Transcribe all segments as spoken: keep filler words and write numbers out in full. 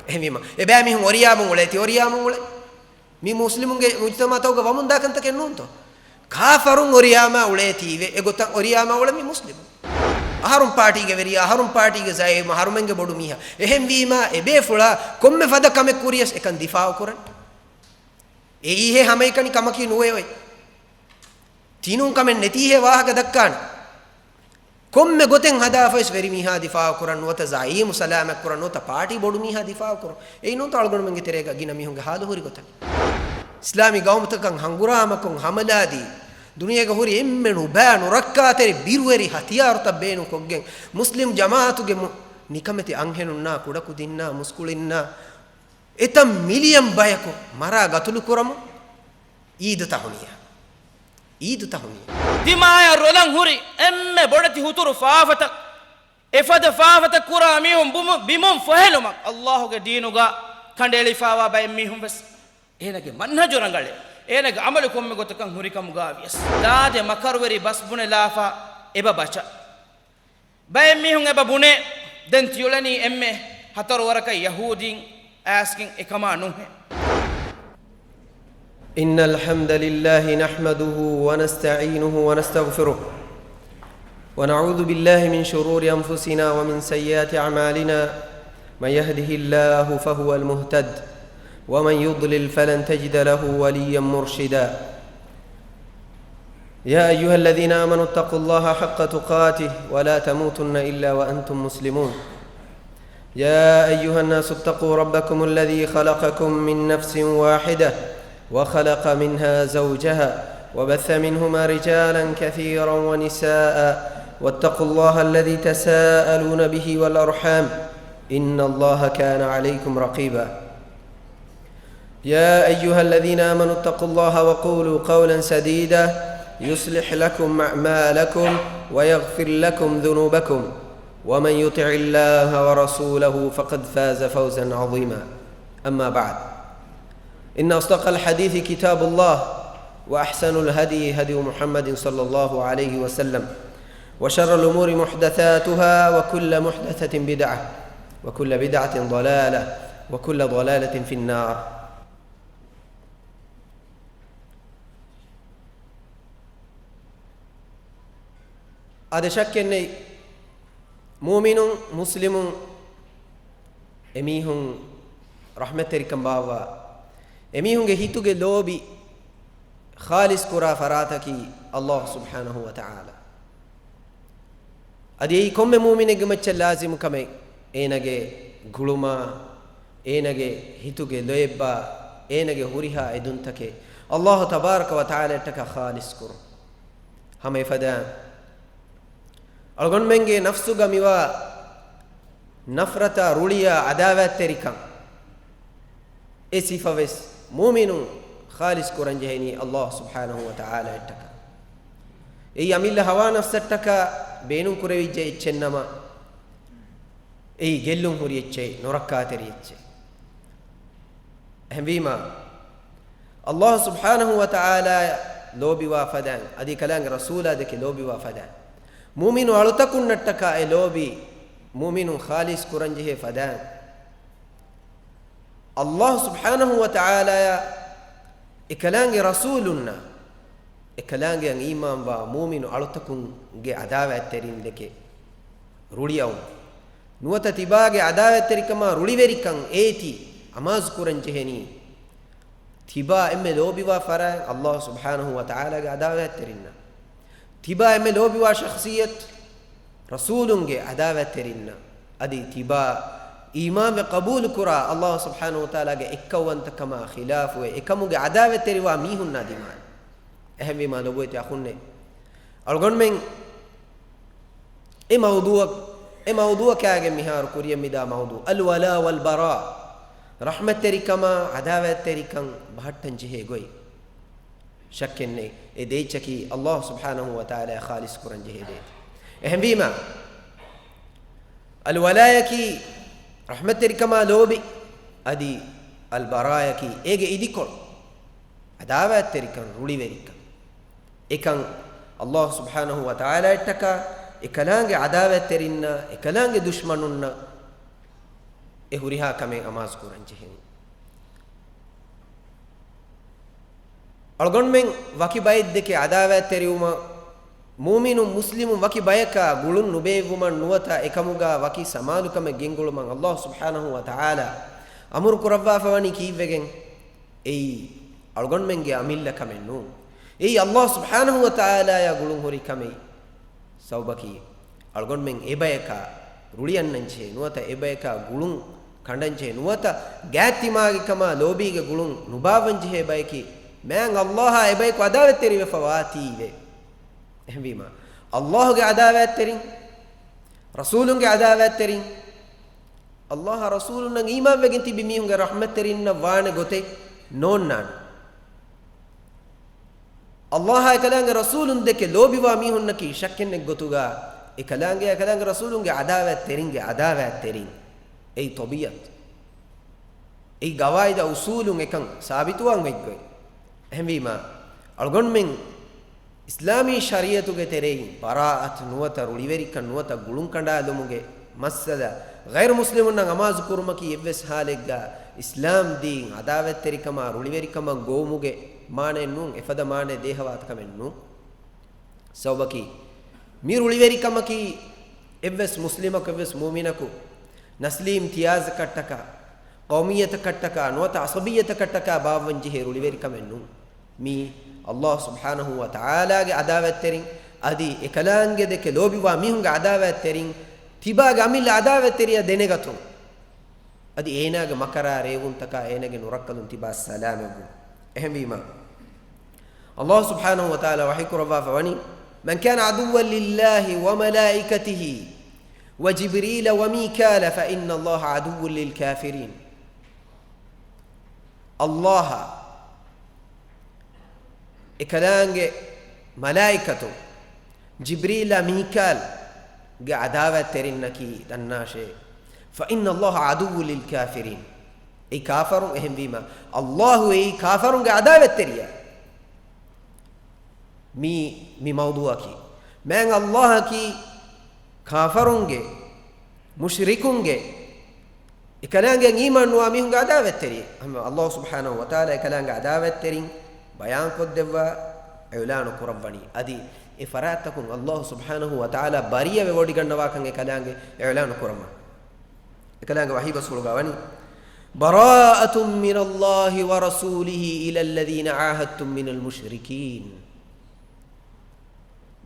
އެހެންވީމަ، އެބައިމީހުން އޮރިޔާމުން އުޅޭތީ، އޮރިޔާމުން އުޅޭ. މި މުސްލިމުންގެ މުޖުތަމަޢުތަކުގަ ވަމުންދާ ކަންތަކެއް ނޫންތޯ؟ ކާފަރުން އޮރިޔާމާ އުޅޭތީވެ، އެގޮތަށް އޮރިޔާމާ އުޅޭ މި މުސްލިމުން. އަހަރުން ޕާޓީގެ ވެރިޔާ، އަހަރުން ޕާޓީގެ ޒައީމް، އަހަރުމެންގެ ބޮޑު މީހާ. އެހެންވީމާ، އެބޭފުޅާ ކޮންމެ ފަދަ ކަމެއް ކުރިޔަސް އެކަން ދިފާޢު ކުރަން. އެއީހޭ ހަމައެކަނި ކަމަކީ ނުވެ އޮތް. ތިނޫން ކަމެއް ނެތީހޭ ވާހަކަ ދައްކާނެ. ކޮންމެ ގޮތެއް ހަދާފަވެސް ވެރިމީހާ ދިފާޢު ކުރަން ނުވަތަ ޒައީމު ސަލާމަތް ކުރަން ނުވަތަ ޕާޓީ ބޮޑު މީހާ ދިފާޢު ކުރަން. އެއީ ނޫންތޯ އަޅުގަނޑުމެންގެ ތެރޭގަ ގިނަ މީހުންގެ ހާލު ހުރި ގޮތަށް. އިސްލާމީ ގައުމުތަކަށް ހަނގުރާމަކޮށް ހަމަލާދީ، ދުނިޔޭގަ ހުރި އެންމެ ނުބައި ނުރައްކާތެރި ބިރުވެރި ހަތިޔާރުތައް ބޭނުންކޮށްގެން، މުސްލިމް ޖަމާޢަތުގެ މު-، ނިކަމެތި އަންހެނުންނާ، ކުޑަކުދިންނާ، މުސްކުޅިންނާ، އެތައް މިލިއަން ބަޔަކު މަރާ ގަތުލު ކުރަމުން އީދު ތަހުނިޔާ. އީދު ތަހުނިޔާ. ދިމާޔަށް ރޮލަން ހުރި އެންމެ ބޮޑެތި ހުތުރު ފާފަތައް، އެފަދަ ފާފަތައް ކުރާ މީހުން ބުމު-، ބިމުން ފޮހެލުމަށް އައްލާހުގެ ދީނުގަ ކަނޑައެޅިފާވާ ބައެއް މީހުން ވެސް އޭނަގެ މަންހަޖު ރަނގަޅޭ. އޭނަގެ އަމަލު ކޮންމެ ގޮތަކަށް ހުރިކަމުގަ ވިޔަސް، ދާދެ މަކަރުވެރި ބަސް ބުނެލާފަ އެބަ ބަޗަ. ބައެއް މީހުން އެބަ ބުނޭ، ދެން ތިއުޅެނީ އެންމެ ހަތަރު ވަރަކަށް ޔަހޫދީން އައިސްގެން އެކަމާ ނުހޭ. إن الحمد لله نحمده ونستعينه ونستغفره، ونعوذ بالله من شرور أنفسنا ومن سيئات أعمالنا، من يهده الله فهو المهتد، ومن يضلل فلن تجد له وليا مرشدا. يا أيها الذين آمنوا اتقوا الله حق تقاته ولا تموتن إلا وأنتم مسلمون. يا أيها الناس اتقوا ربكم الذي خلقكم من نفس واحدة وخلق منها زوجها وبث منهما رجالا كثيرا ونساء واتقوا الله الذي تساءلون به والأرحام إن الله كان عليكم رقيبا. يا أيها الذين آمنوا اتقوا الله وقولوا قولا سديدا يصلح لكم أعمالكم ويغفر لكم ذنوبكم ومن يطع الله ورسوله فقد فاز فوزا عظيما. أما بعد، إن أصدق الحديث كتاب الله، وأحسن الهدي هدي محمد صلى الله عليه وسلم، وشر الأمور محدثاتها، وكل محدثة بدعة، وكل بدعة ضلالة، وكل ضلالة في النار. އާދެ، ޝައްކެއް ނެތް، މުއުމިނުން، މުސްލިމުން، އެމީހުން ރަޙްމަތްތެރިކަން ބާއްވާ، އެމީހުންގެ ހިތުގެ ލޯބި ޚާލިޞް ކުރާ ފަރާތަކީ ﷲ ސުބްޙާނަހޫ ވަތަޢާލާ. އަދި އެއީ ކޮންމެ މުއުމިނެއްގެ މައްޗަށް ލާޒިމު ކަމެއް، އޭނަގެ ގުޅުމާ، އޭނަގެ ހިތުގެ ލޯތްބާ، އޭނަގެ ހުރިހާ އެދުންތަކެއް ﷲ ތަބާރަކަ ވަތަޢާލާއަށްޓަކާ ޚާލިޞް ކުރުން. ހަމަ އެފަދައިން އަޅުގަނޑުމެންގެ ނަފްސުގަ މިވާ ނަފްރަތާ، ރުޅިޔާ، ޢަދާވާތްތެރިކަން، އެ ސިފަވެސް މުއުމިނުން ޚާލިޞް ކުރަންޖެހެނީ ﷲ ސުބްޙާނަހޫ ވަތަޢާލާއަށްޓަކާ. އެއީ އަމިއްލަ ހަވާ ނަފްސަށްޓަކާ ބޭނުން ކުރެވިއްޖެ އެއްޗެއްނަމަ، އެއީ ގެއްލުން ހުރި އެއްޗެއް، ނުރައްކާތެރި އެއްޗެއް. އެހެންވީމާ، ﷲ ސުބްޙާނަހޫ ވަތަޢާލާއަށް ލޯބިވާ ފަދައިން، އަދި ކަލާނގެ ރަސޫލާ ދެކެ ލޯބިވާ ފަދައިން، މުއުމިނު އަޅުތަކުންނަށްޓަކާ އެ ލޯބި މުއުމިނުން ޚާލިޞް ކުރަންޖެހޭ ފަދައިން، ﷲ ސުބްޙާނަހޫ ވަތަޢާލާއާ އެކަލާނގެ ރަސޫލުންނާ އެކަލާނގެއަށް އީމާންވާ މުއުމިނު އަޅުތަކުންގެ ޢަދާވާތްތެރިން ދެކެ ރުޅިއައުން ނުވަތަ ތިބާގެ ޢަދާވާތްތެރިކަމާ ރުޅިވެރިކަން އޭތި އަމާޒުކުރަން ޖެހެނީ، ތިބާ އެންމެ ލޯބިވާ ފަރާތް ﷲ ސުބްޙާނަހޫ ވަތަޢާލާގެ ޢަދާވާތްތެރިންނަށް. ތިބާ އެންމެ ލޯބިވާ ޝަޚްޞިއްޔަތު ރަސޫލުންގެ ޢަދާވާތްތެރިންނަށް. އަދި ތިބާ އީމާންވެ ޤަބޫލުކުރާ ﷲ ސުބްޙާނަހޫ ވަތަޢާލާގެ އެއްކައުވަންތަކަމާ ޚިލާފުވެ އެކަމުގެ ޢަދާވާތްތެރިވާ މީހުންނާ ދިމާއިން. އެހެންވީމާ ލޮބުވެތި އަޚުންނޭ، އަޅުގަނޑުމެން އެ މައުޟޫޢަށް، އެ މައުޟޫޢަކާގެން މިހާރު ކުރިޔަށް މިދާ މައުޟޫޢު، އަލްވަލާ ވަލްބަރާ، ރަޙްމަތްތެރިކަމާ ޢަދާވާތްތެރިކަން ބަހައްޓަން ޖެހޭ ގޮތް. ޝައްކެއްނެތް، އެ ދޭއްޗަކީ ﷲ ސުބްޙާނަހޫ ވަތަޢާލާއަށް ޚާލިޞް ކުރަން ޖެހޭ ދޭތި. އެހެންވީމާ، އަލްވަލާޔަކީ ރަޙްމަތްތެރިކަމާ ލޯބި، އަދި އަލްބަރާޔަކީ އޭގެ އިދިކޮޅު. ޢަދާވާތްތެރިކަން، ރުޅިވެރިކަން. އެކަން ﷲ ސުބްޙާނަހޫ ވަތަޢާލާއަށްޓަކާ އެކަލާނގެ ޢަދާވާތްތެރިންނަށް، އެކަލާނގެ ދުޝްމަނުންނަށް އެ ހުރިހާ ކަމެއް އަމާޒު ކުރަން ޖެހެނީ. އަޅުގަނޑުމެން ވަކި ބައެއްދެކެ އަދާވާތްތެރިވުމަށް، މުއުމިނުން މުސްލިމުން ވަކި ބަޔަކާ ގުޅުން ނުބޭއްވުމަށް ނުވަތަ އެކަމުގާ ވަކި ސަމާލުކަމެއް ގެންގުޅުމަށް އައްލާހު ސުބްޙާނަހު ވަ ތަޢާލާ އަމުރު ކުރައްވާފަ ވަނީ ކީއްވެގެން؟ އެއީ އަޅުގަނޑުމެންގެ އަމިއްލަ ކަމެއް ނޫން. އެއީ އައްލާހު ސުބްޙާނަހު ވަ ތަޢާލާޔާ ގުޅުން ހުރި ކަމެއް. ސަބަބަކީ، އަޅުގަނޑުމެން އެބަޔަކާ ރުޅިއަންނަންޖެހޭ ނުވަތަ އެބަޔަކާ ގުޅުން ކަނޑަންޖެހޭ ނުވަތަ ގާތްތިމާގިކަމާ ލޯބީގެ ގުޅުން ނުބާއްވަންޖެހޭ ބަޔަކީ، މާތް އައްލާހާ އެބަޔަކު އަދާވަތްތެރިވެފަ ވާތީވެ. އެހެންވީމާ، އައްލާހުގެ އަދާވާތްތެރިން، ރަސޫލުންގެ އަދާވާތްތެރިން، އައްލާހާ ރަސޫލުންނަށް އީމާންވެގެން ތިބި މީހުންގެ ރަޙްމަތްތެރިންނަށް ވާނެ ގޮތެއް ނޯންނާނެ. އައްލާހާ އެކަލާނގެ ރަސޫލުން ދެކެ ލޯބިވާ މީހުންނަކީ ޝައްކެއްނެތް ގޮތުގަ އެކަލާނގެ، އެކަލާނގެ ރަސޫލުންގެ އަދާވާތްތެރިންގެ އަދާވާތްތެރިން. އެއީ ޠަބީޢަތު. އެއީ ގަވާއިދާ އުޞޫލުން އެކަން ސާބިތުވާން އޮތްގޮތް. އެހެންވީމާ، އަޅުގަނޑުމެން އިސްލާމީ ޝަރީޢަތުގެ ތެރެއިން ބަރާއަތު ނުވަތަ ރުޅިވެރިކަން ނުވަތަ ގުޅުން ކަނޑާލުމުގެ މައްސަލަ، ޣައިރު މުސްލިމުންނަށް އަމާޒު ކުރުމަކީ އެއްވެސް ހާލެއްގަ އިސްލާމް ދީން އަދާވަތްތެރިކަމާ ރުޅިވެރިކަމަށް ގޮވުމުގެ މާނައެއް ނޫން، އެފަދަ މާނައެއް ދޭހަވާތަ ކަމެއް ނޫން. ސަބަބަކީ، މި ރުޅިވެރިކަމަކީ އެއްވެސް މުސްލިމަކު، އެއްވެސް މުއުމިނަކު ނަސްލީ އިމްތިޔާޒަކަށްޓަކާ، ޤައުމިއްޔަތަކަށްޓަކާ ނުވަތަ ޢަޞަބިއްޔަތަކަށްޓަކާ ބާއްވަންޖެހޭ ރުޅިވެރިކަމެއް ނޫން. މީ އައްލާހު ސުބްޙާނަހު ވަ ތަޢާލާގެ އަދާވަތްތެރިން އަދި އެކަލާނގެ ދެކެ ލޯބިވާ މީހުންގެ އަދާވަތްތެރިން ތިބާގެ އަމިއްލަ އަދާވަތްތެރިޔާ ދެނެގަތުން. އަދި އޭނާގެ މަކަރާ ރޭވުންތަކާ އޭނާގެ ނުރައްކަލުން ތިބާ ސަލާމަތްވުން. އެހެންވީމާ، އައްލާހު ސުބްޙާނަހު ވަ ތަޢާލާ ވަޙީ ކުރައްވާފަ ވަނީ، "من كان عدوا لله وملائكته وجبريل وميكال فإن الله عدو للكافرين." އައްލާހާ އެކަލާނގެ މަލާއިކަތުން، ޖިބްރީލާ މީކާލްގެ އަދާވަތްތެރިންނަކީ ދަންނާށޭ. "فإن الله عدو للكافرين." އެއީ ކާފަރުން، އެހެންވީމަ، އައްލާހު އެއީ ކާފަރުންގެ އަދާވަތްތެރިޔާ. މީ، މި މައުޟޫއަކީ، މާތް އައްލާހަކީ ކާފަރުންގެ، މުޝްރިކުންގެ، އެކަލާނގެ އީމާން ނުވާ މީހުންގެ އަދާވަތްތެރި. ހަމަ އައްލާހު ސުބްޙާނަހު ވަ ތަޢާލާ އެކަލާނގެ އަދާވަތްތެރިން ބަޔާންކޮށްދެއްވާ، އިޢުލާނު ކުރައްވަނީ. އަދި އެ ފަރާތްތަކުން އައްލާހު ސުބްޙާނަހު ވަ ތަޢާލާ ބަރީއަވެވޮޑިގަންނަވާކަން އެކަލާނގެ އިޢުލާނު ކުރައްވަން. އެކަލާނގެ ވަޙީ ބަސްފުޅުގަ ވަނީ، "براءة من الله ورسوله إلى الذين عاهدتم من المشركين."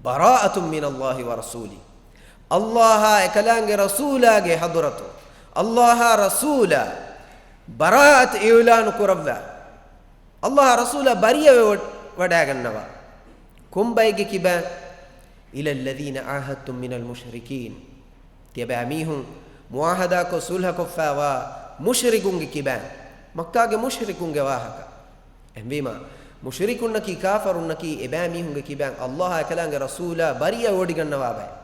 براءة من الله ورسوله. އައްލާހާ އެކަލާނގެ ރަސޫލާގެ ޙަޟްރަތު، އައްލާހާ ރަސޫލާ ބަރާއަތު އިޢުލާނު ކުރައްވާ. އައްލާހާ ރަސޫލާ ބަރީއަވެ ވަ-، ވަޑާގަންނަވާ. ކޮން ބައެއްގެ ކިބައިން؟ إلى الذين عاهدتم من المشركين. ތިޔަބައިމީހުން މުޢާހަދާކޮށް ޞުލްޙަކޮށްފައިވާ މުޝްރިކުންގެ ކިބައިން. މައްކާގެ މުޝްރިކުންގެ ވާހަކަ. އެހެންވީމަ، މުޝްރިކުންނަކީ ކާފަރުންނަކީ އެބައިމީހުންގެ ކިބައިން އައްލާހާ އެކަލާނގެ ރަސޫލާ ބަރީއަވެވޮޑިގަންނަވާ ބައެއް.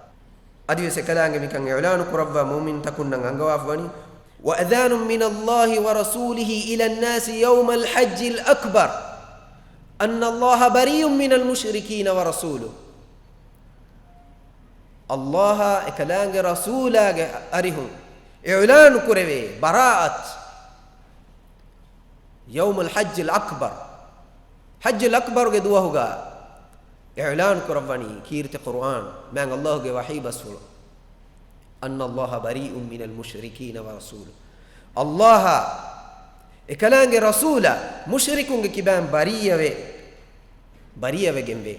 އަދިވެސް އެކަލާނގެ މިކަން އިޢުލާނު ކުރައްވާ މުއުމިންތަކުންނަށް އަންގަވާފަ ވަނީ، "وأذان من الله ورسوله إلى الناس يوم الحج الأكبر أن الله بريء من المشركين ورسوله." އައްލާހާ އެކަލާނގެ ރަސޫލާގެ އަރިހުން އިޢުލާނު ކުރެވޭ ބަރާއަތް. ޔައުމުލް ޙައްޖިލް އަކްބަރު، ޙައްޖުލް އަކްބަރުގެ ދުވަހުގަ އިޢުލާނު ކުރައްވަނީ ކީރިތި ޤުރުއާން، މާތް އައްލާހުގެ ވަޙީ ބަސްފުޅު، "أن الله بريء من المشركين ورسوله." އައްލާހާ އެކަލާނގެ ރަސޫލާ މުޝްރިކުންގެ ކިބައިން ބަރީއަވެ، ބަރީއަވެގެންވޭ.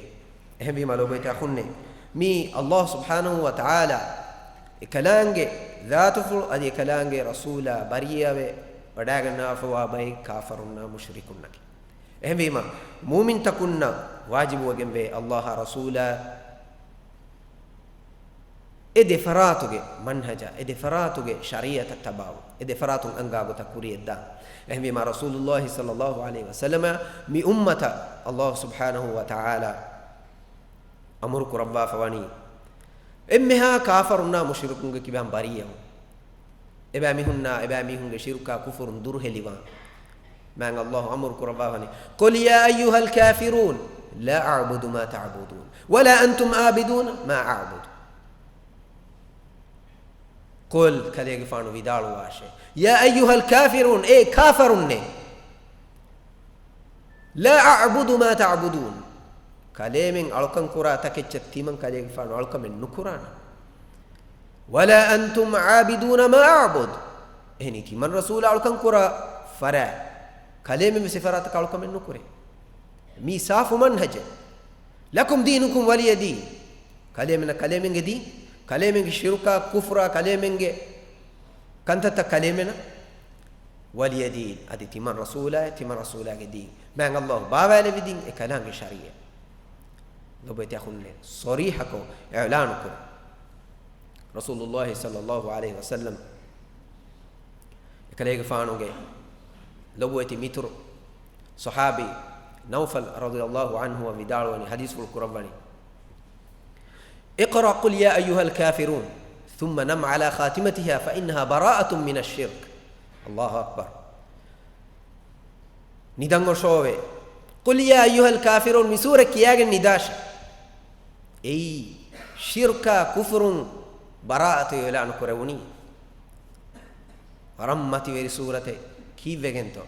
އެހެންވީމަ ލޯބިވެތި އަޚުންނޭ، މީ އައްލާހު ސުބްޙާނަހު ވަ ތަޢާލާ އެކަލާނގެ ޒާތުފުޅު އަދި އެކަލާނގެ ރަސޫލާ ބަރީއަވެ ވަޑާގަންނަވާފަވާ ބައެއް ކާފަރުންނާ މުޝްރިކުންނަކީ. އެހެންވީމަ، މުއުމިންތަކުންނަށް ވާޖިބުވެގެންވޭ އައްލާހާ ރަސޫލާ އެ ދެފަރާތުގެ މަންހަޖަށް، އެ ދެފަރާތުގެ ޝަރީޢަތަށް ތަބާވުން، އެ ދެފަރާތުން އަންގާ ގޮތަށް ކުރިޔަށްދާން. އެހެންވީމަ، ރަސޫލުއްލާހި ޞައްލައްލާހު ޢަލައިހި ވަސައްލަމަ މި އުއްމަތަށް އައްލާހު ސުބްޙާނަހު ވަ ތަޢާލާ އަމުރު ކުރައްވާފަ ވަނީ، އެންމެހާ ކާފަރުންނާ މުޝްރިކުންގެ ކިބައިން ބަރީއަވުން. އެބައިމީހުންނާ، އެބައިމީހުންގެ ޝިރުކާ ކުފުރުން ދުރުހެލިވާން. މާތް އައްލާހު އަމުރު ކުރައްވާފަ ވަނީ، "قل يا أيها الكافرون لا أعبد ما تعبدون ولا أنتم عابدون ما أعبد." قل، ކަލޭގެފާނު ވިދާޅުވާށޭ، يا أيها الكافرون، އޭ ކާފަރުންނޭ، لا أعبد ما تعبدون، ކަލޭމެން އަޅުކަން ކުރާ ތަކެއްޗަށް ތިމަން ކަލޭގެފާނު އަޅުކަމެއް ނުކުރާނަން. ولا أنتم عابدون ما أعبد، އެހެނީ ތިމަން ރަސޫލާ އަޅުކަން ކުރާ ފަރާތް ކަލޭމެން ވެސް އެފަރާތަކަށް އަޅުކަމެއް ނުކުރޭ. މީ ސާފު މަންހަޖެއް. لكم دينكم ولي دين. ކަލޭމެންނަށް ކަލޭމެންގެ ދީން، ކަލޭމެންގެ ޝިރުކާ، ކުފުރާ، ކަލޭމެންގެ ކަންތައްތައް ކަލޭމެނަށް، ولي دين، އަދި ތިމަން ރަސޫލާއެއް، ތިމަން ރަސޫލާގެ ދީން. މާތް ﷲ ބާވާލެއްވި ދީން، އެކަލާނގެ ޝަރީޢަތް. ލޮބުވެތި އަޚުންނޭ، ޞަރީޙަކޮށް އިޢުލާނުކުރުން. ރަސޫލުﷲ ޞައްލަﷲ ޢަލައިހި ވަސައްލަމް އެކަލޭގެފާނުގެ ލޮބުވެތި މިތުރު ޞަޙާބީ ނައުފަލް ރަޟިޔަﷲ ޢަންހު ވިދާޅުވަނީ، ޙަދީޘްފުޅު ކުރައްވަނީ، اقرأ قل يا أيها الكافرون ثم نم على خاتمتها فإنها براءة من الشرك. الله أكبر. ނިދަން އޮށޯވޭ. قل يا أيها الكافرون، މި ސޫރަ ކިޔާގެން ނިދާށޭ. އެއީ، ޝިރްކާ ކުފުރުން ބަރާއަތު އިޢުލާނު ކުރެވުނީ. ވަރަށް މަތިވެރި ސޫރަތެއް. ކީއްވެގެންތޯ؟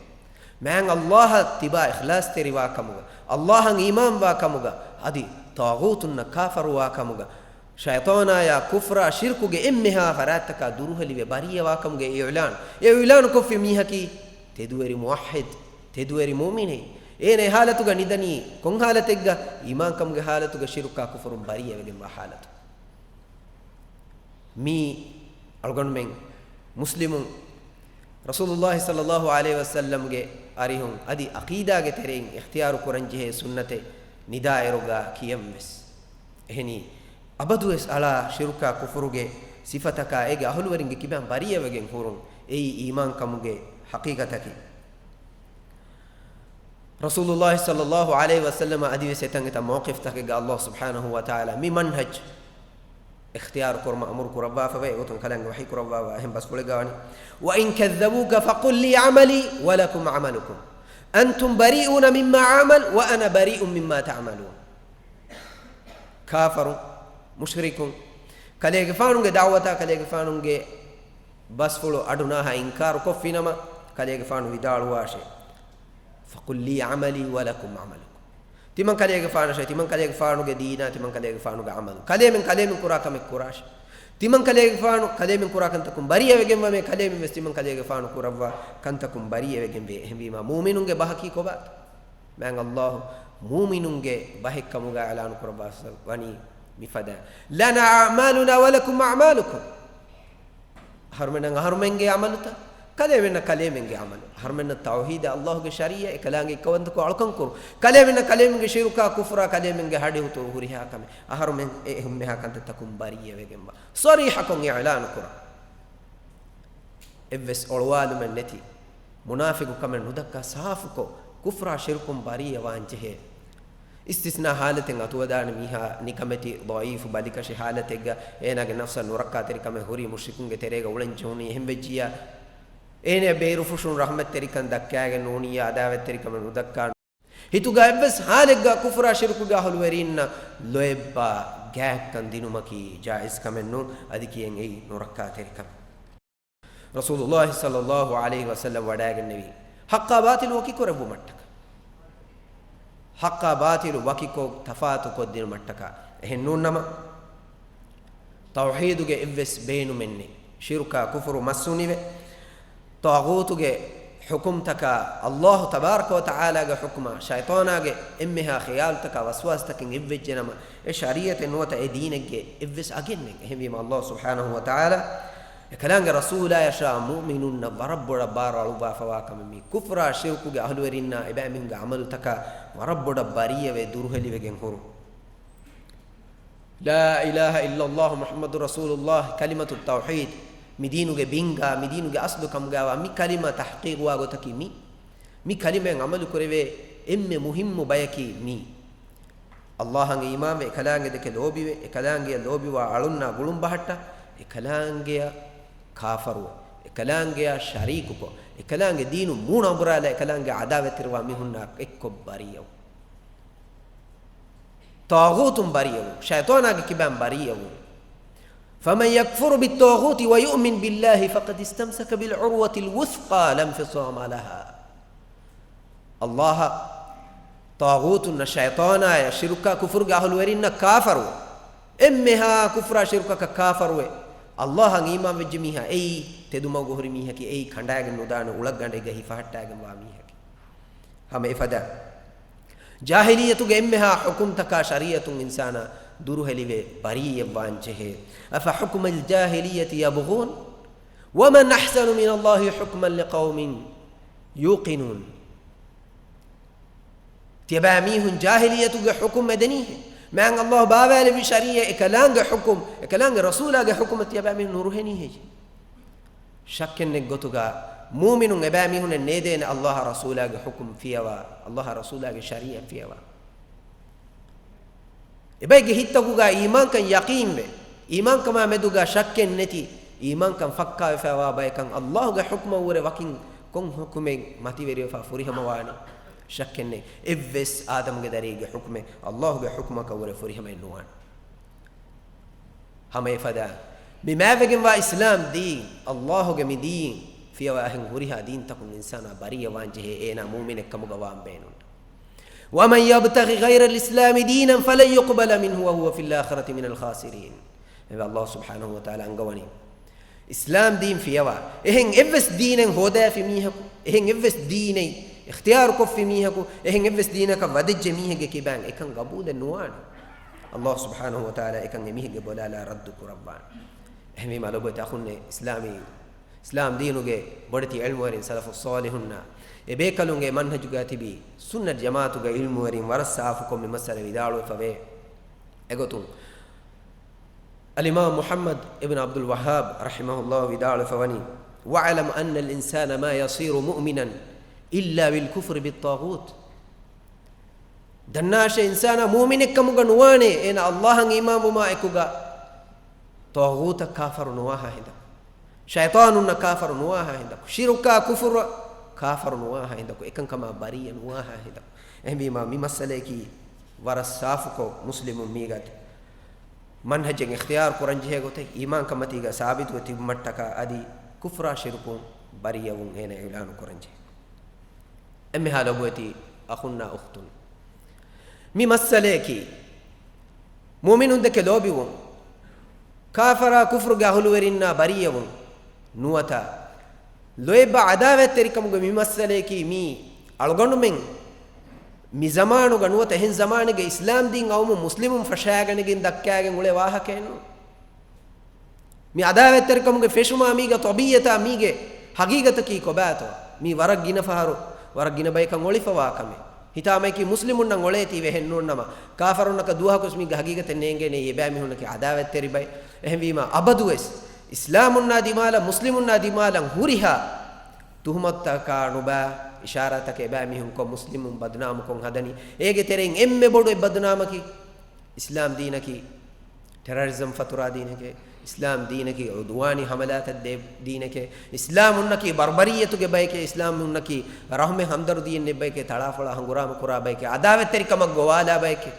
މާތް ﷲ އަށް ތިބާ އިޚްލާޞްތެރިވާ ކަމުގަ، ﷲ އަށް އީމާންވާ ކަމުގަ، އަދި ޠާޣޫތުންނަށް ކާފަރުވާ ކަމުގަ، ޝައިޠާނާޔާ ކުފްރާ ޝިރްކުގެ އެންމެހާ ފަރާތްތަކާ ދުރުހެލިވެ ބަރީއަވާ ކަމުގެ އިޢުލާން. އެ އިޢުލާނު ކޮށްފި މީހަކީ ތެދުވެރި މުވައްޙިދު، ތެދުވެރި މުއުމިނެއް. އޭނަ އެ ޙާލަތުގަ ނިދަނީ ކޮން ޙާލަތެއްގަ؟ އީމާންކަމުގެ ޙާލަތުގަ، ޝިރުކާ ކުފުރުން ބަރީއަވެގެންވާ ޙާލަތު. މީ އަޅުގަނޑުމެން މުސްލިމުން ރަސޫލުﷲ ޞައްލަﷲ ޢަލައިހި ވަސައްލަމްގެ އަރިހުން އަދި ޢަޤީދާގެ ތެރެއިން އިޚްތިޔާރު ކުރަންޖެހޭ ސުންނަތެއް ނިދާއިރުގަ ކިޔަންވެސް. އެހެނީ، އަބަދުވެސް އަޅާ ޝިރުކާ ކުފުރުގެ ސިފަތަކާ އޭގެ އަހުލުވެރިންގެ ކިބައިން ބަރީއަވެގެން ހުރުން. އެއީ އީމާންކަމުގެ ޙަޤީޤަތަކީ. ރަސޫލުﷲ ޞައްލަﷲ ޢަލައިހި ވަސައްލަމަ އަދިވެސް އެތަން އެތައް މައުޤިފްތަކެއްގަ ﷲ ސުބްޙާނަހޫ ވަތަޢާލާ މި މަންހަޖް އިޚްތިޔާރު ކުރުމަށް އަމުރު ކުރައްވާފަވޭ. އެގޮތުން ކަލާނގެ ވަޙީ ކުރައްވާފަ އެހެން ބަސްފުޅެއްގަ ވަނީ، وإن كذبوك فقل لي عملي ولكم عملكم أنتم بريئون مما أعمل وأنا بريء مما تعملون. ކާފަރުން، މުޝްރިކުން، ކަލޭގެފާނުގެ ދަޢުވަތާ ކަލޭގެފާނުގެ ބަސްފުޅު އަޑުނާހާ އިންކާރު ކޮށްފިނަމަ، ކަލޭގެފާނު ވިދާޅުވާށޭ، فقل لي عملي ولكم عملكم. ތިމަން ކަލޭގެފާނަށޭ، ތިމަން ކަލޭގެފާނުގެ ދީނާ، ތިމަން ކަލޭގެފާނުގެ ޢަމަލު. ކަލޭމެން ކަލޭމެން ކުރާ ކަމެއް ކުރާށޭ. ތިމަން ކަލޭގެފާނު ކަލޭމެން ކުރާ ކަންތަކުން ބަރީއަވެގެންވަމޭ، ކަލޭމެން ވެސް ތިމަން ކަލޭގެފާނު ކުރައްވާ ކަންތަކުން ބަރީއަވެގެންވޭ. އެހެންވީމާ، މުއުމިނުންގެ ބަހަކީ ކޮބާތަ؟ މާތް ﷲ މުއުމިނުންގެ ބަހެއްކަމުގަ އިޢުލާނު ކުރައްވާފަ ވަނީ މިފަދަ، لنا أعمالنا ولكم أعمالكم. އަހަރުމެންނަށް އަހަރުމެންގެ ޢަމަލުތައް، ކަލޭމެންނަށް ކަލޭމެންގެ ޢަމަލު. އަހަރުމެންނަށް ތައުޙީދަށް، ﷲގެ ޝަރީޢަތް، އެކަލާނގެ އެއްކައުވަންތަކޮށް އަޅުކަން ކުރުން. ކަލޭމެންނަށް ކަލޭމެންގެ ޝިރުކާ، ކުފުރާ، ކަލޭމެންގެ ހަޑިހުތުރު ހުރިހާ ކަމެއް. އަހަރުމެން އެ އެހުންމެހާ ކަންތައްތަކުން ބަރީއަވެގެންވާ. ޞަރީޙަކޮށް އިޢުލާނު ކުރަން. އެއްވެސް އޮޅުވާލުމެއް ނެތި، މުނާފިޤުކަމެއް ނުދައްކާ ސާފުކޮށް، ކުފްރާ ޝިރުކުން ބަރީއަވާން ޖެހޭ. އިސްތިސްނާ ޙާލަތެއް އަތުވެދާނެ މީހާ ނިކަމެތި، ޟަޢީފު، ބަލިކަށި ޙާލަތެއްގަ އޭނާގެ ނަފްސަށް ނުރައްކާތެރިކަމެއް ހުރީ މުޝްރިކުންގެ ތެރޭގަ އުޅެން ޖެހުނީ އެހެން ވެއްޖިއްޔާ، އޭނަޔަށް ބޭރުފުށުން ރަޙްމަތްތެރިކަން ދައްކާގެން ނޫނިއްޔާ، ޢަދާވަތްތެރިކަމެއް ނުދައްކާ. ހިތުގަ އެއްވެސް ޙާލެއްގަ ކުފުރާ ޝިރުކުގެ އަހުލުވެރީންނަށް ލޯތްބާ ގާތްކަން ދިނުމަކީ ޖާއިޒް ކަމެއް ނޫން، އަދި ކިޔެން އެއީ ނުރައްކާތެރިކަމެއް. ރަސޫލުﷲ ޞައްލަﷲ ޢަލައިހި ވަސައްލަމް ވަޑައިގެންނެވީ، ޙައްޤާ ބާޠިލު ވަކިކުރެއްވުމަށްޓަކާ، ޙައްޤާ ބާޠިލު ވަކިކޮށް ތަފާތު ކޮށްދިނުމަށްޓަކާ. އެހެން ނޫން ނަމަ، ތައުޙީދުގެ އެއްވެސް ބޭނުމެއް ނެތް. ޝިރުކާ ކުފުރު މައްސުނިވެ، ޠާޣޫތުގެ ޙުކުމްތަކާ، ﷲ ތަބާރަކަ ވަތަޢާލާގެ ޙުކުމާ، ޝައިޠާނާގެ އެންމެހާ ޚިޔާލުތަކާ ވަސްވާސްތަކެއް އެއްވެއްޖެ ނަމަ، އެ ޝަރީޢަތެއް ނުވަތަ އެ ދީނެއްގެ އެއްވެސް އަގެއް ނެތް. އެހެންވީމަ، ﷲ ސުބްޙާނަހޫ ވަތަޢާލާ އެކަލާނގެ ރަސޫލާޔަށާ މުއުމިނުންނަށް ވަރަށް ބޮޑަށް ބާރު އަޅުއްވާފަވާ ކަމެއް މީ. ކުފްރާ ޝިރުކުގެ އަހުލުވެރިންނާ އެބައިމީހުންގެ ޢަމަލުތަކާ ވަރަށް ބޮޑަށް ބަރީއަވެ ދުރުހެލިވެގެން ހުރުން. لا إله إلا الله محمد رسول الله، ކަލިމަތު ތައުޙީދު، މި ދީނުގެ ބިންގާ، މި ދީނުގެ އަސްލު ކަމުގާވާ މި ކަލިމަ ތަޙްޤީޤުވާ ގޮތަކީ މީ. މި ކަލިމައިން ޢަމަލު ކުރެވޭ އެންމެ މުހިއްމު ބަޔަކީ މީ. ﷲ އަށް އީމާންވެ، އެކަލާނގެ ދެކެ ލޯބިވެ، އެކަލާނގެއަށް ލޯބިވާ އަޅުންނާ ގުޅުން ބަހައްޓާ، އެކަލާނގެއަށް ކާފަރުވެ، އެކަލާނގެއަށް ޝަރީކުކޮށް، އެކަލާނގެ ދީނު މޫނަ އަނބުރާލާ، އެކަލާނގެ ޢަދާވަތްތެރިވާ މީހުންނާ އެއްކޮށް ބަރީއަވުން. ޠާޣޫތުން ބަރީއަވުން، ޝައިޠާނާގެ ކިބައިން ބަރީއަވުން. فمن يكفر بالطاغوت ويؤمن بالله فقد استمسك بالعروة الوثقى لا انفصام لها. ﷲ، ޠާޣޫތުންނަށް، ޝައިޠާނާޔަށް، ޝިރުކާ ކުފުރުގެ އަހުލުވެރިންނަށް ކާފަރުވެ، އެންމެހާ ކުފްރާ ޝިރުކަކަށް ކާފަރުވެ، ﷲ އަށް އީމާންވެއްޖެ މީހާ އެއީ ތެދުމަގު ހުރި މީހަކީ، އެއީ ކަނޑާގެން ނުދާނެ އުޅަށްގަނޑެއްގަ ހިފަހައްޓާގެންވާ މީހަކީ. ހަމަ އެފަދަ ޖާހިލިއްޔަތުގެ އެންމެހާ ޙުކުމްތަކާ ޝަރީޢަތުން އިންސާނާ ދުރުހެލިވެ ބަރީއަށްވާން ޖެހޭ. أفحكم الجاهلية يبغون ومن أحسن من الله حكما لقوم يوقنون. ތިޔަބައިމީހުން ޖާހިލިއްޔަތުގެ ޙުކުމް އެދެނީހޭ؟ މާތް ﷲ ބާވާލެއްވި ޝަރީޢަތް އެކަލާނގެ ޙުކުމް، އެކަލާނގެ ރަސޫލާގެ ޙުކުމަށް ތިޔަބައިމީހުން ނުރުހެނީހޭ؟ ޝައްކެއްނެތް ގޮތުގަ މޫމިނުން އެބައިމީހުންނަށް ނޭދޭނެ ﷲ ރަސޫލާގެ ޙުކުމް ފިޔަވާ، ﷲ ރަސޫލާގެ ޝަރީޢަތް ފިޔަވާ. އެބައެއްގެ ހިތްތަކުގަ އީމާންކަން ޔަޤީންވެ، އީމާންކަމާ މެދުގަ ޝައްކެއް ނެތި، އީމާންކަން ފައްކާވެފައިވާ ބަޔަކަށް ﷲގެ ޙުކުމަށްވުރެ ވަކިން ކޮން ޙުކުމެއް މަތިވެރިވެފަ ފުރިހަމަވާނެ؟ ޝައްކެއްނެތް. އެއްވެސް އާދަމުގެ ދަރިއެއްގެ ޙުކުމެއް ﷲގެ ޙުކުމަކަށްވުރެ ފުރިހަމައެއް ނުވާނެ. ހަމަ އެފަދަ މި މާތްވެގެންވާ އިސްލާމް ދީން، ﷲގެ މި ދީން ފިޔަވާ އެހެން ހުރިހާ ދީންތަކުން އިންސާނާ ބަރީއަށްވާން ޖެހޭ، އޭނާ މޫމިނެއްކަމުގަ ވާން ބޭނުން. ومن يبتغ غير الإسلام دينا فلن يقبل منه وهو في الآخرة من الخاسرين. އެވެ، ﷲ ސުބްޙާނަހޫ ވަތަޢާލާ އަންގަވަނީ، އިސްލާމް ދީން ފިޔަވާ، އެހެން އެއްވެސް ދީނެއް ހޯދާފި މީހަކު، އެހެން އެއްވެސް ދީނެއް އިޚްތިޔާރުކޮށްފި މީހަކު، އެހެން އެއްވެސް ދީނަކަށް ވަދެއްޖެ މީހެއްގެ ކިބާން އެކަން ގަބޫލެއް ނުވާނެ. ﷲ ސުބްޙާނަހޫ ވަތަޢާލާ އެކަން އެމީހެއްގެ ބޮލާލާ ރައްދު ކުރައްވާނެ. އެހެންވީމާ ލޮބުވެތި އަޚުންނޭ، އިސްލާމީ، އިސްލާމް ދީނުގެ ބޮޑެތި ޢިލްމުވެރިން ސަލަފުއް ޞާލިޙުންނާ އެބޭކަލުންގެ މަންހަޖުގަ ތިބި ސުންނަތް ޖަމާޢަތުގެ ޢިލްމުވެރިން ވަރަށް ސާފުކޮށް މި މައްސަލަ ވިދާޅުވެފަވޭ. އެގޮތުން، އަލްއިމާމް މުޙައްމަދު އިބްނު ޢަބްދުލް ވައްހާބް ރަޙިމަހުﷲ ވިދާޅުވެފަވަނީ، وَاعْلَمْ أَنَّ الْإِنسَانَ مَا يَصِيرُ مُؤْمِنًا إِلَّا بِالْكُفْرِ بِالطَّاغُوتِ. ދަންނާށޭ، އިންސާނާ މޫމިނެއްކަމުގަ ނުވާނޭ، އޭނާ ﷲ އަށް އީމާންވުމާ އެކުގަ ޠާޣޫތަށް ކާފަރު ނުވާހާ ހިނދަކު، ޝައިޠާނުންނަށް ކާފަރު ނުވާހާ ހިނދަކު، ޝިރުކާ ކުފުރަށް ކާފަރު ނުވާހާ ހިނދަކު، އެކަންކަމާ ބަރީއަށް ނުވާހާ ހިނދަކު. އެހެންވީމާ، މި މައްސަލަޔަކީ ވަރަށް ސާފުކޮށް، މުސްލިމުން މީގަ މަންހަޖެއް އިޚްތިޔާރު ކުރަންޖެހޭ ގޮތެއް، އީމާންކަންމަތީގަ ސާބިތުވެ ތިބުމަށްޓަކާ އަދި ކުފްރާ ޝިރުކުން ބަރީއަވުން އޭނަ އިޢުލާނު ކުރަންޖެހޭ. އެންމެހާ ލޮބުވެތި އަޚުންނާ އުޚްތުން، މި މައްސަލަޔަކީ މުއުމިނުންދެކެ ލޯބިވުން، ކާފަރާ ކުފްރުގެ އަހުލުވެރިންނާ ބަރީއަވުން ނުވަތަ، ލޯތްބާ ޢަދާވަތްތެރިކަމުގެ މި މައްސަލަޔަކީ މީ އަޅުގަނޑުމެން މި ޒަމާނުގަ ނުވަތަ އެހެން ޒަމާނެއްގެ އިސްލާމްދީން އައުމުން މުސްލިމުން ފަށާގަނެގެން ދައްކާގެން އުޅޭ ވާހަކައެއްނޫން. މި ޢަދާވަތްތެރިކަމުގެ ފެށުމާ މީގެ ޠަބީޢަތާ މީގެ ޙަޤީޤަތަކީ ކޮބާތޯ؟ މީ ވަރަށް ގިނަ ފަހަރު، ވަރަށް ގިނަ ބަޔަކަށް އޮޅިފަވާ ކަމެއް. ހިތާމަޔަކީ މުސްލިމުންނަށް އޮޅޭތީވެ އެހެންނޫންނަމަ، ކާފަރުންނަކަށް ދުވަހަކުވެސް މީގެ ޙަޤީޤަތެއް ނޭނގޭނެ އެބައިމީހުންނަކީ ޢަދާވަތްތެރި ބައެއް. އެހެންވީމާ، އަބަދުވެސް އިސްލާމުންނާ ދިމާލަށް، މުސްލިމުންނާ ދިމާލަށް ހުރިހާ ތުހުމަތުތަކާ ނުބާ އިޝާރާތަކެއް އެބައިމީހުން ކޮށް، މުސްލިމުން ބަދުނާމުކޮށް ހަދަނީ. އޭގެ ތެރެއިން އެންމެ ބޮޑު އެއް ބަދުނާމަކީ، އިސްލާމް ދީނަކީ ޓެރަރިޒަމް ފަތުރާ ދީނެކޭ، އިސްލާމް ދީނަކީ ޢުދުވާނީ ޙަމަލާތައް ދޭ ދީނެކޭ، އިސްލާމުންނަކީ ބަރްބަރިއްޔަތުގެ ބަޔެކޭ، އިސްލާމުންނަކީ ރަޙުމެއް ހަމްދަރުދީއެއް ނެތް ބަޔެކޭ، ތަޅާފޮޅާ ހަނގުރާމަ ކުރާ ބަޔެކޭ، ޢަދާވަތްތެރިކަމަށް ގޮވާލާ ބަޔެކޭ.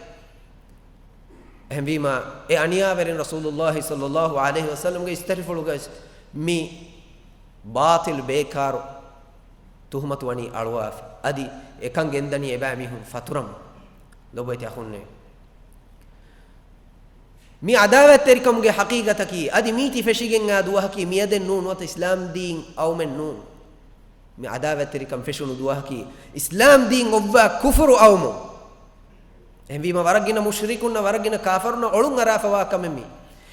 އެހެންވީމާ، އެ އަނިޔާވެރިން ރަސޫލުﷲ ޞައްލަﷲ ޢަލައިހި ވަސައްލަމްގެ އިސްތަށިފުޅުގައި މި ބާޠިލް ބޭކާރު ތުހުމަތު ވަނީ އަޅުވާފަ. އަދި އެކަން ގެންދަނީ އެބައިމީހުން ފަތުރަމުން. ލޮބުވެތި އަޚުންނޭ، މި ޢަދާވަތްތެރިކަމުގެ ޙަޤީޤަތަކީ، އަދި މީތި ފެށިގެން އާ ދުވަހަކީ މިއަދެއް ނޫން، ނުވަތަ އިސްލާމް ދީން އައުމެއް ނޫން. މި ޢަދާވަތްތެރިކަން ފެށުނު ދުވަހަކީ އިސްލާމް ދީން އޮއްވާ ކުފުރު އައުމުން. އެހެންވީމަ، ވަރަށް ގިނަ މުޝްރިކުންނަށް، ވަރަށް ގިނަ ކާފަރުންނަށް އޮޅުން އަރާފަވާ ކަމެއް މީ.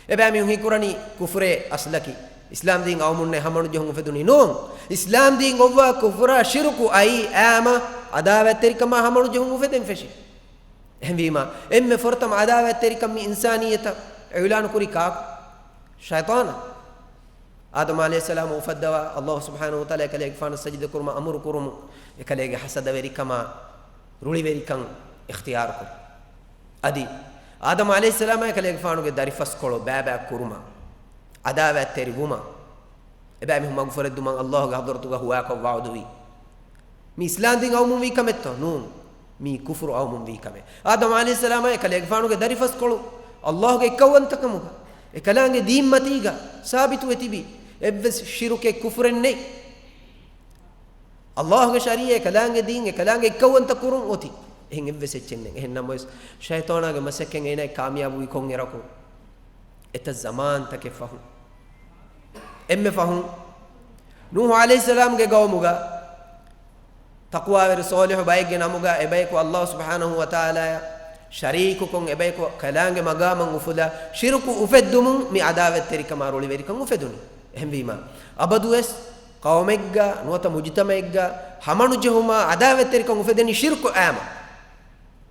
އެބައިމީހުން ހީކުރަނީ ކުފުރޭ އަސްލަކީ އިސްލާމް ދީން އައުމުންނޭ ހަމަނުޖެހުން އުފެދުނީ. ނޫން، އިސްލާމް ދީން އޮއްވާ ކުފުރާ ޝިރުކު އައީ އާމަ ޢަދާވަތްތެރިކަމާ ހަމަނުޖެހުން އުފެދެން ފެށި. އެހެންވީމަ، އެންމެ ފުރަތަމަ ޢަދާވަތްތެރިކަން މި އިންސާނިއްޔަތަށް އިޢުލާނު ކުރީ ކާކު؟ ޝައިޠާނާ. އާދަމް ޢަލައިހިއްސަލާމް އުފައްދަވާ، ﷲ ސުބްޙާނަހޫ ވަތަޢާލާ އެކަލޭގެފާނަށް ސަޖިދަ ކުރުމަށް އަމުރު ކުރުމުން، އެކަލޭގެ ޙަސަދަވެރިކަމާ ރުޅިވެރިކަން އިޚްތިޔާރުކުރި. އަދި އާދަމް ޢަލައިހިއްސަލާމާ އެކަލޭގެފާނުގެ ދަރިފަސްކޮޅު ބައިބައި ކުރުމަށް، ޢަދާވަތްތެރިވުމަށް، އެބައިމީހުން މަގުފުރެއްދުމަށް ﷲގެ ޙަޟްރަތުގަ ހުވާކޮށް ވަޢުދުވި. މި އިސްލާމް ދީން އައުމުން ވީ ކަމެއްތޯ؟ ނޫން. މީ ކުފުރު އައުމުން ވީ ކަމެއް. އާދަމް ޢަލައިހިއްސަލާމާ އެކަލޭގެފާނުގެ ދަރިފަސްކޮޅު ﷲގެ އެއްކައުވަންތަކަމުގަ، އެކަލާނގެ ދީން މަތީގަ ސާބިތުވެ ތިބި އެއްވެސް ޝިރުކެއް ކުފުރެއް ނެތް. އައްލާހުގެ ޝަރީޢަތް އެކަލާނގެ ދީން އެކަލާނގެ އެއްކައުވަންތަ ކުރުން އޮތީ. އެހެން އެއްވެސް އެއްޗެއް ނެތް. އެހެން ނަމަވެސް ޝައިޠާނާގެ މަސައްކަތް އޭނާ ކާމިޔާބުވީ ކޮން އިރަކު؟ އެތައް ޒަމާންތަކެއް ފަހުން. އެންމެ ފަހުން ނޫޙު ޢަލައިހިއްސަލާމްގެ ގައުމުގަ ތަޤްވާވެރި ޞާލިޙު ބައެއްގެ ނަމުގަ އެބަޔަކު އައްލާހު ސުބްޙާނަހު ވަތަޢާލާއަށް ޝަރީކުކޮށް، އެބަޔަކު ކަލާނގެ މަގާމަށް އުފުލާ، ޝިރުކު އުފެއްދުމުން މި ޢަދާވަތްތެރިކަމާ ރުޅިވެރިކަން އުފެދުނީ. އެހެންވީމާ، އަބަދުވެސް ޤައުމެއްގަ ނުވަތަ މުޖުތަމަޢެއްގަ ހަމަނުޖެހުމާ ޢަދާވަތްތެރިކަން އުފެދެނީ ޝިރުކު އާމަ.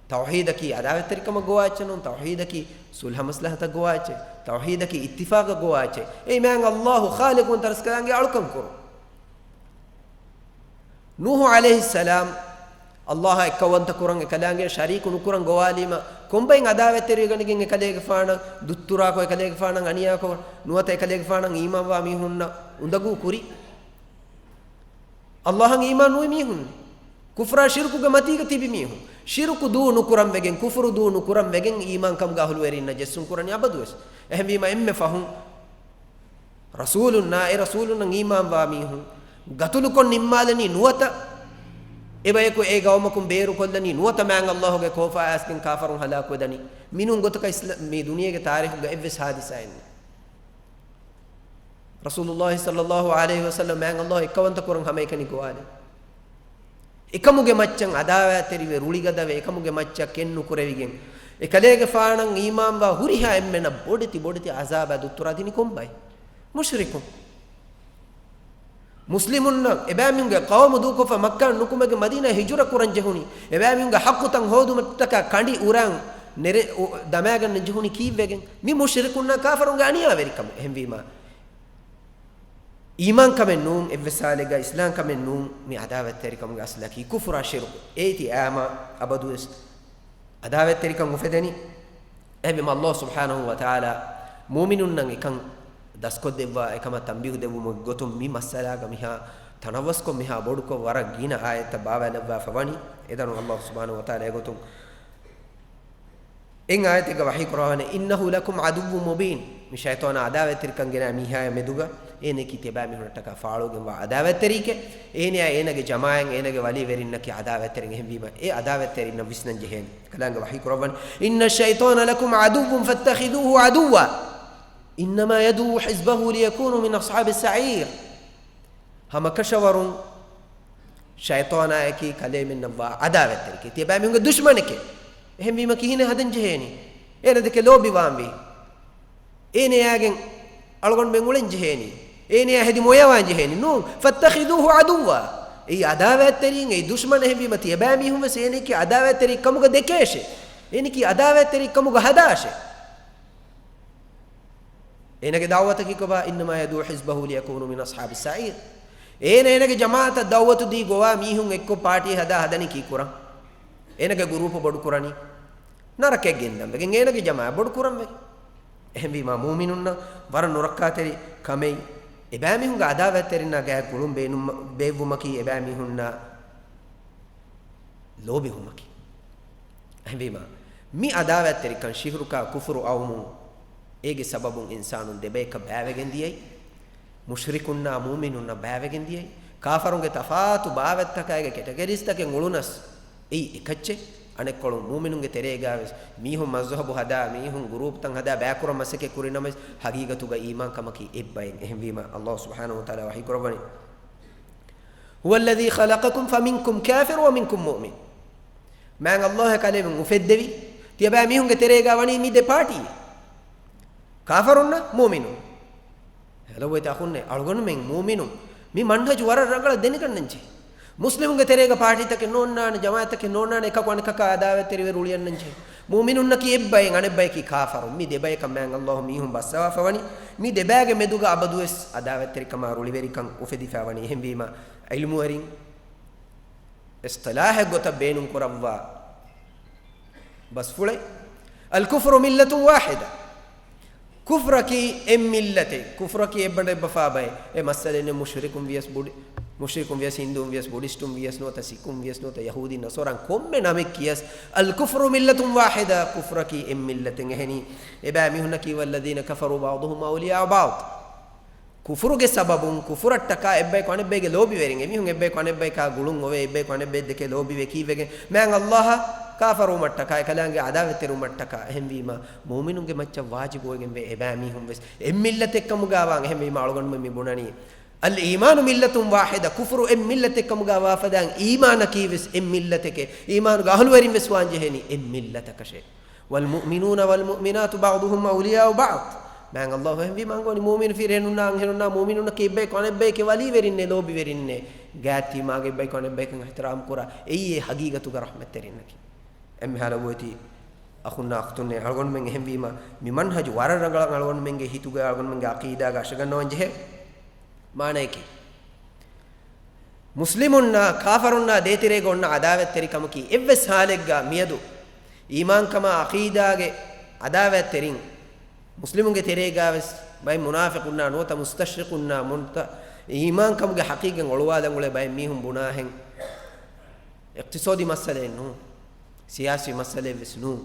ތައުޙީދަކީ ޢަދާވަތްތެރިކަމަށް ގޮވާ އެއްޗެއް ނޫން، ތައުޙީދަކީ ޞުލްޙަ މަސްލަޙަތަށް ގޮވާ އެއްޗެއް، ތައުޙީދަކީ އިއްތިފާޤަށް ގޮވާ އެއްޗެއް. އެއީ މާތް އައްލާހު ޚާލިޤު ވަންތަ ރަސްކަލާނގެ އަޅުކަން ކުރުން. ނޫޙު ޢަލައިހިއްސަލާމް އައްލާހަށް އެއްކައުވަންތަ ކުރަން، އެކަލާނގެ ޝަރީކު ނުކުރަން ގޮވާލީމަ، ކޮންބައިން ޢަދާވަތްތެރިވެގަނެގެން އެކަލޭގެފާނަށް ދުއްތުރާކޮށް، އެކަލޭގެފާނަށް އަނިޔާކޮށް، ނުވަތަ އެކަލޭގެފާނަށް އީމާންވާ މީހުންނަށް އުނދަގޫ ކުރި؟ އައްލާހަށް އީމާން ނުވި މީހުން، ކުފްރާ ޝިރުކުގެ މަތީގަ ތިބި މީހުން، ޝިރުކު ދޫ ނުކުރަން ވެގެން، ކުފުރު ދޫ ނުކުރަން ވެގެން، އީމާންކަމުގެ އަހުލުވެރިންނަށް ޖެއްސުން ކުރަނީ އަބަދުވެސް. އެހެންވީމަ، އެންމެ ފަހުން ރަސޫލުންނާ، އެ ރަސޫލުންނަށް އީމާންވާ މީހުން، ގަތުލުކޮށް ނިންމާލަނީ ނުވަތަ، އެބަޔަކު އެ ގައުމަކުން ބޭރުކޮށްލަނީ ނުވަތަ، މާތް އައްލާހުގެ ކޯފާ އައިސްގެން ކާފަރުން ހަލާކުވެދަނީ. މިނޫން ގޮތަކަށް އިސްލާ-، މި ދުނިޔޭގެ ތާރީޚުގަ އެއްވެސް ހާދިސާއެއް ނެތް. ރަސޫލުﷲ ޞައްލަﷲ ޢަލައިހި ވަސައްލަމަ މާތް އައްލާހު އެއްކައުވަންތަ ކުރަން ހަމައެކަނި ގޮވާލި. އެކަމުގެ މައްޗަށް ޢަދާވާތްތެރިވެ ރުޅިގަދަވެ، އެކަމުގެ މައްޗަށް ކެތް ނުކުރެވިގެން، އެކަލޭގެފާނަށް އީމާންވާ ހުރިހާ އެންމެނަށް ބޮޑެތި ބޮޑެތި ޢަޒާބާ ދުއްތުރާ ދިނީ ކޮންބައި؟ މުޝްރިކުން. މުސްލިމުންނަށް އެބައިމީހުންގެ ޤައުމު ދޫކޮށްފަ މައްކާން ނުކުމެގެން މަދީނާ ހިޖުރަ ކުރަން ޖެހުނީ، އެބައިމީހުންގެ ޙައްޤުތައް ހޯދުމަށްޓަކާ ކަނޑި އުރާން ނެރެ އު-، ދަމާގަންނަން ޖެހުނީ ކީއްވެގެން؟ މި މުޝްރިކުންނާ ކާފަރުންގެ އަނިޔާވެރިކަމުން. އެހެންވީމާ، އީމާންކަމެއް ނޫން، އެއްވެސް ޙާލެއްގަ އިސްލާމްކަމެއް ނޫން، މި ޢަދާވަތްތެރިކަމުގެ އަސްލަކީ ކުފުރާ ޝިރުކު. އޭތި އާމާ އަބަދުވެސް ޢަދާވަތްތެރިކަން އުފެދެނީ. އެހެންވީމަ، އައްލާހު ސުބްޙާނަހު ވަތަޢާލާ މުއުމިނުންނަށް އެކަން ދަސްކޮށްދެއްވާ، އެކަމަށް ތަންބީހު ދެއްވުމުގެ ގޮތުން މި މައްސަލާގަ މިހާ ތަނަވަސްކޮށް، މިހާ ބޮޑުކޮށް، ވަރަށް ގިނަ އާޔަތްތައް ބާވާލައްވާފަ ވަނީ. އެދަނު އައްލާހު ސުބްޙާނަހު ވަތަޢާލާ އެގޮތުން އެއް އާޔަތެއްގަ ވަޙީ ކުރައްވާނެ، إِنَّهُ لَكُمْ عَدُوٌّ مُّبِينٌ. މި ޝައިޠާނާ ޢަދާވަތްތެރިކަން ގެނައި މީހާޔާ މެދުގަ އޭނައަކީ ތިޔަބައިމީހުންނަށްޓަކާ ފާޅުވެގެންވާ ޢަދާވަތްތެރިއެކޭ. އޭނަޔާ އޭނަގެ ޖަމާޢަތް، އޭނަގެ ވަލީވެރިންނަކީ ޢަދާވަތްތެރިން. އެހެންވީމަ، އެ ޢަދާވަތްތެރިންނަށް ވިސްނަން ޖެހޭނެ. ކަލާނގެ ވަޙީ ކުރައްވަނީ، إِنَّ الشَّيْطَانَ لَكُمْ عَدُوٌّ فَاتَّخِذُوهُ عَدُوًّا إِنَّمَا يَدْعُو حِزْبَهُ لِيَكُونُوا مِنْ أَصْحَابِ السَّعِيرِ. ހަމަކަށަވަރުން ޝައިޠާނާއަކީ ކަލޭމެންނަށްވާ ޢަދާވަތްތެރިއެކޭ. ތިޔަބައިމީހުންގެ ދުޝްމަނެކޭ. އެހެންވީމަ ކިހިނެއް ހަދަން ޖެހޭނީ؟ އޭނަ ދެކެ ލޯބިވާންވީ. އޭނަޔާގެން އަޅުގަނޑުމެން އުޅެން ޖެހޭނީ. އޭނަޔާ ހެދި މޮޔަވާން ޖެހޭނީ. ނޫން. فَاتَّخِذُوهُ عَدُوًّا. އެއީ ޢަދާވަތްތެރީން، އެއީ ދުޝްމަން. އެހެންވީމަ ތިޔަބައިމީހުން ވެސް އޭނައަކީ ޢަދާވަތްތެރިއެއްކަމުގަ ދެކޭށޭ. އޭނައަކީ ޢަދާވަތްތެރިއެއްކަމުގަ ހަދާށޭ. އޭނަގެ ދަޢުވަތަކީ ކޮބާ؟ إِنَّمَا يَدْعُو حِزْبَهُ لِيَكُونُوا مِنْ أَصْحَابِ السَّعِيرِ. އޭނަ އޭނަގެ ޖަމާޢަތަށް ދަޢުވަތު ދީ ގޮވާ މީހުން އެއްކޮށް ޕާޓީ ހަދާ ހަދަނީ ކީއްކުރަން؟ އޭނަގެ ގުރޫޕު ބޮޑުކުރަނީ ނަރަކައަށް ގެންދަން ވެގެން، އޭނަގެ ޖަމާޢަތް ބޮޑުކުރަން ވެގެން. އެހެންވީމާ، މުއުމިނުންނަށް ވަރަށް ނުރައްކާތެރި ކަމެއް އެބައިމީހުންގެ ޢަދާވަތްތެރިންނާ ގާތް ގުޅުން ބޭނުން-، ބޭއްވުމަކީ އެބައިމީހުންނާ ލޯބިވުމަކީ. އެހެންވީމާ، މި ޢަދާވަތްތެރިކަން ޝިރުކާ ކުފުރު އައުމުން އޭގެ ސަބަބުން އިންސާނުން ދެބަޔަކަށް ބައިވެގެން ދިޔައީ، މުޝްރިކުންނާ މުއުމިނުންނަށް ބައިވެގެން ދިޔައީ، ކާފަރުންގެ ތަފާތު ބާވަތްތަކާއިގެ ކެޓަގަރީސްތަކެއް އުޅުނަސް އެއީ އެކައްޗެއް. އަނެއްކޮޅުން މުއުމިނުންގެ ތެރޭގާވެސް މީހުން މަޒްހަބު ހަދާ، މީހުން ގުރޫޕްތައް ހަދާ ބައިކުރަން މަސައްކަތް ކުރިނަމަވެސް، ހަގީގަތުގަ އީމާންކަމަކީ އެއްބައެއް. އެހެންވީމާ، އައްލާހު ސުބްޙާނަހު ވަތަޢާލާ ވަޙީ ކުރައްވަނީ، هُوَ الَّذِي خَلَقَكُمْ فَمِنكُمْ كَافِرٌ وَمِنكُمْ مُؤْمِنٌ. މާތް އައްލާހަށް ކަލޭމެން އުފެއްދެވި، ތިޔަބައިމީހުންގެ ތެރޭގާ ވަނީ މި ދެ ޕާޓީއެއް. ކާފަރުންނާ މުއުމިނުން. ހެލަވޭތި އަޚުންނޭ، އަޅުގަނޑުމެން މުއުމިނުން. މި މަންހަޖު ވަރަށް ރަނގަޅަށް ދެނެގަންނަންޖެހޭ. މުސްލިމުންގެ ތެރޭގަ ޕާޓީތަކެއް ނޯންނާނެ، ޖަމާޢަތްތަކެއް ނޯންނާނެ، އެކަކު އަނެކަކާ އަދާވަތްތެރިވެ ރުޅިއަންނަންޖެހޭ. މުއުމިނުންނަކީ އެއްބައެއް، އަނެއްބަޔަކީ ކާފަރުން. މި ދެބަޔަކަށް މާތް އައްލާހު މީހުން ބައްސަވާފަ ވަނީ. މި ދެބައިގެ މެދުގަ އަބަދުވެސް އަދާވަތްތެރިކަމާ ރުޅިވެރިކަން އުފެދިފަ ވަނީ. އެހެންވީމާ، ޢިލްމުވެރިން އިޞްޠިލާޙެއް ގޮތަށް ބޭނުން ކުރައްވާ ބަސްފުޅެއް، الْكُفْرُ مِلَّةٌ وَاحِدَةٌ. ކުފްރަކީ އެއް މިއްލަތެއް، ކުފްރަކީ އެއްބަނޑެއް ބަފާބައެއް. އެ މައްސަލައެއް ނެތް، މުޝްރިކުން ވިޔަސް ބުޑި-، މުޝްރިކުން ވިޔަސް، ހިންދޫން ވިޔަސް، ބުޑިސްޓުން ވިޔަސް ނުވަތަ ސިކުން ވިޔަސް ނުވަތަ ޔަހޫދީ ނަޞާރާ ކޮންމެ ނަމެއް ކިޔަސް، الكفر ملة واحدة، ކުފުރަކީ އެއް މިއްލަތެއް. އެހެނީ އެބައިމީހުންނަކީ والذين كفروا بعضهم أولياء بعض. ކުފުރުގެ ސަބަބުން ކުފުރަށްޓަކާ އެއްބަޔަކު އަނެއްބަޔެއްގެ ލޯބިވެރިން. އެމީހުން އެއްބަޔަކު އަނެއްބަޔަކާ ގުޅުން އޮވޭ، އެއްބަޔަކު އަނެއްބައެއް ދެކެ ލޯބިވެ ކީއްވެގެން؟ މާތް ﷲ އާ ކާފަރުވުމަށްޓަކާ، އެކަލާނގެ އަދާވަތްތެރިވުމަށްޓަކާ. އެހެންވީމާ މުއުމިނުންގެ މައްޗަށް ވާޖިބުވެގެންވޭ އެބައިމީހުން ވެސް އެއް މިއްލަތެއްކަމުގާވާން. އެހެންވީމާ އަޅުގަނޑުމެން މި ބުނަނީ، الإيمان ملة واحدة، ކުފުރު އެއް މިއްލަތެއްކަމުގާ ވާފަދައިން އީމާނަކީ ވެސް އެއް މިއްލަތެކޭ. އީމާނުގެ އަހުލުވެރިން ވެސް ވާންޖެހޭނީ އެއް މިއްލަތަކަށޭ. والمؤمنون والمؤمنات بعضهم أولياء بعض. މާތް ﷲ އެހެންވީމާ އަންގަވަނީ މުއުމިނު ފިރިހެނުންނާ އަންހެނުންނާ މުއުމިނުންނަކީ އެއްބަޔަކު އަނެއްބަޔެކޭ ވަލީވެރިންނޭ، ލޯބިވެރިންނޭ، ގާތްތީމާގެ އެއްބަޔަކު އަނެއްބަޔަކަށް އިޙްތިރާމް ކުރާ. އެއީ އެ ޙަޤީޤަތުގަ ރަޙްމަތްތެރިންނަކީ. އެންމެހާ ލޮބުވެތި އަޚުންނާ އުޚްތުންނޭ، އަޅުގަނޑުމެން އެހެންވީމާ މި މަންހަޖު ވަރަށް ރަނގަޅަށް އަޅުގަނޑުމެންގެ ހިތުގަ އަޅުގަނޑުމެންގެ ޢަޤީދާގަ އަށަގަންނަވަން ޖެހޭ މާނަޔަކީ، މުސްލިމުންނާ ކާފަރުންނާ ދޭތެރޭގަ އޮންނަ ޢަދާވަތްތެރިކަމަކީ އެއްވެސް ޙާލެއްގަ މިއަދު އީމާންކަމާ ޢަޤީދާގެ ޢަދާވަތްތެރިން މުސްލިމުންގެ ތެރޭގަ ވެސް ބައެއް މުނާފިޤުންނާ ނުވަތަ މުސްތަޝްރިޤުންނާ ނުވަތަ އީމާންކަމުގެ ޙަޤީޤަތް އޮޅުވާލަން އުޅޭ ބައެއް މީހުން ބުނާހެން، އިޤްތިޞާދީ މައްސަލައެއް ނޫން، ސިޔާސީ މައްސަލައެއް ވެސް ނޫން،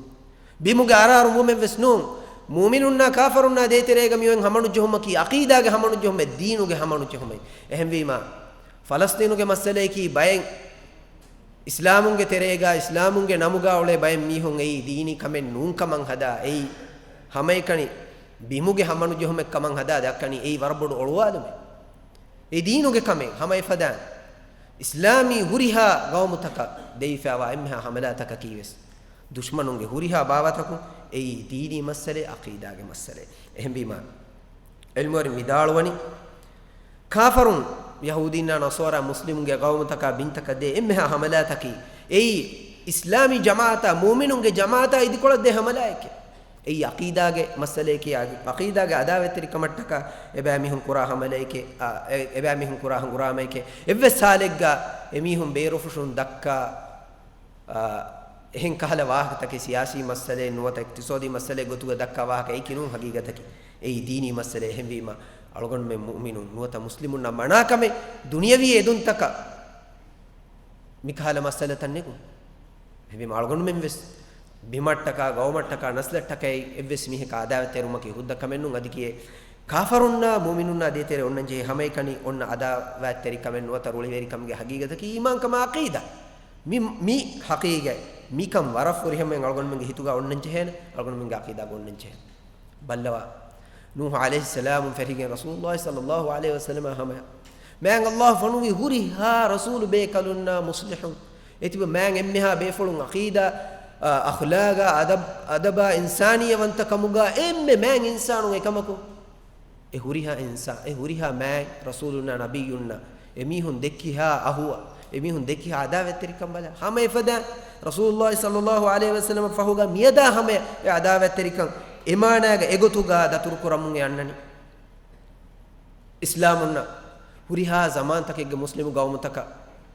ބިމުގެ އަރާރު ވުމެއް ވެސް ނޫން. މުއުމިނުންނާ ކާފަރުންނާ ދޭތެރޭގަ މިއޮތް ހަމަނުޖެހުމަކީ ޢަޤީދާގެ ހަމަނުޖެހުމެއް، ދީނުގެ ހަމަނުޖެހުމެއް. އެހެންވީމާ، ފަލަސްޠީނުގެ މައްސަލަޔަކީ ބައެއް އިސްލާމުންގެ ތެރޭގަ، އިސްލާމުންގެ ނަމުގަ އުޅޭ ބައެއް މީހުން އެއީ ދީނީ ކަމެއް ނޫން ކަމަށް ހަދާ، އެއީ ހަމައެކަނި ބިމުގެ ހަމަނުޖެހުމެއް ކަމަށް ހަދާ ދައްކަނީ އެއީ ވަރަށް ބޮޑު އޮޅުވާލުމެއް. އެ ދީނުގެ ކަމެއް ހަމަ އެފަދައިން އިސްލާމީ ހުރިހާ ގައުމުތަކަށް ދެވިފައިވާ އެންމެހާ ހަމަލާތަކަކީ ވެސް ދުޝްމަނުންގެ ހުރިހާ ބާވަތަކުން އެއީ ދީނީ މައްސަލައެއް، ޢަޤީދާގެ މައްސަލައެއް. އެހެންވީމާ، ޢިލްމުވެރިން ވިދާޅުވަނީ، ކާފަރުން، ޔަހޫދީންނާ ނަޞާރާ މުސްލިމުންގެ ގައުމުތަކާ ބިންތަކަށް ދޭ އެންމެހާ ހަމަލާތަކީ، އެއީ އިސްލާމީ ޖަމާޢަތާ މުއުމިނުންގެ ޖަމާޢަތާ އިދިކޮޅަށް ދޭ ހަމަލާއެކޭ. އެއީ ޢަޤީދާގެ މައްސަލައެކޭ، ޢަޤީދާގެ ޢަދާވަތްތެރިކަމަށްޓަކާ އެބައިމީހުން ކުރާ ހަމަލައެކޭ، އާ، އެ، އެބައިމީހުން ކުރާ ހަނގުރާމައެކޭ. އެއްވެސް ޙާލެއްގަ އެމީހުން ބޭރުފުށުން ދައްކާ، އާ، އެހެން ކަހަލަ ވާހަކަތަކެއް، ސިޔާސީ މައްސަލައެއް ނުވަތަ އިޤްތިޞާދީ މައްސަލައެއް ގޮތުގަ ދައްކާ ވާހަކަ އެއީކީ ނޫން ޙަޤީޤަތަކީ. އެއީ ދީނީ މައްސަލައެއް. އެހެންވީމަ، އަޅުގަނޑުމެން މުއުމިނުން ނުވަތަ މުސްލިމުންނަށް މަނާ ކަމެއް ދުނިޔަވީ އެދުންތަކަށް މިކަހަލަ މައްސަލަތައް ނެގުން. އެހެންވީމަ އަޅުގަނޑުމެން ވެސް ބިމަށްޓަކާ، ގައުމަށްޓަކާ، ނަސްލަށްޓަކައި އެއްވެސް މީހަކާ އަދާވަތްތެރިވުމަކީ ހުއްދަ ކަމެއް ނޫން. އަދި ކިޔޭ، ކާފަރުންނާ މުއުމިނުންނާ ދޭތެރޭ އޮންނަން ޖެހޭ ހަމައެކަނި އޮންނަ އަދާވަތްތެރިކަމެއް ނުވަތަ ރުޅިވެރިކަމުގެ ޙަޤީޤަތަކީ އީމާންކަމާ ޢަޤީދާ. މި، މި ޙަޤީޤަތް، މިކަން ވަރަށް ފުރިހަމައިން އަޅުގަނޑުމެންގެ ހިތުގަ އޮންނަން ޖެހޭނެ، އަޅުގަނޑުމެންގެ ޢަޤީދާގަ އޮންނަން ޖެހޭނެ. ބައްލަވާ، ނޫޙު ޢަލައިހިއްސަލާމުން ފެށިގެން ރަސޫލުﷲ ޞައްލަﷲ ޢަލައިހި ވަސައްލަމާ ހަމަޔަށް މާތް ﷲ ފޮނުވި ހުރިހާ ރަސޫލު ބޭކަލުންނާ މުޞްލިޙުން އެތިބަ މާތް އެންމެހާ ބޭފުޅުން ޢަޤީދާ، އަ، އަޚްލާގާ، އަދަބް، އަދަބާ، އިންސާނިއްޔަވަންތަކަމުގާ އެންމެ މާތް އިންސާނުން އެކަމަކު، އެ ހުރިހާ އިންސާ، އެ ހުރިހާ މާތް ރަސޫލުންނާ ނަބިއްޔުންނާ އެމީހުން ދެއްކި ހާ އަހުވަ، އެމީހުން ދެއްކި ހާ އަދާވަތްތެރިކަން ބަލާ. ހަމަ އެފަދަ ރަސޫލުﷲ ޞައްލަﷲ ޢަލައިހި ވަސައްލަމަ ފަހުގަ މިއަދާ ހަމަޔަށް އެ އަދާވަތްތެރިކަން އެ މާނާގަ އެގޮތުގަ ދަތުރުކުރަމުން އެ އަންނަނީ. އިސްލާމުންނަށް ހުރިހާ ޒަމާންތަކެއްގެ މުސްލިމު ގައުމުތަކަށް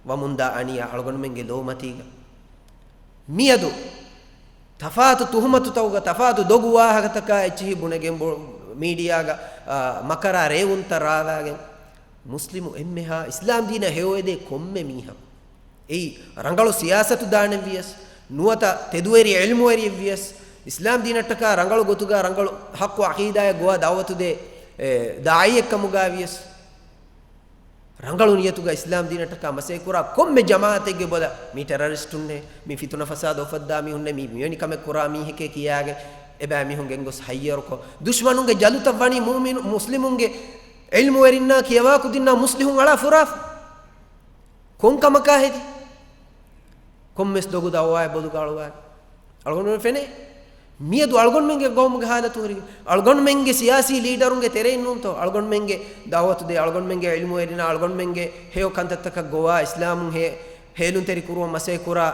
ވަމުންދާ އަނިޔާ އަޅުގަނޑުމެންގެ ލޯމަތީގަ. މިއަދު ތަފާތު ތުހުމަތުތަކުގަ، ތަފާތު ދޮގު ވާހަކަތަކާ އެއްޗިހި ބުނެގެން ބޮ-، މީޑިއާގަ، އާ، މަކަރާ ރޭވުންތައް ރާވާގެން، މުސްލިމު އެންމެހާ އިސްލާމް ދީނަށް ހެޔޮއެދޭ ކޮންމެ މީހަކު އެއީ ރަނގަޅު ސިޔާސަތު ދާނެ ވިޔަސް، ނުވަތަ ތެދުވެރި ޢިލްމުވެރިއެއް ވިޔަސް، އިސްލާމް ދީނަށްޓަކާ ރަނގަޅު ގޮތުގަ ރަނގަޅު ޙައްޤު ޢަޤީދާއެއް ގޮވާ ދަޢުވަތު ދޭ، އެ، ދާޢީއެއްކަމުގަ ވިޔަސް، ރަނގަޅު ނިޔަތުގަ އިސްލާމް ދީނަށްޓަކާ މަސައްކަތް ކުރާ ކޮންމެ ޖަމާޢަތެއްގެ ބޮލަށް މީ ޓެރަރިސްޓުންނޭ، މީ ފިތުނަ ފަސާދަ އުފައްދާ މީހުންނޭ، މީ މިވެނި ކަމެއް ކުރާ މީހެކޭ ކިޔާގެން އެބައިމީހުން ގެންގޮސް ހައްޔަރުކޮށް، ދުޝްމަނުންގެ ޖަލުތައް ވަނީ މުއުމިނު-، މުސްލިމުންގެ ޢިލްމުވެރިންނާ ކިޔަވާ ކުދިންނާ މުސްލިހުން އަޅާ ފުރާފަ. ކޮން ކަމަކާ ހެދި؟ ކޮންމެސް ދޮގު ދައުވާއެއް ބޮލުގަ އަޅުވާ. އަޅުގަނޑުމެން ފެނޭ. މިއަދު އަޅުގަނޑުމެންގެ ގައުމުގެ ހާލަތު ހުރި. އަޅުގަނޑުމެންގެ ސިޔާސީ ލީޑަރުންގެ ތެރެއިން ނޫންތޯ؟ އަޅުގަނޑުމެންގެ ދައުވަތު ދޭ، އަޅުގަނޑުމެންގެ ޢިލްމުވެރިންނާ، އަޅުގަނޑުމެންގެ ހެޔޮ ކަންތައްތަކަށް ގޮވާ، އިސްލާމުން ހޭ-، ހޭލުންތެރި ކުރުވަން މަސައްކަތް ކުރާ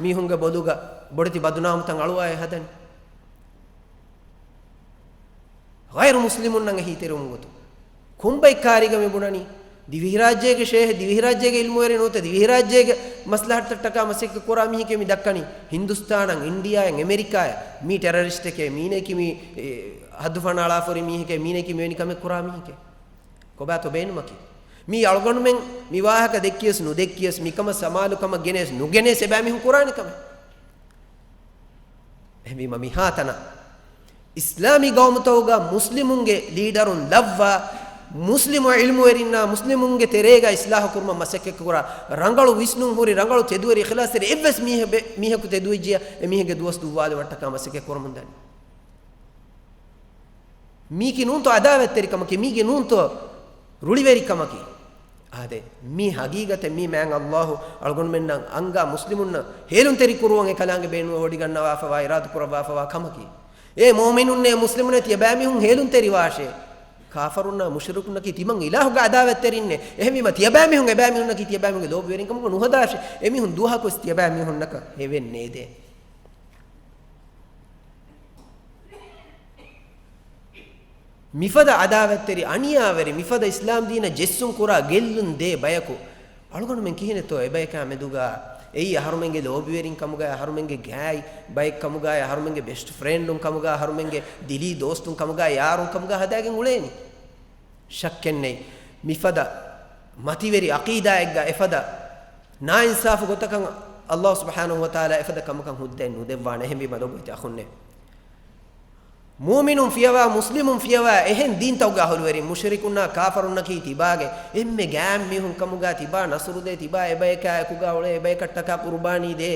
މީހުންގެ ބޮލުގަ ބޮޑެތި ބަދުނާމުތައް އަޅުވާ އެ ހަދަނީ. ޣައިރު މުސްލިމުންނަށް އެހީތެރިވުމުގެ ގޮތުން. ކޮންބައި ކާރިގަ މި ބުނަނީ؟ ދިވެހިރާއްޖޭގެ ޝޭހެއް، ދިވެހިރާއްޖޭގެ ޢިލްމުވެރި ނުވަތަ ދިވެހިރާއްޖޭގެ މަސްލަހަތަށްޓަކާ މަސައްކަތް ކުރާ މީހެކޭ މި ދައްކަނީ. ހިންދުސްތާނަށް، އިންޑިއާއަށް، އެމެރިކާއަށް މީ ޓެރަރިސްޓެކޭ، މީނަކީ މީ، އެ، ހައްދު ފަނާޅާފަ ހުރި މީހެކޭ، މީނަކީ މިވެނި ކަމެއް ކުރާ މީހެކޭ. ކޮބާތޯ ބޭނުމަކީ؟ މީ އަޅުގަނޑުމެން މި ވާހަކަ ދެއްކިޔަސް ނުދެއްކިޔަސް، މިކަމަށް ސަމާލުކަމަށް ގެނެސް ނުގެނެސް އެބައިމީހުން ކުރާނެ ކަމެއް. އެހެންވީމަ މިހާތަނަށް އިސްލާމީ ގައުމުތަކުގަ މުސްލިމުންގެ ލީޑަރުން ލައްވާ، މުސްލިމު ޢިލްމުވެރިންނާ މުސްލިމުންގެ ތެރޭގަ އިސްލާހު ކުރުމަށް މަސައްކަތް ކުރާ، ރަނގަޅު ވިސްނުން ހުރި، ރަނގަޅު ތެދުވެރި އިޚްލާޞްތެރި އެއްވެސް މީހެއް ބެ-، މީހަކު ތެދުވެއްޖިޔާ، އެ މީހެއްގެ ދުވަސް ދުއްވާލުމަށްޓަކާ މަސައްކަތް ކުރަމުން ދަނީ. މީކީ ނޫންތޯ އަދާވަތްތެރިކަމަކީ، މީގެ ނޫންތޯ ރުޅިވެރިކަމަކީ؟ އާދެ، މީ ހަގީގަތެއް. މީ މާތް ﷲ އަޅުގަނޑުމެންނަށް އަންގާ މުސްލިމުންނަށް ހޭލުންތެރި ކުރުވަން އެކަލާނގެ ބޭނުން ވޮޑިގަންނަވާފަވާ، އިރާދަ ކުރައްވާފަވާ ކަމަކީ. އޭ މުއުމިނުންނޭ މުސްލިމުންނޭ ތިޔަބައިމީހުން ހޭލުންތެރިވާށޭ. ކާފަރުންނާ މުޝްރިކުންނަކީ ތިމަން އިލާހުގެ އަދާވަތްތެރިންނޭ. އެހެންވީމަ ތިޔަބައިމީހުން އެބައިމީހުންނަކީ ތިޔަބައިމީހުންގެ ލޯބިވެރިން ކަމުގަ ނުހަދާށޭ. އެމީހުން ދުވަހަކުވެސް ތިޔަބައިމީހުންނަކަށް ހެވެއް ނޭދޭ. މިފަދަ އަދާވަތްތެރި އަނިޔާވެރި، މިފަދަ އިސްލާމް ދީނަށް ޖެއްސުން ކުރާ ގެއްލުން ދޭ ބަޔަކު އަޅުގަނޑުމެން ކިހިނެއްތޯ އެބަޔަކާ މެދުގަ އެއީ އަހަރުމެންގެ ލޯބިވެރިން ކަމުގައި، އަހަރުމެންގެ ގާތް ބައެއް ކަމުގައި، އަހަރުމެންގެ ބެސްޓް ފްރެންޑުން ކަމުގައި، އަހަރުމެންގެ ދިލީ ދޯސްތުން ކަމުގައި، ޔާރުން ކަމުގައި ހަދާގެން އުޅޭނީ. ޝައްކެއްނެތް، މިފަދަ މަތިވެރި އަޤީދާއެއްގަ އެފަދަ ނާއިންސާފު ގޮތަކަށް ﷲ ސުބްޙާނަހޫ ވަތަޢާލާ އެފަދަ ކަމަކަށް ހުއްދައެއް ނުދެއްވާނެ. އެހެންވީމަ ލޮބުވެތި އަޚުންނޭ، މުއުމިނުން ފިޔަވާ، މުސްލިމުން ފިޔަވާ، އެހެން ދީންތަކުގެ އަހުލުވެރިން، މުޝްރިކުންނާ ކާފަރުންނަކީ ތިބާގެ އެންމެ ގާތް މީހުން ކަމުގަ، ތިބާ ނަޞްރު ދޭ، ތިބާ އެބަޔަކާ އެކުގަ އުޅޭ، އެބަޔަކަށްޓަކާ ޤުރުބާނީ ދޭ،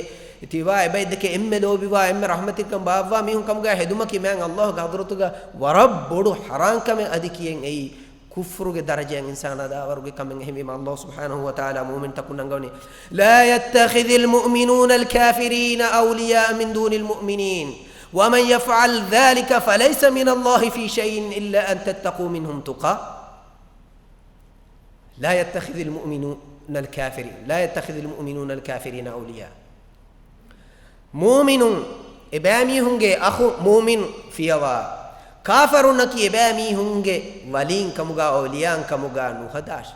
ތިބާ އެބައި ދެކެ އެންމެ ލޯބިވާ، އެންމެ ރަޙްމަތްތެރިކަން ބާއްވާ މީހުން ކަމުގަ ހެދުމަކީ މާތް ﷲގެ ޙަޟްރަތުގަ ވަރަށް ބޮޑު ޙަރާން ކަމެއް. އަދި ކިޔެން އެއީ ކުފްރުގެ ދަރަޖައަށް އިންސާނާ ދާވަރުގެ ކަމެއް. އެހެންވީމަ ﷲ ސުބްޙާނަހޫ ވަތަޢާލާ މުއުމިންތަކުން އަންގަވަނީ، لا يتخذ المؤمنون الكافرين أولياء من دون المؤمنين ومن يفعل ذلك فليس من الله في شيء إلا أن تتقوا منهم تقى. لا يتخذ المؤمنون الكافرين، لا يتخذ المؤمنون الكافرين أولياء. މުއުމިނުން އެބައިމީހުންގެ އަޚު މުއުމިން ފިޔަވާ، ކާފަރުންނަކީ އެބައިމީހުންގެ ވަލީން ކަމުގަ، އައުލިޔާއިން ކަމުގަ ނުހަދާށޭ.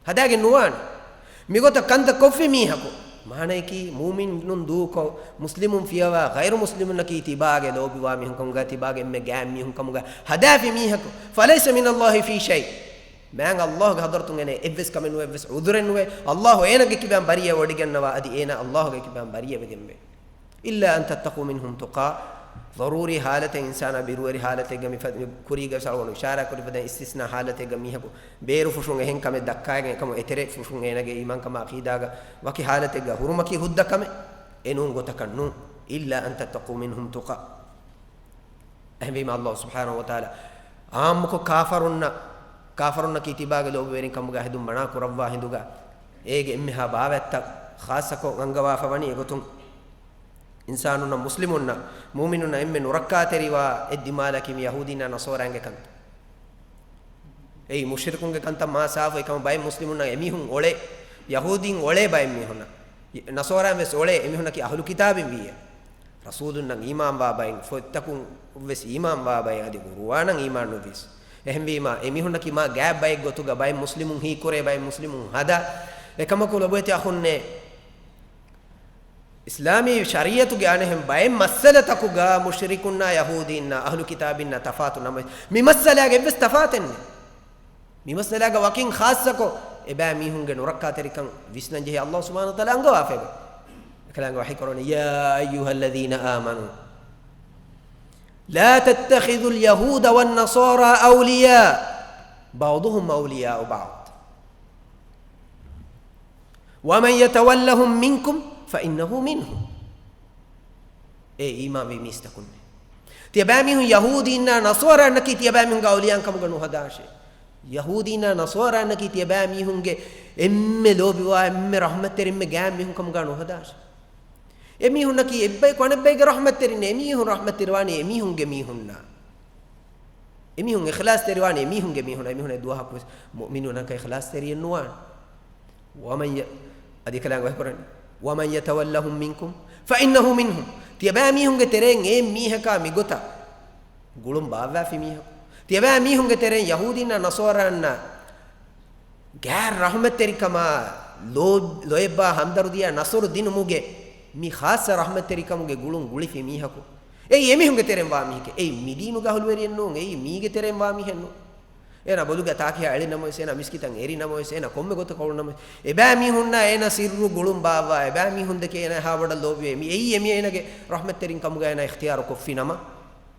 ހަދާގެން ނުވާނެ. މިގޮތަށް ކަންތައް ކޮށްފި މީހަކު، މާނަޔަކީ މުއުމިނުން ދޫކޮށް، މުސްލިމުން ފިޔަވާ، ޣައިރު މުސްލިމުންނަކީ ތިބާގެ ލޯބިވާ މީހުން ކަމުގަ، ތިބާގެ އެންމެ ގާތް މީހުން ކަމުގަ ހަދާފި މީހަކު، فليس من الله في شيء. މާތް ﷲގެ ޙަޟްރަތުން އޭނަ އެއްވެސް ކަމެއް ނުވޭ، އެއްވެސް ޢުޛުރެއް ނުވޭ. ﷲ އޭނަގެ ކިބައިން ބަރީއަށް ވޮޑިގަންނަވާ، އަދި އޭނަ ﷲގެ ކިބައިން ބަރީއަށް ވެގެންވޭ. إلا أن تتقوا منهم تقى. ޟަރޫރީ ޙާލަތެއް، އިންސާނާ ބިރުވެރި ޙާލަތެއްގަ މިފަދަ، މި ކުރީގަވެސް އަޅުގަނޑު އިޝާރާތް ކުރި ފަދައިން، އިސްތިސްނާ ޙާލަތެއްގަ މީހަކު ބޭރުފުށުން އެހެން ކަމެއް ދައްކާގެން އެކަމު އެތެރެ ފުށުން އޭނަގެ އީމާންކަމާ ޢަޤީދާގަ ވަކި ޙާލަތެއްގަ ހުރުމަކީ ހުއްދަ ކަމެއް. އެނޫން ގޮތަކަށް ނޫން. إلا أن تتقوا منهم تقى. އެހެންވީމަ ﷲ ސުބްޙާނަހޫ ވަތަޢާލާ ޢާއްމުކޮށް ކާފަރުންނަށް، ކާފަރުންނަކީ ތިބާގެ ލޯބިވެރިން ކަމުގަ ހެދުން މަނާ ކުރައްވާ ހިނދުގަ، އޭގެ އެންމެހާ ބާވަތްތައް ޚާއްޞަކޮށް އަންގަވާފަ ވަނީ އެގޮތުން. އިންސާނުންނަށް، މުސްލިމުންނަށް، މުއުމިނުންނަށް އެންމެ ނުރައްކާތެރިވާ އެއް ދިމާލަކީ މި ޔަހޫދީންނާ ނަޞާރާއިންގެ ކަންތައް. އެއީ މުޝްރިކުންގެ ކަންތައް މާ ސާފު. އެކަމަށް ބައެއް މުސްލިމުންނަށް އެމީހުން އޮޅޭ، ޔަހޫދީން އޮޅޭ ބައެއް މީހުންނަށް. ނަޞާރާއިން ވެސް އޮޅޭ އެމީހުންނަކީ އަހުލު ކިތާބިން ވީއޭ. ރަސޫލުންނަށް އީމާންވާ ބައިން، ފޮތްތަކުން ވެސް އީމާންވާ ބައިން، އަދި ޤުރުއާނަށް އީމާން ނުވިޔަސް. އެހެންވީމާ، އެމީހުންނަކީ މާ ގާތް ބައެއް ގޮތުގަ ބައެއް މުސްލިމުން ހީކުރޭ، ބައެއް މުސްލިމުން ހަދާ. އެކަމަކު ލޮބުވެތި އަޚުންނޭ، އިސްލާމީ ޝަރީޢަތުގެ އަނެއްހެން ބައެއް މައްސަލަތަކުގަ މުޝްރިކުންނާ ޔަހޫދީންނާ އަހުލު ކިތާބީންނާ ތަފާތު ނަމަވެސް، މި މައްސަލާގަ އެއްވެސް ތަފާތެއް ނެތް. މި މައްސަލާގަ ވަކިން ޚާއްޞަކޮށް، އެބައިމީހުންގެ ނުރައްކާތެރިކަން ވިސްނަންޖެހޭ ﷲ ސުބްޙާނަހޫ ވަތަޢާލާ އަންގަވާފައެވެ. އެކަލާނގެ ވަޙީ ކުރަނީ، يا أيها الذين آمنوا لا تتخذوا اليهود والنصارى أولياء بعضهم أولياء بعض ومن يتولهم منكم فإنه منهم. އޭ އީމާންވި މީސްތަކުންނޭ! ތިޔަބައިމީހުން ޔަހޫދީންނާ ނަޞާރާއިންނަކީ ތިޔަބައިމީހުންގެ އައުލިޔާއިން ކަމުގަ ނުހަދާށޭ. ޔަހޫދީންނާ ނަޞާރާއިންނަކީ ތިޔަބައިމީހުންގެ އެންމެ ލޯބިވާ، އެންމެ ރަޙްމަތްތެރި، އެންމެ ގާތް މީހުން ކަމުގަ ނުހަދާށޭ. އެމީހުންނަކީ އެއްބަޔަކު އަނެއްބައެއްގެ ރަޙްމަތްތެރިންނޭ. އެމީހުން ރަޙްމަތްތެރިވާނީ އެމީހުންގެ މީހުންނާ. އެމީހުން އިޚްލާޞްތެރިވާނީ އެމީހުންގެ މީހުންނާ. އެމީހުން އެ ދުވަހަކުވެސް މުއުމިނުންނަކަށް އިޚްލާޞްތެރިއެއް ނުވާނެ. ومن ي-، އަދި ކަލާނގެ ވަޙީ ކުރަނީ، ومن يتولهم منكم فإنه منهم. ތިޔަބައިމީހުންގެ ތެރެއިން އެއް މީހަކާ މިގޮތަށް ގުޅުން ބާއްވާފި މީހަކު، ތިޔަބައިމީހުންގެ ތެރެއިން ޔަހޫދީންނާ ނަޞާރާންނާ ގާތް ރަޙްމަތްތެރިކަމާ، ލޯ-، ލޯތްބާ ހަމްދަރުދީއާ ނަޞްރު ދިނުމުގެ މި ޚާއްޞަ ރަޙްމަތްތެރިކަމުގެ ގުޅުން ގުޅިފި މީހަކު، އެއީ އެމީހުންގެ ތެރެއިން ވާ މީހެކޭ. އެއީ މި ދީނުގެ އަހުލުވެރިއެއް ނޫން. އެއީ މީގެ ތެރެއިން ވާ މީހެއް ނޫން. އޭނާ ބޮލުގަ ތާކިހާ އެޅި ނަމަވެސް، އޭނާ މިސްކިތަށް އެރި ނަމަވެސް، އޭނާ ކޮންމެ ގޮތަކަށް އުޅުނަމަވެސް، އެބައިމީހުންނާ އޭނާ ސިއްރު ގުޅުން ބާއްވާ، އެބައިމީހުން ދެކެ އޭނާ އެހާ ބޮޑަށް ލޯބިވޭ. މި އެއީ އެމީހުންނަގެ ރަޙްމަތްތެރިން ކަމުގަ އޭނާ އިޚްތިޔާރު ކޮށްފި ނަމަ،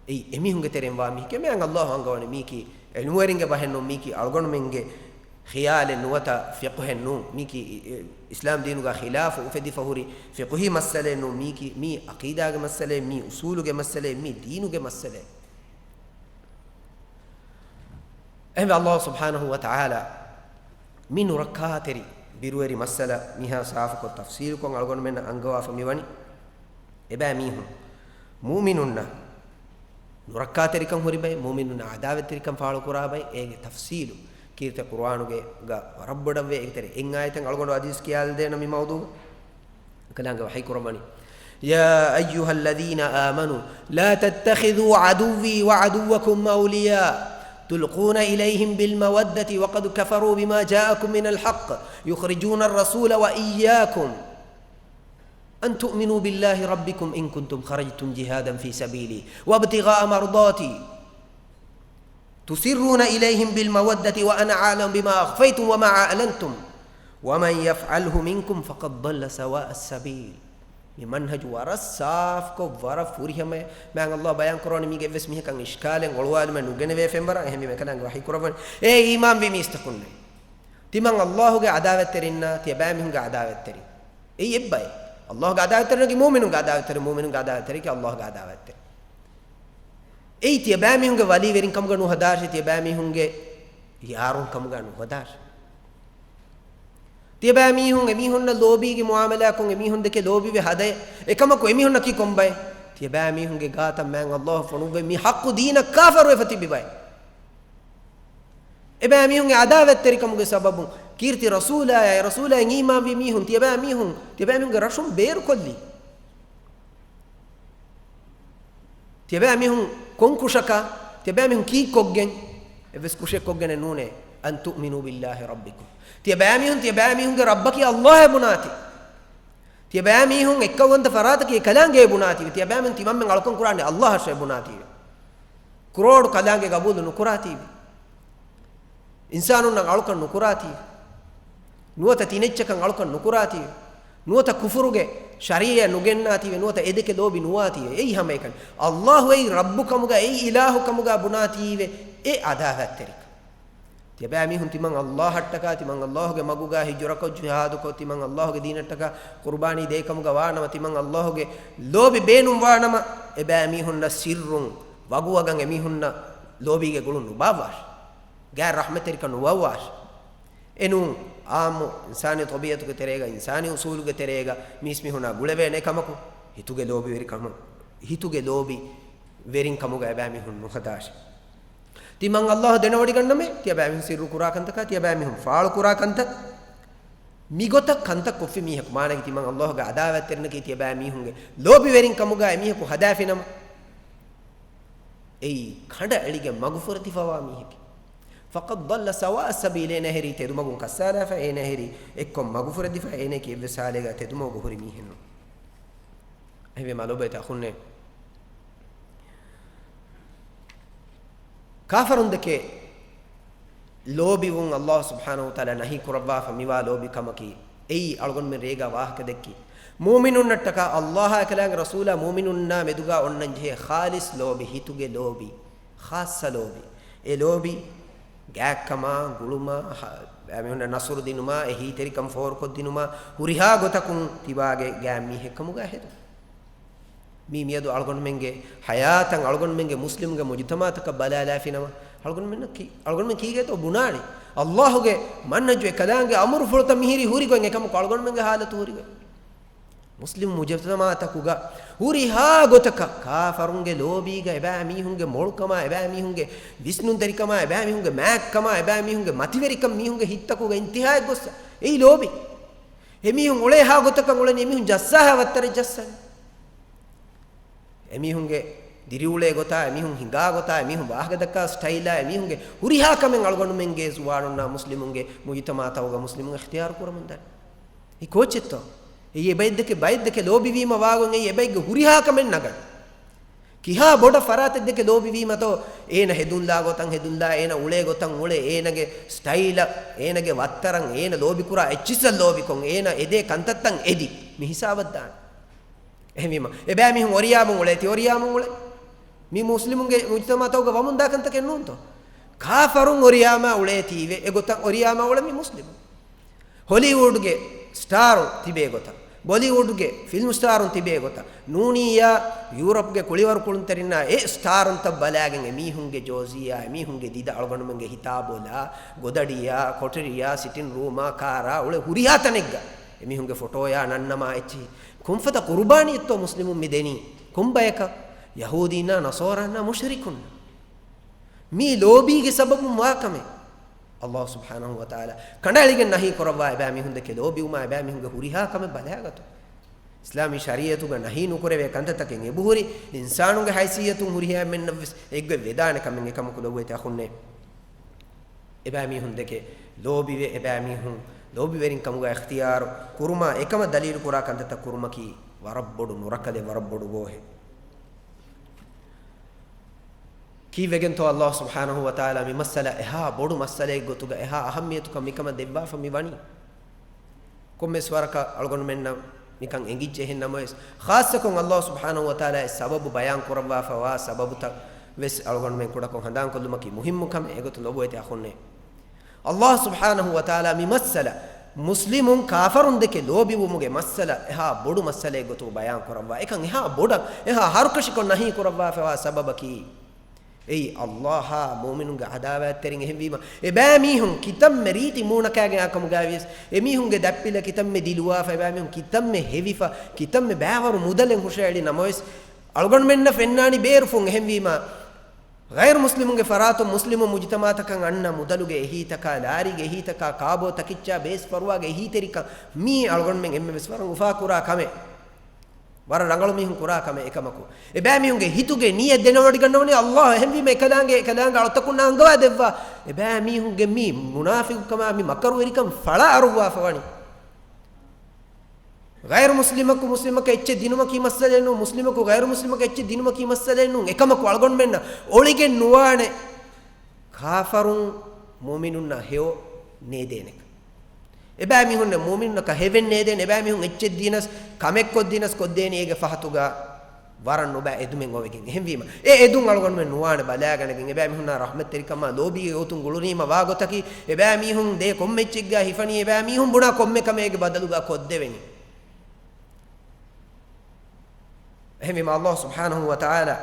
އެއީ އެމީހުންގެ ތެރެއިން ވާ މީހެކޭ. މާތް ﷲ އަންގަވަނީ މީކީ ޢިލްމުވެރިންގެ ބަހެއް ނޫން، މީކީ އަޅުގަނޑުމެންގެ ޚިޔާލެއް ނުވަތަ ފިޤުހެއް ނޫން، މީކީ އިސްލާމް ދީނުގަ ޚިލާފު އުފެދިފަ ހުރި ފިޤުހީ މައްސަލައެއް ނޫން، މީކީ މީ ޢަޤީދާގެ މައްސަލައެއް، މީ އުޞޫލުގެ މައްސަލައެއް، މީ ދީނުގެ މައްސަލައެއް. އެހެންވެ، ﷲ ސުބްޙާނަހޫ ވަތަޢާލާ މި ނުރައްކާތެރި ބިރުވެރި މައްސަލަ މިހާ ސާފުކޮށް ތަފްޞީލުކޮށް އަޅުގަނޑުމެންނަށް އަންގަވާފަ މިވަނީ، އެބައިމީހުން މުއުމިނުންނަށް ނުރައްކާތެރިކަން ހުރި ބައެއް، މުއުމިނުންނަށް ޢަދާވަތްތެރިކަން ފާޅުކުރާ ބައެއް، އޭގެ ތަފްޞީލު ކީރިތި ޤުރުއާނުގަ ވަރަށް ބޮޑަށްވޭ. އޭގެ ތެރޭ އެއް އާޔަތެއް އަޅުގަނޑު ޙަދީޘް ކިޔާލަދޭނަން މި މައުޟޫޢުގަ. ކަލާނގެ ވަޙީ ކުރައްވަނީ، يا أيها الذين آمنوا لا تتخذوا عدوي وعدوكم أولياء تلقون إليهم بالمودة وقد كفروا بما جاءكم من الحق يخرجون الرسول وإياكم أن تؤمنوا بالله ربكم إن كنتم خرجتم جهادا في سبيلي وابتغاء مرضاتي تسرون إليهم بالمودة وأنا أعلم بما أخفيتم وما أعلنتم ومن يفعله منكم فقد ضل سواء السبيل. މި މަންހަޖު ވަރަށް ސާފުކޮށް، ވަރަށް ފުރިހަމަ. މާތް ﷲ ބަޔާން ކުރައްވަނީ މީގެ އެއްވެސް މީހަކަށް އިޝްކާލެއް އޮޅުވާލުމެއް ނުގެނެވޭ ފެންވަރަށް. އެހެންވީމަ ކަލާނގެ ވަޙީ ކުރައްވަނީ، އޭ އީމާންވި މީސްތަކުންނޭ! ތިމަން ﷲގެ ޢަދާވަތްތެރިންނާ ތިޔަބައިމީހުންގެ ޢަދާވަތްތެރިން. އެއީ އެއްބައެއް. ﷲގެ ޢަދާވަތްތެރިންނަކީ މުއުމިނުންގެ ޢަދާވަތްތެރި، މުއުމިނުންގެ ޢަދާވަތްތެރިންނަކީ ﷲގެ ޢަދާވަތްތެރި. އެއީ ތިޔަބައިމީހުންގެ ވަލީވެރިން ކަމުގަ ނުހަދާށޭ، ތިޔަބައިމީހުންގެ ޔާރުން ކަމުގަ ނުހަދާށޭ. ތިޔަބައިމީހުން އެމީހުންނަށް ލޯބީގެ މުޢާމަލާކުން އެމީހުން ދެކެ ލޯބިވެ ހަދައޭ. އެކަމަކު އެމީހުންނަކީ ކޮންބައެއް؟ ތިޔަބައިމީހުންގެ ގާތަށް މާތް ﷲ ފޮނުއްވި މި ޙައްޤު ދީނަށް ކާފަރުވެފަ ތިބި ބައެއް. އެބައިމީހުންގެ ޢަދާވަތްތެރިކަމުގެ ސަބަބުން ކީރިތި ރަސޫލާއާ، ރަސޫލާއަށް އީމާންވި މީހުން، ތިޔަބައިމީހުން، ތިޔަބައިމީހުންގެ ރަށުން ބޭރުކޮށްލީ. ތިޔަބައިމީހުން ކޮން ކުށަކާ؟ ތިޔަބައިމީހުން ކީއްކޮށްގެން؟ އެއްވެސް ކުށެއް ކޮށްގެނެއް ނޫނޭ. أن تؤمنوا بالله ربكم. ތިޔަބައިމީހުން، ތިޔަބައިމީހުންގެ ރައްބަކީ ﷲއޭ ބުނާތީ. ތިޔަބައިމީހުން އެއްކައުވަންތަ ފަރާތަކީ އެ ކަލާނގެއޭ ބުނާތީވެ. ތިޔަބައިމީހުން ތިމަންމެން އަޅުކަން ކުރާނީ ﷲއަށޭ ބުނާތީވެ. ކުރޯޑު ކަލާނގެ ގަބޫލު ނުކުރާތީވެ. އިންސާނުންނަށް އަޅުކަން ނުކުރާތީވެ. ނުވަތަ ތިނެއްޗަކަށް އަޅުކަން ނުކުރާތީވެ. ނުވަތަ ކުފުރުގެ ޝަރީޢަތް ނުގެންނާތީވެ. ނުވަތަ އެދެކެ ލޯބި ނުވާތީވެ. އެއީ ހަމައެކަނި ﷲ އެއީ ރައްބު ކަމުގަ، އެއީ އިލާހު ކަމުގަ ބުނާތީވެ. އެ ޢަދާވަތްތެރިކަން. ތިޔަބައިމީހުން ތިމަން ﷲއަށްޓަކާ، ތިމަން ﷲގެ މަގުގަ ހިޖުރަކޮށް، ޖިހާދުކޮށް، ތިމަން ﷲގެ ދީނަށްޓަކާ ޤުރުބާނީ ދޭކަމުގަ ވާނަމަ، ތިމަން ﷲގެ ލޯބި ބޭނުންވާނަމަ، އެބައިމީހުންނަށް ސިއްރުން ވަގުވަގަން އެމީހުންނަށް ލޯބީގެ ގުޅުން ނުބާއްވާށި. ގާތް ރަޙްމަތްތެރިކަން ނުބާއްވާށި. އެނޫން، ޢާއްމު އިންސާނީ ޠަބީޢަތުގެ ތެރޭގަ، އިންސާނީ އުޞޫލުގެ ތެރޭގަ މީސްމީހުންނާ ގުޅެވޭނެ ކަމަކު، ހިތުގެ ލޯބިވެރިކަމުން، ހިތުގެ ލޯބި ވެރިން ކަމުގަ އެބައިމީހުން ނުހަދާށި. ތިމަން ﷲ ދެނެވޮޑިގަންނަމޭ، ތިޔަބައިމީހުން ސިއްރު ކުރާ ކަންތަކާ، ތިޔަބައިމީހުން ފާޅު ކުރާ ކަންތައް، މިގޮތަށް ކަންތައް ކޮށްފި މީހަކު، މާނައަކީ ތިމަން ﷲގެ ޢަދާވަތްތެރިންނަކީ ތިޔަބައިމީހުންގެ ލޯބިވެރިން ކަމުގަ އެމީހަކު ހަދާފިނަމަ، އެއީ ކަނޑައެޅިގެން މަގުފުރެދިފަވާ މީހެކޭ. فقد ضل سواء السبيل، އޭނަ ހެރީ ތެދުމަގުން ކައްސާލާފަ، އޭނަ ހެރީ އެއްކޮށް މަގުފުރެދިފަ، އޭނައަކީ އެއްވެސް ޙާލެއްގަ ތެދުމަގުގަ ހުރި މީހެއް ނޫން. އެހެންވީމަ ލޮބުވެތި އަޚުންނޭ، ކާފަރުން ދެކެ ލޯބިވުން ﷲ ސުބްޙާނަހޫ ވަތަޢާލާ ނަހީ ކުރައްވާފަ މިވާ ލޯބި ކަމަކީ، އެއީ އަޅުގަނޑުމެން ރޭގަ ވާހަކަ ދެއްކި މުއުމިނުންނަށްޓަކާ ﷲއާ އެކަލާނގެ ރަސޫލާ މުއުމިނުންނާ މެދުގަ އޮންނަން ޖެހޭ ޚާލިޞް ލޯބި، ހިތުގެ ލޯބި، ޚާއްޞަ ލޯބި. އެ ލޯބި ގާތްކަމާ، ގުޅުމާ، ހަ-، އެމީހުންނަށް ނަޞްރު ދިނުމާ، އެ ހީތެރިކަން ފޯރުކޮށްދިނުމާ، ހުރިހާ ގޮތަކުން ތިބާގެ ގާތް މީހެއްކަމުގަ ހެދުން. މީ މިއަދު އަޅުގަނޑުމެންގެ ޙަޔާތަށް، އަޅުގަނޑުމެންގެ މުސްލިމުގެ މުޖުތަމަޢަތަކަށް ބަލާލާފިނަމަ، އަޅުގަނޑުމެންނަށް ކީ-، އަޅުގަނޑުމެން ކީގެއްތޯ ބުނާނީ؟ ﷲގެ މަންހަޖު އެކަލާނގެ އަމުރުފުޅުތައް މިހިރީ ހުރިގޮތް، އެކަމަކު އަޅުގަނޑުމެންގެ ޙާލަތު ހުރިގޮތް. މުސްލިމް މުޖުތަމަޢަތަކުގަ ހުރިހާ ގޮތަކަށް ކާފަރުންގެ ލޯބީގަ އެބައިމީހުންގެ މޮޅުކަމާ، އެބައިމީހުންގެ ވިސްނުންތެރިކަމާ، އެބައިމީހުންގެ މާތްކަމާ، އެބައިމީހުންގެ މަތިވެރިކަން މީހުންގެ ހިތްތަކުގަ އިންތިހާއަށް ގޮއްސަ. އެއީ ލޯބި. އެމީހުން އުޅޭ ހާ ގޮތަކަށް އުޅެނީ އެމީހުން ޖައްސާހާ ވައްތަރެއް ޖައްސަން. އެމީހުންގެ ދިރިއުޅޭ ގޮތާ، އެމީހުން ހިނގާ ގޮތާ، އެމީހުން ވާހަކަ ދައްކާ ސްޓައިލާ، އެމީހުންގެ ހުރިހާ ކަމެއް އަޅުގަނޑުމެންގެ ޒުވާނުންނާ މުސްލިމުންގެ މުޖުތަމަޢަތަކުގަ މުސްލިމުން އިޚްތިޔާރު ކުރަމުން ދާނެ. އެ ކޯޗެއްތޯ؟ އެއީ އެބައެއްދެކެ، ބައެއްދެކެ ލޯބިވީމަ ވާގޮތް އެއީ އެބައެއްގެ ހުރިހާ ކަމެއް ނަގަން. ކިހާ ބޮޑަށް ފަރާތެއް ދެކެ ލޯބިވީމަތޯ، އޭނަ ހެދުންލާ ގޮތަށް ހެދުންލާ، އޭނަ އުޅޭ ގޮތަށް އުޅެ، އޭނަގެ ސްޓައިލަށް، އޭނަގެ ވައްތަރަށް، އޭނަ ލޯބިކުރާ އެއްޗިއްސަށް ލޯބިކޮށް، އޭނަ އެދޭ ކަންތައްތައް އެދި، މި ހިސާބަށް ދާނެ. އެހެންވީމަ، އެބައިމީހުން އޮރިޔާމުން އުޅޭތީ، އޮރިޔާމުން އުޅޭ. މި މުސްލިމުންގެ މުޖްތަމަޢުގަ ވަމުންދާ ކަންތަކެއް ނޫންތޯ؟ ކާފަރުން އޮރިޔާމާ އުޅޭތީވެ، އެގޮތަށް އޮރިޔާމާ އުޅެ މި މުސްލިމުން. ހޮލީވުޑްގެ ސްޓާރުން ތިބޭ ގޮތަށް، ބޮލީވުޑްގެ ފިލްމް ސްޓާރުން ތިބޭ ގޮތަށް، ނޫނިއްޔާ ޔޫރަޕްގެ ކުޅިވަރު ކުޅުންތެރިންނާ އެ ސްޓާރުންތައް ބަލާގެން އެމީހުންގެ ޖޯޒީއާ، އެމީހުންގެ ދިދަ އަޅުގަނޑުމެންގެ ހިތާ ބޮލާ، ގޮދަޑިއާ، ކޮޓަރިއާ، ސިޓިން ރޫމާ، ކާރާ އުޅެ ހުރިހާ ތަނެއްގަ އެމީހުންގެ ފޮޓޯޔާ ނަންނަމާ އެއްޗިހި. ކޮންފަދަ ޤުރުބާނީއެއްތޯ މުސްލިމުން މި ދެނީ؟ ކޮން ބަޔަކަށް؟ ޔަހޫދީންނާ ނަޞާރާންނާ މުޝްރިކުންނަށް. މީ ލޯބީގެ ސަބަބުން ވާ ކަމެއް. ﷲ ސުބްޙާނަހޫ ވަތަޢާލާ ކަނޑައެޅިގެން ނަހީ ކުރައްވާ އެބައިމީހުން ދެކެ ލޯބިވުމާ އެބައިމީހުންގެ ހުރިހާ ކަމެއް ބަލާގަތު. އިސްލާމީ ޝަރީޢަތުގަ ނަހީ ނުކުރެވޭ ކަންތައްތަކެއް އެބަހުރި، އިންސާނުންގެ ހައިސިއްޔަތުން ހުރިހާ އެންމެންނަށްވެސް އެއްގޮތް ވެދާނެ ކަމެއް. އެކަމަކު ލޮބުވެތި އަޚުންނޭ، އެބައިމީހުން ދެކެ ލޯބިވެ، އެބައިމީހުން ލޯބިވެރިން ކަމުގަ އިޚްތިޔާރު ކުރުމާ އެކަމަށް ދަލީލު ކުރާ ކަންތައްތައް ކުރުމަކީ ވަރަށް ބޮޑު ނުރަކަލެއް، ވަރަށް ބޮޑު ގޯހެއް. ކީއްވެގެންތޯ ﷲ ސުބްޙާނަހޫ ވަތަޢާލާ މި މައްސަލަ އެހާ ބޮޑު މައްސަލައެއް ގޮތުގަ އެހާ އަހައްމިޔަތުކަން މިކަމަށް ދެއްވާފަ މި ވަނީ؟ ކޮންމެސް ވަރަކަށް އަޅުގަނޑުމެންނަށް މިކަން އެނގިއްޖެ. އެހެން ނަމަވެސް، ޚާއްޞަކޮށް ﷲ ސުބްޙާނަހޫ ވަތަޢާލާ އެ ސަބަބު ބަޔާން ކުރައްވާފަވާ ސަބަބުތައް ވެސް އަޅުގަނޑުމެން ކުޑަކޮށް ހަނދާންކޮށްލުމަކީ މުހިއްމު ކަމެއް. އެގޮތުން ލޮބުވެތި އަޚުންނޭ، ﷲ ސުބްޙާނަހޫ ވަތަޢާލާ މި މައްސަލަ މުސްލިމުން ކާފަރުން ދެކެ ލޯބިވުމުގެ މައްސަލަ އެހާ ބޮޑު މައްސަލައެއް ގޮތުގަ ބަޔާން ކުރައްވާ. އެކަން އެހާ ބޮޑަށް، އެހާ ހަރުކަށިކޮށް ނަހީ ކުރައްވާފަވާ ސަބަބަކީ، އެއީ ﷲ އާ މުއުމިނުންގެ ޢަދާވާތްތެރިން. އެހެންވީމަ، އެބައިމީހުން ކިތަންމެ ރީތި މޫނަކާގެން އާކަމުގައިވިޔަސް، އެމީހުންގެ ދަތްޕިލަށް ކިތަންމެ ދިލުވާފަ، އެބައިމީހުން ކިތަންމެ ހެވިފަ، ކިތަންމެ ބައިވަރު މުދަލެއް ހުށައެޅި ނަމަވެސް، އަޅުގަނޑުމެންނަށް ފެންނާނީ ބޭރުފުން. އެހެންވީމަ، ޣައިރު މުސްލިމުންގެ ފަރާތުން މުސްލިމު މުޖުތަމަޢަތަކަށް އަންނަ މުދަލުގެ އެހީތަކާ، ލާރީގެ އެހީތަކާ، ކާބޯ ތަކިއްޗާ ބޭސް ފަރުވާގެ އެހީތެރިކަން މީ އަޅުގަނޑުމެން އެންމެންވެސް ވަރަށް އުފާކުރާ ކަމެއް. ވަރަށް ރަނގަޅު މީހުން ކުރާ ކަމެއް. އެކަމަކު، އެބައިމީހުންގެ ހިތުގެ ނިޔަތް ދެނެވޮޑިގަންނަވަނީ ﷲ. އެހެންވީމަ، އެކަލާނގެ، އެކަލާނގެ އަޅުތަކުންނަށް އަންގަވާ ދެއްވާ. އެބައިމީހުންގެ މި މުނާފިޤުކަމާ، މި މަކަރުވެރިކަން ފަޅާ އަރުއްވާފަ ވަނީ. ޣައިރު މުސްލިމަކު މުސްލިމަކަށް އެއްޗެއް ދިނުމަކީ މައްސަލައެއް ނޫން، މުސްލިމަކު ޣައިރު މުސްލިމަކަށް އެއްޗެއް ދިނުމަކީ މައްސަލައެއް ނޫން. އެކަމަކު އަޅުގަނޑުމެންނަށް އޮޅިގެން ނުވާނެ ކާފަރުން މުއުމިނުންނަށް ހެޔޮ ނޭދޭނެކަން. އެބައިމީހުންނަށް މުއުމިނުންނަކަށް ހެވެއް ނޭދޭނެ. އެބައިމީހުން އެއްޗެއް ދީނަސް، ކަމެއް ކޮށްދީނަސް ކޮށްދޭނީ އޭގެ ފަހަތުގަ ވަރަށް ނުބައި އެދުމެއް އޮވެގެން. އެހެންވީމަ، އެ އެދުން އަޅުގަނޑުމެން ނުވާނެ ބަލާގަނެގެން، އެބައިމީހުންނާ ރަޙްމަތްތެރިކަމާ ލޯބީގެ ގޮތުން ގުޅުނީމަ ވާ ގޮތަކީ، އެބައިމީހުން ދޭ ކޮންމެ އެއްޗެއްގަ ހިފަނީ، އެބައިމީހުން ބުނާ ކޮންމެ ކަމެއް އޭގެ ބަދަލުގަ ކޮށްދެވެނީ. އެހެންވީމަ، ﷲ ސުބްޙާނަހޫ ވަތަޢާލާ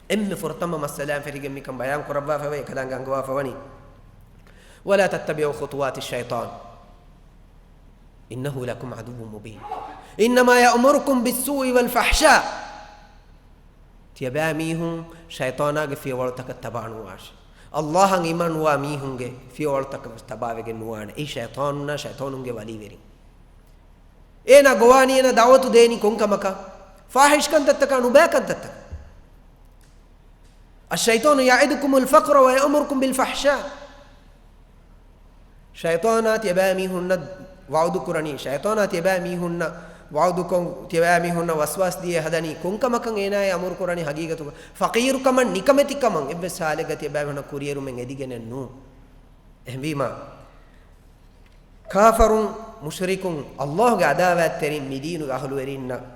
އެންމެ ފުރަތަމަ މައްސަލައިން ފެށިގެން މިކަން ބަޔާން ކުރައްވާފަވައި، އެކަލާނގެ އަންގަވާފަވަނީ، "ولا تتبعوا خطوات الشيطان إنه لكم عدو مبين إنما يأمركم بالسوء والفحشاء." ތިޔަބައިމީހުން ޝައިޠާނާގެ ފިޔަވަޅުތަކަށް ތަބާނުވާށި. ﷲ އަށް އީމާންވާ މީހުންގެ ފިޔަވަޅުތަކަށް ތަބާވެގެން ނުވާނެ. އެއީ ޝައިޠާނުންނާ ޝައިޠާނުންގެ ވަލީވެރިން. އޭނާ ގޮވާނީ އޭނާ ދަޢުވަތު ދޭނީ ކޮން ކަމަކަށް؟ ފާޙިޝް ކަންތައްތަކާ، ނުބައި ކަންތައްތަކަށް. الشيطان يعدكم الفقر ويأمركم بالفحشاء. ޝައިޠާނާ ތިޔަބައިމީހުންނަށް ވަޢުދު ކުރަނީ، ޝައިޠާނާ ތިޔަބައިމީހުންނަށް ވަޢުދުކޮށް، ތިޔަބައިމީހުންނަށް ވަސްވާސް ދިޔަ ހަދަނީ ކޮން ކަމަކަށް؟ އޭނާއޭ އަމުރު ކުރަނީ ހަގީގަތުގަ ފަޤީރުކަމަށް، ނިކަމެތިކަމަށް. އެއްވެސް ޙާލެއްގަ ތިޔަބައިމީހުންނަށް ކުރިއެރުމެއް އެދިގެނެއް ނޫން. އެހެންވީމާ، ކާފަރުން، މުޝްރިކުން، ﷲ ގެ ޢަދާވާތްތެރިން، މި ދީނުގެ އަހުލުވެރިންނަށް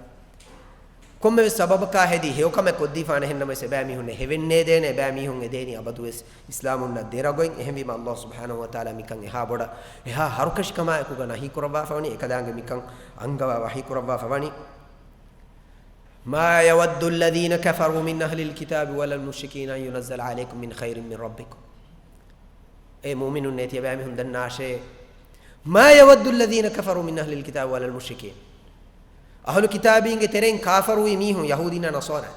ކޮންމެވެސް ސަބަބަކާ ހެދި ހެޔޮކަމެއް ކޮށްދީފާނެ. އެހެންނަމަވެސް އެބައިމީހުންނަށް ހެވެން ނޭދޭނެ، އެބައިމީހުން އެދޭނީ އަބަދުވެސް އިސްލާމުންނަށް ދެރަގޮތް. އެހެންވީމަ، ﷲ ސުބްޙާނަހޫ ވަތަޢާލާ މިކަން އެހާ ބޮޑަށް، އެހާ ހަރުކަށިކަމާއެކުގަ ނަހީ ކުރައްވާފަވަނީ. އެކަލާނގެ މިކަން އަންގަވާ ވަޙީ ކުރައްވާފަވަނީ، "ما يود الذين كفروا من أهل الكتاب ولا المشركين أن ينزل عليكم من خير من ربكم." އޭ މުއުމިނުންނޭ، ތިޔަބައިމީހުން ދަންނާށޭ، "ما يود الذين كفروا من أهل الكتاب ولا المشركين." އަހުލު ކިތާބީންގެ ތެރެއިން ކާފަރުވި މީހުން، ޔަހޫދީންނާ ނަޞާރާ،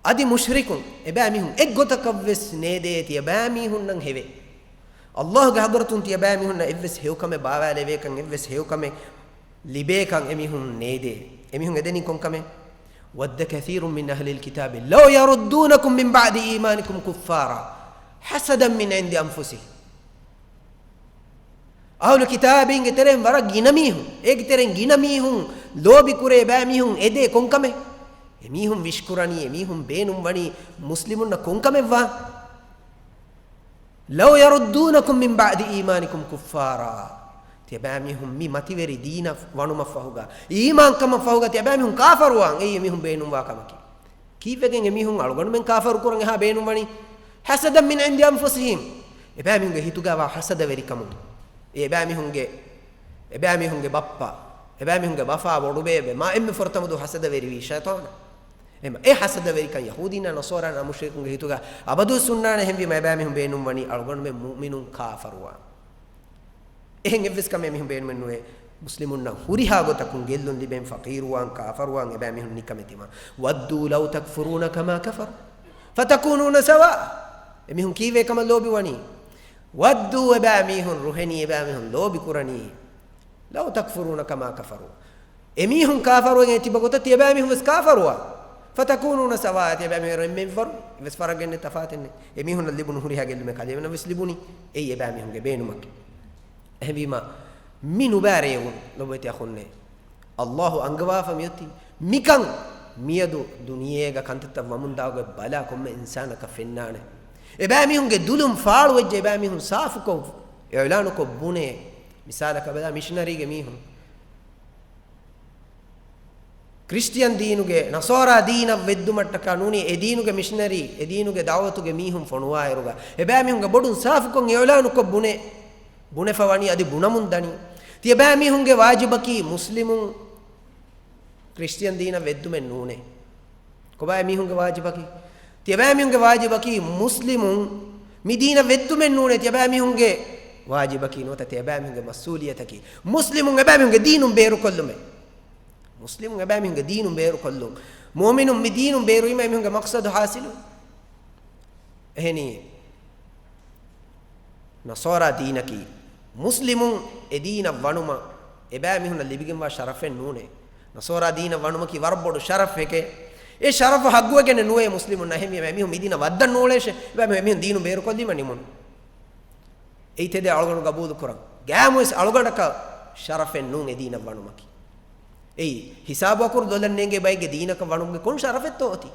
އަދި މުޝްރިކުން، އެބައިމީހުން އެއްގޮތަކަށްވެސް ނޭދޭ ތިޔަބައިމީހުންނަށް ހެވޭ. ﷲ ގެ ޙަޟްރަތުން ތިޔަބައިމީހުންނަށް އެއްވެސް ހެޔޮކަމެއް ބާވާލެވޭކަން، އެއްވެސް ހެޔޮކަމެއް ލިބޭކަން އެމީހުން ނޭދޭ. އެމީހުން އެދެނީ ކޮންކަމެއް؟ "ود كثير من أهل الكتاب لو يردونكم من بعد إيمانكم كفارا حسدا من عند أنفسهم." އަހުލު ކިތާބީންގެ ތެރެއިން ވަރަށް ގިނަ މީހުން، އޭގެ ތެރެއިން ގިނަ މީހުން ލޯބި ކުރޭ ބައިމީހުން އެދޭ ކޮންކަމެއް؟ އެމީހުން ވިޝްކުރަނީ، އެމީހުން ބޭނުންވަނީ މުސްލިމުންނަށް ކޮންކަމެއްވާ؟ لو يردونكم من بعد إيمانكم كفارا. ތިޔަބައިމީހުން މި މަތިވެރި ދީނަށް ވަނުމަށްފަހުގަ، އީމާންކަމަށްފަހުގަ ތިޔަބައިމީހުން ކާފަރުވާން އެއީ އެމީހުން ބޭނުންވާ ކަމަކީ. ކީއްވެގެން އެމީހުން އަޅުގަނޑުމެން ކާފަރުކުރަން އެހާ ބޭނުންވަނީ؟ حسدا من عند أنفسهم. އެބައިމީހުންގެ ހިތުގަވާ ހަސަދަވެރިކަމުން. އެ އެބައިމީހުންގެ، އެބައިމީހުންގެ ބައްޕަ، އެބައިމީހުންގެ ބަފާ ބޮޑުބޭބެ، މާ އެންމެ ފުރަތަމަދު ހަސަދަވެރިވީ ޝައިޠާނާ. އެމަ، އެ ހަސަދަވެރިކަން ޔަހޫދީންނާ ނަޞާރާނާ މުޝްރިކުންގެ ހިތުގަ އަބަދުވެސް ހުންނާނެ. އެހެންވީމަ އެބައިމީހުން ބޭނުންވަނީ އަޅުގަނޑުމެން މުއުމިނުން ކާފަރުވާން. އެހެން އެއްވެސް ކަމެއް އެމީހުން ބޭނުމެއް ނުވޭ. މުސްލިމުންނަށް ހުރިހާ ގޮތަކުން ގެއްލުން ލިބެން، ފަޤީރުވާން، ކާފަރުވާން އެބައިމީހުން ނިކަމެތިވާން. ودوا لو تكفرون كما كفروا فتكونون سواء. އެމީހުން ކީއްވެ ކަމަށް ލޯބިވަނީ؟ ودوا، އެބައިމީހުން ރުހެނީ، އެބައިމީހުން ލޯބިކުރަނީ، لو تكفرون كما كفروا. އެމީހުން ކާފަރުވެގެން ތިބަ ގޮތަށް ތިޔަބައިމީހުން ވެސް ކާފަރުވާ. فتكونون سواء، ތިޔަބައިމީހުން އެންމެ އެއްވަރު، އެއްވެސް ފަރަގެއް ނެތް، ތަފާތެއް ނެތް. އެމީހުންނަށް ލިބުނު ހުރިހާ ގެއްލުމެއް ކަލޭމެނަށް ވެސް ލިބުނީ. އެއީ އެބައިމީހުންގެ ބޭނުމަކީ. އެހެންވީމަ، މި ނުބައި ރޭވުން ލޮބުވެތި އަޚުންނޭ. އައްލާހު އަންގަވާފަ މިއޮތީ. މިކަން މިއަދު ދުނިޔޭގަ ކަންތައްތައް ވަމުންދާގޮތް ބަލާ ކޮންމެ އިންސާނަކަށް ފެންނާނެ. އެބައިމީހުންގެ ދުލުން ފާޅުވެއްޖެ، އެބައިމީހުން ސާފުކޮށް އިޢުލާނުކޮށް ބުނޭ. މިސާލަކަށް ބަލާ، މިޝަނަރީގެ މީހުން. ކްރިސްޓިއަން ދީނުގެ، ނަޞާރާ ދީނަށް ވެއްދުމަށްޓަކާ ނޫނީ، އެ ދީނުގެ މިޝަނަރީ، އެ ދީނުގެ ދަޢުވަތުގެ މީހުން ފޮނުވާއިރުގަ، އެބައިމީހުންގެ ބޮޑުން ސާފުކޮށް އިޢުލާނުކޮށް ބުނޭ، ބުނެފަ ވަނީ އަދި ބުނަމުން ދަނީ. ތިޔަބައިމީހުންގެ ވާޖިބަކީ މުސްލިމުން ކްރިސްޓިއަން ދީނަށް ވެއްދުމެއް ނޫނޭ. ކޮބާ އެމީހުންގެ ވާޖިބަކީ؟ ތިޔަބައިމީހުންގެ ވާޖިބަކީ މުސްލިމުން މި ދީނަށް ވެއްދުމެއް ނޫނޭ. ތިޔަބައިމީހުންގެ ވާޖިބަކީ ނުވަތަ ތިޔަބައިމީހުންގެ މަސްއޫލިއްޔަތަކީ މުސްލިމުން އެބައިމީހުންގެ ދީނުން ބޭރުކޮށްލުމޭ. މުސްލިމުން އެބައިމީހުންގެ ދީނުން ބޭރުކޮށްލުން. މުއުމިނުން މި ދީނުން ބޭރުވީމަ އެމީހުންގެ މަޤްޞަދު ޙާޞިލު. އެހެނީ، ނަޞާރާ ދީނަކީ މުސްލިމުން އެ ދީނަށް ވަނުމަށް އެބައިމީހުންނަށް ލިބިގެންވާ ޝަރަފެއް ނޫނޭ. ނަޞާރާ ދީނަށް ވަނުމަކީ ވަރަށް ބޮޑު ޝަރަފެކޭ. އެ ޝަރަފު ޙައްޤުވެގެން ނުވޭ މުސްލިމުންނަށް. އެހެންވީމަ އެމީހުން މި ދީނަށް ވައްދަން ނޫޅޭށޭ. އެބައިމީހުން އެމީހުން ބޭރުކޮށްލީމަ ނިމުނު. އެއީ ތެދެއް އަޅުގަނޑު ގަބޫލުކުރަން. ގާމުވެސް އަޅުގަނޑަކަށް ޝަރަފެއް ނޫން އެ ދީނަށް ވަނުމަކީ. އެއީ، ހިސާބު އަކުރު ދޮލަށް ނޭނގޭ ބައެއްގެ ދީނަކަށް ވަނުމުގެ ކޮން ޝަރަފެއްތޯ އޮތީ؟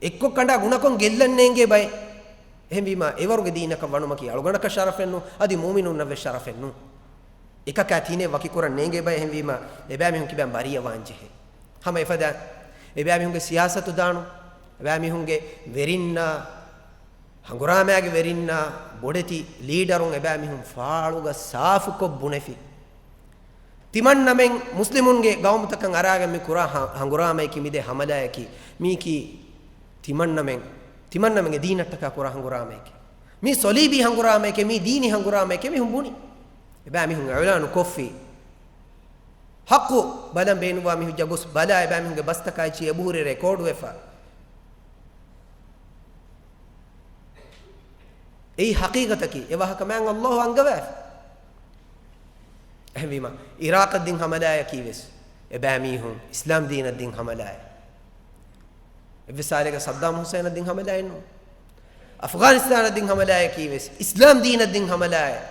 އެއްކޮށް ކަނޑާ ގުނަކޮށް ގެއްލަން ނޭނގޭ ބައެއް. އެހެންވީމަ، އެވަރުގެ ދީނަކަށް ވަނުމަކީ އަޅުގަނޑަކަށް ޝަރަފެއް ނޫން، އަދި މުއުމިނުންނަށް ވެސް ޝަރަފެއް ނޫން. އެކަކާ ތިނެއް ވަކިކުރަން ނޭނގޭ ބައެއް. އެހެންވީމަ، އެބައިމީހުން ކިބައިން ބަރީއަވާން ޖެހޭ. ހަމަ އެފަދަ އެބައިމީހުންގެ ސިޔާސަތު ދާނު، އެބައިމީހުންގެ ވެރިންނާ، ހަނގުރާމައިގެ ވެރިންނާ ބޮޑެތި ލީޑަރުން އެބައިމީހުން ފާޅުގަ ސާފުކޮށް ބުނެފި. ތިމަންނަމެން މުސްލިމުންގެ ގައުމުތަކަށް އަރާގެން މި ކުރާ ހަ-، ހަނގުރާމައަކީ މިދޭ ހަމަލާއަކީ، މީކީ ތިމަންނަމެން، ތިމަންނަމެންގެ ދީނަށްޓަކާ ކުރާ ހަނގުރާމައެކޭ. މީ ޞަލީބީ ހަނގުރާމައެކޭ، މީ ދީނީ ހަނގުރާމައެކޭ މީހުން ބުނި. އެބައިމީހުން އިޢުލާނު ކޮށްފި. ޙައްޤު ބަލަން ބޭނުންވާ މީހުން ޖަ ގޮސް ބަލާ، އެބައިމީހުންގެ ބަސްތަކާއި އެބަހުރި ރެކޯޑުވެފަ. އެއީ ޙަޤީޤަތަކީ، އެ ވާހަކަ މާތް އައްލާހު އަންގަވާފި. އެހެންވީމަ، އިރާޤަށް ދިން ހަމަލާއަކީ ވެސް އެބައިމީހުން އިސްލާމް ދީނަށް ދިން ހަމަލާއެއް. އެއްވެސް ސާލެއްގަ ޞައްދާމް ޙުސައިނަށް ދިން ހަމަލާއެއް ނޫން. އަފްޣާނިސްތާނަށް ދިން ހަމަލާއަކީ ވެސް އިސްލާމް ދީނަށް ދިން ހަމަލާއެއް.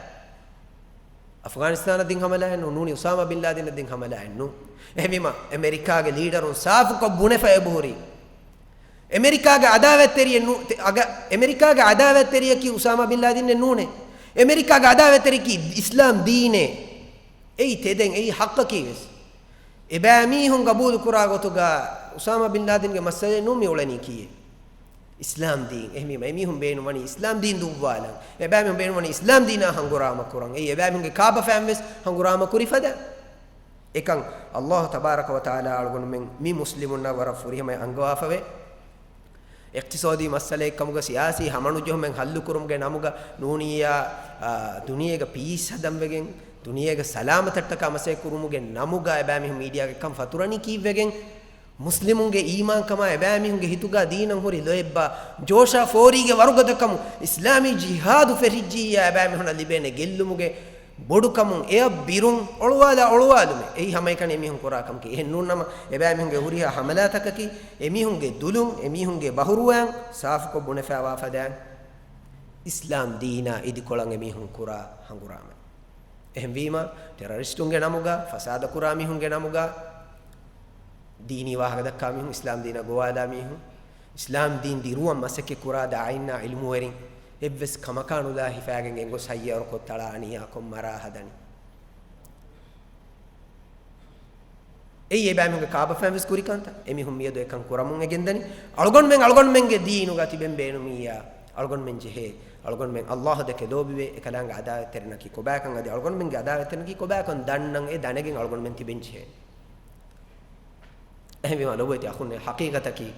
އަފްޣާނިސްތާނަށް ދިން ހަމަލާއެއް ނޫން، ނޫނީ އުސާމާ ބިން ލާދިނަށް ދިން ހަމަލާއެއް ނޫން. އެހެންވީމަ، އެމެރިކާގެ ލީޑަރުން ސާފުކޮށް ބުނެފަ އެބަހުރީ. އެމެރިކާގެ އަދާވަތްތެރިއެއް ނޫ-، ތެ-، އަގަ-، އެމެރިކާގެ އަދާވަތްތެރިޔަކީ އުސާމާ ބިން ލާދިނެއް ނޫނޭ. އެމެރިކާގެ އަދާވަތްތެރިޔަކީ އިސްލާމް ދީނޭ. އެއީ ތެދެއް، އެއީ ޙައްޤަކީ ވެސް. އެބައިމީހުން ގަބޫލުކުރާ ގޮތުގަ އުސާމާ ބިން ލާދިންގެ މައްސަލައެއް ނޫން މި އުޅެނީ ކީއެއް. އިސްލާމް ދީން. އެހެންވީމަ، އެމީހުން ބޭނުންވަނީ އިސްލާމް ދީން ދުއްވާލަން. އެބައިމީހުން ބޭނުންވަނީ އިސްލާމް ދީނާ ހަނގުރާމަ ކުރަން. އެއީ އެބައިމީހުންގެ ކާބަފައިން ވެސް ހަނގުރާމަ ކުރި ފަދަ. އެކަން އައްލާހު ތަބާރަކަ ވަ ތަޢާލާ އަޅުގަނޑުމެން މި މުސްލިމުންނަށް ވަރަށް ފުރިހަމައަށް އަންގަވާފަވޭ. އިޤްތިޞާދީ މައްސަލައެއްކަމުގަ ސިޔާސީ ހަމަނުޖެހުމެއް ހައްލުކުރުމުގެ ނަމުގަ ނޫނިއްޔާ، އާ، ދުނިޔޭގަ ޕީސް ހަދަންވެގެން، ދުނިޔޭގަ ސަލާމަތަށްޓަކާ މަސައްކަތް ކުރުމުގެ ނަމުގަ އެބައިމީހުން މީޑިއާގެ ކަން ފަތުރަނީ ކީއްވެގެން؟ މުސްލިމުންގެ އީމާންކަމާ އެބައިމީހުންގެ ހިތުގަ ދީނަށް ހުރި ލޯތްބާ ޖޯޝާ ފޯރީގެ ވަރުގަދަކަމު، އިސްލާމީ ޖިހާދު ފެށިއްޖިއްޔާ އެބައިމީހުންނަށް ލިބޭނެ ގެއްލުމުގެ ބޮޑުކަމުން އެއަށް ބިރުން އޮޅުވާލާ އޮޅުވާލުމެއް. އެއީ ހަމައެކަނި އެމީހުން ކުރާ ކަމަކީ. އެހެން ނޫން ނަމަ، އެބައިމީހުންގެ ހުރިހާ ހަމަލާތަކަކީ އެމީހުންގެ ދުލުން، އެމީހުންގެ ބަހުރުވަޔަށް ސާފުކޮށް ބުނެފައިވާ ފަދައިން އިސްލާމް ދީނާ އިދިކޮޅަށް އެމީހުން ކުރާ ހަނގުރާމަ. އެހެންވީމަ، ޓެރަރިސްޓުންގެ ނަމުގަ، ފަސާދަކުރާ މީހުންގެ ނަމުގަ، ދީނީ ވާހަކަ ދައްކާ މީހުން، އިސްލާމް ދީނަށް ގޮވާލާ މީހުން، އިސްލާމް ދީން ދިރުވަން މަސައްކަތް ކުރާ ދާއިންނާ ޢިލްމުވެރިން، އެއްވެސް ކަމަކާ ނުލާ ހިފާގެން ގެންގޮސް ހައްޔަރުކޮށް، ތަޅާނިޔާކޮށް، މަރާ ހަދަނީ. އެއީ އެބައިމީހުންގެ ކާބަފައިން ވެސް ކުރި ކަންތައް. އެމީހުން މިއަދު އެކަން ކުރަމުން އެ ގެންދަނީ. އަޅުގަނޑުމެން އަޅުގަނޑުމެންގެ ދީނުގަ ތިބެން ބޭނުމިއްޔާ، އަޅުގަނޑުމެން ޖެހޭ، އަޅުގަނޑުމެން ﷲ ދެކެ ލޯބިވޭ، އެކަލާނގެ ޢަދާވަތްތެރިންނަކީ ކޮބާކަން، އަދި އަޅުގަނޑުމެންގެ ޢަދާވަތްތެރިންނަކީ ކޮބާކަން ދަންނަން އެ ދަނެގެން އަޅުގަނޑުމެން ތިބެން ޖެހޭނެ. އެހެންވީމާ ލޮބުވެތި އަޚުންނޭ، ޙަޤީޤަތަކީ،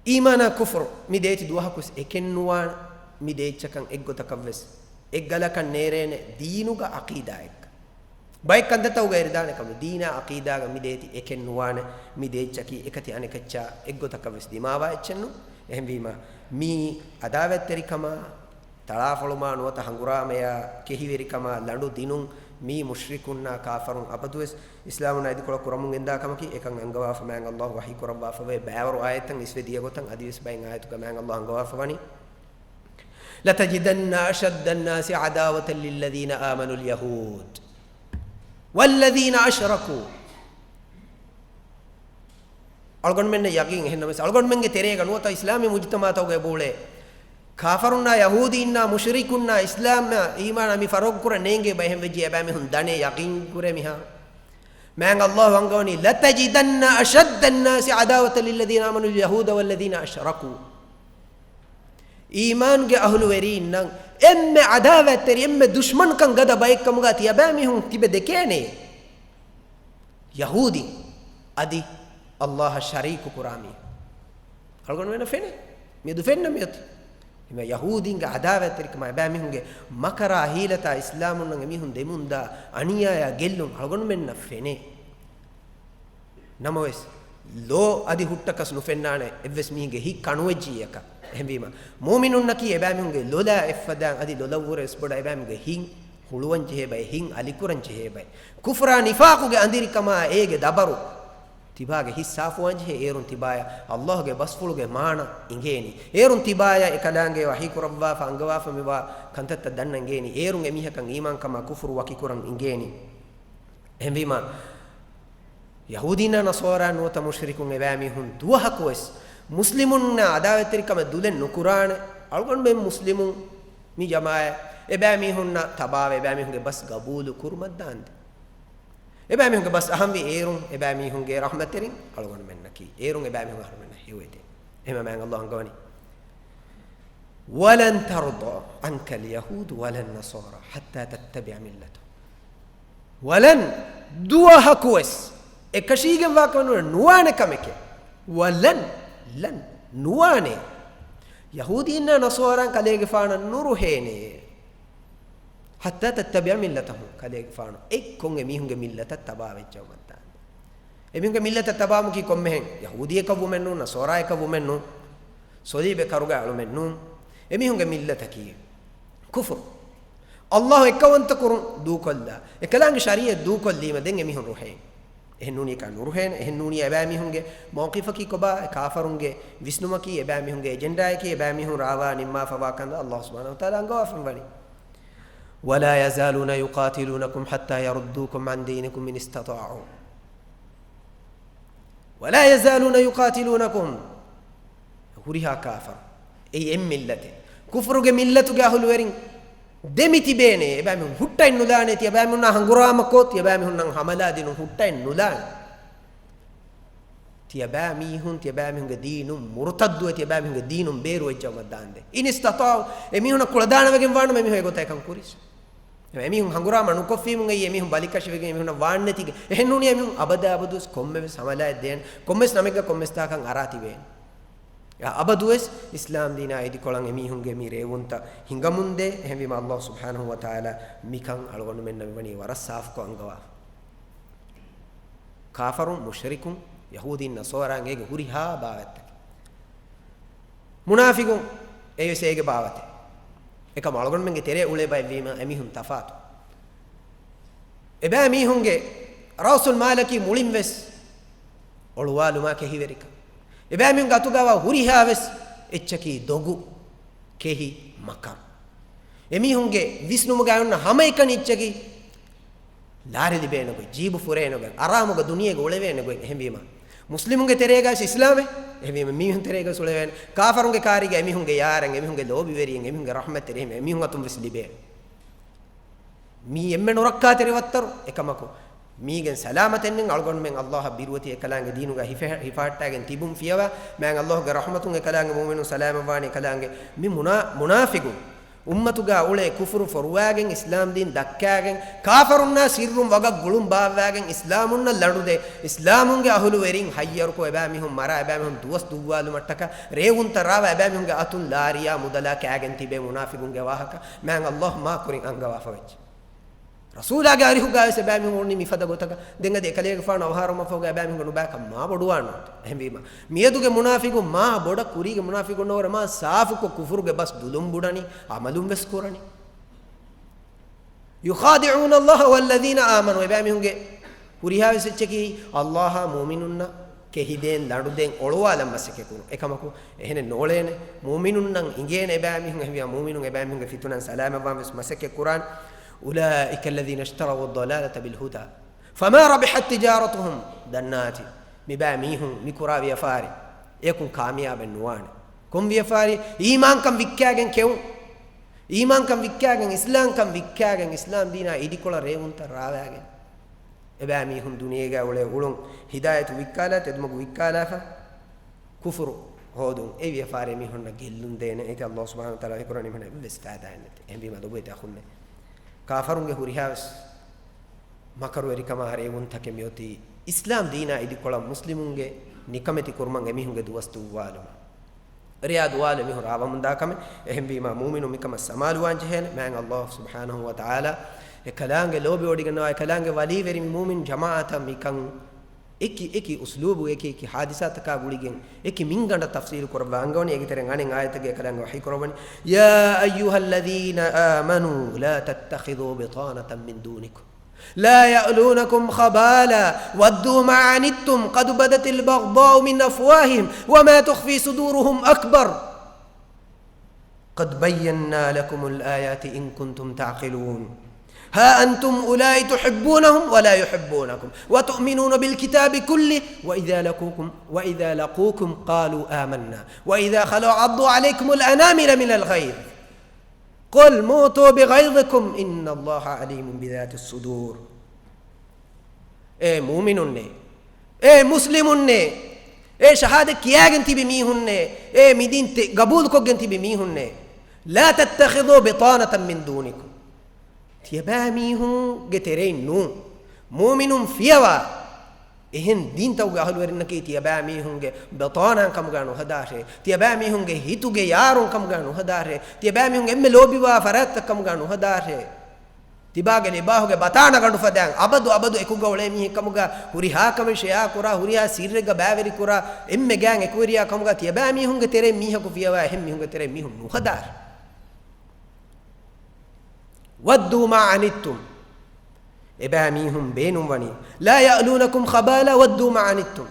އީމާނާ ކުފުރު މި ދޭތި ދުވަހަކުވެސް އެކެއް ނުވާނެ، މި ދޭއްޗަކަށް އެއްގޮތަކަށްވެސް އެއްގަލަކަށް ނޭރޭނެ ދީނުގަ ޢަޤީދާއެއްގަ. ބައެއް ކަންތައްތަކުގައި ރިދާނެ ކަމެއް، ދީނާ ޢަޤީދާގަ މި ދޭތި އެކެއް ނުވާނެ، މި ދޭއްޗަކީ އެކަތި އަނެކައްޗާ އެއްގޮތަކަށްވެސް ދިމާވާ އެއްޗެއްނު. އެހެންވީމާ، މީ ޢަދާވަތްތެރިކަމާ، ތަޅާފޮޅުމާ ނުވަތަ ހަނގުރާމަޔާ ކެހިވެރިކަމާ ލަނޑު ދިނުން މީ މުޝްރިކުންނާ ކާފަރުން އަބަދުވެސް އިސްލާމުންނާ އިދިކޮޅަށް ކުރަމުން ގެންދާ ކަމަކީ. އެކަން އަންގަވާފަ މާތް ﷲ ވަޙީ ކުރައްވާފަވޭ ބައިވަރު އާޔަތްތައް އިސްވެ ދިޔަ ގޮތަށް. އަދިވެސް ބައެއް އާޔަތުގަ މާތް ﷲ އަންގަވާފަ ވަނީ، لتجدن أشد الناس عداوة للذين آمنوا اليهود والذين أشركوا. އަޅުގަނޑުމެންނަށް ޔަގީން އެހެންނަމަވެސް، އަޅުގަނޑުމެންގެ ތެރޭގަ ނުވަތަ އިސްލާމީ މުޖުތަމަޢުތަކުގައި ބޯޅޭ ކާފަރުންނާ، ޔަހޫދީންނާ، މުޝްރިކުންނާ، އިސްލާމާ، އީމާނާ މި ފަރުގު ކުރަން ނޭނގޭ ބައެއް ހެން ވެއްޖެ އެބައިމީހުން ދަނޭ ޔަގީން ކުރޭ މިހާރު. މާތް ﷲ އަންގަވަނީ، لتجدن أشد الناس عداوة للذين آمنوا اليهود والذين أشركوا. އީމާންގެ އަހުލުވެރީންނަށް އެންމެ ޢަދާވަތްތެރި، އެންމެ ދުޝްމަންކަން ގަދަ ބައެއްކަމުގަ ތިޔަބައިމީހުން ތިބެ ދެކޭނެ. ޔަހޫދީ އަދި ﷲ އަށް ޝަރީކު ކުރާ މީހުން. އަޅުގަނޑުމެންނަށް ފެނޭ. މިއަދު ފެންނަ މިއޮތީ. އެމަ ޔަހޫދީންގެ ޢަދާވަތްތެރިކަމާ، އެބައިމީހުންގެ މަކަރާ ހީލަތާ، އިސްލާމުންނަށް އެމީހުން ދެމުންދާ އަނިޔާޔާ ގެއްލުން އަޅުގަނޑުމެންނަށް ފެނޭ. ނަމަވެސް، ލޯ އަދި ހުއްޓަކަސް ނުފެންނާނެ އެއްވެސް މީހެއްގެ ހިތް ކަނުވެއްޖިއްޔަކަށް. އެހެންވީމަ، މުއުމިނުންނަކީ އެބައިމީހުންގެ ލޮލާ އެއްފަދައިން އަދި ލޮލަށްވުރެ ވެސް ބޮޑަށް އެބައިމީހުންގެ ހިތް ހުޅުވަން ޖެހޭ ބައެއް، ހިތް އަލިކުރަން ޖެހޭ ބައެއް. ކުފްރާ ނިފާޤުގެ އަނދިރިކަމާ އޭގެ ދަބަރު. ތިބާގެ ހިތް ސާފުވާން ޖެހޭ އޭރުން ތިބާޔަށް ﷲގެ ބަސްފުޅުގެ މާނަ އިނގޭނީ. އޭރުން ތިބާޔަށް އެކަލާނގެ ވަޙީ ކުރައްވާފަ އަންގަވާފަ މިވާ ކަންތައްތައް ދަންނަން އިނގޭނީ. އޭރުން އެމީހަކަށް އީމާންކަމާ ކުފުރު ވަކިކުރަން އިނގޭނީ. އެހެންވީމާ، ޔަހޫދީންނާ ނަޞާރާ ނުވަތަ މުޝްރިކުން އެބައިމީހުން ދުވަހަކުވެސް މުސްލިމުންނާ ޢަދާވަތްތެރިކަމެއް ދުލެއް ނުކުރާނެ. އަޅުގަނޑުމެން މުސްލިމުން މި ޖަމާޢަތް އެބައިމީހުންނަށް ތަބާވެ އެބައިމީހުންގެ ބަސް ގަބޫލު ކުރުމަށްދާންދެން. އެބައިމީހުންގެ ބަސް އަހަންވީ އޭރުން އެބައިމީހުންގެ ރަޙްމަތްތެރިން އަޅުގަނޑުމެންނަކީ. އޭރުން އެބައިމީހުން އަހަރުމެންނަށް ހެޔޮއެދޭ. އެހެންމަ މާތް ﷲ އަންގަވަނީ، ولن ترضى عنك اليهود ولا النصارى حتى تتبع ملتهم. ވަލަން، ދުވަހަކުވެސް، އެކަށީގެންވާކަމެއް ނުވާނެ ކަމެކޭ. ވަލަން، ލަން، ނުވާނެ. ޔަހޫދީންނާ ނަޞާރާ ކަލޭގެފާނަށް ނުރުހޭނެ. حتى تتبع ملتهم، ކަލޭގެފާނު އެއްކޮށް އެމީހުންގެ މިއްލަތަށް ތަބާވެއްޖައުމަށްދާންދެން. އެމީހުންގެ މިއްލަތަށް ތަބާވުމަކީ ކޮންމެހެން؟ ޔަހޫދީއަކަށްވުމެއްނޫން، ނަޞާރާއަކަށްވުމެއްނޫން، ޞަލީބެއް ކަރުގަ އަޅުމެއްނޫން. އެމީހުންގެ މިއްލަތަކީ ކުފުރު. ﷲ އެއްކައުވަންތަކުރުން ދޫކޮށްލާ، އެކަލާނގެ ޝަރީޢަތް ދޫކޮށްލީމަ ދެން އެމީހުން ރުހޭން. އެހެންނޫނީ އެކާ ނުރުހޭނެ. އެހެންނޫނީ އެބައިމީހުންގެ މައުޤިފަކީ ކޮބާ؟ އެ ކާފަރުންގެ ވިސްނުމަކީ، އެބައިމީހުންގެ އެޖެންޑާއަކީ، އެބައިމީހުން ރާވާ ނިންމާފަވާ ކަންތައް ﷲ ސުބްޙާނަހޫ ވަތަޢާލާ އަންގަވާފައިވަނީ. ولا يزالون يقاتلونكم حتى يردوكم عن دينكم إن استطاعوا. ولا يزالون يقاتلونكم. ހުރިހާ ކާފަރު. އެއީ އެއް މިއްލަތެއް. ކުފުރުގެ މިއްލަތުގެ އަހުލުވެރިން ދެމިތިބޭނެ. އެބައިމީހުން ހުއްޓައެއް ނުލާނެ. ތިޔަބައިމީހުންނާ ހަނގުރާމަކޮށް، ތިޔަބައިމީހުންނަށް ހަމަލާ ދިނުން ހުއްޓައެއް ނުލާނެ. ތިޔަބައިމީހުން، ތިޔަބައިމީހުންގެ ދީނުން މުރުތައްދުވެ، ތިޔަބައިމީހުންގެ ދީނުން ބޭރުވެއްޖައުމަށް ދާންދެން. إن استطاعوا، އެމީހުންނަށް ކުޅަދާނަވެގެން ވާނަމަ، އެމީހުން އެގޮތަށް އެކަން ކުރިސް. އެމީހުން ހަނގުރާމަ ނުކޮށްފީމުން އެއީ އެމީހުން ބަލިކަށިވެގެން އެމީހުންނަށް ވާންނެތީގެ. އެހެންނޫނީ އެމީހުން އަބަދާ އަބަދުވެސް ކޮންމެވެސް ހަމަލާއެއް ދޭން، ކޮންމެވެސް ނަމެއްގަ ކޮންމެވެސް ތާކަށް އަރާ ތިބޭން. އަބަދުވެސް އިސްލާމް ދީނާ އިދިކޮޅަށް އެމީހުންގެ މި ރޭވުންތައް ހިނގަމުންދޭ. އެހެންވީމަ ﷲ ސުބްޙާނަހޫ ވަތަޢާލާ މިކަން އަޅުގަނޑުމެންނަށް މިވަނީ ވަރަށް ސާފުކޮށް އަންގަވާފަ. ކާފަރުން، މުޝްރިކުން، ޔަހޫދީން ނަޞާރާން އޭގެ ހުރިހާ ބާވަތްތަކެއް. މުނާފިގުން އެވެސް އޭގެ ބާވަތެއް. އެކަމަ އަޅުގަނޑުމެންގެ ތެރޭ އުޅޭ ބައެއްވީމަ އެމީހުން ތަފާތު. އެބައިމީހުންގެ ރައުސުލް މާލަކީ މުޅިން ވެސް އޮޅުވާލުމާ ކެހިވެރިކަން. އެބައިމީހުންގެ އަތުގަވާ ހުރިހާ ވެސް އެއްޗަކީ ދޮގު، ކެހި، މަކަރު. އެމީހުންގެ ވިސްނުމުގައި އޮންނަ ހަމައެކަނި އެއްޗަކީ ލާރި ލިބޭނެ ގޮތް، ޖީބު ފުރޭނެ ގޮތް، އަރާމުގަ ދުނިޔޭގަ އުޅެވޭނެ ގޮތް. އެހެންވީމަ، މުސްލިމުންގެ ތެރޭގަވެސް އިސްލާމެއް، އެހެންވީމަ، މީހުން ތެރޭގަވެސް އުޅެވޭނެ. ކާފަރުންގެ ކާރީގަ އެމީހުންގެ ޔާރަން، އެމީހުންގެ ލޯބިވެރިން، އެމީހުންގެ ރަޙްމަތްތެރިން، އެމީހުން އަތުން ވެސް ލިބޭނެ. މީ އެންމެ ނުރައްކާތެރި ވައްތަރު. އެކަމަކު، މީގެން ސަލާމަތެއް ނެތް. އަޅުގަނޑުމެން އައްލާހަށް ބިރުވެތި އެކަލާނގެ ދީނުގަ ހިފެ-، ހިފަހައްޓާގެން ތިބުން ފިޔަވާ، މާތް އައްލާހުގެ ރަޙްމަތުން އެކަލާނގެ މުއުމިނުން ސަލާމަތްވާނީ އެކަލާނގެ. މި މުނާ-، މުނާފިގުން އުއްމަތުގަ އުޅޭ ކުފުރު ފޮރުވާގެން އިސްލާމް ދީން ދައްކާގެން، ކާފަރުންނާ ސިއްރުން ވަގަށް ގުޅުން ބާއްވާގެން އިސްލާމުންނަށް ލަނޑުދޭ، އިސްލާމުންގެ އަހުލުވެރިން ހައްޔަރުކޮށް، އެބައިމީހުން މަރާ، އެބައިމީހުން ދުވަސް ދުއްވާލުމަށްޓަކާ ރޭވުންތައް ރާވާ، އެބައިމީހުންގެ އަތުން ލާރިޔާ މުދަލާ ކާގެން ތިބޭ މުނާފިގުންގެ ވާހަކަ މާތް އައްލާހު މާ ކުރިން އަންގަވާފަ ވެއްޖެ. ރަސޫލާގެ އަރިހުގަވެސް އެބައިމީހުން އުޅުނީ މިފަދަ ގޮތަކަށް. ދެން އަދި އެކަލޭގެފާނު އަވަހާރަވުމަށްފަހުގަ އެބައިމީހުންގެ ނުބައިކަން މާ ބޮޑުވާނެ. އެހެންވީމަ، މިއަދުގެ މުނާފިގުން މާ ބޮޑަށް، ކުރީގެ މުނާފިގުންނަށްވުރެ މާ ސާފުކޮށް ކުފުރުގެ ބަސް ދުލުން ބުނަނީ، އަމަލުން ވެސް ކުރަނީ. يخادعون الله والذين آمنوا، އެބައިމީހުންގެ ހުރިހާވެސް އެއްޗަކީ އައްލާހާ މުއުމިނުންނަށް ކެހިދޭން ލަނޑުދޭން އޮޅުވާލަން މަސައްކަތްކުރުން. އެކަމަކު އެހެނެއް ނޯޅޭނެ. މުއުމިނުންނަށް އިނގޭނެ އެބައިމީހުން، އެހެންވީމަ މުއުމިނުން އެބައިމީހުންގެ ފިތުނަން ސަލާމަތްވާން ވެސް މަސައްކަތް ކުރާނެ. أولئك الذين اشتروا الضلالة بالهدى فما ربحت تجارتهم. ދަންނާތި، މިބައިމީހުން މިކުރާ ވިޔަފާރި އެކުން ކާމިޔާބެއް ނުވާނެ. ކޮން ވިޔަފާރި؟ އީމާންކަން ވިއްކާގެން ކެއުން. އީމާންކަން ވިއްކާގެން، އިސްލާމްކަން ވިއްކާގެން، އިސްލާމް ދީނާ އިދިކޮޅަށް ރޭވުންތައް ރާވާގެން. އެބައިމީހުން ދުނިޔޭގަ އުޅޭ އުޅުން ހިދާޔަތު ވިއްކާލާ، ތެދުމަގު ވިއްކާލާފަ، ކުފުރު ހޯދުން. އެ ވިޔަފާރި މީހުންނަށް ގެއްލުން ދޭނެ. އޭތި އައްލާހު ސުބްޙާނަހޫ ވަތަޢާލާ ހީކުރާނެ މީހުންނަށް އެއްވެސް ފައިދާއެއް ނެތް. އެހެންވީމަ ލޮބުވެތި އަޚުންނޭ، ކާފަރުންގެ ހުރިހާވެސް މަކަރުވެރިކަމާ ރޭވުންތަކެއް މިއޮތީ އިސްލާމް ދީނާ އިދިކޮޅަށް މުސްލިމުންގެ ނިކަމެތި ކުރުމަށް އެމީހުންގެ ދުވަސް ދުއްވާލުމަށް. ރެޔާ ދުވާލު އެމީހުން ރާވަމުންދާ ކަމެއް. އެހެންވީމާ، މުއުމިނުން މިކަމަށް ސަމާލުވާން ޖެހޭނެ. މާތް އައްލާހު ސުބްޙާނަހޫ ވަތަޢާލާ އެކަލާނގެ ލޯބިވޮޑިގަންނަވާ، އެކަލާނގެ ވަލީވެރިން މުއުމިން ޖަމާޢަތަށް މިކަން އެކި އެކި އުސްލޫބު، އެކި އެކި ހާދިސާތަކާ ގުޅިގެން އެކި މިންގަނޑަށް ތަފްސީލު ކުރައްވާ އަންގަވަނީ. އޭގެ ތެރެއިން އަނެއް އާޔަތެއްގައި އެކަލާނގެ ވަޙީ ކުރައްވަނީ، يا أيها الذين آمنوا لا تتخذوا بطانة من دونكم لا يألونكم خبالا ودوا ما عنتم قد بدت البغضاء من أفواههم وما تخفي صدورهم أكبر قد بينا لكم الآيات إن كنتم تعقلون ها أنتم أولئك تحبونهم ولا يحبونكم وتؤمنون بالكتاب كله وإذا لقوكم، وإذا لقوكم قالوا آمنا وإذا خلوا عضوا عليكم الأنامل من الغيظ قل موتوا بغيظكم إن الله عليم بذات الصدور. އޭ މުއުމިނުންނޭ، އޭ މުސްލިމުންނޭ، އޭ ޝަހާދަތް ކިޔާގެން ތިބި މީހުންނޭ، އޭ މި ދީން ގަބޫލުކޮށްގެން ތިބި މީހުންނޭ، لا تتخذوا بطانة من دونكم، ތިޔަބައިމީހުންގެ ތެރެއިން ނޫން، މުއުމިނުން ފިޔަވާ، އެހެން ދީންތަކުގެ އަހުލުވެރިންނަކީ ތިޔަބައިމީހުންގެ ބަތާނާން ކަމުގަ ނުހަދާށޭ. ތިޔަބައިމީހުންގެ ހިތުގެ ޔާރުން ކަމުގަ ނުހަދާށޭ. ތިޔަބައިމީހުން އެންމެ ލޯބިވާ ފަރާތްތައް ކަމުގަ ނުހަދާށޭ. ތިބާގެ ލިބާހުގެ ބަތާނަ ގަނޑު ފަދައިން އަބަދު އަބަދު އެކުގަ އުޅޭ މީހެއް ކަމުގަ ހުރިހާ ކަމެއް ޝެއާ ކުރާ، ހުރިހާ ސިއްރެއްގަ ބައިވެރި ކުރާ، އެންމެ ގާތް އެކުވެރިޔާ ކަމުގަ ތިޔަބައިމީހުންގެ ތެރެއިން މީހަކު ފިޔަވާ އެހެން މީހުންގެ ތެރެއިން މީހުން ނުހަދާށޭ. وَدُّوا مَا عَنِتُّمْ. އެބައިމީހުން ބޭނުންވަނީ، لَا يَأْلُونَكُمْ خَبَالًا وَدُّوا مَا عَنِتُّمْ.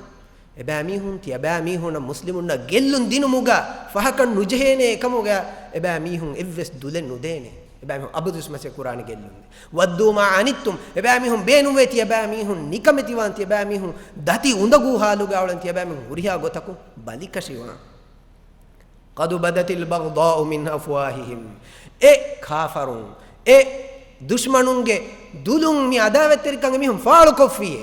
އެބައިމީހުން ތިޔަބައިމީހުންނަށް މުސްލިމުންނަށް ގެއްލުން ދިނުމުގަ ފަހަކަށް ނުޖެހޭނެ ކަމުގަ އެބައިމީހުން އެއްވެސް ދުލެއް ނުދޭނެ. އެބައިމީހުން އަބަދުވެސް މަސައްކަތް ކުރާނެ ގެއްލުން. وَدُّوا مَا عَنِتُّمْ. އެބައިމީހުން ބޭނުންވޭ ތިޔަބައިމީހުން ނިކަމެތިވާން، ތިޔަބައިމީހުން ދަތި އުނދަގޫ ހާލުގަ އުޅަން، ތިޔަބައިމީހުން ހުރިހާ ގޮތަކުން ބަލިކަށިވާން. قَدْ بَدَتِ الْبَغْضَاءُ مِنْ أَفْوَاهِهِمْ. އެ ކާފަރުން، އެ ދުޝްމަނުންގެ ދުލުން މި އަދާވަތްތެރިކަން އެމީހުން ފާޅުކޮށްފިއޭ.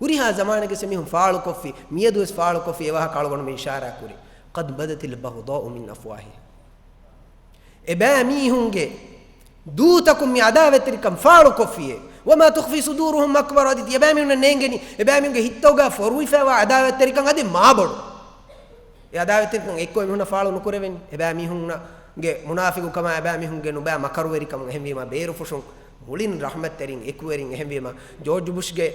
ހުރިހާ ޒަމާނެއްގެ އެމީހުން ފާޅުކޮށްފި، މިއަދުވެސް ފާޅުކޮށްފި، އެވާހަކަ އަޅުގަނޑުމެން އިޝާރާ ކުރި. قَدْ بَدَتِ الْبَغْضَاءُ مِنْ أَفْوَاهِهِمْ. އެބައިމީހުންގެ ދޫތަކުން މި އަދާވަތްތެރިކަން ފާޅުކޮށްފިއޭ. وَمَا تُخْفِي صُدُورُهُمْ أَكْبَرُ. އަދި ތިޔަބައިމީހުންނަށް ނޭނގެނީ އެބައިމީހުންގެ ހިތްތަކުގަ ފޮރުވިފައިވާ އަދާވަތްތެރިކަން އަދި މާބޮޑު. އެ އަދާވަތްތެރިކަން އެއްކޮށް އެމީހުންނަށް ފާޅު ނުކުރެވެނީ. އެބައިމީހުންގެ މުނާފިގުކަމާ، އެބައިމީހުންގެ ނުބައި މަކަރުވެރިކަމުން. އެހެންވީމާ، ބޭރުފުށުން މުޅިން ރަޙްމަތްތެރިން އެކުވެރިން. އެހެންވީމާ، ޖޯޖް ބުޝްގެ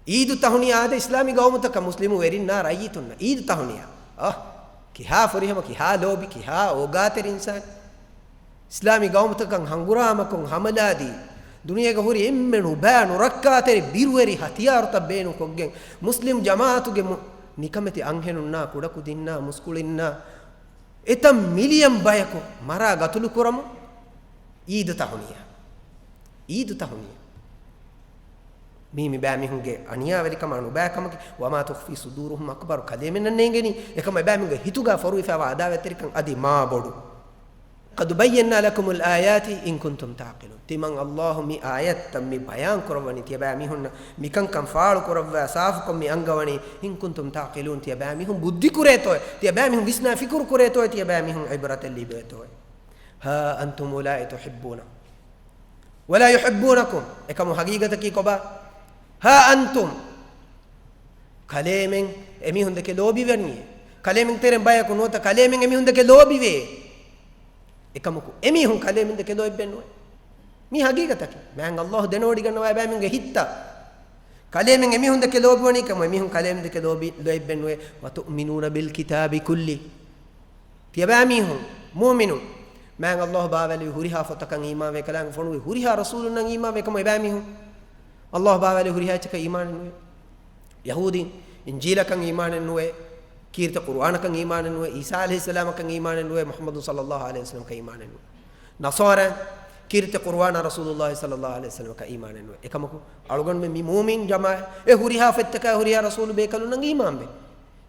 އީދު ތަހުނިޔާ އަދި އިސްލާމީ ގައުމުތަކަށް މުސްލިމު ވެރިންނާ ރައްޔިތުންނަށް އީދު ތަހުނިޔާ. އަހް، ކިހާ ފުރިހަމަ، ކިހާ ލޯބި، ކިހާ އޯގާތެރި އިންސާނެއް. އިސްލާމީ ގައުމުތަކަށް ހަނގުރާމަކޮށް ހަމަލާދީ، ދުނިޔޭގަ ހުރި އެންމެ ނުބައި ނުރައްކާތެރި ބިރުވެރި ހަތިޔާރުތައް ބޭނުންކޮށްގެން، މުސްލިމް ޖަމާއަތުގެ މު-، ނިކަމެތި އަންހެނުންނާ، ކުޑަކުދިންނާ، މުސްކުޅިންނާ، އެތައް މިލިއަން ބަޔަކު މަރާ ގަތުލު ކުރަމުން އީދު ތަހުނިޔާ. އީދު ތަހުނިޔާ. މީ މިބައިމީހުންގެ އަނިޔާވެރިކަމާ ނުބައިކަމަކީ. وما تخفي صدورهم أكبر، ކަލޭމެންނަށް ނޭނގެނީ އެކަމަށް އެބައިމީހުންގެ ހިތުގަ ފޮރުވިފައިވާ އަދާވަތްތެރިކަން އަދި މާ ބޮޑު. قد بينا لكم الآيات إن كنتم تعقلون. ތިމަން ﷲ މި އާޔަތްތައް މި ބަޔާން ކުރައްވަނީ ތިޔަބައިމީހުންނަށް، މިކަންކަން ފާޅު ކުރައްވާ ސާފުކޮށް މި އަންގަވަނީ، إن كنتم تعقلون، ތިޔަބައިމީހުން ބުއްދި ކުރޭތޯއޭ، ތިޔަބައިމީހުން ވިސްނާ ފިކުރު ކުރޭތޯއޭ، ތިޔަބައިމީހުން ޢިބްރަތެއް ލިބޭތޯއޭ. ها أنتم أولئك تحبونهم ولا يحبونكم. އެކަމު ހަގީގަތަކީ ކޮބާ؟ ها أنتم. ކަލޭމެން އެމީހުން ދެކެ ލޯބިވަނީ. ކަލޭމެން ތެރެން ބަޔަކު ނުވަތަ ކަލޭމެން އެމީހުން ދެކެ ލޯބިވޭ. އެކަމަކު އެމީހުން ކަލޭމެން ދެކެ ލޯތްބެއް ނުވޭ. މީ ހަގީގަތަކީ. މާތް ﷲ ދެނެވޮޑިގަންނަވާ އެބައިމީހުންގެ ހިތްތައް. ކަލޭމެން އެމީހުން ދެކެ ލޯބިވަނީ ކަމަށް އެމީހުން ކަލޭމެން ދެކެ ލޯބި، ލޯތްބެއް ނުވޭ. وتؤمنون بالكتاب كله. ތިޔަބައިމީހުން، މުއުމިނުން، މާތް ﷲ ބާވާލެއްވި ހުރިހާ ފޮތަކަށް އީމާންވެ، ކަލާނގެ ފޮނުވި ހުރިހާ ރަސޫލުންނަށް އީމާންވެ ކަމަށް އެބައިމީހުން، ﷲ ބާވާލެއްވި ހުރިހާ އެއްޗަކަށް އީމާނެއް ނުވޭ. ޔަހޫދީން، އިންޖީލަކަށް އީމާނެއް ނުވޭ، ކީރިތި ޤުރުއާނަކަށް އީމާނެއް ނުވޭ، ޢީސާ ޢަލައިހިއްސަލާމަކަށް އީމާނެއް ނުވޭ، މުޙައްމަދު ޞައްލައްލާހު ޢަލައިހި ވަސައްލަމަކަށް އީމާނެއް ނުވޭ. ނަޞާރާ، ކީރިތި ޤުރުއާނާ ރަސޫލުއްލާހި ޞައްލައްލާހު ޢަލައިހި ވަސައްލަމަކަށް އީމާނެއް ނުވޭ. އެކަމަކު، އަޅުގަނޑުމެން މި މުއުމިން ޖަމާޢަތް، އެ ހުރިހާ ފޮތްތަކާ ހުރިހާ ރަސޫލު ބޭކަލުންނަށް އީމާންވޭ.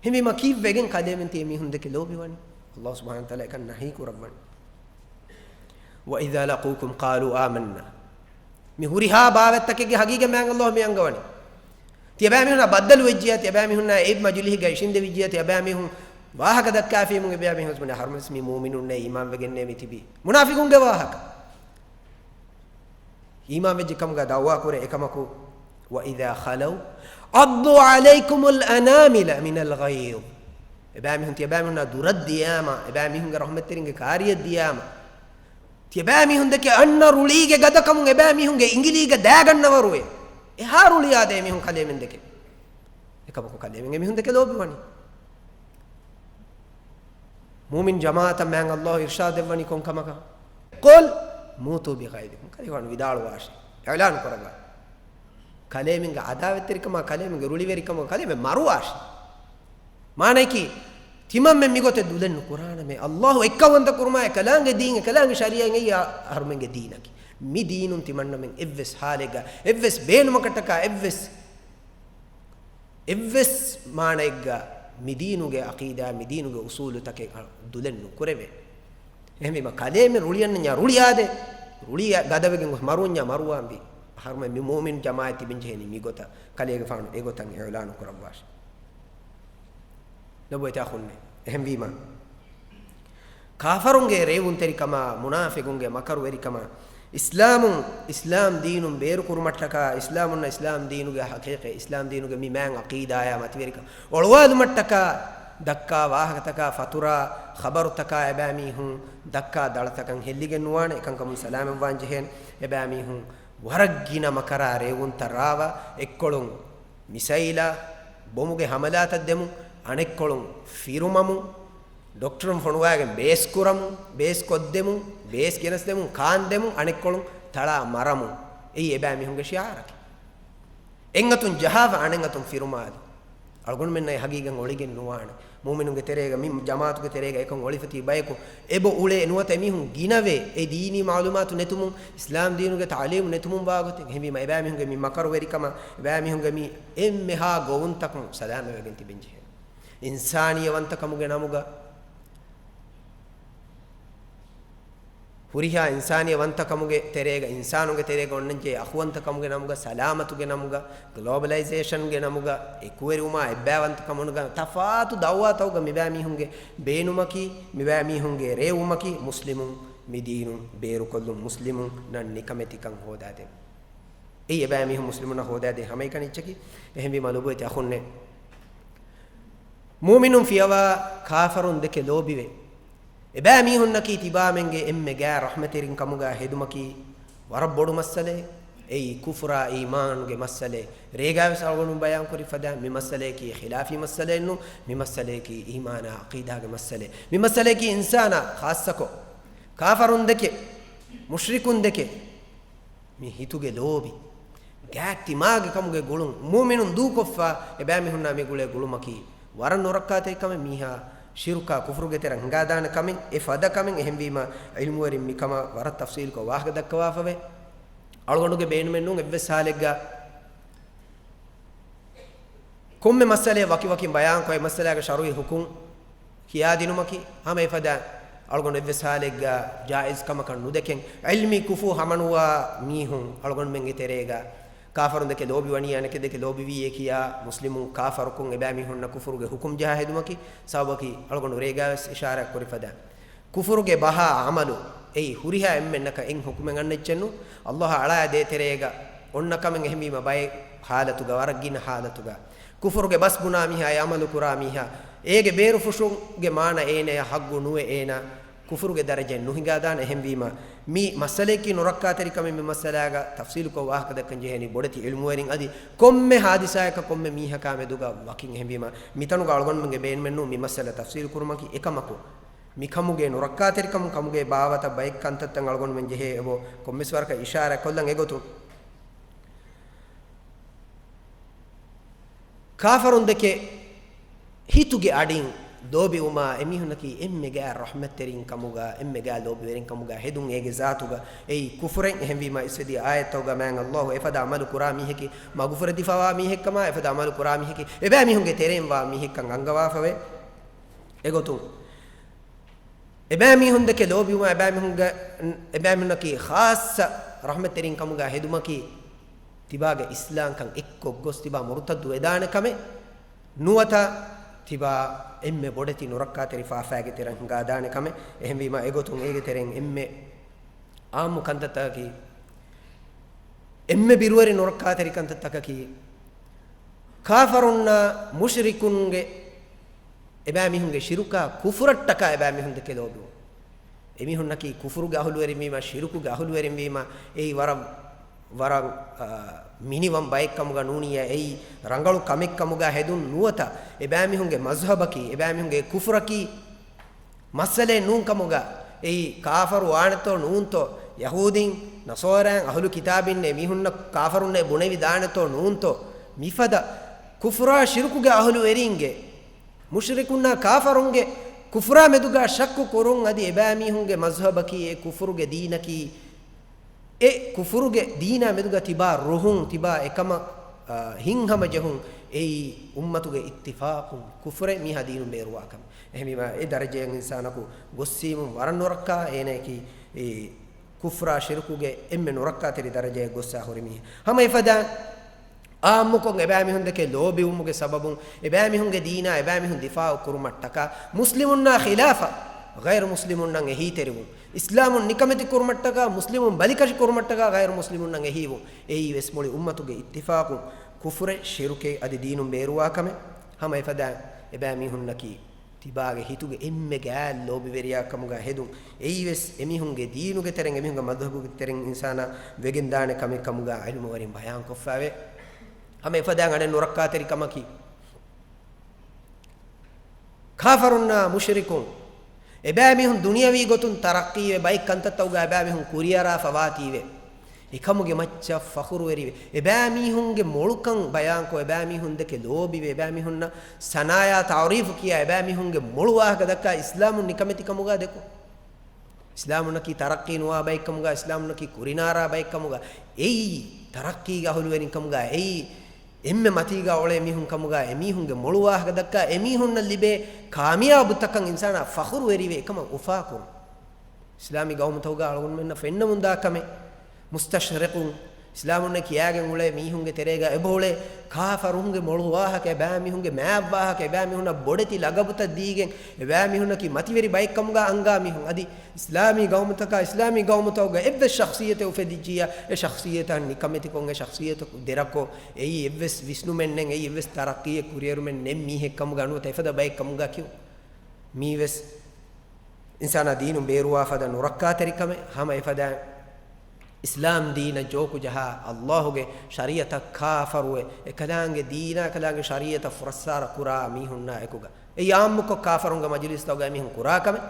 އެހެންވީމަ ކީއްވެގެން ކަލޭމެން ތިޔަ މީހުން ދެކެ ލޯބިވަނީ؟ ﷲ ސުބްޙާނަހޫ ވަތަޢާލާ އެކަން ނަހީ ކުރައްވަނީ. وإذا لقوكم قالوا آمنا. މި ހުރިހާ ބާވަތްތަކެއްގެ ހަގީގަތް މާތް ﷲ މި އަންގަވަނީ. ތިޔަބައިމީހުންނާ ބައްދަލުވެއްޖިޔާ، ތިޔަބައިމީހުންނާ އެ މަޖުލީހުގަ އިށީނދެވިއްޖިޔާ، ތިޔަބައިމީހުން ވާހަކަ ދައްކާފީމު އެބައިމީހުން ހަރުމަސް މި މުއުމިނުންނޭ އީމާންވެގެންނޭ މި ތިބީ. މުނާފިޤުންގެ ވާހަކަ. އީމާންވެއްޖެ ކަމުގަ ދަޢުވާ ކުރޭ އެކަމަކު، وإذا خلوا عضوا عليكم الأنامل من الغيظ. އެބައިމީހުން ތިޔަބައިމީހުންނާ ދުރަށް ދިޔާމަ، އެބައިމީހުންގެ ރަޙްމަތްތެރިންގެ ކާރިއަށް ދިޔާމަ، ތިޔަބައިމީހުން ދެކެ އަންނަ ރުޅީގެ ގަދަކަމުން އެބައިމީހުންގެ އިނގިލީގަ ދާގަންނަވަރުވޭ. އެހާ ރުޅިއާދޭ މީހުން ކަލޭމެން ދެކެ. އެކަމަކު ކަލޭމެން އެމީހުން ދެކެ ލޯބިވަނީ. މުއުމިން ޖަމާޢަތަށް މާތް ﷲ އިރްޝާދެއްވަނީ ކޮންކަމަކަށް؟ قل موتوا بغيظكم. ކަލޭގެފާނު ވިދާޅުވާށި. އިޢުލާނު ކުރައްވާ. ކަލޭމެންގެ އަދާވަތްތެރިކަމާ، ކަލޭމެންގެ ރުޅިވެރިކަމާ، ކަލޭމެން މަރުވާށި. މާނަޔަކީ، ތިމަންމެން މިގޮތަށް ދުލެއް ނުކުރާނަމޭ. ﷲ އެއްކައުވަންތަ ކުރުމާ، އެކަލާނގެ ދީން، އެކަލާނގެ ޝަރީޢަތް އެއީ އަހަރުމެންގެ ދީނަކީ. މި ދީނުން ތިމަންނަމެން އެއްވެސް ޙާލެއްގަ، އެއްވެސް ބޭނުމަކަށްޓަކާ، އެއްވެސް އެއްވެސް މާނައެއްގަ މިދީނުގެ ޢަޤީދާ، މިދީނުގެ އުޞޫލުތަކެއް ދުލެއް ނުކުރެވޭ. އެހެންވީމަ، ކަލޭމެން ރުޅިއަންނަންޏާ ރުޅިއާދޭ، ރުޅި ގަދަވެގެން ގޮސް މަރުވަންޏާ މަރުވާންވީ. އަހަރުމެން މި މުއުމިން ޖަމާޢަތް ތިބެންޖެހޭނީ މިގޮތަށް، ކަލޭގެފާނު އެގޮތަށް އިޢުލާނު ކުރައްވާށި. ލޮބުވެތި އަޚުންނޭ. އެހެންވީމަ، ކާފަރުންގެ ރޭވުންތެރިކަމާ، މުނާފިޤުންގެ މަކަރުވެރިކަމާ، އިސްލާމުން، އިސްލާމް ދީނުން ބޭރުކުރުމަށްޓަކާ، އިސްލާމުންނަށް އިސްލާމް ދީނުގެ ޙަޤީޤަތް، އިސްލާމް ދީނުގެ މި މާތް ޢަޤީދާޔާ މަތިވެރިކަން އޮޅުވާލުމަށްޓަކާ، ދައްކާ ވާހަކަތަކާ، ފަތުރާ، ޚަބަރުތަކާ އެބައިމީހުން ދައްކާ ދަޅަތަކަށް ހެއްލިގެން ނުވާނެ. އެކަންކަމުން ސަލާމަތްވާން ޖެހޭނެ. އެބައިމީހުން ވަރަށް ގިނަ މަކަރާ ރޭވުންތައް ރާވާ، އެއްކޮޅުން މިސައިލާ، ބޮމުގެ ހަމަލާތައް ދެމުން، އަނެއްކޮޅުން ފިރުމަމުން، ޑޮކްޓަރުން ފޮނުވާގެން ބޭސް ކުރަމުން، ބޭސް ކޮށްދެމުން، ބޭސް ގެނެސްދެމުން، ކާންދެމުން، އަނެއްކޮޅުން ތަޅާ މަރަމުން. އެއީ އެބައިމީހުންގެ ޝިޢާރަކީ. އެއްއަތުން ޖަހާފަ އަނެއްއަތުން ފިރުމާލު. އަޅުގަނޑުމެންނަށް އެ ހަގީގަތް އޮޅިގެން ނުވާނެ. މުއުމިނުންގެ ތެރޭގަ މި ޖަމާޢަތުގެ ތެރޭގަ އެކަން އޮޅިފަ ތިބި ބަޔަކު އެބަ އުޅޭ ނުވަތަ އެމީހުން ގިނަވޭ، އެ ދީނީ މަޢުލޫމާތު ނެތުމުން، އިސްލާމް ދީނުގެ ތަޢުލީމު ނެތުމުން ވާގޮތެއް. އެހެންވީމަ އެބައިމީހުންގެ މި މަކަރުވެރިކަމަށް، އެބައިމީހުންގެ މި އެންމެހާ ގޮވުންތަކުން ސަލާމަތްވެގެން ތިބެން ޖެހޭ. އިންސާނިއްޔަވަންތަކަމުގެ ނަމުގަ، ހުރިހާ އިންސާނިއްޔަވަންތަކަމުގެ ތެރޭގަ، އިންސާނުންގެ ތެރޭގަ އޮންނަންޖެހޭ އަޚުވަންތަކަމުގެ ނަމުގަ، ސަލާމަތުގެ ނަމުގަ، ގްލޯބަލައިޒޭޝަންގެ ނަމުގަ، އެކުވެރިވުމާ އެއްބައިވަންތަކަމުގަ، ތަފާތު ދަޢުވާތަކުގަ މިބައިމީހުންގެ ބޭނުމަކީ، މިބައިމީހުންގެ ރޭވުމަކީ، މުސްލިމުން މި ދީނުން ބޭރުކޮށްލުން، މުސްލިމުންނަށް ނިކަމެތިކަން ހޯދާދޭން. އެއީ އެބައިމީހުން މުސްލިމުންނަށް ހޯދާދޭ ހަމައެކަނި އެއްޗަކީ. އެހެންވީމަ ލޮބުވެތި އަޚުންނޭ، މުއުމިނުން ފިޔަވާ ކާފަރުން ދެކެ ލޯބިވެ، އެބައިމީހުންނަކީ ތިބާމެންގެ އެންމެ ގާތް ރަޙްމަތްތެރިން ކަމުގަ ހެދުމަކީ ވަރަށް ބޮޑު މައްސަލައެއް. އެއީ ކުފުރާ އީމާނުގެ މައްސަލައެއް. ރޭގާވެސް އަޅުގަނޑު ބަޔާންކުރި ފަދަ މި މައްސަލައަކީ ޚިލާފީ މައްސަލައެއް ނޫން. މި މައްސަލައަކީ އީމާނާ ޢަޤީދާގެ މައްސަލައެއް. މި މައްސަލައަކީ އިންސާނާ ޚާއްޞަކޮށް ކާފަރުން ދެކެ، މުޝްރިކުން ދެކެ، މި ހިތުގެ ލޯބި، ގާތް ތިމާގެ ކަމުގެ ގުޅުން މުއުމިނުން ދޫކޮށްފަ، އެބައިމީހުންނާ މި ގުޅޭ ގުޅުމަކީ ވަރަށް ނުރައްކާތެރި ކަމެއް، މީހާ ޝިރުކާ ކުފުރުގެ ތެރަށް ހިނގާދާނެ ކަމެއް، އެ ފަދަ ކަމެއް. އެހެންވީމަ، ޢިލްމުވެރިން މިކަމަށް ވަރަށް ތަފްޞީލުކޮށް ވާހަކަ ދައްކަވާފަވޭ. އަޅުގަނޑުގެ ބޭނުމެއް ނޫން އެއްވެސް ހާލެއްގަ ކޮންމެ މައްސަލައެއް ވަކިވަކިން ބަޔާންކޮށް، އެ މައްސަލާގެ ޝަރުޢީ ޙުކުމް ކިޔާދިނުމަކީ، ހަމަ އެފަދަ އަޅުގަނޑު އެއްވެސް ޙާލެއްގަ ޖާއިޒްކަމަކަށް ނުދެކެން، ޢިލްމީ ކުފޫ ހަމަނުވާ މީހުން އަޅުގަނޑުމެންގެ ތެރޭގަ ކާފަރުން ދެކެ ލޯބިވަނީ، އަނެކެ ދެކެ ލޯބިވީއޭ ކިޔާ މުސްލިމުން ކާފަރުކުން އެބައިމީހުންނަށް ކުފުރުގެ ޙުކުމް ޖަހާ ހެދުމަކީ، ސަބަބަކީ އަޅުގަނޑު ރޭގާވެސް އިޝާރާތް ކުރި ފަދަ ކުފުރުގެ ބަހާ ޢަމަލު އެއީ ހުރިހާ އެންމެންނަކަށް އެއް ޙުކުމެއް އަންނަ އެއްޗެއްނު. ﷲ އަޅާ ދޭތެރޭގަ އޮންނަ ކަމެއް އެހެންވީމަ ބައެއް ޙާލަތުގަ، ވަރަށް ގިނަ ޙާލަތުގަ ކުފުރުގެ ބަސް ބުނާ މީހާ، އެ ޢަމަލު ކުރާ މީހާ، އޭގެ ބޭރުފުށުގެ މާނަ އޭނަޔަށް ޙައްޤު ނުވެ އޭނަ ކުފުރުގެ ދަރަޖައެއް ނުހިނގާދާނެ. އެހެންވީމަ މި މައްސަލަޔަކީ ނުރައްކާތެރިކަމެއް. މި މައްސަލާގަ ތަފްޞީލުކޮށް ވާހަކަ ދައްކަން ޖެހޭނީ ބޮޑެތި ޢިލްމުވެރިން އަދި ކޮންމެ ޙާދިސާއަކަށް ކޮންމެ މީހަކާ މެދުގަ ވަކިން. އެހެންވީމަ މިތަނުގަ އަޅުގަނޑުމެންގެ ބޭނުމެއްނޫން މި މައްސަލަ ތަފްޞީލު ކުރުމަކީ. އެކަމަކު، މިކަމުގެ ނުރައްކާތެރިކަމުން ކަމުގެ ބާވަތަށް ބައެއް ކަންތައްތައް އަޅުގަނޑުމެން ޖެހޭ އެބަ ކޮންމެސް ވަރަކަށް އިޝާރާތް ކޮށްލަން. އެގޮތުން، ކާފަރުން ދެކެ ހިތުގެ އަޑިން ލޯބިވުމާ، އެމީހުންނަކީ އެންމެ ގާތް ރަޙްމަތްތެރިން ކަމުގަ، އެންމެ ގާތް ލޯބިވެރިން ކަމުގަ ހެދުން އޭގެ ޒާތުގަ އެއީ ކުފުރެއް. އެހެންވީމަ އިސްވެދިޔަ އާޔަތްތަކުގަ މާތް ﷲ އެފަދަ ޢަމަލު ކުރާ މީހަކީ މަޣުފިރަތް ދިފާވާ މީހެއްކަމާ، އެފަދަ ޢަމަލު ކުރާ މީހަކީ އެބައިމީހުންގެ ތެރެއިން ވާ މީހެއްކަން އަންގަވާފަވޭ. އެގޮތުން، އެބައިމީހުން ދެކެ ލޯބިވުމާ، އެބައިމީހުންގެ، އެބައިމީހުންނަކީ ޚާއްޞަ ރަޙްމަތްތެރިން ކަމުގަ ހެދުމަކީ، ތިބާގެ އިސްލާމްކަން އެއްކޮށް ގޮސް ތިބާ މުރުތައްދު ވެދާނެ ކަމެއް ނުވަތަ، ތިބާ އެންމެ ބޮޑެތި ނުރައްކާތެރި ފާފައިގެ ތެރެއިން ހިނގާދާނެ ކަމެއް. އެހެންވީމަ، އެގޮތުން އޭގެ ތެރެއިން އެންމެ އާއްމު ކަންތައްތަކަކީ، އެންމެ ބިރުވެރި ނުރައްކާތެރި ކަންތައްތަކަކީ، ކާފަރުންނާ މުޝްރިކުންގެ އެބައިމީހުންގެ ޝިރުކާ ކުފުރަށްޓަކާ އެބައިމީހުން ދެކެ ލޯބިވުން. އެމީހުންނަކީ ކުފުރުގެ އަހުލުވެރިންވީމަ، ޝިރުކުގެ އަހުލުވެރިންވީމަ، އެއީ ވަރަށް، ވަރަށް، އާ، މިނިވަން ބައެއްކަމުގަ ނޫނިއްޔާ، އެއީ ރަނގަޅު ކަމެއްކަމުގަ ހެދުން ނުވަތަ، އެބައިމީހުންގެ މަޒްހަބަކީ، އެބައިމީހުންގެ ކުފުރަކީ، މައްސަލައެއް ނޫންކަމުގަ، އެއީ ކާފަރު ވާނެތޯ ނޫންތޯ، ޔަހޫދީން، ނަޞާރާއިން، އަހުލު ކިތާބީންނޭ މީހުންނަށް ކާފަރުންނޭ ބުނެވިދާނެތޯ ނޫންތޯ، މިފަދަ ކުފުރާ ޝިރުކުގެ އަހުލުވެރީންގެ، މުޝްރިކުންނާ ކާފަރުންގެ ކުފުރާ މެދުގަ ޝައްކު ކުރުން އަދި އެބައިމީހުންގެ މަޒްހަބަކީ އެ ކުފުރުގެ ދީނަކީ، އެ ކުފުރުގެ ދީނާ މެދުގަ ތިބާ ރުހުން، ތިބާ އެކަމަށް، އާ، ހިތްހަމަޖެހުން އެއީ އުއްމަތުގެ އިއްތިފާޤުން ކުފުރެއް މީހާ ދީނުން ބޭރުވާ ކަމެއް. އެހެންވީމަ، އެ ދަރަޖައަށް އިންސާނަކު ގޮއްސީމުން ވަރަށް ނުރައްކާ، އޭނަޔަކީ އެ ކުފްރާ ޝިރުކުގެ އެންމެ ނުރައްކާތެރި ދަރަޖައަށް ގޮއްސާ ހުރި މީހެއް. ހަމަ އެފަދަ އާއްމުކޮށް އެބައިމީހުން ދެކެ ލޯބިވުމުގެ ސަބަބުން އެބައިމީހުންގެ ދީނާ އެބައިމީހުން ދިފާއު ކުރުމަށްޓަކާ މުސްލިމުންނާ ޚިލާފަށް ޣައިރު މުސްލިމުންނަށް އެހީތެރިވުން، އިސްލާމުން ނިކަމެތި ކުރުމަށްޓަކާ މުސްލިމުން ބަލިކަށި ކުރުމަށްޓަކާ ޣައިރު މުސްލިމުންނަށް އެހީވުން، އެއީ ވެސް މުޅި އުއްމަތުގެ އިއްތިފާޤުން ކުފުރެއް ޝިރުކެއް އަދި ދީނުން ބޭރުވާ ކަމެއް. ހަމަ އެފަދަ އެބައިމީހުންނަކީ ތިބާގެ ހިތުގެ އެންމެ ގާތް ލޯބިވެރިޔާ ކަމުގަ ހެދުން. އެއީވެސް އެމީހުންގެ ދީނުގެ ތެރެއިން، އެމީހުންގެ މަދުހަބުގެ ތެރެއިން އިންސާނާ ވެގެންދާނެ ކަމެއް ކަމުގަ ޢިލްމުވެރިން ބަޔާންކޮށްފައެވެ. ހަމަ އެފަދައިން އަނެއް ނުރައްކާތެރި ކަމަކީ، ކާފަރުންނާ މުޝްރިކުން އެބައިމީހުން ދުނިޔަވީ ގޮތުން ތަރައްޤީވެ، ބައެއް ކަންތައްތަކުގަ އެބައިމީހުން ކުރިއަރާފަ ވާތީވެ، އެކަމުގެ މައްޗަށް ފަޚުރުވެރިވެ، އެބައިމީހުންގެ މޮޅުކަން ބަޔާންކޮށް، އެބައިމީހުން ދެކެ ލޯބިވެ، އެބައިމީހުންނަށް ސަނާޔާ ތަޢުރީފު ކިޔާ، އެބައިމީހުންގެ މޮޅު ވާހަކަ ދައްކާ އިސްލާމުން ނިކަމެތި ކަމުގަ ދެކު. އިސްލާމުންނަކީ ތަރައްޤީ ނުވާ ބައެއްކަމުގަ، އިސްލާމުންނަކީ ކުރިނާރާ ބައެއްކަމުގަ، އެއީ ތަރައްޤީގެ އަހުލުވެރިން ކަމުގަ، އެއީ އެންމެ މަތީގަ އުޅޭ މީހުން ކަމުގަ، އެމީހުންގެ މޮޅު ވާހަކަ ދައްކާ، އެމީހުންނަށް ލިބޭ ކާމިޔާބުތަކަށް އިންސާނާ ފަޚުރުވެރިވެ، އެކަމަށް އުފާކުރުން. އިސްލާމީ ގައުމުތަކުގަ އަޅުގަނޑުމެންނަށް ފެންނަމުންދާ ކަމެއް. މުސްތަޝްރިޤުން، އިސްލާމުންނެއް ކިޔާގެން އުޅޭ މީހުންގެ ތެރޭގަ އެބައުޅޭ ކާފަރުންގެ މޮޅު ވާހަކަ، އެބައިމީހުންގެ މާތް ވާހަކަ، އެބައިމީހުންނަށް ބޮޑެތި ލަގަބުތައް ދީގެން، އެބައިމީހުންނަކީ މަތިވެރި ބައެއްކަމުގަ އަންގާ މީހުން. އަދި އިސްލާމީ ގައުމުތަކާ، އިސްލާމީ ގައުމުތަކުގަ އެއްވެސް ޝަޚްޞިއްޔަތެއް އުފެދިއްޖިއްޔާ، އެ ޝަޚްޞިއްޔަތަށް ނިކަމެތިކޮށް، އެ ޝަޚްޞިއްޔަތަކު ދެރަކޮށް، އެއީ އެއްވެސް ވިސްނުމެއް ނެތް، އެއީ އެއްވެސް ތަރައްޤީއެއް ކުރިއެރުމެއް ނެތް މީހެއް ކަމުގަ ނުވަތަ އެފަދަ ބައެއް ކަމުގަ ކިޔުން. މީވެސް އިންސާނާ ދީނުން ބޭރުވާ ފަދަ ނުރައްކާތެރިކަމެއް. ހަމަ އެފަދަ އިސްލާމް ދީނަށް ޖޯކު ޖަހާ، ﷲ ގެ ޝަރީޢަތަށް ކާފަރުވެ، އެކަލާނގެ ދީނާ އެކަލާނގެ ޝަރީޢަތަށް ފުރައްސާރަ ކުރާ މީހުންނާ އެކުގަ، އެއީ އާއްމުކޮށް ކާފަރުންގެ މަޖިލިސްތަކުގަ މީހުން ކުރާ ކަމެއް.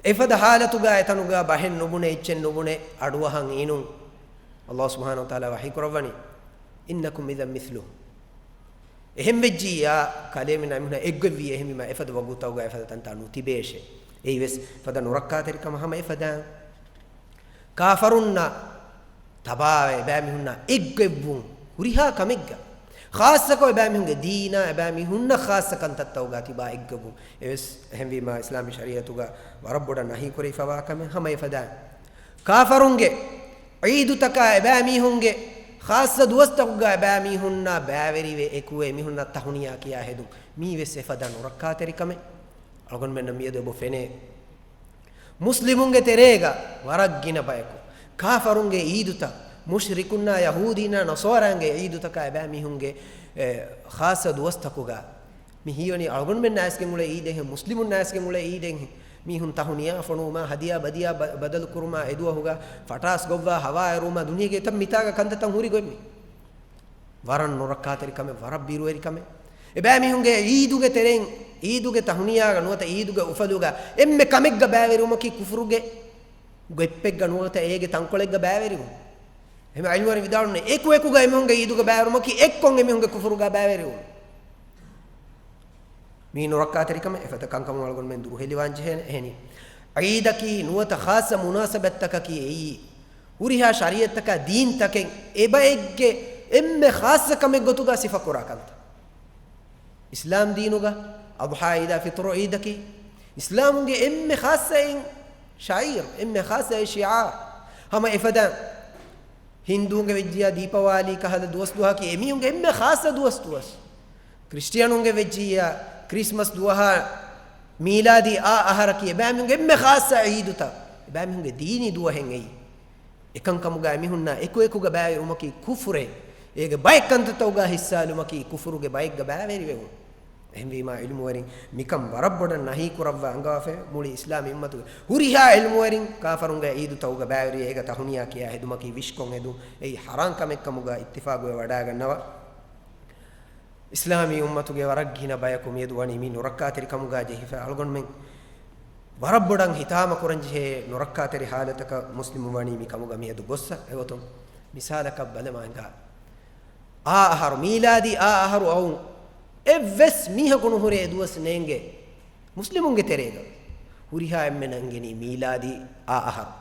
އެފަދަ ހާލަތުގަ އެތަނުގަ ބަހެއް ނުބުނެ، އެއްޗެއް ނުބުނެ، އަޑުއަހަން އިނުން. ﷲ ސުބްޙާނަހޫ ވަތަޢާލާ ވަޙީ ކުރައްވަނީ، إنكم إذا مثلهم. އެހެން ވެއްޖިއްޔާ، ކަލޭމެންނާ އެމީހުންނާ އެއްގޮތްވީ، އެހެންވީމަ އެފަދަ ވަގުތުތަކުގަ އެފަދަ ތަންތާ ނުތިބޭށޭ. އެއީވެސް ފަދަ ނުރައްކާތެރިކަމަށް. ހަމަ އެފަދަ ކާފަރުންނާ ތަބާވެ، އެބައިމީހުންނާ އެއްގޮތްވުން ހުރިހާ ކަމެއްގަ، ޚާއްޞަކޮށް އެބައިމީހުންގެ ދީނާ، އެބައިމީހުންނަށް ޚާއްޞަ ކަންތައްތަކުގަ ތިބާ އެއްގަވުން. އެވެސް އެހެންވީމާ، އިސްލާމީ ޝަރީއަތުގަ ވަރަށް ބޮޑަށް ނަހީ ކުރެވިފަވާ ކަމެއް. ހަމަ އެފަދައިން ކާފަރުންގެ ޢީދުތަކާ އެބައިމީހުންގެ ޚާއްޞަ ދުވަސްތަކުގަ އެބައިމީހުންނާ ބައިވެރިވެ އެކު އެމީހުންނަށް ތަހުނިޔާ ކިޔާ ހެދުން، މީ ވެސް އެފަދަ ނުރައްކާތެރި ކަމެއް. އަޅުގަނޑުމެންނަށް މިއަދު އެބަ ފެނޭ، މުސްލިމުންގެ ތެރޭގަ ވަރަށް ގިނަ ބަޔަކު ކާފަރުންގެ ޢީދުތައް، މުޝްރިކުންނާ ޔަހޫދީންނާ ނަޞާރާންގެ ޢީދުތަކާ އެބައިމީހުންގެ، އެ، ޚާއްޞަ ދުވަސްތަކުގަ މި ހީވަނީ އަޅުގަނޑުމެންނާ އައިސްގެން އުޅޭ ޢީދެއްހެން، މުސްލިމުންނާ އައިސްގެން އުޅޭ ޢީދެއްހެން. މީހުން ތަހުނިޔާ ފޮނުވުމާ، ހަދިޔާ ބަދިޔާ ބަ-، ބަދަލުކުރުމާ އެދުވަހުގަ ފަޓާސް ގޮއްވާ ހަވާ އެރުވުމާ ދުނިޔޭގެ އެތައް މިތާގަ ކަންތައްތައް ހުރި ގޮތްމި. ވަރަށް ނުރައްކާތެރި ކަމެއް، ވަރަށް ބިރުވެރި ކަމެއް. އެބައިމީހުންގެ ޢީދުގެ ތެރެއިން، ޢީދުގެ ތަހުނިޔާގަ ނުވަތަ ޢީދުގެ އުފަލުގަ އެންމެ ކަމެއްގަ ބައިވެރިވުމަކީ ކުފުރުގެ ގޮތްޕެއްގަ ނުވަތަ އޭގެ ތަންކޮޅެއްގަ ބައިވެރިވުން. އެހެން ޢިލްމުވެރިން ވިދާޅުވަނީ، އެކު އެކުގަ އެމީހުންގެ ޢީދުގަ ބައިވެރިވުމަކީ އެއްކޮށް އެމީހުންގެ ކުފުރުގަ ބައިވެރިވުން. މީ ނުރައްކާތެރިކަމެއް. އެފަދަ ކަންކަމުން އަޅުގަނޑުމެން ދުރުހެލިވާން ޖެހޭނެ. އެހެނީ، ޢީދަކީ ނުވަތަ ޚާއްޞަ މުނާސަބަތްތަކަކީ އެއީ، ހުރިހާ ޝަރީޢަތްތަކާ ދީންތަކެއް އެބައެއްގެ އެންމެ ޚާއްޞަ ކަމެއް ގޮތުގަ ސިފަކުރާ ކަންތައް. އިސްލާމް ދީނުގަ އަޟްޙާ ޢީދާ ފިޠުރު ޢީދަކީ އިސްލާމުގެ އެންމެ ޚާއްޞައިން ޝަޢީރު، އެންމެ ޚާއްޞައިން ޝިޢާރު. ހަމަ އެފަދަ ހިންދޫންގެ ވެއްޖިއްޔާ ދީޕަވާލީ ކަހަލަ ދުވަސް ދުވަހަކީ އެމީހުންގެ އެންމެ ޚާއްޞަ ދުވަސް ދުވަސް. ކްރިސްޓިއަނުންގެ ވެއްޖިއްޔާ ކްރިސްމަސް ދުވަހާ މީލާދީ އާ އަހަރަކީ އެބައިމީހުންގެ އެންމެ ޚާއްޞަ ޢީދުތައް، އެބައިމީހުންގެ ދީނީ ދުވަހެއް އެއީ. އެކަންކަމުގަ އެމީހުންނާ އެކުއެކުގަ ބައިވެރިވުމަކީ ކުފުރޭ. އޭގެ ބައެއް ކަންތައްތަކުގަ ހިއްސާލުމަކީ ކުފުރުގެ ބައެއްގަ ބައިވެރިވެވުން. އެހެންވީމާ، ޢިލްމުވެރިން މިކަން ވަރަށް ބޮޑަށް ނަހީ ކުރައްވާ އަންގަވާފައި މުޅި އިސްލާމީ އުއްމަތުގެ ހުރިހާ ޢިލްމުވެރިން ކާފަރުންގެ ޢީދުތަކުގަ ބައިވެރިވެ އޭގަ ތަހުނިޔާ ކިޔާ ހެދުމަކީ ވިޝްކޮށް ހެދުން އެއީ ޙަރާން ކަމެއްކަމުގަ އިއްތިފާގުވެ ވަޑާގަންނަވާ. އިސްލާމީ އުއްމަތުގެ ވަރަށް ގިނަ ބަޔަކު މިއަދު ވަނީ މި ނުރައްކާތެރި ކަމުގަ ޖެހިފަ. އަޅުގަނޑުމެން ވަރަށް ބޮޑަށް ހިތާމަ ކުރަން ޖެހޭ ނުރައްކާތެރި ޙާލަތަކަށް މުސްލިމުން ވަނީ މި ކަމުގަ މިއަދު ގޮއްސަ. އެގޮތުން މިސާލަކަށް ބަލަމާ ހިނގާ. އާ އަހަރު، މީލާދީ އާ އަހަރު އައުން އެއްވެސް މީހަކު ނުހުރޭ އެދުވަސް ނޭނގޭ މުސްލިމުންގެ ތެރޭގަ. ހުރިހާ އެންމެނަށް އިނގެނީ މީލާދީ އާ އަހަރު.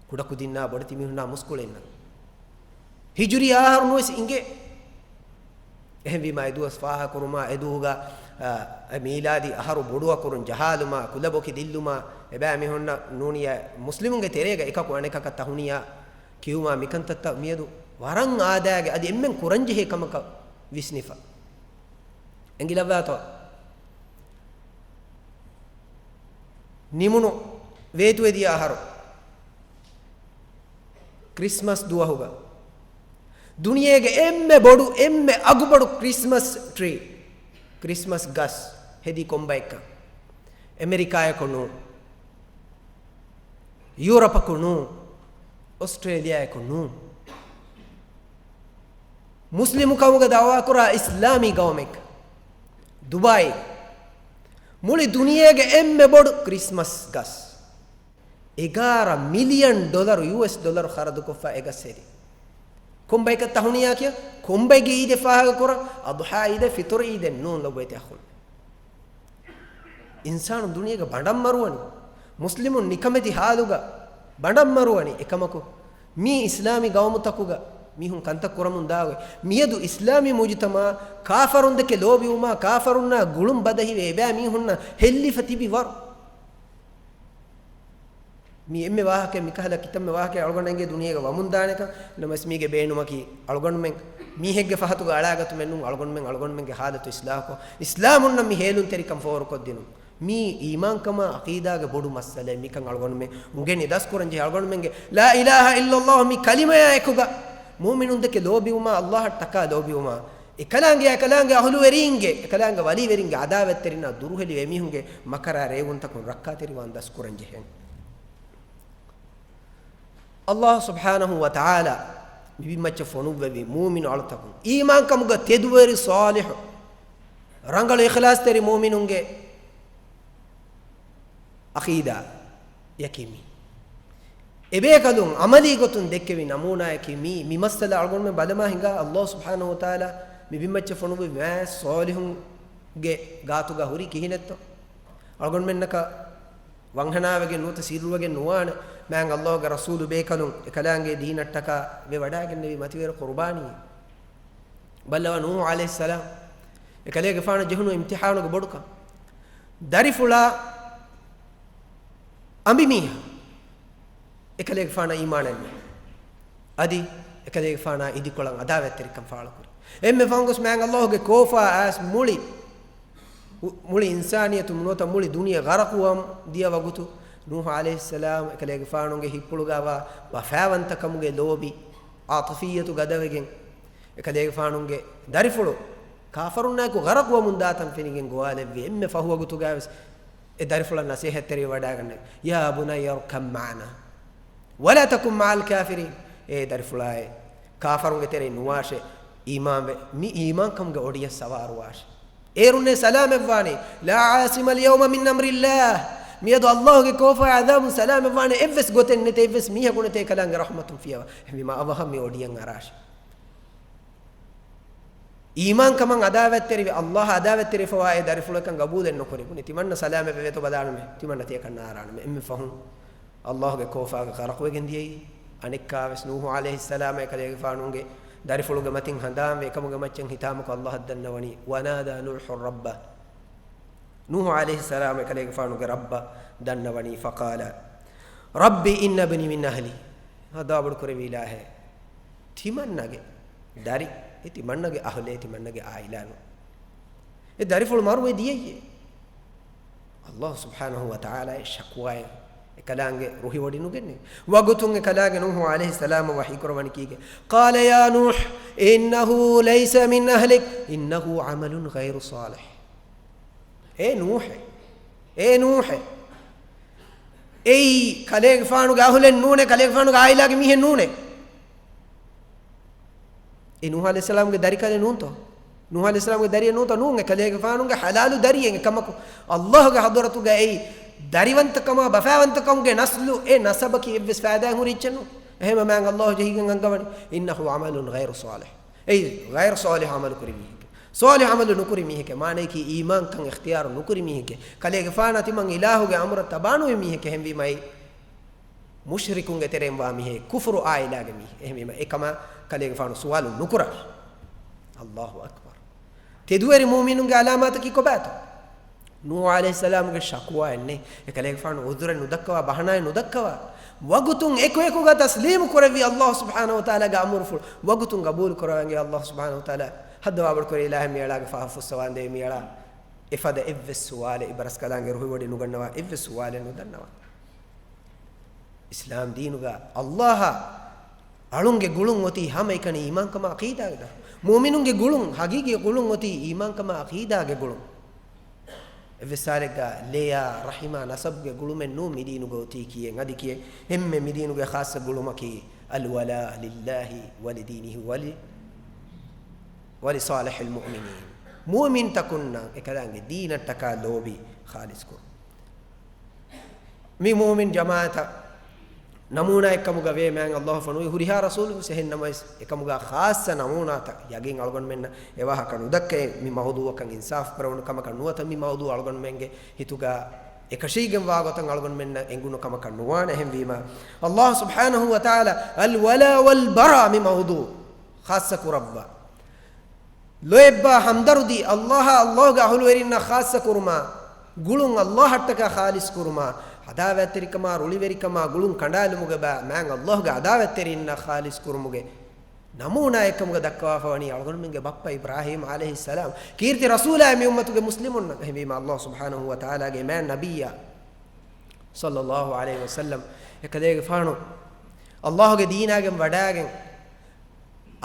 ކުޑަކުދިންނާ ބޮޑެތި މީހުންނާ މުސްކުޅިންނަށް. ހިޖުރީ އާ އަހަރު ނުވެސް އިނގޭ. އެހެންވީމާ، އެދުވަސް ފާހަގަކުރުމާ، އެދުވަހުގަ، އަ، އެ މީލާދީ އަހަރު ބޮޑުއަކުރުން ޖަހާލުމާ، ކުލަބޮކި ދިއްލުމާ، އެބައިމީހުންނަށް ނޫނީ މުސްލިމުންގެ ތެރޭގަ އެކަކު އަނެކަކަށް ތަހުނިޔާ ކިޔުމާ، މިކަންތައްތައް މިއަދު ވަރަށް އާދައިގެ އަދި އެންމެން ކުރަންޖެހޭ ކަމަކަށް ވިސްނިފަ. އެނގިލައްވާތޯ؟ ނިމުނު ވޭތުވެދިޔަ އަހަރު ކްރިސްމަސް ދުވަހުގަ ދުނިޔޭގެ އެންމެ ބޮޑު، އެންމެ އަގުބޮޑު ކްރިސްމަސް ޓްރީ، ކްރިސްމަސް ގަސް ހެދީ ކޮންބައެއްކަން؟ އެމެރިކާއަކު ނޫން، ޔޫރަޕަކު ނޫން، އޮސްޓްރޭލިޔާއަކު ނޫން. މުސްލިމު ކަމުގަ ދަޢުވާކުރާ އިސްލާމީ ގައުމެއް ދުބާއީ. މުޅި ދުނިޔޭގެ އެންމެ ބޮޑު ކްރިސްމަސް ގަސް. އެގާރަ މިލިއަން ޑޮލަރު، ޔޫއެސް ޑޮލަރު ޚަރަދުކޮށްފަ އެ ގަސް ހެދި. ކޮންބައިކަށް ތަހުނިޔާ ކިޔަ؟ ކޮންބައިގެ ޢީދެއް ފާހަގަކުރަން؟ އަޟްޙާ ޢީދެއް، ފިޠުރު ޢީދެއް ނޫން ލޮބުވެތި އަޚުން. އިންސާނު ދުނިޔޭގަ ބަނޑަށް މަރުވަނީ. މުސްލިމުން ނިކަމެތި ޙާލުގަ ބަނޑަށް މަރުވަނީ. އެކަމަކު، މީ އިސްލާމީ ގައުމުތަކުގަ މީހުން ކަންތައް ކުރަމުން ދާ ގޮތް. މިއަދު އިސްލާމީ މުޖުތަމަޢަށް ކާފަރުންދެކެ ލޯބިވުމާ، ކާފަރުންނާ ގުޅުން ބަދަހިވެ، އެބައި މީހުންނަށް ހެއްލިފަ ތިބި ވަރު. މީ އެންމެ ވާހަކައެއް، މިކަހަލަ ކިތަންމެ ވާހަކައެއް އަޅުގަނޑަށް އެނގޭ ދުނިޔޭގަ ވަމުން ދާނެކަން. ނަމަވެސް މީގެ ބޭނުމަކީ އަޅުގަނޑުމެން މީހެއްގެ ފަހަތުގަ އަޅާގަތުމެއް ނޫން، އަޅުގަނޑުމެން އަޅުގަނޑުމެންގެ ޙާލަތު އިޞްލާޙުކޮށް، އިސްލާމުންނަށް މި ހޭލުންތެރިކަން ފޯރުކޮށްދިނުން. މީ އީމާންކަމާ ޢަޤީދާގެ ބޮޑު މައްސަލައެއް. މިކަން އަޅުގަނޑުމެން އުނގެނި ދަސްކުރަން ޖެހޭ. އަޅުގަނޑުމެންގެ ލާ އިލާހަ އިއްލައްލާހު މި ކަލިމަޔާ އެކުގަ މުއުމިނުންދެކެ ލޯބިވުމާ، އައްލާހަށްޓަކާ ލޯބިވުމާ، އެކަލާނގެ، އެކަލާނގެ އަހުލުވެރީންގެ، އެކަލާނގެ ވަލީވެރިންގެ ޢަދާވަތްތެރިންނާ ދުރުހެލި އެމީހުންގެ މަކަރާ ރޭވުންތަކުން ރައްކާތެރިވާން ދަސްކުރަން ޖެހޭނެ. އައްލާހު ސުބްޙާނަހު ވަ ތަޢާލާ މި ބިންމައްޗަށް ފޮނުއްވެވި މުއުމިނު އަޅުތަކުން، އީމާންކަމުގަ ތެދުވެރި ޞާލިޙު، ރަނގަޅު އިޚްލާޞްތެރި މުއުމިނުންގެ ޢަޤީދާ ޔަކީ މީ. އެބޭކަލުން ޢަމަލީ ގޮތުން ދެއްކެވި ނަމޫނާޔަކީ މީ. މި މައްސަލަ އަޅުގަނޑުމެން ބަލަމާ ހިނގާ، އައްލާހު ސުބްޙާނަހު ވަ ތަޢާލާ މި ބިންމައްޗަށް ފޮނުއްވި މާތް ޞާލިޙުންގެ ގާތުގަ ހުރީ ކިހިނެއްތޯ؟ އަޅުގަނޑުމެންނަކަށް ވަންހަނާވެގެން ނުވަތަ ސިއްރުވެގެން ނުވާނެ، މާތް އައްލާހުގެ ރަސޫލު ބޭކަލުން އެކަލާނގެ ދީނަށްޓަކާ ވެވަޑާގެންނެވި މަތިވެރި ޤުރުބާނީ. ބައްލަވާ ނޫޙު ޢަލައިހިއްސަލާމް އެކަލޭގެފާނަށް ޖެހުނު އިމްތިޙާނުގެ ބޮޑުކަން. ދަރިފުޅާ އަނބިމީހާ އެކަލޭގެފާނަށް އީމާނެއް ނުވި. އަދި އެކަލޭގެފާނާ އިދިކޮޅަށް އަދާވަތްތެރިކަން ފާޅުކުރި. އެންމެ ފަހުން ގޮސް މާތް ﷲ ގެ ކޯފާ އައިސް މުޅި، މުޅި އިންސާނިއްޔަތު ނުވަތަ މުޅި ދުނިޔެ ޣަރަޤުވަމުން ދިޔަ ވަގުތު، ނޫޙު ޢަލައިހިއްސަލާމް އެކަލޭގެފާނުގެ ހިތްޕުޅުގައިވާ ވަފާވަންތަކަމުގެ ލޯބި، ޢާޠިފިއްޔަތު ގަދަވެގެން، އެކަލޭގެފާނުގެ ދަރިފުޅު ކާފަރުންނާއެކު ޣަރަޤުވަމުން ދާތަން ފެނިގެން ގޮވާލެއްވި. އެންމެ ފަހު ވަގުތުގައިވެސް އެ ދަރިފުޅަށް ނަސޭހަތްތެރިވެވަޑައިގަންނަވި. يا بني اركب معنا ولا تكن مع الكافرين. އޭ ދަރިފުޅާއޭ، ކާފަރުންގެ ތެރެއިން ނުވާށޭ، އީމާންވެ، މި އީމާންކަމުގެ އޮޑިއަށް ސަވާރުވާށޭ. އޭރުންނޭ ސަލާމަތްވާނީ، لا عاصم اليوم من أمر الله. މިއަދު ﷲ ގެ ކޯފާ ޢަޛާބުން ސަލާމަތްވާނެ އެއްވެސް ގޮތެއް ނެތޭ، އެއްވެސް މީހަކު ނެތޭ ކަލާނގެ ރަޙްމަތުން ފިޔަވާ. އެހެންވީމާ އަވަހަށް މި އޮޑިއަށް އަރާށޭ. އީމާންކަމަށް އަދާވަތްތެރިވެ، ﷲ އަށް އަދާވަތްތެރިފަވާ އެ ދަރިފުޅަކަށް ގަބޫލެއް ނުކުރި. ބުނި ތިމަންނަ ސަލާމަތްވެވޭތޯ ބަލާނަމޭ، ތިމަންނަ ތިޔަކަން ނާރާނަމޭ. އެންމެ ފަހުން ﷲ ގެ ކޯފާގަ ޣަރަޤުވެގެން ދިޔައީ. އަނެއްކާވެސް ނޫޙު ޢަލައިހިއްސަލާމް އެކަލޭގެފާނުގެ ދަރިފުޅުގެ މަތިން ހަނދާންވެ އެކަމުގެ މައްޗަށް ހިތާމަކޮށް ﷲ އަށް ދަންނަވަނީ، ونادى نوح ربه. ނޫޙު ޢަލައިހިއްސަލާމް އެކަލޭގެފާނުގެ ރައްބަށް ދަންނަވަނީ، فقال رب إن ابني من أهلي. ހައްދަވާ ބޮޑުކުރެއްވި އިލާހޭ، ތިމަންނަގެ ދަރި، އެ ތިމަންނަގެ އަހުލޭ، ތިމަންނަގެ އާއިލާނު. އެ ދަރިފުޅު މަރުވެ ދިޔައީ. ﷲ ސުބްޙާނަހޫ ވަތަޢާލާ އެ ޝަކުވާއެއް އެކަލާނގެ ރުހިވޮޑި ނުގެންނެވި. ވަގުތުން އެކަލާނގެ ނޫޙު ޢަލައިހިއްސަލާމަށް ވަޙީކުރައްވަނީ ކީކޭ؟ قال يا نوح إنه ليس من أهلك إنه عمل غير صالح. އޭ ނޫޙޭ، އޭ ނޫޙޭ، އެއީ ކަލޭގެފާނުގެ އަހުލެއް ނޫނޭ، ކަލޭގެފާނުގެ އާއިލާގެ މީހެއް ނޫނޭ. އެ ނޫޙު ޢަލައިހިއްސަލާމްގެ ދަރިކަލެއް ނޫންތޯ؟ ނޫޙު ޢަލައިހިއްސަލާމްގެ ދަރިއެއް ނޫންތޯ؟ ނޫން، އެ ކަލޭގެފާނުގެ ޙަލާލު ދަރިއެއް. އެކަމަކު، ﷲ ގެ ޙަޟްރަތުގައި ދަރިވަންތަކަމާ، ބަފާވަންތަކަމުގެ ނަސްލު، އެ ނަސަބަކީ އެއްވެސް ފައިދާއެއް ހުރި އެއްޗެއް ނޫން. އެހެންވެ މާތް ﷲ ޖެހިގެން އަންގަވަނީ، إنه عمل غير صالح. އެއީ، ޣައިރު ޞާލިޙު ޢަމަލު ކުރި މީހެކޭ. ޞާލިޙު ޢަމަލު ނުކުރި މީހެކޭ. މާނަޔަކީ، އީމާންކަން އިޚްތިޔާރު ނުކުރި މީހެކޭ. ކަލޭގެފާނާ ތިމަން އިލާހުގެ އަމުރަށް ތަބާނުވި މީހެކޭ. އެހެންވީމާ އެއީ، މުޝްރިކުންގެ ތެރެއިން ވާ މީހެއް، ކުފުރު އާއިލާގެ މީހެއް. އެހެންވީމަ އެކަމާ ކަލޭގެފާނު ސުވާލު ނުކުރާ. ﷲ އަކްބަރު. ތެދުވެރި މުއުމިނުންގެ ޢަލާމާތަކީ ކޮބާތޯ؟ ނޫޙު ޢަލައިހިއްސަލާމުގެ ޝަކުވާއެއް ނެތް. އެކަލޭގެފާނު ޢުޛުރެއް ނުދައްކަވާ، ބަހަނާއެއް ނުދައްކަވާ، ވަގުތުން އެކުއެކުގަ ތަސްލީމު ކުރެއްވި ﷲ ސުބްޙާނަހޫ ވަތަޢާލާގެ އަމުރުފުޅު ވަގުތުން ގަބޫލު ކުރަވަންވީ ﷲ ސުބްޙާނަހޫ ވަތަޢާލާ. ހައްދަވާ ބޮޑުކުރޭ އިލާހެއް މިއަޅާގެ ފަހަށް ފުއްސަވާނދޭ މިއަޅާ. އެފަދަ އެއްވެސް ސުވާލެއް، އިބަރަސްކަލާނގެ ރުހިވޮޑި ނުގަންނަވާ އެއްވެސް ސުވާލެއް ނުދަންނަވާ. އިސްލާމް ދީނުގަ ﷲ އަށް އަޅުންގެ ގުޅުން އޮތީ ހަމައެކަނި އީމާންކަމާ ޢަޤީދާގެ ދަށު. މުއުމިނުންގެ ގުޅުން، ޙަޤީޤީ ގުޅުން އޮތީ އީމާންކަމާ ޢަޤީދާގެ ގުޅުން. އެއްވެސް ސާލެއްގަ ލެޔާ، ރަޙިމާ، ނަސަބުގެ ގުޅުމެއް ނޫން މިދީނުގަ އޮތީ ކިޔޭ. އަދި ކިޔޭ، އެންމެ މިދީނުގެ ޚާއްޞަ ގުޅުމަކީ، الولاء لله ولدينه ول، ولصالح المؤمنين. މުއުމިންތަކުންނަށް އެކަލާނގެ ދީނަށްޓަކާ ލޯބި ޚާލިޞް ކުރުން. މި މުއުމިން ޖަމާޢަތަށް ނަމޫނާއެއްކަމުގަ ވޭ މާތް ﷲ ފޮނުވި ހުރިހާ ރަސޫލުން ވެސް. އެހެން ނަމަވެސް، އެކަމުގަ ޚާއްޞަ ނަމޫނާތައް ޔަގީން އަޅުގަނޑުމެންނަށް އެ ވާހަކަ ނުދައްކައި، މި މައުޟޫޢަކަށް އިންސާފު ކުރެވުނު ކަމަކަށް ނުވަތަ މި މައުޟޫޢު އަޅުގަނޑުމެންގެ ހިތުގަ އެކަށީގެންވާ ގޮތަށް އަޅުގަނޑުމެންނަށް އެނގުނު ކަމަކަށް ނުވާނެ. އެހެންވީމަ، ﷲ ސުބްޙާނަހޫ ވަތަޢާލާ الولاء والبراء މި މައުޟޫޢު ޚާއްޞަ ކުރައްވާ. ލޯތްބާ ހަމްދަރުދީ، ﷲ އާ ﷲ ގެ އަހުލުވެރިންނާ ޚާއްޞަ ކުރުމާ، ގުޅުން ﷲ އަށްޓަކާ ޚާލިޞް ކުރުމާ، ޢަދާވަތްތެރިކަމާ، ރުޅިވެރިކަމާ، ގުޅުން ކަނޑާލުމުގެ ބައި މާތް ﷲ ގެ ޢަދާވަތްތެރިންނާ ޚާލިޞް ކުރުމުގެ ނަމޫނާއެއްކަމުގަ ދައްކަވާފަވަނީ އަޅުގަނޑުމެންގެ ބައްޕަ އިބްރާހީމް ޢަލައިހިއްސަލާމް، ކީރިތި ރަސޫލާއޭ މި އުއްމަތުގެ މުސްލިމުންނަށް. އެހެންވީމާ، ﷲ ސުބްޙާނަހޫ ވަތަޢާލާގެ މާތް ނަބިއްޔާ ޞައްލައްލާހު ޢަލައިހި ވަސައްލަމް އެކަލޭގެފާނު ﷲ ގެ ދީނާގެން ވަޑާގެން،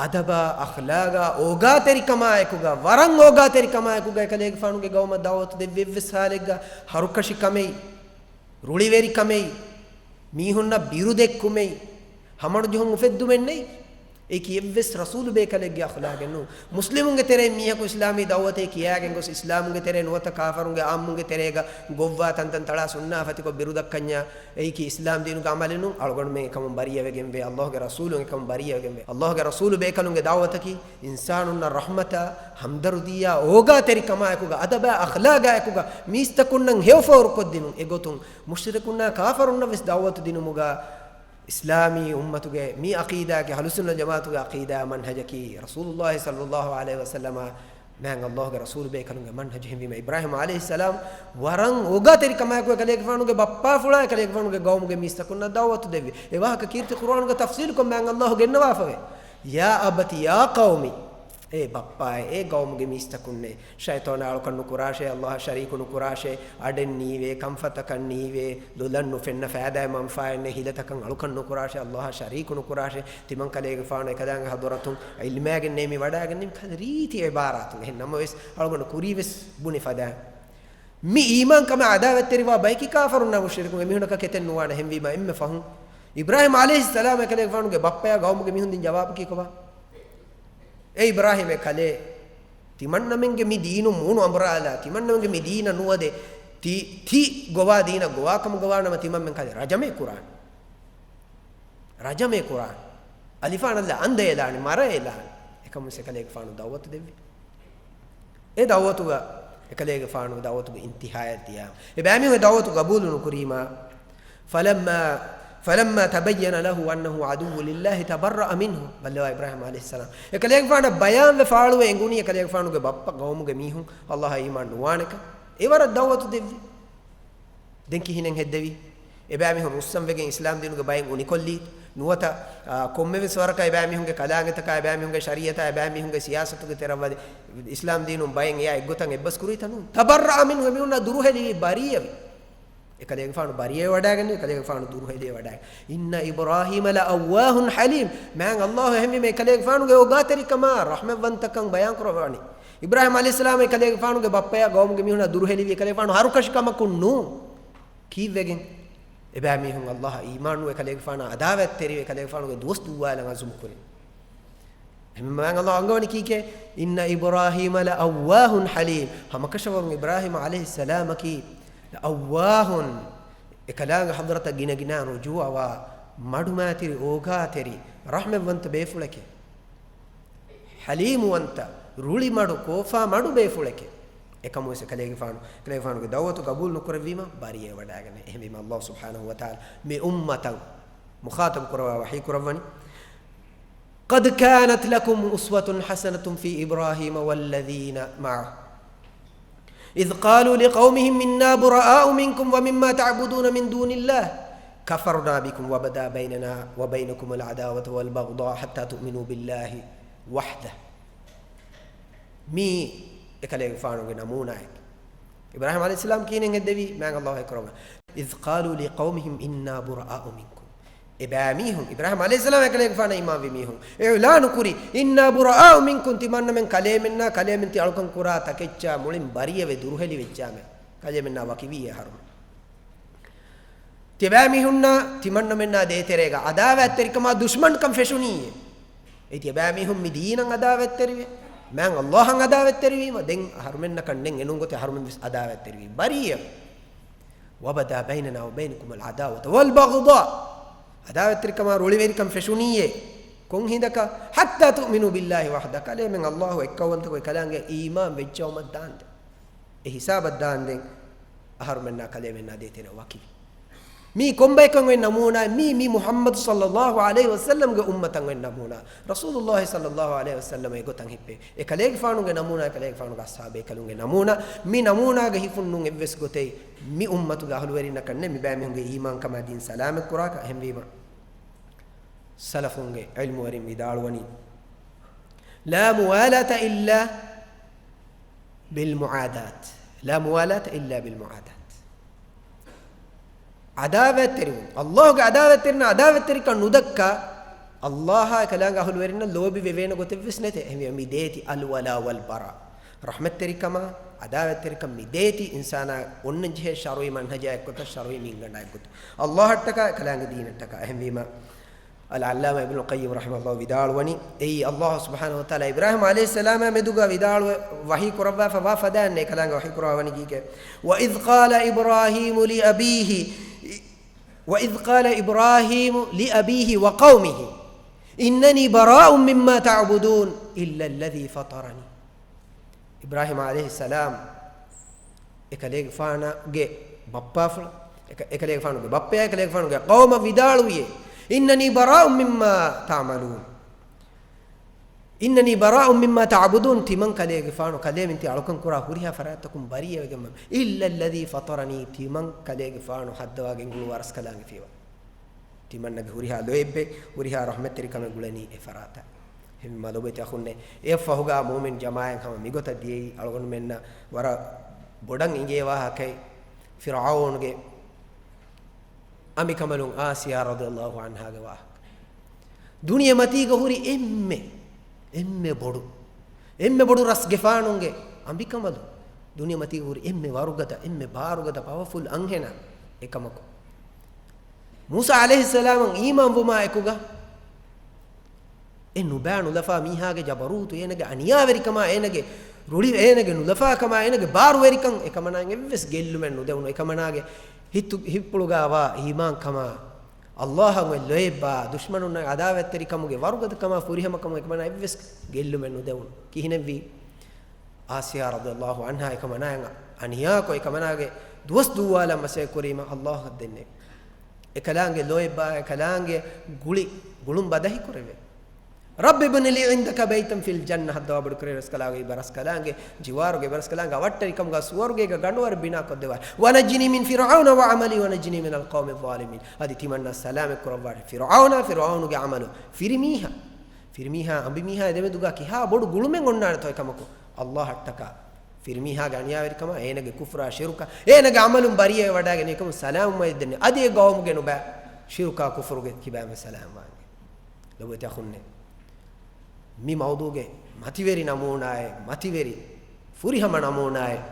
އަދަބާ، އަޚްލާގާ، އޯގާތެރިކަމާއެކުގަ، ވަރަށް އޯގާތެރިކަމާއެކުގަ އެކަލޭގެފާނުގެ ޤައުމަށް ދަޢުވަތު ދެއްވި. އެއްވެސް ޙާލެއްގަ ހަރުކަށިކަމެއް، ރުޅިވެރިކަމެއް، މީހުންނަށް ބިރުދެއްކުމެއް، ހަމަނުޖެހުން އުފެއްދުމެއް ނެތް. އެއީކީ އެއްވެސް ރަސޫލު ބޭކަލެއްގެ އަޚްލާގެއް ނޫން. މުސްލިމުންގެ ތެރެއިން މީހަކު އިސްލާމީ ދަޢުވަތޭ ކިޔާގެން ގޮސް، އިސްލާމުގެ ތެރޭ ނުވަތަ ކާފަރުންގެ ޢާއްމުންގެ ތެރޭގަ ގޮއްވާ ތަންތަން ތަޅާ ސުންނާ ފަތިކޮށް ބިރުދައްކަންޏާ، އެއީކީ އިސްލާމް ދީނުގެ ޢަމަލެއް ނޫން. އަޅުގަނޑުމެން އެކަމުން ބަރީއަވެގެންވޭ. ﷲ ގެ ރަސޫލު އެކަމުން ބަރީއަވެގެންވޭ. ﷲ ގެ ރަސޫލު ބޭކަލުންގެ ދަޢުވަތަކީ އިންސާނުންނަށް ރަޙްމަތާ، ހަމްދަރުދީއާ، އޯގާތެރިކަމާއެކުގަ، އަދަބާ، އަޚްލާގާއެކުގަ، މީސްތަކުންނަށް ހެޔޮފޯރުކޮށްދިނުން. އެގޮތުން މުޝްރިކުންނާ ކާފަރުންނަށް ވެސް ދަޢުވަތު ދިނުމުގަ އިސްލާމީ އުއްމަތުގެ މި ޢަޤީދާގެ، އަހްލުއްސުންނަ ޖަމާޢަތުގެ ޢަޤީދާ މަންހަޖަކީ، ރަސޫލުﷲ ޞައްލަﷲ ޢަލައިހި ވަސައްލަމަ މާތް ﷲގެ ރަސޫލު ބޭކަލުންގެ މަންހަޖު ހިންވީމަ، އިބްރާހީމް ޢަލައިހިއްސަލާމް ވަރަށް އޯގާތެރިކަމާއެކު އެކަލޭގެފާނުގެ ބައްޕާފުޅާ އެކަލޭގެފާނުގެ ޤައުމުގެ މީސްތަކުންނަށް ދަޢުވަތު ދެއްވި. އެ ވާހަކަ ކީރިތި ޤުރުއާނުގެ ތަފްޞީލުކޮށް މާތް ﷲ ގެންނަވާފަވޭ. يا أبت يا قوم، އޭ ބައްޕާއޭ، އޭ ޤައުމުގެ މީސްތަކުންނޭ، ޝައިޠާނާ އަޅުކަން ނުކުރާށޭ، ﷲއާ ޝަރީކު ނުކުރާށޭ، އަޑެއް ނީވޭ، ކަންފަތަކަށް ނީވޭ، ލޮލަށް ނުފެންނަ ފައިދާއެއް މަންފާއެއް ނެތް ހިލަތަކަށް އަޅުކަން ނުކުރާށޭ، ﷲއާ ޝަރީކު ނުކުރާށޭ، ތިމަން ކަލޭގެފާނު އެކަލާނގެ ޙަޟްރަތުން ޢިލްމާގެން ނޭމި ވަޑާގެން ނިމި ކަލަ ރީތި ޢިބާރާތުން. އެހެން ނަމަވެސް އަޅުގަނޑު ކުރީވެސް ބުނި ފަދައިން. މި އީމާންކަމާ ޢަދާވަތްތެރިވާ ބަޔަކީ ކާފަރުންނާ މުޝްރިކުން، އެމީހުންނަކަށް ކެތެއް ނުވާނެ. އެހެންވީމާ އެންމެ ފަހުން އިބްރާހީމް ޢަލައިހިއްސަލާމް އެކަލޭގެފާނުގެ ބައްޕަޔާ ޤައުމުގެ މީހުން ދިން ޖަވާބަކީ ކޮބާ؟ އޭ އިބްރާހީމް އެކަލޭ، ތިމަންނަމެންގެ މި ދީނުން މޫނު އަނބުރާލާ، ތިމަންނަމެންގެ މި ދީނަށް ނުވަދެ، ތި، ތި ގޮވާ ދީނަށް ގޮވާކަމުގަވާ ނަމަ ތިމަންމެން ކަލޭ ރަޖަމޭ ކުރާނެ. ރަޖަމޭ ކުރާނެ. އަލިފާނަށްލާ އަނދައެލާނެ، މަރައެލާނެ. އެކަމުވެސް އެކަލޭގެފާނު ދަޢުވަތު ދެއްވި. އެ ދަޢުވަތުގަ، އެކަލޭގެފާނު ދަޢުވަތުގެ އިންތިހާޔަށް ދިޔާ. އެބައިމީހުން އެ ދަޢުވަތު ގަބޫލު ނުކުރީމާ، فلما، فلما تبين له أنه عدو لله تبرأ منه. ބައްލަވާ އިބްރާހީމް ޢަލައިހިއްސަލާމް. އެކަލޭގެފާނަށް ބަޔާންވެ ފާޅުވެ އެނގުނީ އެކަލޭގެފާނުގެ ބައްޕަ ޤައުމުގެ މީހުން ﷲއާ އީމާން ނުވާނެކަން. އެވަރަށް ދަޢުވަތު ދެއްވި. ދެން ކިހިނެއް ހެއްދެވީ؟ އެބައިމީހުން ރުއްސަންވެގެން އިސްލާމް ދީނުގެ ބައެއް އުނިކޮށްލީ. ނުވަތަ، އާ، ކޮންމެވެސް ވަރަކަށް އެބައިމީހުންގެ ކަލާނގެތަކާ، އެބައިމީހުންގެ ޝަރީޢަތާ، އެބައިމީހުންގެ ސިޔާސަތުގެ ތެރަށްވަދެ އިސްލާމް ދީނުން ބައެއް އެޔާ އެއްގޮތަށް އެއްބަސް ކުރީތަ؟ ނޫން. تبرأ منه، އެމީހުންނާ ދުރުހެލިވި، ބަރީއަވި. އެކަލޭގެފާނު ބަރީއަވެވަޑައިގެން، އެކަލޭގެފާނު ދުރުހެލިއެވަޑައި. إن إبراهيم لأواه حليم. މާތް ﷲ އެހެންވީމަ އެކަލޭގެފާނުގެ އޯގާތެރިކަމާ، ރަޙްމަތްވަންތަކަން ބަޔާން ކުރައްވަނީ. އިބްރާހީމް ޢަލައިހިއްސަލާމް އެކަލޭގެފާނުގެ ބައްޕަޔާ ޤައުމުގެ މީހުންނާ ދުރުހެލިވި، އެކަލޭގެފާނު ހަރުކަށި ކަމަކުން ނޫން. ކީއްވެގެން؟ އެބައިމީހުން ﷲއަށް އީމާންނުވެ އެކަލޭގެފާނާ ޢަދާވަތްތެރިވެ އެކަލޭގެފާނުގެ ދުވަސް ދުއްވާލަން ޢަޒުމު ކުރިން. އެހެންވީމާ ﷲ އަންގަވަނީ ކީކޭ؟ إن إبراهيم لأواه حليم. ހަމަކަށަވަރުން އިބްރާހީމް ޢަލައިހިއްސަލާމަކީ، لأواه، އެކަލާނގެ ޙަޟްރަތަށް ގިނަގިނަ ރުޖޫޢަވާ، މަޑުމައިތިރި އޯގާތެރި، ރަޙްމަތްވަންތަ ބޭފުޅެކޭ. ޙަލީމުވަންތަ، ރުޅިމަޑު، ކޯފާ މަޑު ބޭފުޅެކޭ. އެކަމުވެސް އެކަލޭގެފާނު، އެކަލޭގެފާނުގެ ދަޢުވަތު ޤަބޫލު ނުކުރެއްވީމަ، ބަރީއަވެވަޑައިގަނެ. އެހެންވީމަ، ﷲ ސުބްޙާނަހޫ ވަތަޢާލާ މި އުއްމަތަށް މުޚާޠަބު ކުރައްވާ ވަޙީ ކުރައްވަނީ، قد كانت لكم أسوة حسنة في إبراهيم والذين معه إذ قالوا لقومهم إنا براء منكم ومما تعبدون من دون الله كفرنا بكم وبدا بيننا وبينكم العداوة والبغضاء حتى تؤمنوا بالله وحده. މީ އެކަލޭގެފާނުގެ ނަމޫނާއެކޭ. އިބްރާހީމް ޢަލައިހިއްސަލާމް ކިހިނެއް ހެއްދެވީ؟ މާތް ﷲ އެކުރައްވާ، إذ قالوا لقومهم إنا براء منكم. އެބައިމީހުން، އިބްރާހީމް ޢަލައިހިއްސަލާމް އެކަލޭގެފާނަށް އީމާންވި މީހުން އިޢުލާނު ކުރީ، إنا براء منكم، ތިމަންނަމެން ކަލޭމެންނާ ކަލޭމެން ތި އަޅުކަން ކުރާ ތަކެއްޗާ މުޅިން ބަރީއަވެ ދުރުހެލިވެއްޖާމެ، ކަލޭމެންނާ ވަކިވީ އަހަރުމެން. ތިބާމީހުންނާ ތިމަންނަމެންނާ ދޭތެރޭގަ ޢަދާވާތްތެރިކަމާ ދުޝްމަންކަން ފެށުނީއޭ. އެ ތިބާމީހުން މި ދީނަށް ޢަދާވާތްތެރިވެ، މާތް ﷲއަށް ޢަދާވާތްތެރިވީމަ، ދެން އަހަރުމެންނަކަށް ނެތް އެނޫން ގޮތެއް އަހަރުމެން ވެސް ޢަދާވާތްތެރިވީ. ބަރީއަވެ. وبدا بيننا وبينكم العداوة والبغضاء. ޢަދާވާތްތެރިކަމާ ރުޅިވެރިކަން ފެށުނީއޭ. ކޮން ހިނދަކަށް؟ حتى تؤمنوا بالله وحده. ކަލޭމެން ﷲ އެއްކައުވަންތަކޮށް އެކަލާނގެ އީމާން ވެއްޖައުމަށް ދާންދެން. އެ ހިސާބަށް ދާންދެން އަހަރުމެންނާ ކަލޭމެންނާ ދޭތެރެ ވަކިވި. މީ ކޮންބަޔަކަށް އޮތް ނަމޫނާ؟ މީ، މީ މުޙައްމަދު ޞައްލައްލާހު ޢަލައިހި ވަސައްލަމްގެ އުއްމަތަށް އޮތް ނަމޫނާ. ރަސޫލުﷲ ޞައްލައްލާހު ޢަލައިހި ވަސައްލަމް އެގޮތަށް ހިއްޕޭ. އެކަލޭގެފާނުގެ ނަމޫނާ، އެކަލޭގެފާނުގެ އަޞްޙާބޭކަލުންގެ ނަމޫނާ. މި ނަމޫނާގަ ހިފުން ނޫން އެއްވެސް ގޮތެއް މި އުއްމަތުގެ އަހުލުވެރިންނަކަށް ނެތް، މިބައިމީހުންގެ އީމާންކަމާ ދީން ސަލާމަތް ކުރާކަށް. އެހެންވީމަ، ސަލަފުންގެ ޢިލްމުވެރިން ވިދާޅުވަނީ، لا موالاة إلا بالمعاداة. لا موالاة إلا بالمعاداة. ޢަދާވާތްތެރިވުން، ﷲގެ ޢަދާވާތްތެރިންނަށް ޢަދާވާތްތެރިކަން ނުދައްކާ، ﷲއާ އެކަލާނގެ އަހުލުވެރިންނަށް ލޯބިވެވޭނެ ގޮތެއްވެސް ނެތޭ. އެހެންވީމަ، މި ދޭތި الولاء والبراء. ރަޙްމަތްތެރިކަމާ ޢަދާވާތްތެރިކަން މި ދޭތި އިންސާނާ އޮންނަން ޖެހޭ ޝަރުޢީ މަންހަޖާ އެއްގޮތަށް، ޝަރުޢީ މިންގަނޑާ އެއްގޮތަށް، ﷲއަށްޓަކާ އެކަލާނގެ ދީނަށްޓަކާ. އެހެންވީމަ، އަލްޢައްލާމާ އިބްނުލް ޤައްޔިމް ރަޙިމަހުﷲ ވިދާޅުވަނީ، އެއީ ﷲ ސުބްޙާނަހޫ ވަތަޢާލާ އިބްރާހީމް ޢަލައިހިއްސަލާމާ މެދުގަ ވިދާޅުވެ ވަޙީ ކުރައްވާފަ ވާ ފަދައިން އެކަލާނގެ ވަޙީ ކުރައްވަނީ ކީކޭ؟ وإذ قال إبراهيم لأبيه، وإذ قال إبراهيم لأبيه وقومه إنني براء مما تعبدون إلا الذي فطرني. އިބްރާހީމް ޢަލައިހިއްސަލާމް އެކަލޭގެފާނުގެ ބައްޕާފުޅަށް، އެކަ-، އެކަލޭގެފާނުގެ ބައްޕަޔާ އެކަލޭގެފާނުގެ ޤައުމަށް ވިދާޅުވިއޭ، إنني براء مما تعملون. إنني براء مما تعبدون. ތިމަން ކަލޭގެފާނު، ކަލޭމެން ތި އަޅުކަން ކުރާ ހުރިހާ ފަރާތްތަކުން ބަރީއަވެގެން، إلا الذي فطرني، ތިމަން ކަލޭގެފާނު ހައްދަވާ ގެންގުޅުއްވާ ރަސްކަލާނގެފިއެވެ. ތިމަންނަގެ ހުރިހާ ލޯތްބެއް، ހުރިހާ ރަޙްމަތްތެރިކަމެއް ގުޅެނީ އެ ފަރާތަށް. އެހެންވީމާ ލޮބުވެތި އަޚުންނޭ، އެއަށްފަހުގަ މުއުމިން ޖަމާޢަތް ހަމަ މިގޮތަށް ދިޔައީ އަޅުގަނޑުމެންނަށް ވަރަށް ބޮޑަށް އިނގޭ ވާހަކައެއް. ފިރްޢައުނުގެ އަނބިކަނބަލުން އާސިޔާ ރަޟިޔަﷲ ޢަންހާގެ ވާހަކަ. ދުނިޔެމަތީގަ ހުރި އެންމެ، އެންމެ ބޮޑު، އެންމެ ބޮޑު ރަސްގެފާނުންގެ އަނބިކަނބަލު. ދުނިޔެމަތީގަ ހުރި އެންމެ ވަރުގަދަ، އެންމެ ބާރުގަދަ، ޕަވަފުލް އަންހެނާ އެކަމަކު، މޫސާ ޢަލައިހިއްސަލާމަށް އީމާންވުމާ އެކުގަ، އެ ނުބާ ނުލަފާ މީހާގެ ޖަބަރޫތު، އޭނަގެ އަނިޔާވެރިކަމާ، އޭނަގެ ރުޅި، އޭނަގެ ނުލަފާކަމާ، އޭނަގެ ބާރުވެރިކަން އެކަމަނާއަށް އެއްވެސް ގެއްލުމެއް ނުދެވުނު. އެކަމަނާގެ ހިތު، ހިތްޕުޅުގަ ވާ އީމާންކަމާ، އަﷲއަށް އޮތް ލޯތްބާ، ދުޝްމަނުންނާ އަދާވަތްތެރިކަމުގެ ވަރުގަދަކަމާ، ފުރިހަމަކަމުގެ އެކަމަނާ އެއްވެސް ގެއްލުމެއް ނުދެވުނު. ކިހިނެއްވީ؟ އާސިޔާ ރަޟިޔަﷲ ޢަންހާ އެކަމަނާއަށް އަނިޔާކޮށް، އެކަމަނާގެ ދުވަސް ދުއްވާލަން މަސައްކަތް ކުރީމަ އަﷲއަށް ދެންނެވި. އެކަލާނގެ ލޯތްބާ، އެކަލާނގެ ގުޅި، ގުޅުން ބަދަހި ކުރެވޭ. رب ابن لي عندك بيتا في الجنة، ހައްދަވާ ބޮޑު ކުރޭ ރަސްކަލާނގެ އިބަ ރަސްކަލާނގެ ޖިވާރުގެ އިބަ ރަސްކަލާނގެ އަވަށްޓެރިކަމުގަ ސުވަރުގޭގަ ގަނޑުވަރެއް ބިނާ ކޮށްދެވާ. ونجني من فرعون وعمله ونجني من القوم الظالمين. އަދި ތިމަންނަ ސަލާމަތް ކުރައްވާށޭ. ފިރްޢައުނާ، ފިރްޢައުނުގެ ޢަމަލު، ފިރިމީހާ، ފިރިމީހާ އަނބިމީހާ އެ ދެމެދުގަ ކިހާ ބޮޑު ގުޅުމެއް އޮންނާނެތޯ އެކަމަކު، އަﷲ އަށްޓަކާ ފިރިމީހާގެ އަނިޔާވެރިކަމާ، އޭނަގެ ކުފްރާ ޝިރުކާ، އޭނަގެ ޢަމަލުން ބަރީއަވެވަޑައިގެން އެކަމުން ސަލާމަތްވެ ދެންނެވި. އަދި އެ ގައުމުގެ ނުބައި ޝިރުކާ ކުފުރުގެ ކިބައިން ސަލާމަތްވާން. ލޮބުވެތި އަޚުންނޭ، މި މައުޟޫގެ މަތިވެރި ނަމޫނާއެއް، މަތިވެރި ފުރިހަމަ ނަމޫނާއެއް،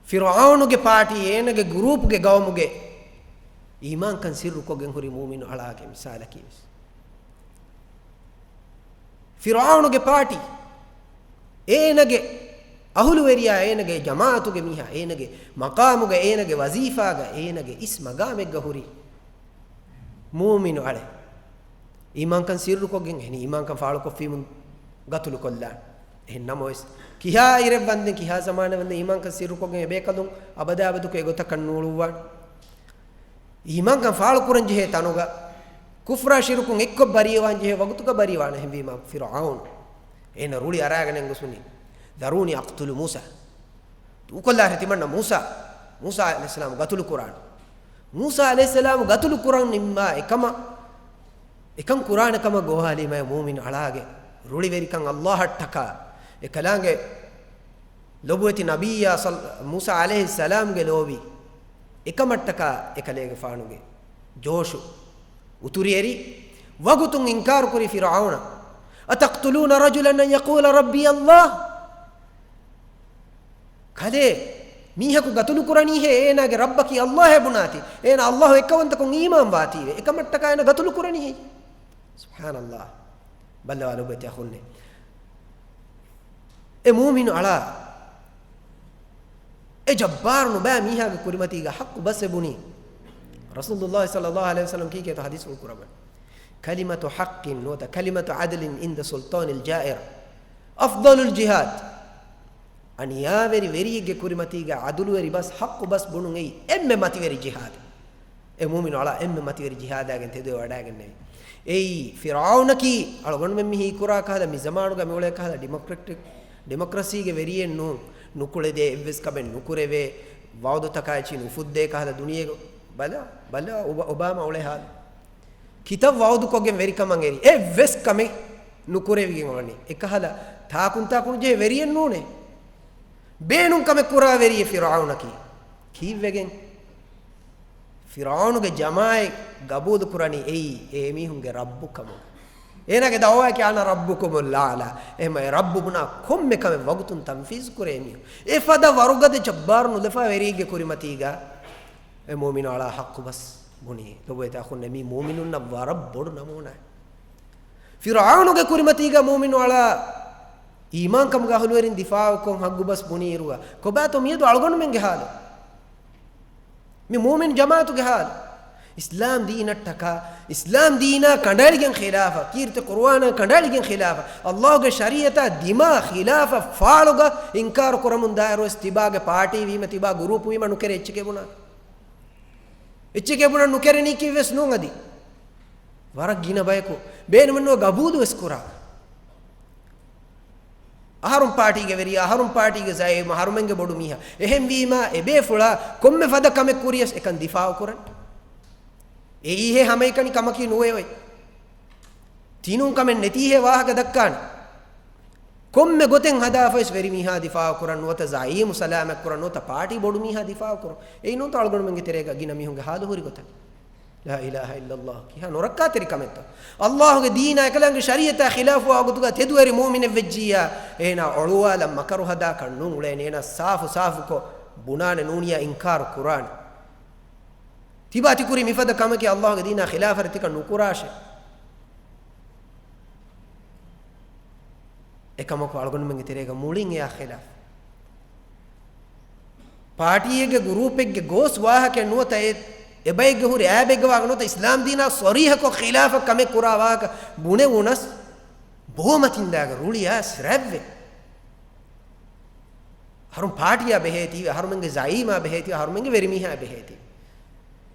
ފިރްޢައުނުގެ ޕާޓީ އޭނަގެ ގްރޫޕްގެ ގައުމުގެ އީމާންކަން ސިއްރުކޮށްގެން ހުރި މުއުމިނު އަޅާގެ މިސާލަކީ ވެސް. ފިރްޢައުނުގެ ޕާޓީ، އޭނަގެ އަހުލުވެރިޔާ، އޭނަގެ ޖަމާޢަތުގެ މީހާ، އޭނަގެ މަޤާމުގަ، އޭނަގެ ވަޒީފާގަ، އޭނަގެ އިސް މަގާމެއްގަ ހުރި މުއުމިނު އަޅެ، އީމާންކަން ސިއްރުކޮށްގެން، އެހެނީ އީމާންކަން ފާޅުކޮށްފީމުން ގަތުލުކޮށްލާނެ. އެހެން ނަމަވެސް، ކިހާ އިރެއް ވަންދެން، ކިހާ ޒަމާނެއް ވަންދެން އީމާންކަން ސިއްރުކޮށްގެން އެބޭކަލުން އަބަދާ އަބަދުކޮށް އެގޮތަކަށް ނޫޅުއްވާނެ. އީމާންކަން ފާޅު ކުރަންޖެހޭ ތަނުގަ، ކުފްރާ ޝިރުކުން އެއްކޮށް ބަރީވާން ޖެހޭ ވަގުތުގަ ބަރީވާނެ. އެހެންވީމާ، ފިރްޢައުނު އޭނަ ރުޅި އަރާގެން ގޮސް ވަނީ، ذروني أقتل موسى. ދޫކޮށްލާށޭ ތިމަންނަ މޫސާ، މޫސާ ޢަލައިހިއްސަލާމް ގަތުލު ކުރާނެ. މޫސާ ޢަލައިހިއްސަލާމް ގަތުލު ކުރަން ނިންމާ އެކަމަށް، އެކަން ކުރާނެ ކަމަށް ގޮވާލީމަ މުއުމިނު އަޅާގެ ރުޅިވެރިކަން އަﷲ އަށްޓަކާ، އެކަލާނގެ ލޮބުވެތި ނަބިއްޔާ ޞައްލަ-، މޫސާ ޢަލައިހިއްސަލާމްގެ ލޯބި އެކަމަށްޓަކާ އެކަލޭގެފާނުގެ ޖޯޝު އުތުރިއެރި ވަގުތުން އިންކާރުކުރި ފިރްޢައުނަށް، أتقتلون رجلا أن يقول ربي الله؟ ކަލޭ، މީހަކު ގަތުލު ކުރަނީހޭ އޭނާގެ ރައްބަކީ އަﷲއޭ ބުނާތީ، އޭނާ އަﷲ އެއްކައުވަންތަކުން އީމާން ވާތީވެ، އެކަމަށްޓަކާ އޭނާ ގަތުލު ކުރަނީހޭ؟ ސުބްޙާނަﷲ. ބައްލަވާ ލޮބުވެތި އަޚުންނޭ. އެ މުއުމިނު އަޅާ، އެ ޖައްބާރު ނުބައި މީހާގެ ކުރިމަތީގަ ޙައްޤު ބަސް އެ ބުނީ. ރަސޫލުﷲ ޞައްލަﷲ ޢަލައިހި ވަސައްލަމް ކީކޭތޯ ޙަދީޘްފުޅު ކުރައްވަނީ؟ كلمة حق ނުވަތަ كلمة عدل عند سلطان جائر أفضل الجهاد. އަނިޔާވެރި ވެރިއެއްގެ ކުރިމަތީގަ ޢަދުލުވެރި ބަސް، ޙައްޤު ބަސް ބުނުން އެއީ އެންމެ މަތިވެރި ޖިހާދެއް. އެ މުއުމިނު އަޅާ އެންމެ މަތިވެރި ޖިހާދާގެން ތެދުވެވަޑައިގެންނެވި. އެއީ ފިރްޢައުނަކީ އަޅުގަނޑުމެން މި ހީކުރާ ކަހަލަ، މި ޒަމާނުގަ މި އުޅޭ ކަހަލަ ޑިމޮކްރެޓިކް، ޑިމޮކްރަސީގެ ވެރިއެއް ނޫން. ނުކުޅެދޭ އެއްވެސް ކަމެއް ނުކުރެވޭ، ވަޢުދުތަކާ އެއްޗެއް ނުފުއްދޭ ކަހަލަ ދުނިޔޭގަ. ބަލަ، ބަލަ އޮބާ، އޮބާމާ އުޅޭ ހާލު. ކިތައް ވަޢުދުކޮށްގެން ވެރިކަމަށް އެރި، އެއްވެސް ކަމެއް ނުކުރެވިގެން އުޅެނީ. އެކަހަލަ ތާކުން ތާކުން ޖެހޭ ވެރިއެއް ނޫނޭ. ބޭނުން ކަމެއް ކުރާ ވެރިއެއް ފިރްޢައުނަކީ. ކީއްވެގެން؟ ފިރްޢައުނުގެ ޖަމާޢަތް ގަބޫލު ކުރަނީ އެއީ އެ މީހުންގެ ރައްބު ކަމުގަ. އޭނާގެ ދަޢުވާއަކީ أنا ربكم الأعلى. އެހެންމަ އެ ރައްބު ބުނާ ކޮންމެ ކަމެއް ވަގުތުން ތަންފީޒު ކުރޭ މީހުން. އެފަދަ ވަރުގަދަ ޖައްބާރު ނުލަފާ ވެރިއެއްގެ ކުރިމަތީގަ އެ މުއުމިނު އަޅާ ޙައްޤު ބަސް ބުނީ. ލޮބުވެތި އަޚުންނޭ، މީ މުއުމިނުންނަށް ވަރަށް ބޮޑު ނަމޫނާއެއް. ފިރްޢައުނުގެ ކުރިމަތީގަ މުއުމިނު އަޅާ އީމާންކަމުގެ އަހުލުވެރިން ދިފާޢުކޮށް ޙައްޤު ބަސް ބުނިއިރުގަ، ކޮބާތޯ މިއަދު އަޅުގަނޑުމެންގެ ޙާލު؟ މި މުއުމިން ޖަމާޢަތުގެ ޙާލު؟ އިސްލާމް ދީނަށްޓަކާ، އިސްލާމް ދީނާ ކަނޑައެޅިގެން ޚިލާފަށް، ކީރިތި ޤުރުއާނާ ކަނޑައެޅިގެން ޚިލާފަށް، އަﷲގެ ޝަރީޢަތާ ދިމާ ޚިލާފަށް ފާޅުގަ އިންކާރު ކުރަމުން ދާއިރުވެސް ތިބާގެ ޕާޓީ ވީމަ، ތިބާ ގުރޫޕު ވީމަ ނުކެރޭ އެއްޗެކޭ ބުނާ. އެއްޗެކޭ ބުނަން ނުކެރެނީކީއްވެސް ނޫން އަދި. ވަރަށް ގިނަ ބަޔަކު ބޭނުމެއްނުވަ ގަބޫލުވެސް ކުރާ. އަހަރުން ޕާޓީގެ ވެރިޔާ، އަހަރުން ޕާޓީގެ ޒައީމް، އަހަރުމެންގެ ބޮޑު މީހާ. އެހެންވީމާ، އެބޭފުޅާ ކޮންމެ ފަދަ ކަމެއް ކުރިޔަސް އެކަން ދިފާއު ކުރަން. އެއީހޭ ހަމައެކަނި ކަމަކީ ނުވެ އޮތް. ތިނޫން ކަމެއް ނެތީހޭ ވާހަކަ ދައްކާނެ. ކޮންމެ ގޮތެއް ހަދާފަވެސް ވެރިމީހާ ދިފާއު ކުރަން ނުވަތަ ޒައީމު ސަލާމަތް ކުރަން ނުވަތަ ޕާޓީ ބޮޑުމީހާ ދިފާއު ކުރުން. އެއީ ނޫންތަ އަޅުގަނޑުމެންގެ ތެރޭގަ ގިނަ މީހުންގެ ހާލު ހުރި ގޮތަކީ. ލާ އިލާހަ އިއްލައްލާހު ކިހާ ނުރައްކާތެރި ކަމެއްތޯ؟ އައްލާހުގެ ދީނާ އެކަލާނގެ ޝަރީއަތާ ޚިލާފުވާ ގޮތުގަ ތެދުވެރި މުއުމިނެއް ވެއްޖިއްޔާ، އޭނާ އޮޅުވާލަން މަކަރު ހަދާކަށް ނޫން އުޅޭނެ. އޭނާ ސާފު ސާފުކޮށް ބުނާނެ ނޫނިޔާ އިންކާރު ކުރާނެ. ތިބާ ތިކުރީ މިފަދަ ކަމަކީ އައްލާހުގެ ދީނާ ޚިލާފަށް ތިކަން ނުކުރާށޭ. އެކަމަކު އަޅުގަނޑުމެންގެ ތެރޭގަ މުޅިން އެއާ ޚިލާފް. ޕާޓީއެއްގެ ގުރޫޕެއްގެ ގޯސް ވާހަކައެއް ނުވަތަ އެ، އެބައެއްގެ ހުރި އާބެއްގެ ވާހަކަ ނުވަތަ އިސްލާމް ދީނާ ޞަރީޙަކޮށް ޚިލާފަށް ކަމެއް ކުރާ ވާހަކަ ބުނެވުނަސް ބޯމަތިންދާގެ ރުޅިއައިސް ރަތްވެ. އަހަރުން ޕާޓީއާ ބެހޭތީވެ، އަހަރުމެންގެ ޒައީމާ ބެހޭތީވެ، އަހަރުމެންގެ ވެރިމީހާ ބެހޭތީވެ.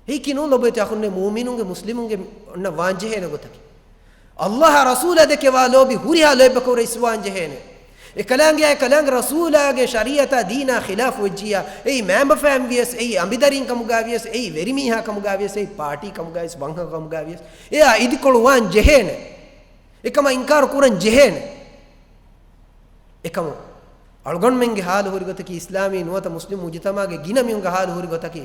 ހީކީ ނޫން ލޮބުވެތި އަޚުންނޭ މުއުމިނުންގެ މުސްލިމުންގެ އޮންނަ ވާން ޖެހޭނެ ގޮތަކީ. އައްލާހާ ރަސޫލާ ދެކެވާ ލޯބި ހުރިހާ ލޯތްބަކު ރައްސްވާން ޖެހޭނެ. އެކަލާނގެ، އެކަލާނގެ ރަސޫލާގެ ޝަރީއަތާ ދީނާ ޚިލާފު ވެއްޖިއްޔާ، އެއީ މައިންބަފައިން ވިޔަސް، އެއީ އަނބިދަރީން ކަމުގަ ވިޔަސް، އެއީ ވެރިމީހާ ކަމުގަ ވިޔަސް، އެއީ ޕާޓީ ކަމުގަ ވިޔަސް، ވަންހަ ކަމުގަ ވިޔަސް، އެއާ އިދިކޮޅު ވާން ޖެހޭނެ. އެކަމަށް އިންކާރު ކުރަން ޖެހޭނެ. އެކަމު އަޅުގަނޑުމެންގެ ހާލު ހުރި ގޮތަކީ، އިސްލާމީ ނުވަތަ މުސްލިމް މުޖުތަމަޢުގެ ގިނަ މީހުންގެ ހާލު ހުރި ގޮތަކީ،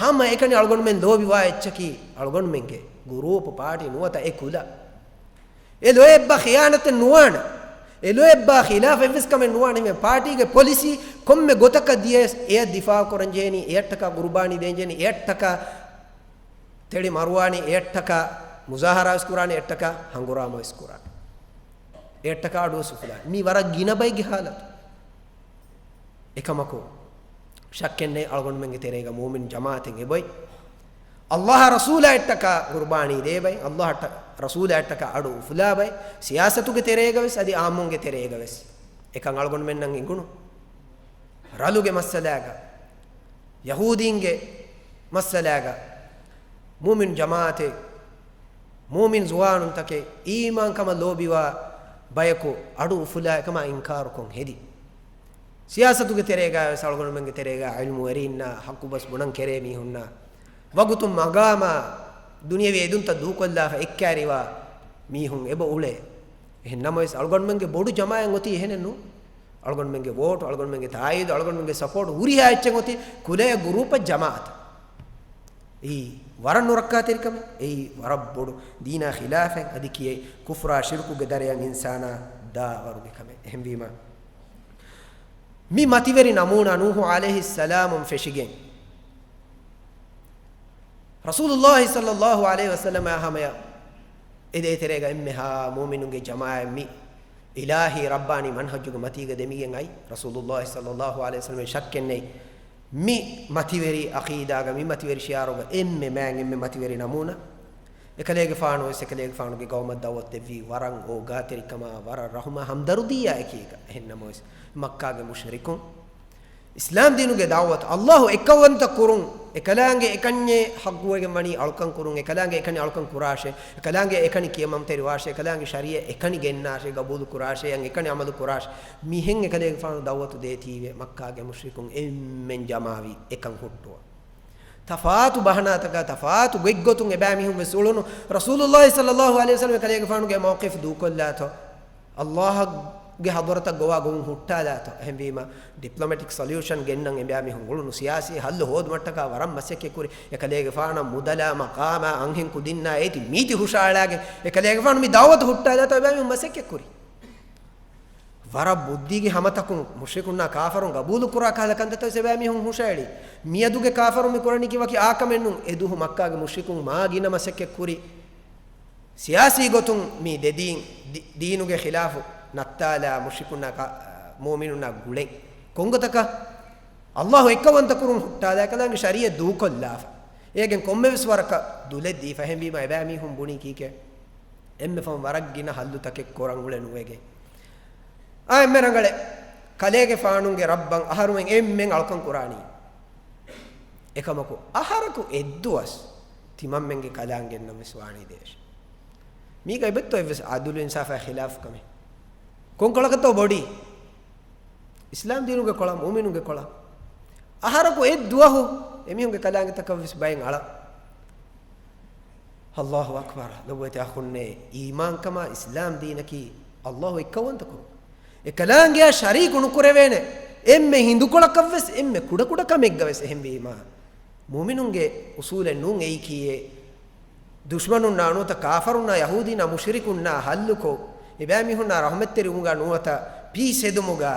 ހަމަ އެކަނި އަޅުގަނޑުމެން ލޯބިވާ އެއްޗަކީ، އަޅުގަނޑުމެންގެ ގުރޫޕު، ޕާޓީ ނުވަތަ އެ ކުލަ. އެ ލޯތްބާ ޚިޔާނަތެއް ނުވާނެ. އެ ލޯތްބާ ޚިލާފަށް އެއްވެސް ކަމެއް ނުވާނެ. ހަމަ ޕާޓީގެ ޕޮލިސީ ކޮންމެ ގޮތަކަށް ދިޔަސް އެޔަށް ދިފާޢު ކުރަން ޖެހޭނީ، އެޔަށްޓަކާ ގުރުބާނީ ދޭން ޖެހޭނީ، އެޔަށްޓަކާ ތެޅި މަރުވާނީ، އެޔަށްޓަކާ މުޒާހަރާ ވެސް ކުރާނެ، އެއްޓަކާ ހަނގުރާމަ ވެސް ކުރާނެ. އެއްޓަކާ އަޑު ވެސް އުފުލާނެ. މީ ވަރަށް ގިނަ ބައެއްގެ ހާލަތު. އެކަމަކު، ޝައްކެއް ނެތް އަޅުގަނޑުމެންގެ ތެރޭގަ މުއުމިން ޖަމާޢަތެއް އެބައޮތް. އައްލާހާ ރަސޫލާ އެއްޓަކާ ގުރުބާނީ ދޭ ބައެއް، އައްލާހަށްޓަ-، ރަސޫލާ އެއްޓަކާ އަޑު އުފުލާ ބައެއް، ސިޔާސަތުގެ ތެރޭގަ ވެސް، އަދި އާއްމުންގެ ތެރޭގަ ވެސް. އެކަން އަޅުގަނޑުމެންނަށް އެނގުނު. ރަލުގެ މައްސަލާގަ، ޔަހޫދީންގެ މައްސަލާގަ، މުއުމިން ޖަމާޢަތެއް، މުއުމިން ޒުވާނުންތަކެއް، އީމާންކަމަށް ލޯބިވާ ބަޔަކު އަޑު އުފުލާ އެކަމާ އިންކާރުކޮށް ހެދި. ސިޔާސަތުގެ ތެރޭގަ ވެސް އަޅުގަނޑުމެންގެ ތެރޭގަ ޢިލްމުވެރީންނާ ޙައްޤު ބަސް ބުނަން ކެރޭ މީހުންނާ ވަގުތު މަގާމާ ދުނިޔަވީ އެދުންތައް ދޫކޮށްލާފަ އެއްކާރިވާ މީހުން އެބަ އުޅޭ. އެހެން ނަމަވެސް އަޅުގަނޑުމެންގެ ބޮޑު ޖަމާޢަތް އޮތީ އެހެނެއް ނޫން. އަޅުގަނޑުމެންގެ ވޯޓު، އަޅުގަނޑުމެންގެ ތާއީދު، އަޅުގަނޑުމެންގެ ސަޕޯޓް ހުރިހާ އެއްޗެއް އޮތީ ކުލައެއް ގުރޫޕަށް ޖަމާޢަތަށް. އެއީ ވަރަށް ނުރައްކާތެރިކަމެއް، އެއީ ވަރަށް ބޮޑު ދީނާ ޚިލާފެއް، އަދި ކިޔޭ ކުފްރާ ޝިރުކުގެ ދަރަޔަށް އިންސާނާ ދާ ވަރުގެ ކަމެއް. އެހެންވީމާ، މި މަތިވެރި ނަމޫނާ ނޫޙު ޢަލައިހިއްސަލާމުން ފެށިގެން، ރަސޫލުﷲ ޞައްލަﷲ ޢަލައިހި ވަސައްލަމާ ހަމަޔަށް އެ ދޭތެރޭގަ އެންމެހާ މުއުމިނުންގެ ޖަމާޢަތް މި އިލާހީ ރައްބާނީ މަންހަޖުގެ މަތީގަ ދެމިގެން އައި، ރަސޫލުﷲ ޞައްލަﷲ ޢަލައިހި ވަސައްލަމަށް ޝައްކެއް ނެތް. މި މަތިވެރި ޢަޤީދާގަ، މި މަތިވެރި ޝިޢާރުގަ އެންމެ މާތް، އެންމެ މަތިވެރި ނަމޫނާ. އެކަލޭގެފާނު ވެސް އެކަލޭގެފާނުގެ ޤައުމަށް ދަޢުވަތު ދެއްވީ ވަރަށް އޯގާތެރިކަމާ، ވަރަށް ރަޙުމާ ހަމްދަރުދީއާ އެކީގަ. އެހެން ނަމަވެސް، މައްކާގެ މުޝްރިކުން އިސްލާމް ދީނުގެ ދަޢުވަތު، ﷲ އެއްކައުވަންތަ ކުރުން، އެކަލާނގެ އެކަންޏެއް ޙައްޤުވެގެން ވަނީ އަޅުކަން ކުރުން، އެކަލާނގެ އެކަނި އަޅުކަން ކުރާށޭ، އެކަލާނގެ އެކަނި ކިޔަމަންތެރިވާށޭ، އެކަލާނގެ ޝަރީޢަތް އެކަނި ގެންނާށޭ، ގަބޫލު ކުރާށޭ، އެކަނި ޢަމަލު ކުރާށޭ. މިހެން އެކަލޭގެފާނު ދަޢުވަތު ދޭތީވެ، މައްކާގެ މުޝްރިކުން އެންމެން ޖަމާވީ އެކަން ހުއްޓުވަން. ތަފާތު ބަހަނާތަކާ، ތަފާތު ގޮތްގޮތުން އެބައިމީހުން ވެސް އުޅުނު. ރަސޫލުﷲ ޞައްލަﷲ ޢަލައިހި ވަސައްލަމަ އެކަލޭގެފާނުގެ މައުޤިފް ދޫކޮށްލާތޯ؟ ﷲގެ ޙަޟްރަތަށް ގޮވާ ގޮވުން ހުއްޓާލާތޯ؟ އެހެންވީމަ، ޑިޕްލޮމެޓިކް ސޮލިއުޝަން ގެންނަން އެބައިމީހުން އުޅުނު. ސިޔާސީ ހައްލު ހޯދުމަށްޓަކާ ވަރަށް މަސައްކަތްކުރި. އެކަލޭގެފާނަށް މުދަލާ، މަޤާމާ، އަންހެން ކުދިންނާ އޭތި މީތި ހުށައަޅާގެން އެކަލޭގެފާނު މި ދަޢުވަތު ހުއްޓާލާތޯ އެބައިމީހުން މަސައްކަތްކުރި. ވަރަށް ބުއްދީގެ ހަމަތަކުން މުޝްރިކުންނާ ކާފަރުން ގަބޫލުކުރާ ކަހަލަ ކަންތައްތައް ވެސް އެބައިމީހުން ހުށައެޅި. މިއަދުގެ ކާފަރުން މި ކުރަނީކީ ވަކި އާކަމެއް ނޫން. އެދުވަހު މައްކާގެ މުޝްރިކުން މާ ގިނަ މަސައްކަތްކުރި. ސިޔާސީ ގޮތުން މި ދެދީން ދީ-، ދީނުގެ ޚިލާފު ނައްތާލާ މުޝްރިކުންނާ ކާ-، މުއުމިނުންނާ ގުޅެން. ކޮންގޮތަކަށް؟ ﷲ އެއްކައުވަންތަ ކުރުން ހުއްޓާލާ، އެކަލާނގެ ޝަރީޢަތް ދޫކޮށްލާފަ. އޭގެން ކޮންމެވެސް ވަރަކަށް ދުލެއް ދީފަ. އެހެންވީމަ އެބައިމީހުން ބުނީ ކީކޭ؟ އެންމެ ފަހުން ވަރަށް ގިނަ ހައްލުތަކެއް ކުރަން އުޅެ ނުވެގެން. އާ، އެންމެ ރަނގަޅޭ. ކަލޭގެފާނުގެ ރައްބަށް އަހަރުމެން އެންމެން އަޅުކަން ކުރާނީ. އެކަމަކު، އަހަރަކު އެއްދުވަސް ތިމަންމެންގެ ކަލާނގެންނަށް ވެސް ވާނީ ދޭށޭ. މީގަ އެބައްތޯ އެއްވެސް އަދުލު އިންސާފާ ޚިލާފު ކަމެއް؟ ކޮން ކޮޅަކަށްތޯ ބޮޑީ؟ އިސްލާމް ދީނުގެ ކޮޅަށް، މުއުމިނުންގެ ކޮޅަށް. އަހަރަކު އެއް ދުވަހު އެމީހުންގެ ކަލާނގެތަކަށްވެސް ބައެއް އަޅަ. އައްލާހު އަކްބަރު. ލޮބުވެތި އަޚުންނޭ، އީމާންކަމާ އިސްލާމް ދީނަކީ އައްލާހު އެއްކައުވަންތަކުރުން. އެ ކަލާނގެއާ ޝަރީކު ނުކުރެވޭނެ އެންމެ ހިނދުކޮޅަކަށްވެސް، އެންމެ ކުޑަކުޑަ ކަމެއްގަވެސް. އެހެންވީމާ، މުއުމިނުންގެ އުސޫލެއް ނޫން އެއީކީއެއް. ދުޝްމަނުންނާ ނުވަތަ ކާފަރުންނާ ޔަހޫދީންނާ މުޝްރިކުންނާ ހައްލުކޮށް، އެބައިމީހުންނާ ރަޙްމަތްތެރިވުމުގާ ނުވަތަ ޕީސް ހެދުމުގާ،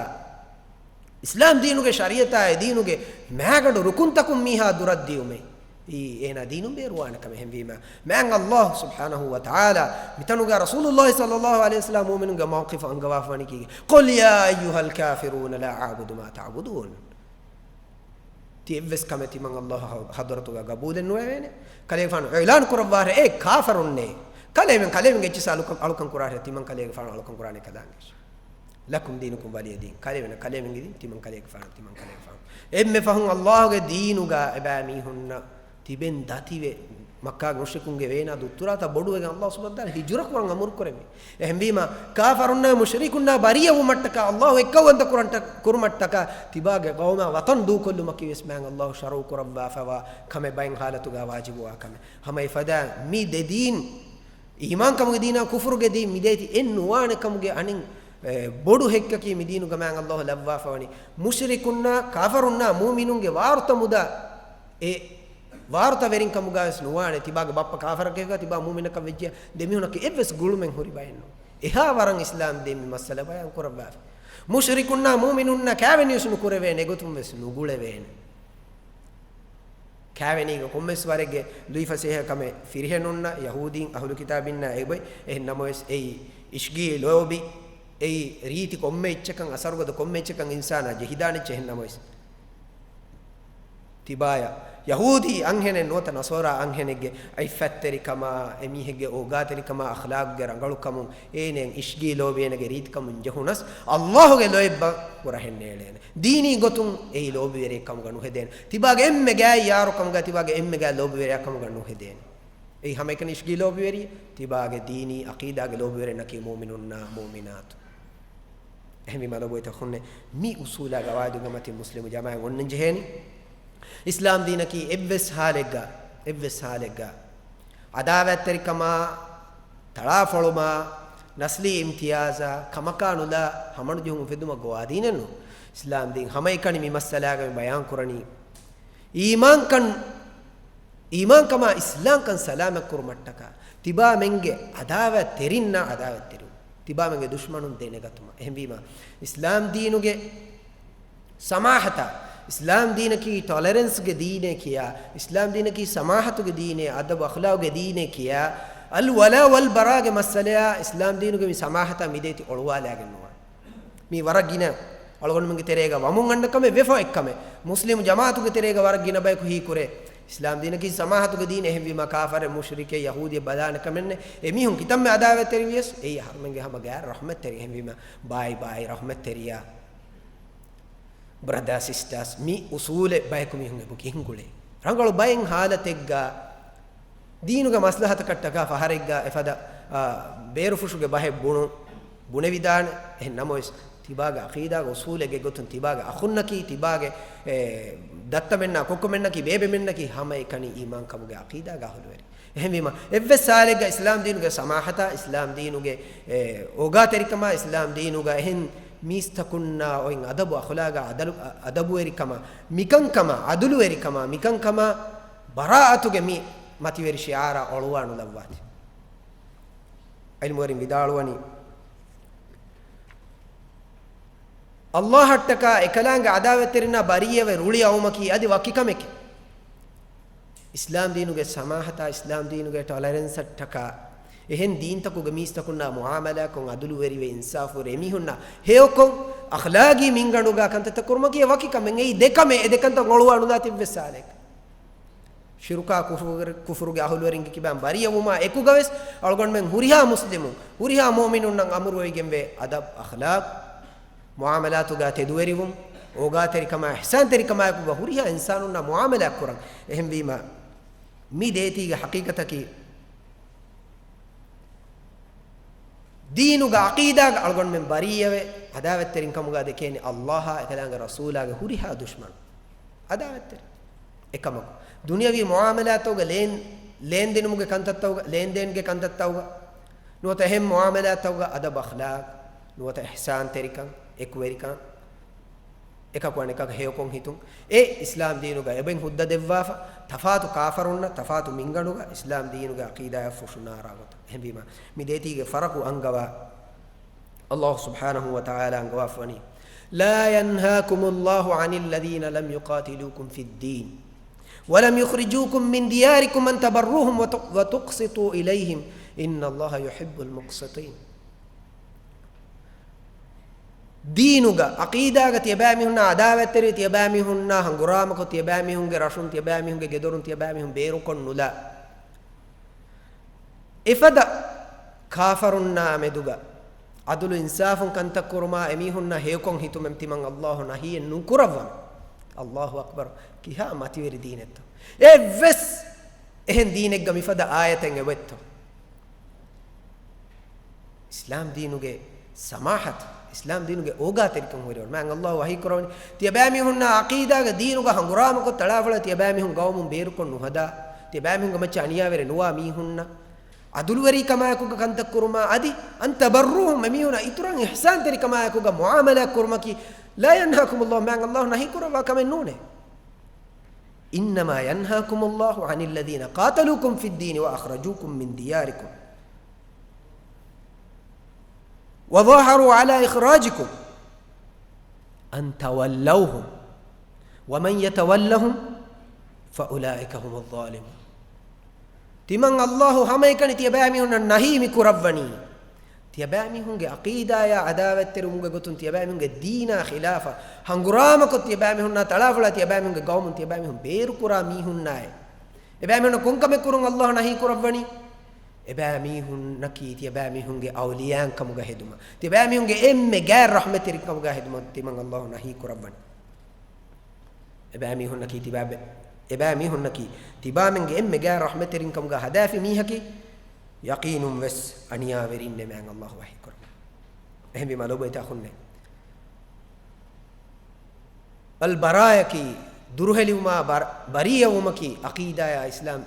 އިސްލާމް ދީނުގެ ޝަރީޢަތާ އެ ދީނުގެ މާގަނޑު ރުކުންތަކުން މީހާ ދުރަށް ދިޔުމެއް، އީ އޭނާ ދީނުން ބޭރުވާނެ ކަމެއް. އެހެންވީމާ، މާތް އައްލާހު ސުބްޙާނަހޫ ވަތަޢާލާ މިތަނުގާ ރަސޫލުއްލާހި ޞައްލައްލާހު ޢަލައިހި ވަސައްލަމަ މުއުމިނުންގެ މައުޤިފު އަންގަވާފަވަނީ ކީކޭ؟ قُلْ يَا أَيُّهَا الْكَافِرُونَ لَا أَعْبُدُ مَا تَعْبُدُونَ. ތި އެއްވެސް ކަމެއް ތިމަން އައްލާހު ޙަޟްރަތުގަ ޤަބޫލެއް ނުވެވޭނެ. ކަލޭގެފާނު އިޢުލާން ކުރައްވާށޭ، އޭ ކާފަރުންނޭ! ކަލޭމެން، ކަލޭމެން އެއްޗިއްސަށް އަޅުކަން، އަޅުކަން ކުރާށޭ، ތިމަން ކަލޭގެފާނު އަޅުކަން ކުރާނެ ކަލާނގެ. لَكُمْ دِينُكُمْ وَلِيَ دِينِ. ކަލޭމެން، ކަލޭމެންގެ ދީން، ތިމަން ކަލޭގެފާނު، ތިމަން ކަލޭގެފާނު. އެންމެ ފަހުން އައްލާހުގެ ދީނުގަ އެބައިމީހުންނަށް ތިބެން ދަތިވެ، މައްކާގެ މުޝްރިކުންގެ ވޭނާ ދުއްތުރާތައް ބޮޑުވެގެން އައްލާހު ސުބްޙާނަހޫ ވަތަޢާލާ ހިޖުރަ ކުރަން އަމުރު ކުރެއްވި. އެހެންވީމާ، ކާފަރުންނާ މުޝްރިކުންނާ ބަރީއަވުމަށްޓަކާ، އައްލާހު އެއްކައުވަންތަ ކުރަންޓަ-، ކުރުމަށްޓަކާ، ތިބާގެ ޤައުމާ ވަޠަން ދޫކޮށްލުމަކީ ވެސް މާތް އައްލާހު ޝަރުޢު ކުރައްވާފަވާ ކަމެއް، ބައެއް ޙާލަތުގަ ވާޖިބުވާ ކަމެއް. ހަމަ އެފަދަ މި ދެ ދީން، އީމާންކަމުގެ ދީނާ ކުފުރުގެ ދީން މި ދޭތި އެއް ނުވާނެ ކަމުގެ އަނެއް، އެ، ބޮޑު ހެއްކަކީ މި ދީނުގަ މާތް އައްލާހު ލައްވާފަވަނީ މުޝްރިކުންނާ ކާފަރުންނާ މުއުމިނުންގެ ވާރުތަ މުދާ އެ ވާރުތަވެރިން ކަމުގަވެސް ނުވާނެ. ތިބާގެ ބައްޕަ ކާފަރަކަށް ތިބާ މުއުމިނަކަށް ވެއްޖެޔާ، ދެމީހުނަކީ އެއްވެސް ގުޅުމެއް ހުރި ބައެއް ނޫން. އެހާ ވަރަށް އިސްލާމް ދީން މި މައްސަލަ ބަޔާން ކުރައްވާފަ. މުޝްރިކުންނާ މުއުމިނުންނަށް ކާވެނިޔަސް ނުކުރެވޭނެ، އެގޮތުން ވެސް ނުގުޅެވޭނެ. ކާވެނީގެ ކޮންމެސް ވަރެއްގެ ލުއިފަސޭހަ ކަމެއް ފިރިހެނުންނަށް، ޔަހޫދީން އަހުލު ކިތާބިންނާ އެބޮތް. އެހެން ނަމަވެސް އެއީ އިޝްގީ ލޯބި، އެއީ ރީތި ކޮންމެ އެއްޗަކަށް އަސަރުގަދަ ކޮންމެ އެއްޗަކަށް އިންސާނާ ޖެހިދާނެ އެއްޗެއް. އެހެން ނަމަވެސް ތިބާޔަށް ޔަހޫދީ އަންހެނެއް ނުވަތަ ނަޞާރާ އަންހެނެއްގެ އިއްފަތްތެރިކަމާ، އެމީހެއްގެ އޯގާތެރިކަމާ، އަޚްލާގުގެ ރަނގަޅުކަމުން، އޭނައަށް އިޝްގީ ލޯބި އޭނަގެ ރީތިކަމުން ޖެހުނަސް، އައްލާހުގެ ލޯތްބަށް ކުރަހެއް ނޭޅޭނެ. ދީނީ ގޮތުން އެއީ ލޯބިވެރިއެއް ކަމުގަ ނުހެދޭނެ. ތިބާގެ އެންމެ ގާތް ޔާރު ކަމުގަ، ތިބާގެ އެންމެ ގާތް ލޯބިވެރިޔާ ކަމުގަ ނުހެދޭނެ. އެއީ ހަމައެކަނި އިޝްގީ ލޯބިވެރި، ތިބާގެ ދީނީ އަޤީދާގެ ލޯބިވެރިންނަކީ މުއުމިނުންނާ މުއުމިނާތު. އެހެންވީމާ ލޮބުވެތި އަޚުންނޭ، މި އުސޫލާ ގަވާއިދުގެ މަތިން މުސްލިމު ޖަމާޢަތް އޮންނަން ޖެހޭނީ. އިސްލާމް ދީނަކީ އެއްވެސް ހާލެއްގަ، އެއްވެސް ހާލެއްގަ އަދާވަތްތެރިކަމާ، ތަޅާފޮޅުމާ، ނަސްލީ އިމްތިޔާޒާ، ކަމަކާ ނުލާ ހަމަނުޖެހުން އުފެދުމަށް ގޮވާ ދީނެއް ނޫން. އިސްލާމް ދީން ހަމައެކަނި މި މައްސަލާގަ މި ބަޔާން ކުރަނީ، އީމާންކަން، އީމާންކަމާ އިސްލާމްކަން ސަލާމަތްކުރުމަށްޓަކާ، ތިބާމެންގެ އަދާވަތްތެރިންނާ އަދާވަތްތެރިވުން، ތިބާމެންގެ ދުޝްމަނުން ދެނެގަތުމަށް. އެހެންވީމާ، އިސްލާމް ދީނުގެ ސަމާހަތާ، އިސްލާމް ދީނަކީ ޓޮލަރެންސްގެ ދީނޭ ކިޔާ، އިސްލާމް ދީނަކީ ސަމާހަތުގެ ދީނޭ، އަދަބު އަޚްލާގުގެ ދީނޭ ކިޔާ، އަލްވަލާ ވަލްބަރާގެ މައްސަލަޔާ، އިސްލާމް ދީނުގެ މި ސަމާހަތާ މި ދޭތި އޮޅުވާލާގެން ނުވާނެ. މީ ވަރަށް ގިނަ އަޅުގަނޑުމެންގެ ތެރޭގަ ވަމުން އަންނަ ކަމެއް ވެފަ އެއްކަމެއް. މުސްލިމު ޖަމާޢަތުގެ ތެރޭގަ ވަރަށް ގިނަ ބަޔަކު ހީކުރޭ، އިސްލާމް ދީނަކީ ސަމާހަތުގެ ދީން، އެހެންވީމާ ކާފަރެއް، މުޝްރިކެއް، ޔަހޫދިއެއް ބަލާނެ ކަމެއް ނެތް. އެމީހުން ކިތަންމެ އަދާވަތްތެރިވިޔަސް، އެއީ އަހަރުމެންގެ ހަމަ ގާތް ރަޙްމަތްތެރި. އެހެންވީމާ، ބާއި ބާއި ރަޙްމަތްތެރިޔާ، ބްރަދާ ސިސްޓާސް، މި އުސޫލެއް ބަޔަކު މީހުން އެބަ ކިހިން ގުޅޭ؟ ރަނގަޅު ބައެއް ހާލަތެއްގަ ދީނުގެ މަސްލަހަތަކަށްޓަކާ ފަހަރެއްގަ އެފަދަ، އާ، ބޭރުފުށުގެ ބަހެއް ބުނު، ބުނެވިދާނެ. އެހެން ނަމަވެސް، ތިބާގެ އަޤީދާގެ އުސޫލެއްގެ ގޮތުން ތިބާގެ އަޚުންނަކީ، ތިބާގެ، އެ، ދައްތަމެންނާ ކޮއްކޮމެންނަކީ، ބޭބެމެންނަކީ ހަމައެކަނި އީމާންކަމުގެ އަޤީދާގެ އަހުލުވެރި. އެހެންވީމަ، އެއްވެސް ސާލެއްގަ އިސްލާމް ދީނުގެ ސަމާހަތާ، އިސްލާމް ދީނުގެ، އެ، އޯގާތެރިކަމާ، އިސްލާމް ދީނުގަ އެހެން މީސްތަކުންނާ އޮތް އަދަބު އަޚުލާގާ އަދަލު-، އަ-، އަދަބުވެރިކަމާ، މިކަންކަމާ، އަދުލުވެރިކަމާ، މިކަންކަމާ ބަރާއަތުގެ މި މަތިވެރި ޝިޢާރާ އޮޅުވާ ނުލައްވާތި. ޢިލްމުވެރިން ވިދާޅުވަނީ، އައްލާހަށްޓަކާ އެކަލާނގެ އަދާވަތްތެރިންނާ ބަރީއަވެ ރުޅި އައުމަކީ އަދި ވަކި ކަމެކޭ. އިސްލާމް ދީނުގެ ސަމާހަތާ، އިސްލާމް ދީނުގެ ޓޮލަރެންސަށްޓަކާ، އެހެން ދީންތަކުގެ މީސްތަކުންނާ މުޢާމަލާކޮށް، އަދުލުވެރިވެ، އިންސާފުވެރި އެމީހުންނާ ހެޔޮކޮށް، އަޚްލާގީ މިންގަނޑުގާ ކަންތައްތައް ކުރުމަކީ އެ ވަކި ކަމެއް. އެއީ ދެ ކަމެއް، އެ ދެ ކަންތައް އޮޅުވާ ނުލާތި އެއްވެސް ސާލެއް. ޝިރުކާ ކުފުރު-، ކުފުރުގެ އަހުލުވެރިންގެ ކިބައިން ބަރީއަވުމާ އެކުގަވެސް، އަޅުގަނޑުމެން ހުރިހާ މުސްލިމުން، ހުރިހާ މުއުމިނުންނަށް އަމުރުވެވިގެންވޭ އަދަބް، އަޚްލާޤް، މުޢާމަލާތުގާ ތެދުވެރިވުން، އޯގާތެރިކަމާ، އިޙްސާންތެރިކަމާއެކުގަ ހުރިހާ އިންސާނުންނާ މުޢާމަލާތް ކުރަން. އެހެންވީމަ، މި ދޭތީގެ ޙަޤީޤަތަކީ، ދީނުގަ ޢަޤީދާގަ އަޅުގަނޑުމެން ބަރީއަވެ، ޢަދާވަތްތެރިން ކަމުގަ ދެކޭނެ ﷲ އާ އެކަލާނގެ ރަސޫލާގެ ހުރިހާ ދުޝްމަނު. ޢަދާވަތްތެރި. އެކަމަކު، ދުނިޔަވީ މުޢާމަލާތުގަ ލޭން، ލޭންދެނުމުގެ ކަންތައްތައުގަ، ލޭންދޭންގެ ކަންތައްތައުގަ، ނުވަތަ އެހެން މުޢާމަލާތުގަ އަދަބު އަޚްލާޤް، ނުވަތަ އިޙްސާންތެރިކަން، އެކުވެރިކަން، އެކަކު އަނެކަކަށް ހެޔޮކޮށް ހިތުން، އެ އިސްލާމް ދީނުގަ އެބައިން ހުއްދަ ދެއްވާފަ، ތަފާތު ކާފަރުންނަށް، ތަފާތު މިންގަނޑުގަ އިސްލާމް ދީނުގެ ޢަޤީދާއަށް ފުށުނާރާ ގޮތަށް. އެހެންވީމަ، މި ދޭތީގެ ފަރަޤު އަންގަވާ، ﷲ ސުބްޙާނަހޫ ވަތަޢާލާ އަންގަވާފަވަނީ، لا ينهاكم الله عن الذين لم يقاتلوكم في الدين ولم يخرجوكم من دياركم أن تبروهم وت-، وتقسطوا إليهم إن الله يحب المقسطين. ދީނުގަ، ޢަޤީދާގަ ތިޔަބައިމީހުންނާ ޢަދާވަތްތެރި، ތިޔަބައިމީހުންނާ ހަނގުރާމަކޮށް، ތިޔަބައިމީހުންގެ ރަށުން، ތިޔަބައިމީހުންގެ ގެދޮރުން، ތިޔަބައިމީހުން ބޭރުކޮށް ނުލާ، އެފަދަ ކާފަރުންނާ މެދުގަ ޢަދުލު އިންސާފުން ކަންތައް ކުރުމާ، އެމީހުންނަށް ހެޔޮކޮށް ހިތުމެއް ތިމަން ﷲ ނަހީއެއް ނުކުރައްވަން. ﷲ އަކްބަރު. ކިހާ މަތިވެރި ދީނެއްތޯ. އެއްވެސް އެހެން ދީނެއްގަ މިފަދަ އާޔަތެއް އެބައޮތްތޯ. އިސްލާމް ދީނުގެ ސަމާޙަތު، އިސްލާމް ދީނުގެ އޯގާތެރިކަން ހުރިވަރު. މާތް ﷲ ވަޙީ ކުރަވަނީ، ތިޔަބައިމީހުންނާ ޢަޤީދާގަ ދީނުގަ ހަނގުރާމަކޮށް، ތަޅާފޮޅާ ތިޔަބައިމީހުން ގައުމުން ބޭރުކޮށް ނުހަދާ، ތިޔަބައިމީހުންގެ މައްޗަށް އަނިޔާވެރި ނުވާ މީހުންނަށް ޢަދުލުވެރިކަމާއެކުގަ ކަންތައް ކުރުމާ އަދި أن تبروهم، އެމީހުންނަށް އިތުރަށް އިޙްސާންތެރިކަމާއެކުގަ މުޢާމަލާތް ކުރުމަކީ، لا ينهاكم الله، މާތް ﷲ ނަހީ ކުރައްވާ ކަމެއް ނޫނޭ. إنما ينهاكم الله عن الذين قاتلوكم في الدين وأخرجوكم من دياركم وظاهروا على إخراجكم أن تولوهم ومن يتولهم فأولئك هم الظالمون. ތިމަން ﷲ ހަމައެކަނި ތިޔަބައިމީހުންނަށް ނަހީ މި ކުރައްވަނީ، ތިޔަބައިމީހުންގެ ޢަޤީދާޔާ ޢަދާވަތްތެރިވުމުގެ ގޮތުން ތިޔަބައިމީހުންގެ ދީނާ ޚިލާފަށް ހަނގުރާމަކޮށް، ތިޔަބައިމީހުންނާ ތަޅާފޮޅާ ތިޔަބައިމީހުންގެ ގައުމުން ތިޔަބައިމީހުން ބޭރުކުރާ މީހުންނާއި، އެބައިމީހުންނަށް ކޮންކަމެއް ކުރުން ﷲ ނަހީ ކުރައްވަނީ؟ އެބައިމީހުންނަކީ ތިޔަބައިމީހުންގެ އައުލިޔާއިން ކަމުގަ ހެދުމަށް، ތިޔަބައިމީހުންގެ އެންމެ ގާތް ރަޙްމަތްތެރިން ކަމުގަ ހެދުމަށް ތިމަން ﷲ ނަހީ ކުރައްވަނީ. އެބައިމީހުންނަކީ ތިބާބެ-، އެބައިމީހުންނަކީ ތިބާމެންގެ އެންމެ ގާތް ރަޙްމަތްތެރިން ކަމުގަ ހަދާފި މީހަކީ، ޔަޤީނުން ވެސް އަނިޔާވެރިންނޭ މާތް ﷲ ވަޙީ ކުރައްވަނީ. އެހެންވީމަ ލޮބުވެތި އަޚުންނޭ، އަލްބަރާއަކީ ދުރުހެލިވުމާ ބަރ-، ބަރީއަވުމަކީ ޢަޤީދާޔާ އިސްލާމް،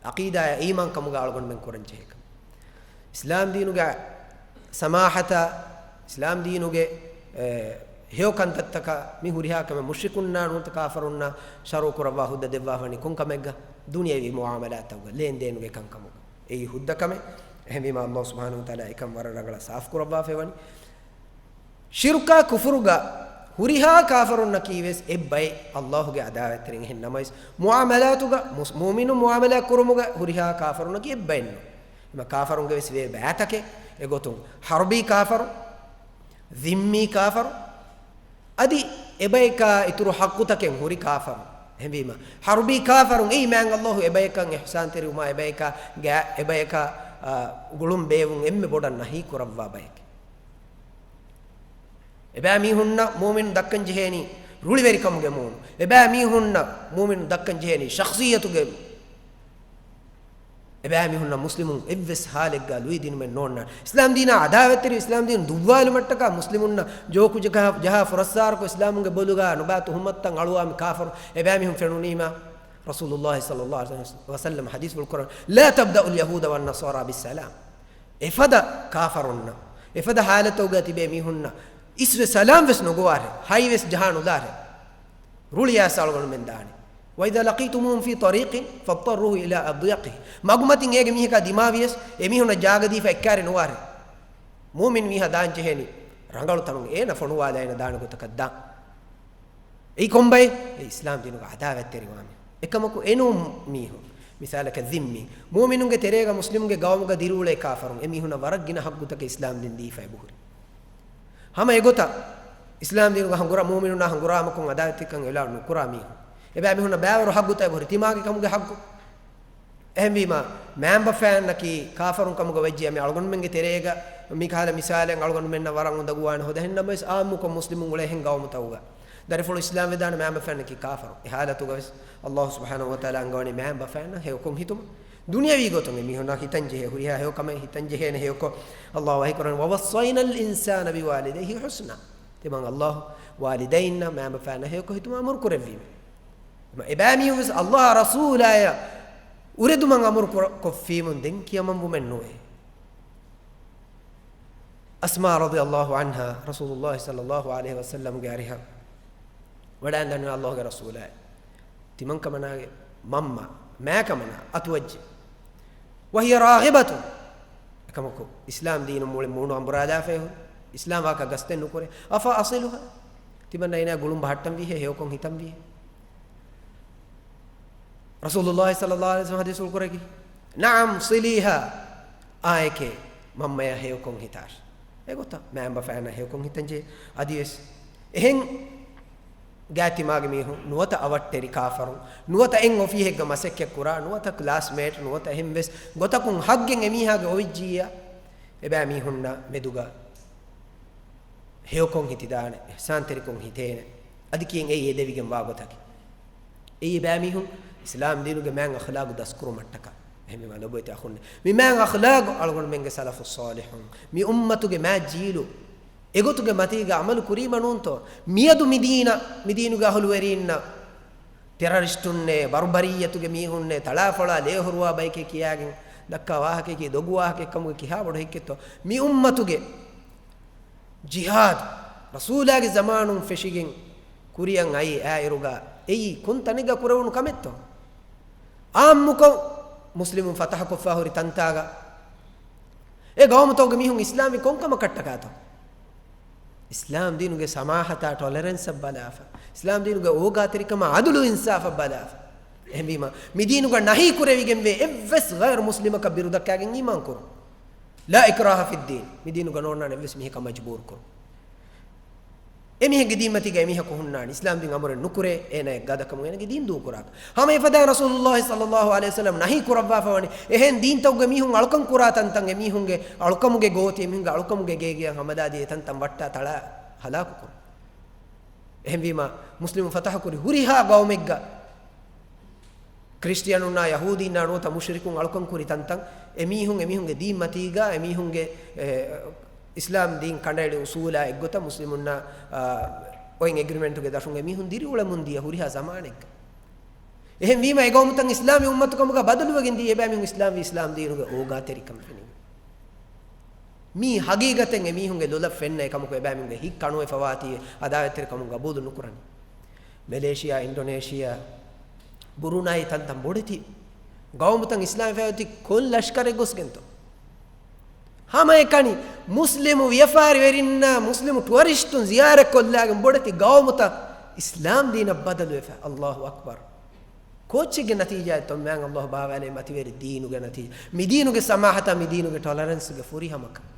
ޢަޤީދާޔާ އީމާން ކަމުގަ އަޅުގަނޑުމެން ކުރަން ޖެހޭ ކަމެއް. އިސްލާމް ދީނުގެ ސަމާޙަތާ، އިސްލާމް ދީނުގެ، އެ، ހެޔޮ ކަންތައްތަކާ މި ހުރިހާ ކަމެއް މުޝްރިކުންނާ ނުވަތަ ކާފަރުންނާ ޝަރުޢު ކުރައްވާ ހުއްދަ ދެއްވާފަނީ ކޮން ކަމެއްގަ؟ ދުނިޔަވީ މުޢާމަލާތަކުގަ، ލޭންދޭނުގެ ކަންކަމުގަ. އެއީ ހުއްދަ ކަމެއް. އެހެންވީމާ ﷲ ސުބްޙާނަހޫ ވަތަޢާލާ އެކަން ވަރަށް ރަނގަޅަށް ސާފު ކުރައްވާފައިވަނީ. ޝިރުކާ ކުފުރުގަ ހުރިހާ ކާފަރުންނަކީ ވެސް އެއްބައެއް ﷲ ގެ ޢަދާވަތްތެރިން. އެހެން ނަމަވެސް، މުޢާމަލާތުގަ މުސް-، މުއުމިނުން މުޢާމަލާތް ކުރުމުގަ ހުރިހާ ކާފަރުންނަކީ އެއްބައެއް ނޫން. އެމަ ކާފަރުންގެ ވެސް ވޭ ބައިތަކެއް. އެގޮތުން ޙަރުބީ ކާފަރު، ޛިންމީ ކާފަރު، އަދި އެބަޔަކާ އިތުރު ޙައްޤުތަކެއް ހުރި ކާފަރު. އެހެންވީމަ، ޙަރުބީ ކާފަރުން އެއީ މާތް ﷲ އެބަޔަކަށް އިޙްސާންތެރިވުމާ، އެބަޔަކާ ގާ-، އެބަޔަކާ، އާ، ގުޅުން ބޭއްވުން އެންމެ ބޮޑަށް ނަހީ ކުރައްވާ ބަޔެކޭ. އެބައިމީހުންނަށް މުއުމިނުން ދައްކަން ޖެހޭނީ ރުޅިވެރިކަމުގެ މޫނު. އެބައިމީހުންނަށް މުއުމިނުން ދައްކަން ޖެހޭނީ ޝަޚްޞިއްޔަތުގެ. އެބައިމީހުންނަށް މުސްލިމުން އެއްވެސް ހާލެއްގަ ލުއިދިނުމެއް ނޯންނާނެ. އިސްލާމް ދީނާ އަދާވަތްތެރި، އިސްލާމް ދީން ދުއްވާލުމަށްޓަކާ މުސްލިމުންނަށް ޖޯކު ޖަހާ، ޖަހާ ފުރައްސާރަކޮށް، އިސްލާމުގެ ބޮލުގަ ނުބާ ތުހުމަތުތައް އަޅުވާ މި ކާފަރު. އެބައިމީހުން ފެނުނީމާ، ރަސޫލުﷲ ޞައްލަﷲ ޢަލައިހި ވަސައްލަމަ ޙަދީޘްފުޅު ކުރަން، لا تبدأوا اليهود والنصارى بالسلام. އެފަދަ ކާފަރުންނަށް، އެފަދަ ޙާލަތުގަ ތިބޭ މީހުންނަށް އިސްވެ ސަލާމް ވެސް ނުގޮވާށޭ، ހަތް ވެސް ޖަހާ ނުލާށޭ. ރުޅި އައިސް އަޅުގަނޑުމެން ދާނެ. وإذا لقيتموهم في طريق فاضطروه إلى أضيقه. މަގުމަތިން އޭގެ މީހަކާ ދިމާވިޔަސް، އެމީހުންނަށް ޖާގަ ދީފަ އެއްކާރި ނުވާށޭ. މުއުމިން މީހާ ދާން ޖެހޭނީ ރަނގަޅު ތަނުން، އޭނަ ފޮނުވާލާ އޭނަ ދާނެ ގޮތަކަށް ދާން. އެއީ ކޮންބައެއް؟ އެ އިސްލާމް ދީނުގަ އަދާވަތްތެރިވާ މީހުން. އެކަމަކު އެނޫން މީހުން. މިސާލަކަށް ޛިންމީ. މުއުމިނުންގެ ތެރޭގަ މުސްލިމުންގެ ގައުމުގަ ދިރިއުޅޭ ކާފަރުން. އެމީހުންނަށް ވަރަށް ގިނަ ޙައްޤުތަކެއް އިސްލާމް ދީން ދީފަ އެބަހުރި. ހަމަ އެގޮތަށް އިސްލާމް ދީނުގަ ހަނގުރާ، މުއުމިނުންނާ ހަނގުރާމަކުން އަދާވަތްތެރިކަން އިޢުލާން ނުކުރާ މީހުން. އެބައިމީހުންނަށް ބައިވަރު ޙައްޤުތައް އެބަހުރި. ތިމާގެ ކަމުގެ ޙައްޤު. އެހެންވީމާ، މައިންބަފައިންނަކީ ކާފަރުން ކަމުގަ ވެއްޖިއްޔާ މި އަޅުގަނޑުމެންގެ ތެރޭގަ މި ކަހަލަ މިސާލެއް އަޅުގަނޑުމެންނަށް ވަރަށް އުނދަގޫވާނެ ހޯދަ. އެހެންނަމަވެސް އާއްމުކޮށް މުސްލިމުން އުޅޭ އެހެން ގައުމުތަކުގަ ދަރިފުޅު އިސްލާމް ވެދާނެ މައިންބަފައިންނަކީ ކާފަރު. އެ ޙާލަތުގަވެސް ﷲ ސުބްޙާނަހޫ ވަތަޢާލާ އަންގަވަނީ މައިންބަފައިންނަށް ހެޔޮކޮށް ހިތުމަށް. ދުނިޔަވީ ގޮތުން އެމީހުންނަށް ހިތަންޖެހޭ ހުރިހާ ހެޔޮކަމެއް ހިތަންޖެހޭނެ ހެޔޮކޮށް، ﷲ ވަޙީކުރަނީ، "وَوَصَّيْنَا الْإِنسَانَ بِوَالِدَيْهِ حُسْنًا." ތިމަން ﷲ ވާލިދައިންނަށް، މައިންބަފައިންނަށް ހެޔޮކޮށް ހިތުމަށް އަމުރު ކުރެއްވީމެ. އެބައިމީހުން ވެސް ﷲ އާ ރަސޫލާއަށް އުރެދުމަށް އަމުރު ކުރ-، ކޮށްފީމުން ދެން ކިޔަމަންވުމެއް ނުވޭ. އަސްމާ ރަޟިޔަﷲ ޢަންހާ ރަސޫލުﷲ ޞައްލަﷲ ޢަލައިހި ވަސައްލަމްގެ އަރިހަށް ވަޑައިން ދަންނަވާ ﷲގެ ރަސޫލާއޭ، ތިމަން ކަމަނާގެ މަންމަ، މާ ކަމަނާ އަތުވައްޖެ. وَهِيَ رَاغِبَةٌ. އެކަމަކު، އިސްލާމް ދީނުން މުޅި މޫނު އަނބުރާލާފައި ހުރި، އިސްލާމް ވާހަކަ ގަސްތެއް ނުކުރޭ. أَفَأَصِلُهَا؟ ތިމަންނަ އޭނާ ގުޅުން ބަހައްޓަންވީހޭ، ހެޔޮކޮށް ހިތަންވީހޭ؟ ރަސޫލުﷲ ޞައްލަﷲ ޢަލައިހި ވަސައްލަމް ޙަދީޘްފުޅު ކުރެއްވި، "نَعَمْ صِلِيهَا." އާއެކޭ، މަންމަޔާ ހެޔޮކޮށް ހިތާށި. އެގޮތަށް މައިންބަފައިންނަށް ހެޔޮކޮށް ހިތަންޖެހޭ. އަދިވެސް އެހެން ގާތްތިމާގެ މީހުން، ނުވަތަ އަވަށްޓެރި ކާފަރުން، ނުވަތަ އެއް އޮފީހެއްގަ މަސައްކަތް ކުރާ، ނުވަތަ ކްލާސްމޭޓް، ނުވަތަ އެހެންވެސް ގޮތަކުން ހައްގެއް އެމީހާގެ އޮވިއްޖިއްޔާ، އެބައިމީހުންނަށް މެދުގަ ހެޔޮކޮށް ހިތިދާނެ، އިޙްސާންތެރިކޮށް ހިތޭނެ. އަދި ކިޔެން އެއީ އެދެވިގެން ވާ ގޮތަކީ. އެއީ ބައިމީހުން އިސްލާމް ދީނުގެ މާތް އަޚްލާގު ދަސްކުރުމަށްޓަކާ. އެހެންވީމާ ލޮބުވެތި އަޚުންނޭ، މި މާތް އަޚްލާގު އަޅުގަނޑުމެންގެ ސަލަފުއް ޞާލިޙުން، މި އުއްމަތުގެ މާތް ޖީލު އެގޮތުގެ މަތީގަ ޢަމަލު ކުރީމަ ނޫންތޯ؟ މިއަދު މި ދީނަށް، މި ދީނުގެ އަހުލުވެރީންނަށް ޓެރަރިސްޓުންނޭ، ބަރުބަރިއްޔަތުގެ މީހުންނޭ، ތަޅާފޮޅާ ލޭހުރުވާ ބައެކޭ ކިޔާގެން ދައްކާ ވާހަކައަކީ ދޮގު ވާހަކައެއް ކަމުގެ ކިހާ ބޮޑު ހެއްކެއްތޯ؟ މި އުއްމަތުގެ ޖިހާދު ރަސޫލާގެ ޒަމާނުން ފެށިގެން ކުރިއަށް އައީ އާއިރުގަ އެއީ ކޮން ތަނެއްގަ ކުރެވުނު ކަމެއްތޯ؟ އާއްމުކޮށް މުސްލިމުން ފަތަޙަކޮށްފާ ހުރި ތަންތާގަ އެ ގައުމުތަކުގެ މީހުން އިސްލާމްވީ ކޮން ކަމަކަށްޓަކާތޯ؟ އިސްލާމް ދީނުގެ ސަމާޙަތާ ޓޮލަރެންސަށް ބަލާފަ، އިސްލާމް ދީނުގެ އޯގާތެރިކަމާ ޢަދުލު އިންސާފަށް ބަލާފަ. އެހެންވީމަ، މި ދީނުގަ ނަހީ ކުރެވިގެންވޭ އެއްވެސް ޣައިރު މުސްލިމަކަށް ބިރުދައްކާގެން އީމާން ކުރުން. ލާ އިކްރާހަ ފިއްދީން. މި ދީނުގަ ނޯންނާނެ އެއްވެސް މީހަކަށް މަޖުބޫރު ކުރުން. އެމީހެއްގެ ދީންމަތީގަ އެމީހަކު ހުންނާނެ، އިސްލާމް ދީން އަމުރެއް ނުކުރޭ، އޭނާއަށް ގަދަކަމުން އޭނާގެ ދީން ދޫކުރާކަށް. ހަމަ އެފަދައިން ރަސޫލުﷲ ޞައްލަﷲ ޢަލައިހި ވަސައްލަމް ނަހީ ކުރައްވާފަވަނީ، އެހެން ދީންތަކުގެ މީހުން އަޅުކަން ކުރާ ތަންތަން އެމީހުންގެ އަޅުކަމުގެ ގޯތި، އެމީހުންގެ އަޅުކަމުގެ ގޭގެއަށް ހަމަލާދީ އެތަންތަން ވައްޓާ ތަޅާ ހަލާކު ކުރުން. އެހެންވީމަ، މުސްލިމުން ފަތަޙަ ކުރި ހުރިހާ ގައުމެއްގަ ކްރިސްޓިއަނުންނާ ޔަހޫދީންނާ ނުވަތަ މުޝްރިކުން އަޅުކަން ކުރި ތަންތަން އެމީހުން، އެމީހުންގެ ދީން މަތީގަ އެމީހުންގެ، އެ، އިސްލާމް ދީން ކަނޑައެޅި އުސޫލާ އެއްގޮތަށް މުސްލިމުންނާ، އާ، އޮތް އެގްރިމެންޓުގެ ދަށުން އެމީހުން ދިރިއުޅެމުން ދިޔަ ހުރިހާ ޒަމާނެއްގަ. އެހެންވީމަ އެގައުމުތައް އިސްލާމީ އުއްމަތުކަމުގަ ބަދަލުވެގެން ދިޔަ އެބައިމީހުން އިސްލާމްވީ އިސްލާމް ދީނުގެ އޯގާތެރިކަން ފެނިގެން. މީ ހަގީގަތެއް އެމީހުންގެ ލޮލަށް ފެންނަ އެކަމަކު އެބައިމީހުންގެ ހިތް ކަނުވެފަވާތީ އަދާވަތްތެރިކަމުން ގަބޫލު ނުކުރަނީ. މެލޭޝިއާ، އިންޑޮނޭޝިއާ، ބުރުނައި ތަންތަން ބޮޑެތި ގައުމުތައް އިސްލާމް ފައިވެތި ކޮން ލަޝްކަރެއް ގޮސްގެންތޯ؟ ހަމައެކަނި މުސްލިމު ވިޔަފާރިވެރިންނާ މުސްލިމު ޓުއަރިސްޓުން ޒިޔާރަތްކޮށްލާގެން ބޮޑެތި ގައުމުތައް އިސްލާމް ދީނަށް ބަދަލުވެފަ. އައްލާހު އަކްބަރު. ކޯއްޗެއްގެ ނަތީޖާއެއްތޯ މާތް އައްލާހު ބާވާލޭ މަތިވެރި ދީނުގެ ނަތީޖާ. މި ދީނުގެ ސަމާހަތާ މި ދީނުގެ ޓޮލަރެންސްގެ ފުރިހަމަކަން.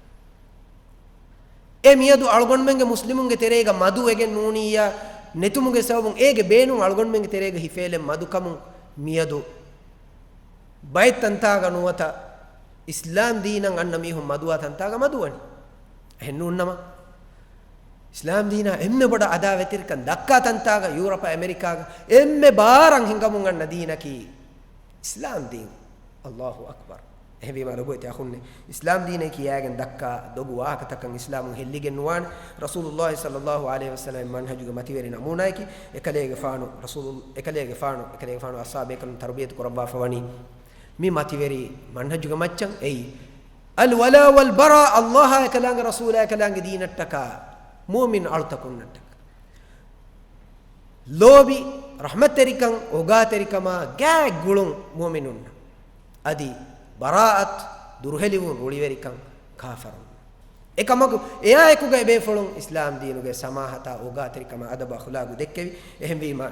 އެ މިއަދު އަޅުގަނޑުމެންގެ މުސްލިމުންގެ ތެރޭގަ މަދު ވެގެން ނޫނިއްޔާ ނެތުމުގެ ސަބަބުން އޭގެ ބޭނުން އަޅުގަނޑުމެންގެ ތެރޭގަ ހިފޭލެއް މަދުކަމުން މިއަދު ބައެއް ތަންތާގަ ނުވަތަ އިސްލާމް ދީނަށް އަންނަ މީހުން މަދުވާ ތަންތާގަ މަދުވަނީ. އެހެން ނޫންނަމަ، އިސްލާމް ދީނާ އެންމެ ބޮޑަށް އަދާވެތިރިކަން ދައްކާ ތަންތާގަ ޔޫރަޕް އަމެރިކާގަ އެންމެ ބާރަށް ހިނގަމުން އަންނަ ދީނަކީ އިސްލާމް ދީން. އައްލާހު އަކްބަރު. އެހެންވީމާ ލޮބުވެތި އަޚުންނޭ، އިސްލާމް ދީނޭ ކިޔާގެން ދައްކާ ދޮގު ވާހަކަތަކަށް އިސްލާމުން ހެއްލިގެން ނުވާނެ. ރަސޫލުﷲ ޞައްލަﷲ ޢަލައިހި ވަސައްލަމް މަންހަޖުގެ މަތިވެރި ނަމޫނާއަކީ، އެކަލޭގެފާނު ރަސޫލު، އެކަލޭގެފާނު، އެކަލޭގެފާނު އަޞްޙާބޭކަލުން ތަރުބިޔަތު ކުރައްވާފަވަނީ މި މަތިވެރި މަންހަޖުގެ މައްޗަށް. އެއީ، الولاء والبراء، އައްލާހާ އެކަލާނގެ ރަސޫލާ އެކަލާނގެ ދީނަށްޓަކާ، މުއުމިން އަޅުތަކުންނަށްޓަކާ. ލޯބި، ރަޙްމަތްތެރިކަން، އޯގާތެރިކަމާ ގާތް ގުޅުން މުއުމިނުންނަށް. އަދި ބަރާއަތު، ދުރުހެލިވުން، ރުޅިވެރިކަން ކާފަރުން. އެކަމަކު، އެއާއެކުގައި ބޭފުޅުން އިސްލާމް ދީނުގެ ސަމާހަތާ، އޯގާތެރިކަމާ، އަދަބު އަޚްލާގު ދެއްކެވި. އެހެންވީމާ،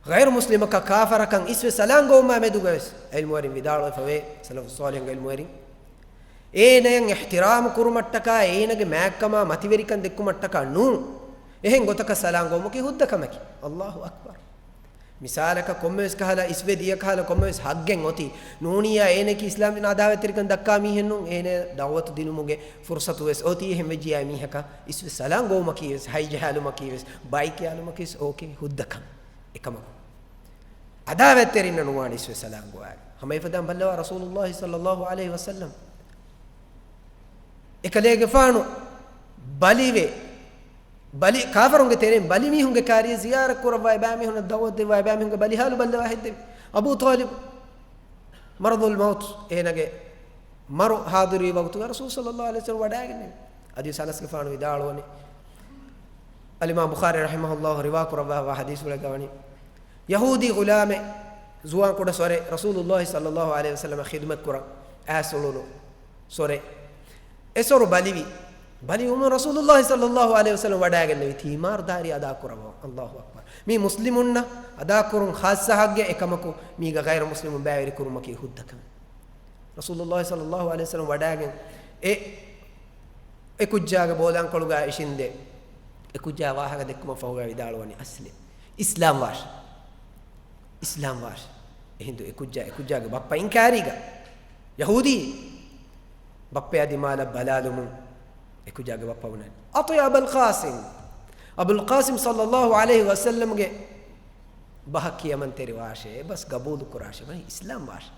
ޣައިރު މުސްލިމަކާ ކާފަރަކަށް އިސްވެ ސަލާން ގޮވުމާ މެދުގަވެސް ޢިލްމުވެރިން ވިދާޅުވެފަވޭ، ސަލަފު ޞާލިޙުންގެ ޢިލްމުވެރިން. އޭނައަށް އިޙްތިރާމު ކުރުމަށްޓަކާ، އޭނަގެ މާތްކަމާ މަތިވެރިކަން ދެއްކުމަށްޓަކާ ނޫން. އެހެން ގޮތަކަށް ސަލާން ގޮވުމަކީ ހުއްދަ ކަމަކީ. އައްލާހު އަކްބަރު. މިސާލަކަށް ކޮންމެވެސް ކަހަލަ އިސްވެ ދިޔަ ކަހަލަ ކޮންމެވެސް ހައްގެއް އޮތީ ނޫނިއްޔާ އޭނައަކީ އިސްލާމް ދީނަށް އަދާވަތްތެރިކަން ދައްކާ މީހެއް ނޫން. އޭނަ ދަޢުވަތު ދިނުމުގެ ފުރުޞަތު ވެސް އޮތީ. އެހެން ވެއްޖިއްޔާ މީހަކަށް އިސްވެ ސަލާން ގޮވުމަކީ ވެސް، ހައި ޖަހާލުމަކީ ވެސް، ބައި ކިޔާލުމަކީ ވެސް އޯކޭ ހުއްދަ ކަމެއް. އެކަމަކު އަދާވަތްތެރިންނަށް ނުވާނެ އިސްވެ ސަލާން ގޮވާގެން. ހަމައެފަދައިން ބައްލަވާ ރަސޫލުﷲ ޞައްލަﷲ ޢަލައިހި ވަސައްލަމް. އެކަލޭގެފާނު ބަލިވެ، ބަލި، ކާފަރުންގެ ތެރެއިން ބަލިމީހުންގެ ކާރިޔަށް ޒިޔާރަތް ކުރައްވާ އެބައިމީހުންނަށް ދަޢުވަތު ދެއްވާ އެބައިމީހުންގެ ބަލި ޙާލު ބައްލަވާ ހެއްދެވި. އަބޫ ޠާލިބު މަރަޟުލް މައުތު، އޭނާގެ މަރު ޙާޟިރުވި ވަގުތުގަ ރަސޫލު ޞައްލަﷲ ޢަލައިހި ވަސައްލަމް ވަޑައިގެންނެވި. ޙަދީޘް އަނަސްގެފާނު ވިދާޅުވަނީ، އަލްއިމާމް ބުޚާރީ ރަޙިމަހުﷲ ރިވާ ކުރައްވާފަވާ ޙަދީޘްފުޅެއްގަ ވަނީ، ޔަހޫދީ ޣުލާމެއް، ޒުވާން ކުޑަ ސޮރެއް، ރަސޫލުﷲ ޞައްލަﷲ ޢަލައިހި ވަސައްލަމަށް ޚިދުމަތްކުރަން އައިސް އުޅުނު ސޮރެއް. އެ ސޮރު ބަލިވި. ބަލިވުމުން ރަސޫލުﷲ ޞައްލަﷲ ޢަލައިހި ވަސައްލަމް ވަޑައިގެންނެވި ތީމާރުދާރީ އަދާ ކުރައްވަވާ. ﷲ އަކްބަރު. މީ މުސްލިމުންނަށް އަދާކުރުން ޚާއްޞަ ޙައްޤެއް، އެކަމަކު މީގަ ޣައިރު މުސްލިމުން ބައިވެރިކުރުމަކީ ހުއްދަ ކަމެއް. ރަސޫލުﷲ ޞައްލަﷲ ޢަލައިހި ވަސައްލަމް ވަޑައިގެން އެ އެކުއްޖާގެ ބޯލާންކޮޅުގަ އިށީނދެ، އެކުއްޖާ ވާހަކަ ދެއްކުމަށް ފަހުގަ ވިދާޅުވަނީ، އަސްލިމް، އިސްލާމް ވާށި، އިސްލާމް ވާށި. އެހިނދު އެކުއްޖާ، އެކުއްޖާގެ ބައްޕަ އިންކާރީގަ، ޔަހޫދީ ބައްޕަޔާ ދިމާލަށް ބަލާލުމުން އެކުއްޖާގެ ބައްޕަ ބުނަނީ، އަޠިޢް އަބަލް ޤާސިމް. އަބުލް ޤާސިމް ޞައްލަﷲ ޢަލައިހި ވަސައްލަމްގެ ބަހަށް ކިޔަމަންތެރި ވާށޭ، އެބަސް ގަބޫލު ކުރާށޭ، ވަނީ އިސްލާމް ވާށޭ.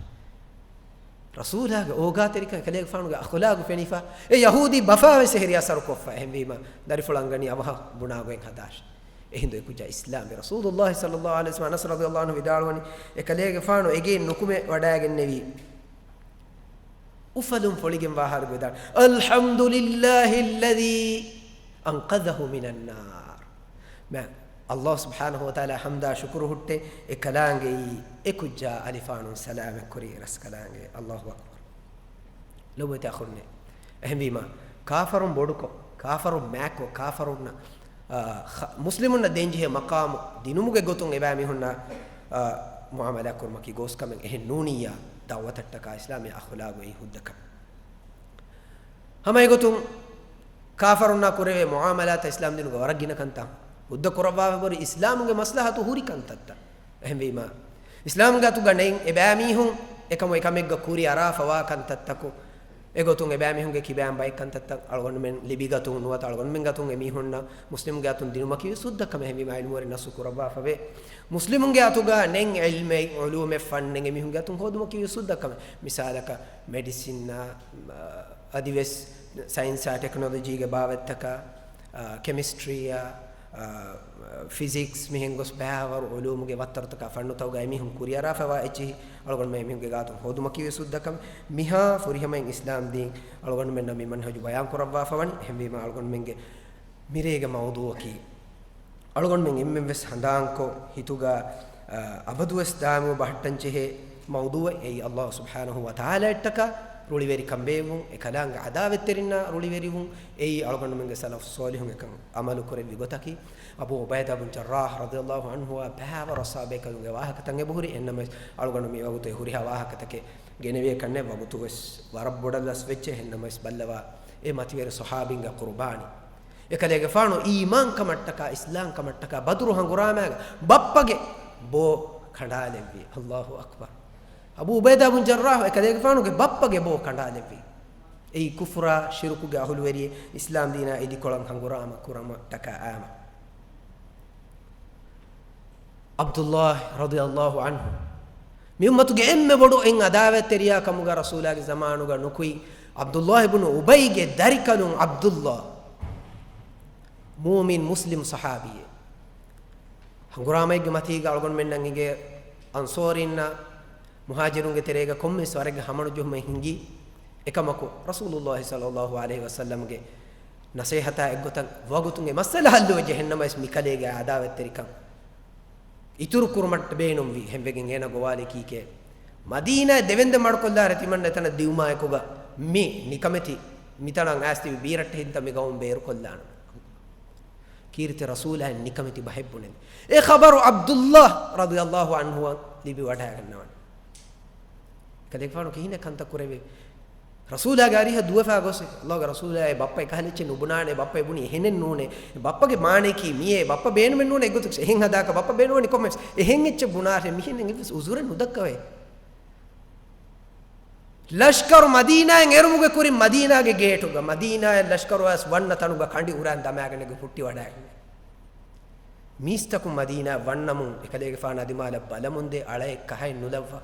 ރަސޫލާގެ އޯގާތެރިކަން، އެކަލޭގެފާނުގެ އަޚުލާގު ފެނިފަ، އެ ޔަހޫދީ ބަފާވެސް އެހެރީ އަސަރުކޮށްފަ. އެހެންވީމަ، ދަރިފުޅަށް އަންގަނީ އަވަހަށް ބުނާގޮތް ހަދާށޭ. އެހިނދު އެކުއްޖާ އިސްލާމްވި. ރަސޫލުﷲ ޞައްލަﷲ ޢަލައިހި ވަސައްލަމް، އަނަސް ރަޟިޔަﷲ ޢަންހު ވިދާޅުވަނީ، އެކަލޭގެފާނު އެގެއިން ނުކުމެ ވަޑައިގެންނެވީ، އުފަލުން ފޮޅިގެން ވާހަރު ވިދާޅު، الحمد لله الذي أنقذه من النار. މާ، ﷲ ސުބްޙާނަހޫ ވަތަޢާލާ ޙަމްދާ ޝުކުރު ހުއްޓޭ، އެ ކަލާނގެއީ އެ ކުއްޖާ އަލިފާނުން ސަލާމަތްކުރި ރަސްކަލާނގެ. ﷲ އަކްބަރު. ލޮބުވެތި އަޚުންނޭ. އެހެންވީމަ، ކާފަރުން ބޮޑުކޮށް، ކާފަރުން މާތްކޮށް، ކާފަރުންނަށް، އާ، ޚަ-، މުސްލިމުންނަށް ދޭންޖެހޭ މަޤާމު ދިނުމުގެ ގޮތުން އެބައިމީހުންނާ، އާ، މުޢާމަލާތް ކުރުމަކީ ގޯސް ކަމެއް އެހެން ނޫނިއްޔާ، ދަޢުވަތަށްޓަކާ އިސްލާމީ އަޚުލާގު އެއީ ހުއްދަ ކަމެއް. ހަމަ އެގޮތުން ކާފަރުންނާ ކުރެވޭ މުޢާމަލާތަށް އިސްލާމްދީނުގަ ވަރަށް ގިނަ ކަންތައް ހުއްދަ ކުރައްވާފައިވަރު އިސްލާމުގެ މަސްލަހަތު ހުރި ކަންތައްތައް. އެހެންވީމަ، އިސްލާމްގެ އަތުގަ ނެތް އެބައިމީހުން އެކަމު އެކަމެއްގަ ކުރިއަރާފަވާ ކަންތައްތަކު، އެގޮތުން އެބައިމީހުންގެ ކިބައިން ބައެއް ކަންތައްތައް އަޅުގަނޑުމެން ލިބިގަތުން ނުވަތަ އަޅުގަނޑުމެން ގަތުން އެމީހުންނަށް މުސްލިމްގެ އަތުން ދިނުމަކީ ވެސް ހުއްދަ ކަމެއް. އެހެންވީމަ، ޢިލްމުވެރިން ނައްސު ކުރައްވާފަވޭ، މުސްލިމުންގެ އަތުގަ ނެތް ޢިލްމެއް، ޢުލޫމެއް، ފަންނެއް އެމީހުންގެ އަތުން ހޯދުމަކީ ވެސް ހުއްދަ ކަމެއް. މިސާލަކަށް، މެޑިސިންއާ، އަދިވެސް ސައިންސާ ޓެކްނޮލޮޖީގެ ބާވަތްތަކާ، އާ، ކެމިސްޓްރީއާ، އާ، ފިޒިކްސް މިހެން ގޮސް ބައިވަރު ޢުލޫމުގެ ވައްތަރުތަކާ ފަންނުތަކުގަ އެމީހުން ކުރިއަރާފައިވާ އެއްޗިހި އަޅުގަނޑުމެން އެމީހުންގެ ގާތުން ހޯދުމަކީ ވެސް ހުއްދަ ކަމެއް. މިހާ ފުރިހަމައިން އިސްލާމްދީން އަޅުގަނޑުމެންނަށް މި މަންހަޖު ބަޔާން ކުރައްވާފަވަނީ. އެހެންވީމަ އަޅުގަނޑުމެންގެ މިރޭގެ މައުޟޫޢަކީ، އަޅުގަނޑުމެން އެންމެން ވެސް ހަނދާންކޮށް ހިތުގަ، އަ، އަބަދުވެސް ދާއިމު ބަހައްޓަންޖެހޭ މައުޟޫޢެއް އެއީ ﷲ ސުބްޙާނަހޫ ވަތަޢާލާއަށްޓަކާ ރުޅިވެރިކަން ބޭއްވުން، އެކަލާނގެ ޢަދާވަތްތެރިންނާ ރުޅިވެރިވުން. އެއީ އަޅުގަނޑުމެންގެ ސަލަފު ޞާލިޙުން އެކަން ޢަމަލު ކުރެއްވި ގޮތަކީ. އަބޫ ޢުބައިދާ ބުން ޖައްރާޙް ރަޟިޔަﷲ ޢަންހުއާ ބައިވަރު ޞަޙާބީ ކަލުންގެ ވާހަކަތައް އެބަހުރި. އެހެންނަމަވެސް އަޅުގަނޑު މިވަގުތު އެ ހުރިހާ ވާހަކަތަކެއް ގެނެވޭކަށްނެތް، ވަގުތުވެސް ވަރަށް ބޮޑަށް ލަސްވެއްޖެ. އެހެންނަމަވެސް ބައްލަވާ، އެ މަތިވެރި ޞަޙާބީންގެ ޤުރުބާނީ. އެކަލޭގެފާނު އީމާންކަމަށްޓަކާ، އިސްލާމްކަމަށްޓަކާ ބަދުރު ހަނގުރާމައިގަ ބައްޕަގެ ބޯ ކަނޑާލެއްވި. ﷲ އަކްބަރު. އަބޫ ޢުބައިދާ ބުން ޖައްރާޙް އެކަލޭގެފާނުގެ ބައްޕަގެ ބޯ ކަނޑާލެއްވި. އެއީ ކުފުރާ، ޝިރުކުގެ އަހުލުވެރިއެއް، އިސްލާމްދީނާ އިދިކޮޅަށް ހަނގުރާމަ ކުރުމަށްޓަކާ އާމަ. ޢަބްދުﷲ ރަޟިޔަﷲ ޢަންހު މި އުއްމަތުގެ އެންމެ ބޮޑު އެއް ޢަދާވަތްތެރިޔާ ކަމުގަ ރަސޫލާގެ ޒަމާނުގަ ނުކުތް، ޢަބްދުﷲ ބުނު އުބައިގެ ދަރިކަލުން ޢަބްދުﷲ މުއުމިން މުސްލިމް ޞަޙާބީއެއް. ހަނގުރާމައެއްގެ މަތީގަ އަޅުގަނޑުމެންނަށް އެނގޭ އަންޞާރީންނާ މުހާޖިރުންގެ ތެރޭގަ ކޮންމެވެސް ވަރެއްގެ ހަމަނުޖެހުމެއް ހިނގި. އެކަމަކު، ރަސޫލުﷲ ޞައްލަﷲ ޢަލައިހި ވަސައްލަމްގެ ނަޞޭޙަތާ އެއްގޮތަށް ވަގުތުން އެ މައްސަލަ ޙައްލުވެއްޖެ. އެހެންނަމަވެސް މިކަލޭގެ ޢަދާވަތްތެރިކަން އިތުރު ކުރުމަށް ބޭނުންވި. އެހެންވެގެން އޭނަ ގޮވާލި ކީކޭ؟ މަދީނާއަށް ދެވެންދެން މަޑުކޮށްލާއިރު ތިމަން އެތަނަށް ދިއުމާއެކުގަ މި ނިކަމެތި މިތަނަށް އައިސް ތިބި ބީރައްޓެހިންތައް މި ގައުމު ބޭރުކޮށްލާނަން. ކީރިތި ރަސޫލާއަށް ނިކަމެތި ބަހެއް ބުނެން. އެ ޚަބަރު ޢަބްދުﷲ ރަޟިޔަﷲ ޢަންހުއަށް ލިބިވަޑައިގަންނަވަން. ކަލޭގެފާނު ކިހިނެއް ކަންތައް ކުރެވޭ؟ ރަސޫލާގެ އަރިހަށް ދުވެފަ ގޮސް، ﷲގެ ރަސޫލާ، އެ ބައްޕަ އެކަހަލަ އެއްޗެއް ނުބުނާނެ، ބައްޕަ އެ ބުނީ އެހެނެއް ނޫނޭ، ބައްޕަގެ މާނަޔަކީ މިއޭ، ބައްޕަ ބޭނުމެއް ނޫނޭ، އެގޮތަށް އެހެން ހަދާކަށް ބައްޕަ ބޭނުންވަނީ ކޮންމެވެސް އެހެން އެއްޗެއް ބުނާށޭ، މިހެން އެއްވެސް ޢުޛުރެއް ނުދައްކަވޭ. ލަޝްކަރު މަދީނާއިން އެރުމުގެ ކުރިން މަދީނާގެ ގޭޓުގަ، މަދީނާއަށް ލަޝްކަރު އައިސް ވަންނަ ތަނުގަ ކަނޑި އުރާން ދަމާގެން އެގޮތަށް ހުއްޓިވަޑައިގެން. މީސްތަކުން މަދީނާއަށް ވަންނަމުން އެކަލޭގެފާނާ ދިމާލަށް ބަލަމުންދޭ އަޅައެއް ކަހައެއް ނުލައްވާ.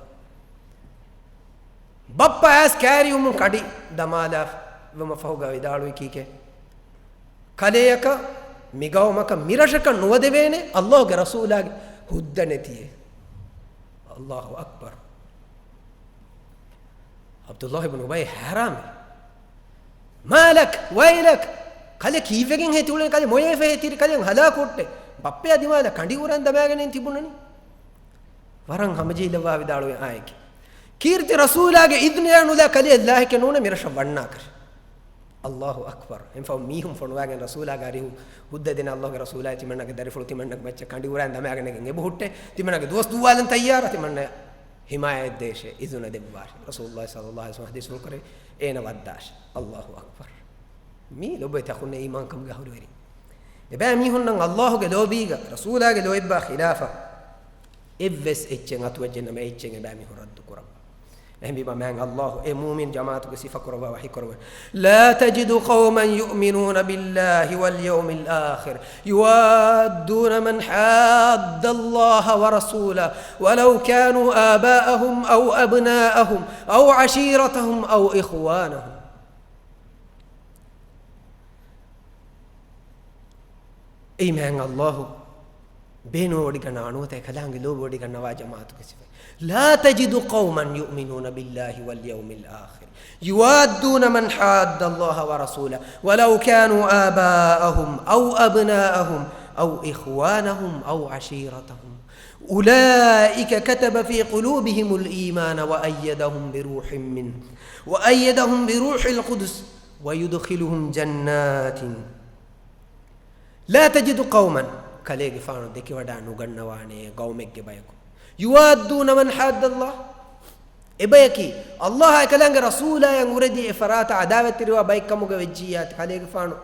ބައްޕަ އައިސް ކައިރިއުމުން ކަނޑި ދަމާލާފަ ވަމަ ފަހުގަ ވިދާޅުވި ކީކޭ؟ ކަލެޔަކަށް މިގައުމަކަށް މިރަށަކަށް ނުވަދެވޭނެ އައްލާހުގެ ރަސޫލާގެ ހުއްދަ ނެތިއޭ. އައްލާހު އަކްބަރު. ޢަބްދުއްލާހި ބުނު އުބައި ހައިރާންވި. މާލަކް ވައިލަކް، ކަލެ ކީއްވެގެން ހޭ ތިއުޅެނީ؟ ކަލެ މޮޔަވެފަ ހޭ ތިރި؟ ކަލެ ހަލާކު ހުއްޓޭ. ބައްޕަޔާ ދިމާލަށް ކަނޑި އުރަން ދަމާގެން ތިބުނަނީ. ވަރަށް ހަމަޖެހިލައްވާ ވިދާޅުވި އާޔަތް. ކީރިތި ރަސޫލާގެ އިޒުނަޔާ ނުލާ ކަލެއަށް ލާހިކެއް ނޫނޭ މިރަށަށް ވަންނާކަށް. އައްލާހު އަކްބަރު. އެންފަހު މީހުން ފޮނުވާގެން ރަސޫލާގެ އަރިހު ހުއްދަ ދޭނެ އައްލާހުގެ ރަސޫލާއި ތިމަންނަގެ ދަރިފުޅު ތިމަންނަގެ މައްޗަށް ކަނޑި އުރަން ދަމާގަނެގެން އެބަހުއްޓޭ. ތިމަންނަގެ ދުވަސް ދުއްވާލަން ތައްޔާރަށް ތިމަންނަ ހިމާޔަތް ދޭށޭ އިޒުނަ ދެއްވާށޭ. ރަސޫލުއްލާހި ޞައްލައްލާހު ޢަލައިހި ވަސައްލަމަ ޙަދީޘްފުޅު ކުރެވި އޭނަ ވައްދާށޭ. އައްލާހު އަކްބަރު. މީ ލޮބުވެތި އަޚުންނޭ އީމާންކަމުގެ އަހުލުވެރިން. އެބައިމީހުންނަށް އައްލާހުގެ ލޯބީގަ ރަސޫލާގެ ލޯތްބާ ޚިލާފަށް އެއްވެސް އެއްޗެއް އަތުވެއްޖެނަމަ އެއްޗެއް އެބައިމީހުން ރައްދު ކުރައްވާ. އެހެންވީމަ މާތް އައްލާހު އެ މުއުމިން ޖަމާޢަތުގެ ސިފަ ކުރައްވާ ވަޙީ ކުރައްވަނީ، لا تجد قوما يؤمنون بالله واليوم الآخر يوادون من حاد الله ورسوله ولو كانوا آباءهم أو أبناءهم أو عشيرتهم أو إخوانهم. އެއީ މާތް އައްލާހު ބޭނުންވެވޮޑިގަންނަވާ ނުވަތަ އެކަލާނގެ ލޯބިވޮޑިގަންނަވާ ޖަމާޢަތުގެ ސިފައެއް. لا تجد قوما يؤمنون بالله واليوم الآخر يوادون من حاد الله ورسوله ولو كانوا آباءهم أو أبناءهم أو إخوانهم أو عشيرتهم أولئك كتب في قلوبهم الإيمان وأيدهم بروح منه وأيدهم بروح القدس ويدخلهم جنات لا تجد قوما، ކަލޭގެފާނު ދެކިވަޑާ ނުގަންނަވާނެ ގައުމެއްގެ ބަޔަކު، يوادون من حاد الله، އެބަޔަކީ އައްލާހާ އެކަލާނގެ ރަސޫލާޔަށް އުރެދި އެ ފަރާތަށް އަދާވަތްތެރިވާ ބައެއްކަމުގަ ވެއްޖިއްޔާ، ކަލޭގެފާނު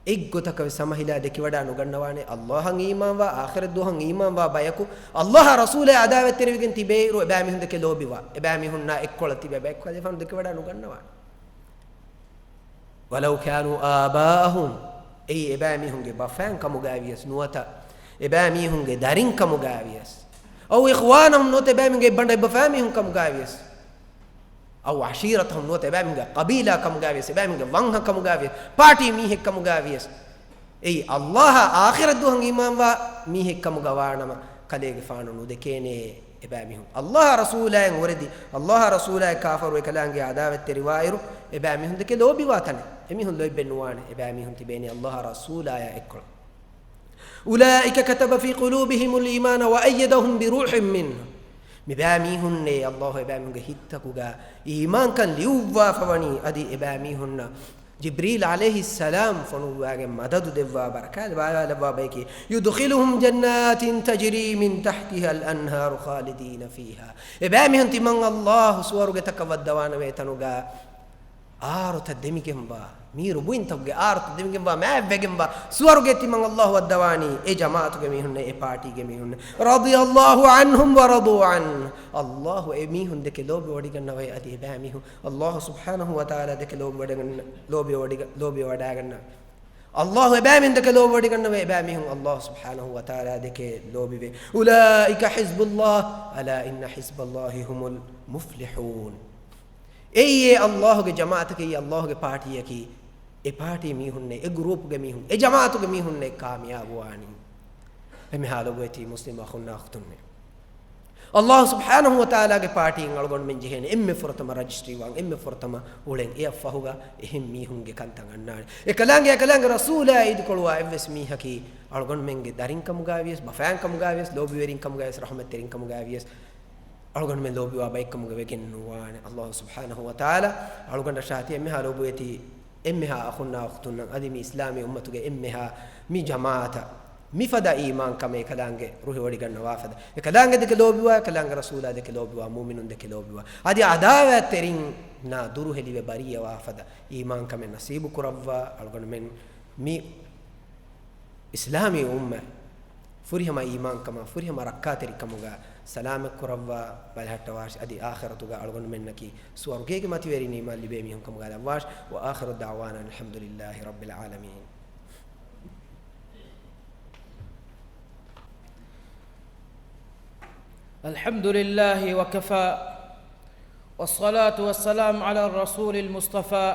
އެއްގޮތަކަށް ވެސް ހަމަހިލާ ދެކިވަޑާ ނުގަންނަވާނެ. އައްލާހަށް އީމާންވާ، އާޚިރަތް ދުވަހަށް އީމާންވާ ބަޔަކު، އައްލާހާ ރަސޫލާޔާ އަދާވަތްތެރިވެގެން ތިބޭއިރު އެބައިމީހުން ދެކެ ލޯބިވާ، އެބައިމީހުންނާ އެއްކޮޅަށް ތިބޭ ބަޔަކު ކަލޭގެފާނު ދެކެވަޑާ ނުގަންނަވާނެ. ولو كانوا آباءهم، އެއީ އެބައިމީހުންގެ ބަފައިން ކަމުގައިވިޔަސް ނުވަތަ އެބައިމީހުންގެ ދަރިން ކަމުގައިވިޔަސް، أو إخوانهم، ނުވަތަ އެބައިމީހުންގެ އެއްބަނޑަށް އެއްބަފައިމީހުން ކަމުގައިވިޔަސް، أو عشيرتهم، ނުވަތަ އެބައިމީހުންގެ ޤަބީލާ ކަމުގައިވިޔަސް، އެބައިމީހުންގެ ވަންހަ ކަމުގައިވިޔަސް، ޕާޓީ މީހެއް ކަމުގައިވިޔަސް، އެއީ އައްލާހާ އާޚިރަތް ދުވަހަށް އީމާންވާ މީހެއް ކަމުގަ ވާނަމަ، ކަލޭގެފާނު ނުދެކޭނެ އެބައިމީހުން. އައްލާހާ ރަސޫލާއަށް އުރެދި، އައްލާހާ ރަސޫލާއަށް ކާފަރު އެކަލާނގެ އަދާވަތްތެރިވާއިރު، އެބައިމީހުން ދެކެ ލޯބިވާ ތަނެއް. އެމީހުން ލޯތްބެއް ނުވާނެ، އެބައިމީހުން ތިބޭނީ އައްލާހާ ރަސޫލާއާ އެއްކޮޅަށް. أولئك كتب في قلوبهم الإيمان وأيدهم بروح منه. މިބައިމީހުންނޭ އައްލާހު އެބައިމީހުންގެ ހިތްތަކުގަ އީމާންކަން ލިޔުއްވާފަވަނީ، އަދި އެބައިމީހުންނަށް ޖިބްރީލް ޢަލައިހިއްސަލާމް ފޮނުއްވާގެން މަދަދު ދެއްވާ ބަރަކާތް ވާވާލައްވާ ބަޔަކީ، يدخلهم جنات تجري من تحتها الأنهار خالدين فيها. އެބައިމީހުން ތިމަން އައްލާހު ސުވަރުގެތަކަށް ވައްދަވާނަމޭ ތަނުގަ އާރުތައް ދެމިގެންވާ، މީރު ބުއިންތަކުގެ އާރުތައް ދެމިގެންވާ، މާތްވެގެންވާ ސުވަރުގެ ތިމަން އައްލާހު ވައްދަވާނީ އެ ޖަމާޢަތުގެ މީހުންނޭ، އެ ޕާޓީގެ މީހުންނޭ. رضي الله عنهم ورضوا عنه. އައްލާހު އެ މީހުން ދެކެ ލޯބިވޮޑިގަންނަވައި އަދި އެބައިމީހުން އައްލާހު ސުބްޙާނަހު ވަތަޢާލާ ދެކެ ލޯބިވަޑަގަން-، ލޯބިވަޑިގަ-، ލޯބިވަޑާގަންނަވަ. އައްލާހު އެބައިމީހުން ދެކެ ލޯބިވޮޑިގަންނަވަ، އެބައިމީހުން އައްލާހު ސުބްޙާނަހު ވަތަޢާލާ ދެކެ ލޯބިވޭ. أولئك حزب الله ألا إن حزب الله هم المفلحون. އެއީ އެ އައްލާހުގެ ޖަމާޢަތަކީ، އައްލާހުގެ ޕާޓީއަކީ، އެ ޕާޓީ މީހުންނޭ، އެ ގްރޫޕްގެ މީހުން، އެ ޖަމާޢަތުގެ މީހުންނޭ ކާމިޔާބުވާނީ. އެމެހާ ލޮބުވެތި މުސްލިމް އަޚުންނާ އުޚްތުންނޭ. އައްލާހު ސުބްޙާނަހު ވަތަޢާލާގެ ޕާޓީން އަޅުގަނޑުމެން ޖެހޭނެ އެންމެ ފުރަތަމަ ރަޖިސްޓްރީ ވާން، އެންމެ ފުރަތަމަ އުޅެން. އެއަށްފަހުގަ އެހެން މީހުންގެ ކަންތައް އަންނާނެ. އެކަލާނގެ، އެކަލާނގެ ރަސޫލާ އިދިކޮޅުވާ އެއްވެސް މީހަކީ އަޅުގަނޑުމެންގެ ދަރިންކަމުގައިވިޔަސް، ބަފައިންކަމުގައިވިޔަސް، ލޯބިވެރިންކަމުގައިވިޔަސް، ރަޙްމަތްތެރިންކަމުގައިވިޔަސް، އަޅުގަނޑުމެން ލޯބިވާ ބައެއްކަމުގަ ވެގެން ނުވާނެ. އައްލާހު ސުބްޙާނަހު ވަތަޢާލާ އަޅުގަނޑަށާ ތި އެންމެހާ ލޯބިވެތި އެންމެހާ އަޚުންނާ އުޚްތުންނަށް އަދި މި އިސްލާމީ އުއްމަތުގެ އެންމެހާ މި ޖަމާޢަތަށް މިފަދަ އީމާންކަމެއް އެކަލާނގެ ރުހިވޮޑިގަންނަވާފަދަ، އެކަލާނގެ ދެކެ ލޯބިވާ، އެކަލާނގެ ރަސޫލާ ދެކެ ލޯބިވާ، މުއުމިނުން ދެކެ ލޯބިވާ، އަދި އަދާވާތްތެރިންނާ ދުރުހެލިވެ ބަރީއަވާފަދަ އީމާންކަމެއް ނަސީބު ކުރައްވާ. އަޅުގަނޑުމެން މި އިސްލާމީ އުއްމަތް ފުރިހަމަ އީމާންކަމާ، ފުރިހަމަ ރައްކާތެރިކަމުގަ ސަލާމަތް ކުރައްވާ ބަލަހައްޓަވާށި، އަދި އާޚިރަތުގަ އަޅުގަނޑުމެންނަކީ ސުވަރުގޭގެ މަތިވެރި ނިޢުމަތް ލިބޭ މީހުންކަމުގަ ލައްވާށި. وآخر دعوانا أن الحمد لله رب العالمين. الحمد لله وكفى، والصلاة والسلام على الرسول المصطفى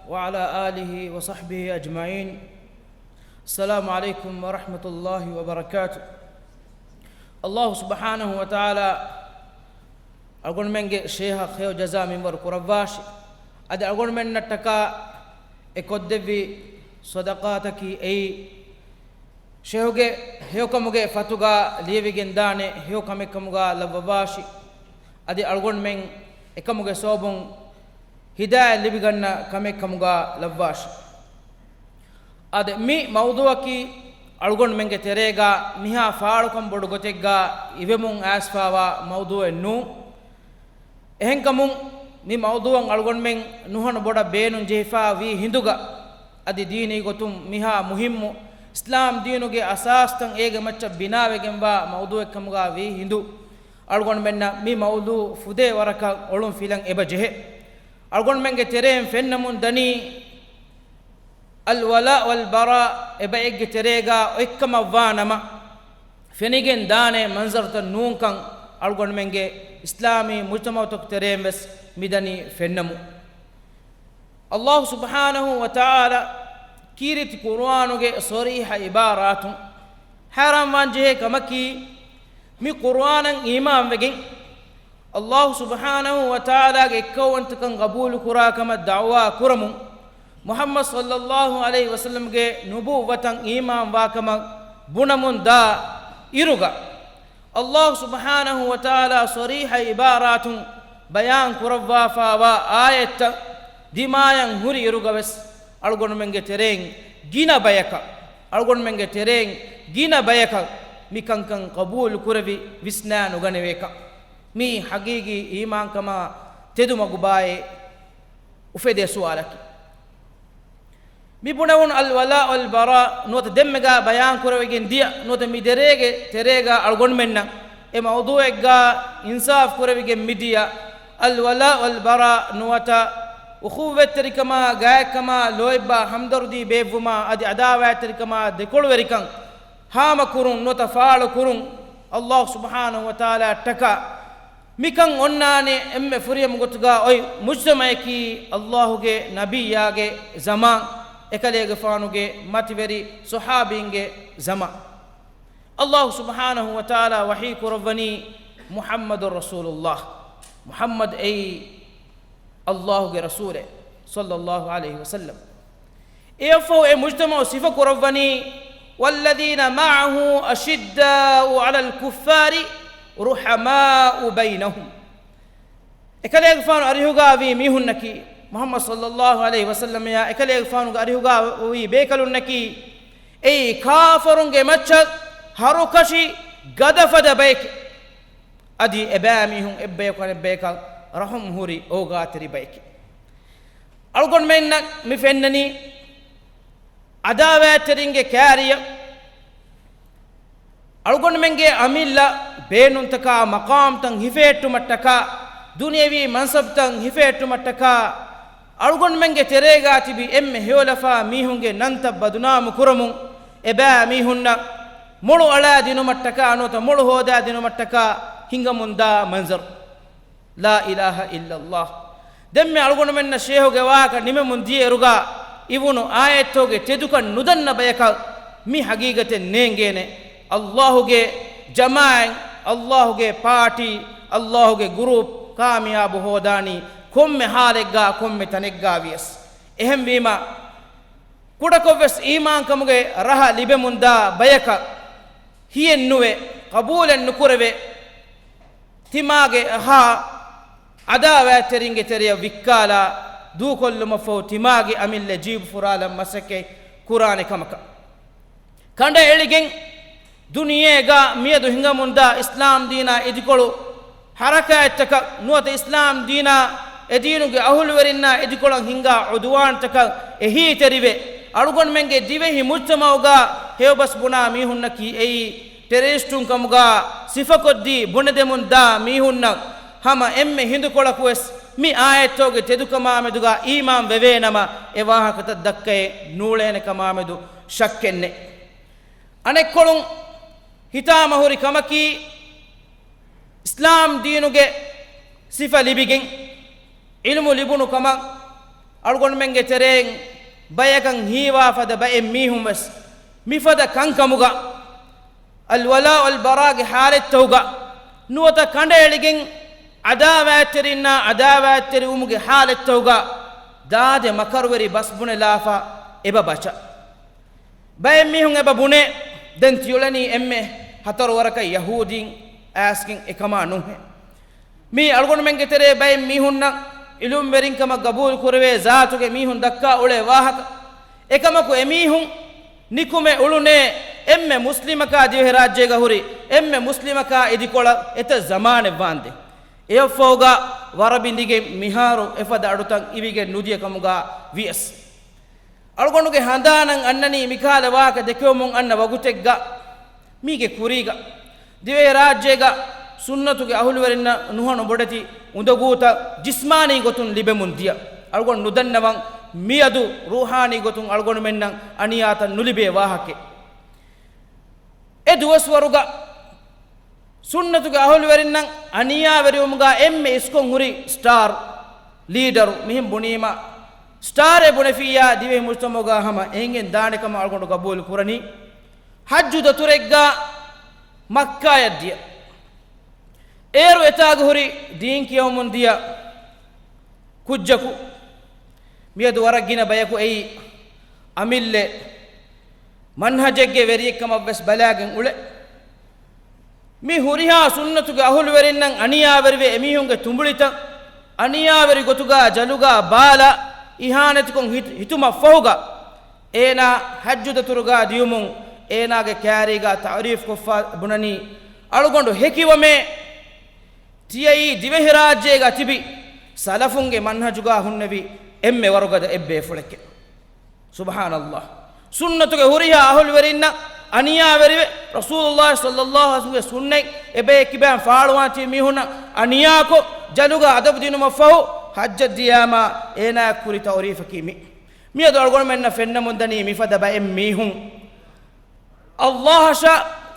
وعلى آله وصحبه أجمعين. السلام عليكم ورحمة الله وبركاته. ﷲ ސުބްޙާނަހޫ ވަތަޢާލާ އަޅުގަނޑުމެންގެ ޝޭހަށް ޚައިރު ޖަޒާ މިންވަރު ކުރައްވާށި. އަދި އަޅުގަނޑުމެންނަށްޓަކާ އެ ކޮށްދެއްވި ޞަދަޤާތަކީ އެއީ، ޝޭހުގެ ހެޔޮކަމުގެ ފަތުގާ ލިޔެވިގެން ދާނެ ހެޔޮ ކަމެއްކަމުގާ ލައްވަވާށި. އަދި އަޅުގަނޑުމެން އެކަމުގެ ސަބަބުން ހިދާޔަތް ލިބިގަންނަ ކަމެއްކަމުގާ ލައްވާށި. އަދި މި މައުޟޫޢަކީ އަޅުގަނޑުމެންގެ ތެރޭގާ މިހާ ފާޅުކަން ބޮޑު ގޮތެއްގާ އިވެމުން އައިސްފާވާ މައުޟޫޢެއް ނޫން. އެހެންކަމުން، މި މައުޟޫޢަށް އަޅުގަނޑުމެން ނުހަނު ބޮޑަށް ބޭނުން ޖެހިފާ ވީ ހިނދުގަ، އަދި ދީނީ ގޮތުން މިހާ މުހިއްމު، އިސްލާމް ދީނުގެ އަސާސްތައް އޭގެ މައްޗަށް ބިނާވެގެންވާ މައުޟޫޢެއްކަމުގާ ވީ ހިނދު، އަޅުގަނޑުމެންނަށް މި މައުޟޫޢު ފުދޭ ވަރަކަށް އޮޅުން ފިލަން އެބަ ޖެހޭ. އަޅުގަނޑުމެންގެ ތެރެއިން ފެންނަމުން ދަނީ، އަލްވަލާ ވަލްބަރާ އެބައެއްގެ ތެރޭގާ އޮތްކަމަށްވާ ނަމަ، ފެނިގެން ދާނެ މަންޒަރުތައް ނޫންކަން އަޅުގަނޑުމެންގެ އިސްލާމީ މުޖްތަމަޢުތަކު ތެރެއިން ވެސް މިދަނީ ފެންނަމުން. ﷲ ސުބްޙާނަހޫ ވަތަޢާލާ ކީރިތި ޤުރުއާނުގެ ޞަރީޙަ ޢިބާރާތުން ޙައިރާންވާން ޖެހޭ ކަމަކީ، މި ޤުރުއާނަށް އީމާންވެގެން، ﷲ ސުބްޙާނަހޫ ވަތަޢާލާގެ އެއްކައުވަންތަކަން ގަބޫލުކުރާ ކަމަށް ދަޢުވާ ކުރަމުން، މުޙައްމަދު ޞައްލައްލާހު ޢަލައިހި ވަސައްލަމްގެ ނުބުއްވަތަށް އީމާންވާ ކަމަށް ބުނަމުން ދާ އިރުގަ، ﷲ ސުބްޙާނަހޫ ވަތަޢާލާ ޞަރީޙަ ޢިބާރާތުން ބަޔާން ކުރައްވާފާވާ އާޔަތްތައް ދިމާޔަށް ހުރި އިރުގަ ވެސް، އަޅުގަނޑުމެންގެ ތެރެއިން ގިނަ ބަޔަކަށް، އަޅުގަނޑުމެންގެ ތެރެއިން ގިނަ ބަޔަކަށް މި ކަންކަން ޤަބޫލު ކުރެވި ވިސްނާ ނުގަނެވޭކަށް، މީ ޙަޤީޤީ އީމާންކަމާ ތެދު މަގުބާއޭ އުފެދޭ ސުވާލަކީ. މި ބުނެވުނު އަލްވަލާ ވަލްބަރާ ނުވަތަ ދެންމެގާ ބަޔާން ކުރެވިގެން ދިޔަ ނުވަތަ މި ދެރޭގެ ތެރޭގާ އަޅުގަނޑުމެންނަށް އެ މައުޟޫޢެއްގާ އިންސާފް ކުރެވިގެން މިދިޔަ އަލްވަލާ ވަލްބަރާ ނުވަތަ އުޚުއްވަތްތެރިކަމާ، ގާތްކަމާ، ލޯތްބާ ހަމްދަރުދީ ބޭއްވުމާ އަދި ޢަދާވާތްތެރިކަމާ ދެކޮޅުވެރިކަން ހާމަކުރުން ނުވަތަ ފާޅުކުރުން ﷲ ސުބްޙާނަހޫ ވަތަޢާލާއަށްޓަކާ މިކަން އޮންނާނެ އެންމެ ފުރިހަމަ ގޮތުގާ އޮތް މުޖްތަމަޢަކީ ﷲގެ ނަބިއްޔާގެ ޒަމާން، އެކަލޭގެފާނުގެ މަތިވެރި ޞަޙާބީންގެ ޒަމާން. ﷲ ސުބްޙާނަހޫ ވަތަޢާލާ ވަޙީ ކުރައްވަނީ މުޙައްމަދު ރަސޫލުﷲ، މުޙައްމަދު އެއީ ﷲގެ ރަސޫލެއް، ޞައްލައްލާހު ޢަލައިހި ވަސައްލަމް. އެއަށްފަހު އެ މުޖްތަމަޢު ސިފަ ކުރައްވަނީ، والذين معه أشداء على الكفار رحماء بينهم. އެކަލޭގެފާނު އަރިހުގާވީ މީހުންނަކީ، މުޙައްމަދު ޞައްލައްލާހު ޢަލައިހި ވަސައްލަމަޔާ އެކަލޭގެފާނުގެ އަރިހުގާވީ ބޭކަލުންނަކީ، އެއީ ކާފަރުންގެ މައްޗަށް ހަރުކަށި ގަދަފަދަ ބައެކޭ. އަދި އެބައިމީހުން އެއްބަޔަކު އަނެއްބަޔަކަށް ރަޙުމް ހުރި އޯގާތެރި ބައެކޭ. އަޅުގަނޑުމެންނަށް މި ފެންނަނީ، ޢަދާވާތްތެރިންގެ ކާރިޔަށް އަޅުގަނޑުމެންގެ އަމިއްލަ ބޭނުންތަކާ، މަޤާމްތައް ހިފެހެއްޓުމަށްޓަކާ، ދުނިޔަވީ މަންސަބުތައް ހިފެހެއްޓުމަށްޓަކާ، އަޅުގަނޑުމެންގެ ތެރޭގާ ތިބި އެންމެ ހެޔޮލަފާ މީހުންގެ ނަންތައް ބަދުނާމު ކުރަމުން، އެބައިމީހުންނަށް މޮޅު އަޅާ ދިނުމަށްޓަކާ ނުވަތަ މޮޅު ހޯދާ ދިނުމަށްޓަކާ ހިނގަމުންދާ މަންޒަރު. ލާ އިލާހަ އިއްލައްލާހް. ދެންމެ އަޅުގަނޑުމެންނަށް ޝޭހުގެ ވާހަކަ ނިމެމުން ދިޔައިރުގާ އިވުނު އާޔަތްތަކުގެ ތެދުކަން ނުދަންނަ ބަޔަކަށް މި ޙަޤީޤަތެއް ނޭނގޭނެ. ﷲގެ ޖަމާޢަތް، ﷲގެ ޕާޓީ، ﷲގެ ގުރޫޕް ކާމިޔާބު ހޯދާނީ ކޮންމެ ޙާލެއްގާ ކޮންމެ ތަނެއްގާ ވިޔަސް. އެހެންވީމާ، ކުޑަކޮށްވެސް އީމާންކަމުގެ ރަހަ ލިބެމުންދާ ބަޔަކަށް ހިޔެއްނުވެ، ޤަބޫލެއް ނުކުރެވޭ. ތިމާގެ ހާ ޢަދާވާތްތެރިންގެ ތެރެޔަށް ވިއްކާލާ ދޫކޮށްލުމަށްފަހު، ތިމާގެ އަމިއްލަ ޖީބު ފުރާލަން މަސައްކަތް ކުރާނެ ކަމަކަށް. ކަނޑައެޅިގެން ދުނިޔޭގަ މިއަދު ހިނގަމުންދާ އިސްލާމް ދީނާ އެދިކޮޅު ޙަރަކާތްތަކަށް ނުވަތަ އިސްލާމް ދީނާ އެދީނުގެ އަހުލުވެރިންނާ އެދިކޮޅަށް ހިންގާ ޢުދުވާންތަކަށް އެހީތެރިވެ، އަޅުގަނޑުމެންގެ ދިވެހި މުޖްތަމަޢުގަ ހެޔޮބަސް ބުނާ މީހުންނަކީ އެއީ ޓެރަރިސްޓުން ކަމުގަ ސިފަކޮށްދީ ބުނެދެމުން ދާ މީހުންނަށް ހަމަ އެންމެ ހިނދުކޮޅަކުވެސް މި އާޔަތްތަކުގެ ތެދުކަމާމެދުގަ އީމާން ވެވޭނަމަ، އެ ވާހަކަތައް ދައްކައެއް ނޫޅޭނެ ކަމާމެދު ޝައްކެއްނެތް. އަނެއްކޮޅުން ހިތާމަހުރި ކަމަކީ، އިސްލާމް ދީނުގެ ސިފަ ލިބިގެން، ޢިލްމު ލިބުނު ކަމަށް އަޅުގަނޑުމެންގެ ތެރެއިން ބަޔަކަށް ހީވާ ފަދަ ބައެއް މީހުން ވެސް މިފަދަ ކަންކަމުގަ އަލްވަލާ ވަލްބަރާގެ ޙާލަތްތަކުގަ ނުވަތަ ކަނޑައެޅިގެން ޢަދާވާތްތެރިންނާ ޢަދާވާތްތެރިވުމުގެ ޙާލަތްތަކުގަ ދާދެ މަކަރުވެރި ބަސް ބުނެލާފަ އެބަ ބަޗަ. ބައެއް މީހުން އެބަ ބުނޭ، ދެން ތިއުޅެނީ އެންމެ ހަތަރު ވަރަކަށް ޔަހޫދީން އައިސްގެން އެކަމާ ނުހޭ. މީ އަޅުގަނޑުމެންގެ ތެރޭ ބައެއް މީހުންނަށް ޢިލްމުވެރިންކަމަށް ގަބޫލު ކުރެވޭ ޒާތުގެ މީހުން ދައްކާ އުޅޭ ވާހަކަ. އެކަމަކު އެމީހުން ނިކުމެ އުޅުނޭ އެންމެ މުސްލިމަކާ ދިވެހިރާއްޖޭގަ ހުރި އެންމެ މުސްލިމަކާ އިދިކޮޅަށް އެތައް ޒަމާނެއް ވާންދެން. އެއަށްފަހުގަ ވަރަށް ބިނދިގެން މިހާރު އެފަދަ އަޑުތައް އިވިގެން ނުދިޔަ ކަމުގަ ވިޔަސް، އަޅުގަނޑުގެ ހަނދާނަށް އަންނަނީ މިކަހަލަ ވާހަކަ ދެކެވުމުން އަންނަ ވަގުތެއްގަ މީގެ ކުރީގަ ދިވެހިރާއްޖޭގަ ސުންނަތުގެ އަހުލުވެރިންނަށް ނުހަނު ބޮޑެތި އުނދަގޫތައް ޖިސްމާނީ ގޮތުން ލިބެމުން ދިޔަ، އަޅުގަނޑު ނުދަންނަވަން މިއަދު ރޫޙާނީ ގޮތުން އަޅުގަނޑުމެންނަށް އަނިޔާތައް ނުލިބޭ ވާހަކައެއް. އެ ދުވަސްވަރުގަ ސުންނަތުގެ އަހުލުވެރިންނަށް އަނިޔާވެރިވުމުގަ އެންމެ އިސްކޮށް ހުރި ސްޓާރު ލީޑަރު މިހެން ބުނީމަ، ސްޓާރެއް ބުނެފިއްޔާ ދިވެހި މުޖްތަމަޢުގަ ހަމަ އެނގެން ދާނެ ކަމަށް އަޅުގަނޑު ގަބޫލު ކުރަނީ. ޙައްޖު ދަތުރެއްގަ މައްކާޔަށް ދިޔަ، އޭރު އެތާގަ ހުރި ދީން ކިޔަވަމުން ދިޔަ ކުއްޖަކު، މިއަދު ވަރަށް ގިނަ ބަޔަކު އެއީ އަމިއްލެ މަންހަޖެއްގެ ވެރިއެއްކަމަށް ވެސް ބަލާގެން އުޅެ. މި ހުރިހާ ސުންނަތުގެ އަހުލުވެރިންނަށް އަނިޔާވެރިވެ އެމީހުންގެ ތުނބުޅިތައް އަނިޔާވެރި ގޮތުގަ ޖަލުގަ ބާލާ އިހާނެތިކޮށް ހިތު-، ހިތުމަށްފަހުގަ، އޭނާ ޙައްޖު ދަތުރުގަ ދިޔުމުން އޭނާގެ ކާރީގަ ތަޢުރީފުކޮށްފަ ބުނަނީ، އަޅުގަނޑު ހެކިވަމޭ، ތިޔައީ ދިވެހިރާއްޖޭގަ ތިބި ސަލަފުންގެ މަންހަޖުގަ ހުންނެވި އެންމެ ވަރުގަދަ އެއްބޭފުޅެކޭ. ސުބްޙާނައްލާހް. ސުންނަތުގެ ހުރިހާ އަހުލުވެރިންނަށް އަނިޔާވެރިވެ، ރަސޫލުﷲ ޞައްލައްލާހު ޢަލައިހި ވަސައްލަމްގެ ސުންނަތް އެބައެއް ކިބައިން ފާޅުވާން ތިބި މީހުންނަށް އަނިޔާކޮށް، ޖަލުގަ އަދަބު ދިނުމަށްފަހު، ޙައްޖަށް ދިޔާމާ އޭނާއަށް ކުރި ތަޢުރީފަކީ މި. މިއަދު އަޅުގަނޑުމެންނަށް ފެންނަމުންދަނީ މިފަދަ ބައެއް މީހުން. ﷲ އަށާ،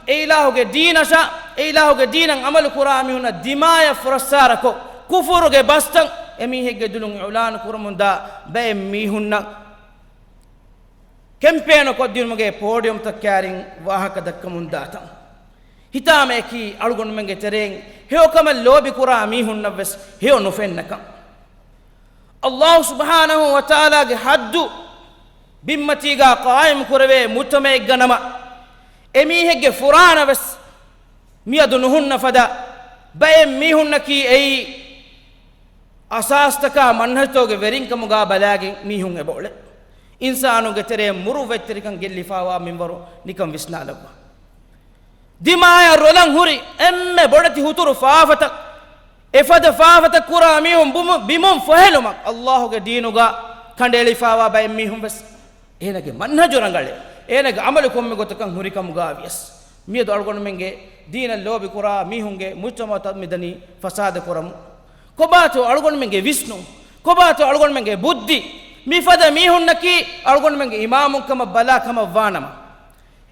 އެ އިލާހުގެ ދީނަށާ، އެ އިލާހުގެ ދީނަށް ޢަމަލު ކުރާ މީހުންނަށް ދިމާޔަށް ފުރައްސާރަކޮށް، ކުފުރުގެ ބަސްތައް އެމީހެއްގެ ދުލުން އިޢުލާނު ކުރަމުންދާ ބައެއް މީހުންނަށް ކެމްޕޭނު ކޮށްދިނުމުގެ ޕޯޑިއަމްތައް ކާރިން ވާހަކަ ދައްކަމުންދާތަން. ހިތާމައަކީ އަޅުގަނޑުމެންގެ ތެރެއިން ހެޔޮކަމަށް ލޯބިކުރާ މީހުންނަށްވެސް ހެޔޮ ނުފެންނަކަން. ﷲ ސުބްޙާނަހޫ ވަތަޢާލާގެ ޙައްދު ބިންމަތީގަ ޤާއިމު ކުރެވޭ މުޖްތަމަޢެއްގަ ނަމަ، އެމީހެއްގެ ފުރާނަވެސް މިއަދު ނުހުންނަ ފަދަ ބައެއް މީހުންނަކީ އެއީ އަސާސްތަކާ މަންހަޖުތަކުގެ ވެރިންކަމުގަ ބަލާގެން މީހުން އެބައުޅޭ. އިންސާނުންގެ ތެރޭ މުރުއްވަތްތެރިކަން ގެއްލިފާވާ މިންވަރު ނިކަން ވިސްނާލައްވާ. ދިމާޔަށް ރޮލަން ހުރި އެންމެ ބޮޑެތި ހުތުރު ފާފަތައް، އެފަދަ ފާފަތައް ކުރާ މީހުން ބުމު-، ބިމުން ފޮހެލުމަށް ﷲ ގެ ދީނުގަ ކަނޑައެޅިފާވާ ބައެއް މީހުން ވެސް އޭނާގެ މަންހަޖު ރަނގަޅޭ، އޭނާގެ ޢަމަލު ކޮންމެ ގޮތަކަށް ހުރިކަމުގަ ވިޔަސް، މިއަދު އަޅުގަނޑުމެންގެ ދީނަށް ލޯބި ކުރާ މީހުންގެ މުޖްތަމަޢުތައް މިދަނީ ފަސާދަ ކުރަމުން. ކޮބާތޯ އަޅުގަނޑުމެންގެ ވިސްނުން؟ ކޮބާތޯ އަޅުގަނޑުމެންގެ ބުއްދި؟ މިފަދަ މީހުންނަކީ އަޅުގަނޑުމެންގެ އިމާމުން ކަމަށް ބަލާ ކަމަށް ވާނަމަ،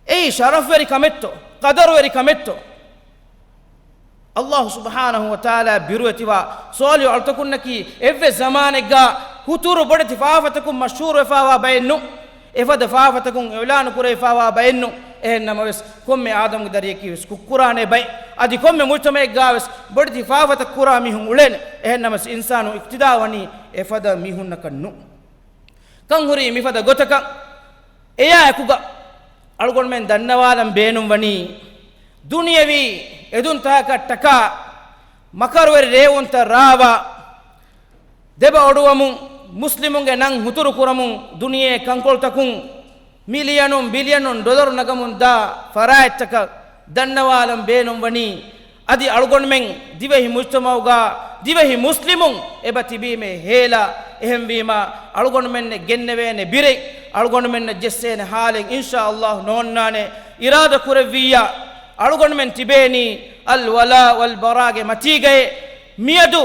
އެއީ ޝަރަފްވެރި ކަމެއްތޯ؟ ޤަދަރުވެރި ކަމެއްތޯ؟ ﷲ ސުބްޙާނަހޫ ވަތަޢާލާ ބިރުވެތިވާ ޞާލިޙު އަޅުތަކުންނަކީ އެއްވެސް ޒަމާނެއްގަ ހުތުރު ބޮޑެތި ފާފަތަކުން މަޝްހޫރުވެފާވާ ބައެއް ނޫން. އެފަދަ ފާފަތަކުން އިޢުލާނު ކުރެވިފާވާ ބައެއް ނޫން. އެހެން ނަމަވެސް، ކޮންމެ އާދަމުގެ ދަރިއަކީ ވެސް ކުށްކުރާނެ ބައެއް. އަދި ކޮންމެ މުޖްތަމަޢެއްގަ ވެސް ބޮޑެތި ފާފަތައް ކުރާ މީހުން އުޅޭނެ. އެހެން ނަމަވެސް، އިންސާނު އިޤްތިދާ ވަނީ އެފަދަ މީހުންނަކަށް ނޫން. ކަން ހުރީ މިފަދަ ގޮތަކަށް. އެޔާ އެކުގަ އަޅުގަނޑުމެން ދަންނަވާލަން ބޭނުން ވަނީ، ދުނިޔަވީ އެދުންތަކަށް ޓަކާ މަކަރުވެރި ރޭވުންތައް ރާވާ، ދެބަ އޮޑުވަމުން، މުސްލިމުންގެ ނަން ހުތުރު ކުރަމުން، ދުނިޔެ ކަންކޮޅުތަކުން މިލިޔަނުން ބިލިޔަނުން ޑޮލަރު ނަގަމުން ދާ ފަރާތްތަކަށް ދަންނަވާލަން ބޭނުން ވަނީ، އަދި އަޅުގަނޑުމެން ދިވެހި މުޖްތަމަޢުގަ ދިވެހި މުސްލިމުން އެބަ ތިބީމޭ ހޭލާ. އެހެންވީމާ، އަޅުގަނޑުމެންނެއް ގެންނެވޭނެ ބިރެއް، އަޅުގަނޑުމެންނަށް ޖެއްސޭނެ ހާލެއް އިންޝާﷲ ނޯންނާނެ. އިރާދަ ކުރެއްވިއްޔާ، އަޅުގަނޑުމެން ތިބޭނީ އަލްވަލާ ވަލްބަރާގެ މަތީގައޭ. މިއަދު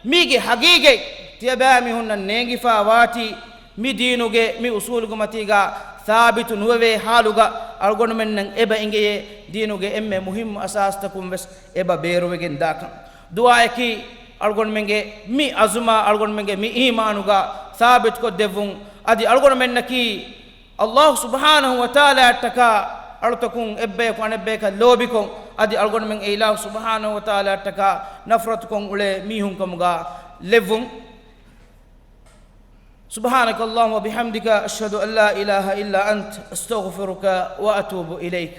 މީގެ ހަގީގަތް ތިޔަބައިމީހުންނަށް ނޭނގިފާ ވާތީ، މި ދީނުގެ މި އުސޫލުގެ މަތީގަ ސާބިތު ނުވެވޭ ހާލުގަ އަޅުގަނޑުމެންނަށް އެބަ އިނގެޔޭ، ދީނުގެ އެންމެ މުހިއްމު އަސާސްތަކުން ވެސް އެބަ ބޭރުވެގެން ދާކަން. ދުޢާއަކީ އަޅުގަނޑުމެންގެ މި އަޒުމާ އަޅުގަނޑުމެންގެ މި އީމާނުގަ ސާބިތުކޮށްދެއްވުން. އަދި އަޅުގަނޑުމެންނަކީ ﷲ ސުބްޙާނަހޫ ވަތަޢާލާއަށްޓަކާ އަޅުތަކުން އެއްބަޔަކު އަނެއްބަޔަކަށް ލޯބިކޮށް، އަދި އަޅުގަނޑުމެން އެ އިލާހު ސުބްޙާނަހޫ ވަތަޢާލާއަށްޓަކާ ނަފްރަތުކޮށް އުޅޭ މީހުންކަމުގަ ލެއްވުން. سبحانك اللهم وبحمدك، أشهد أن لا إله إلا أنت، أستغفرك وأتوب إليك.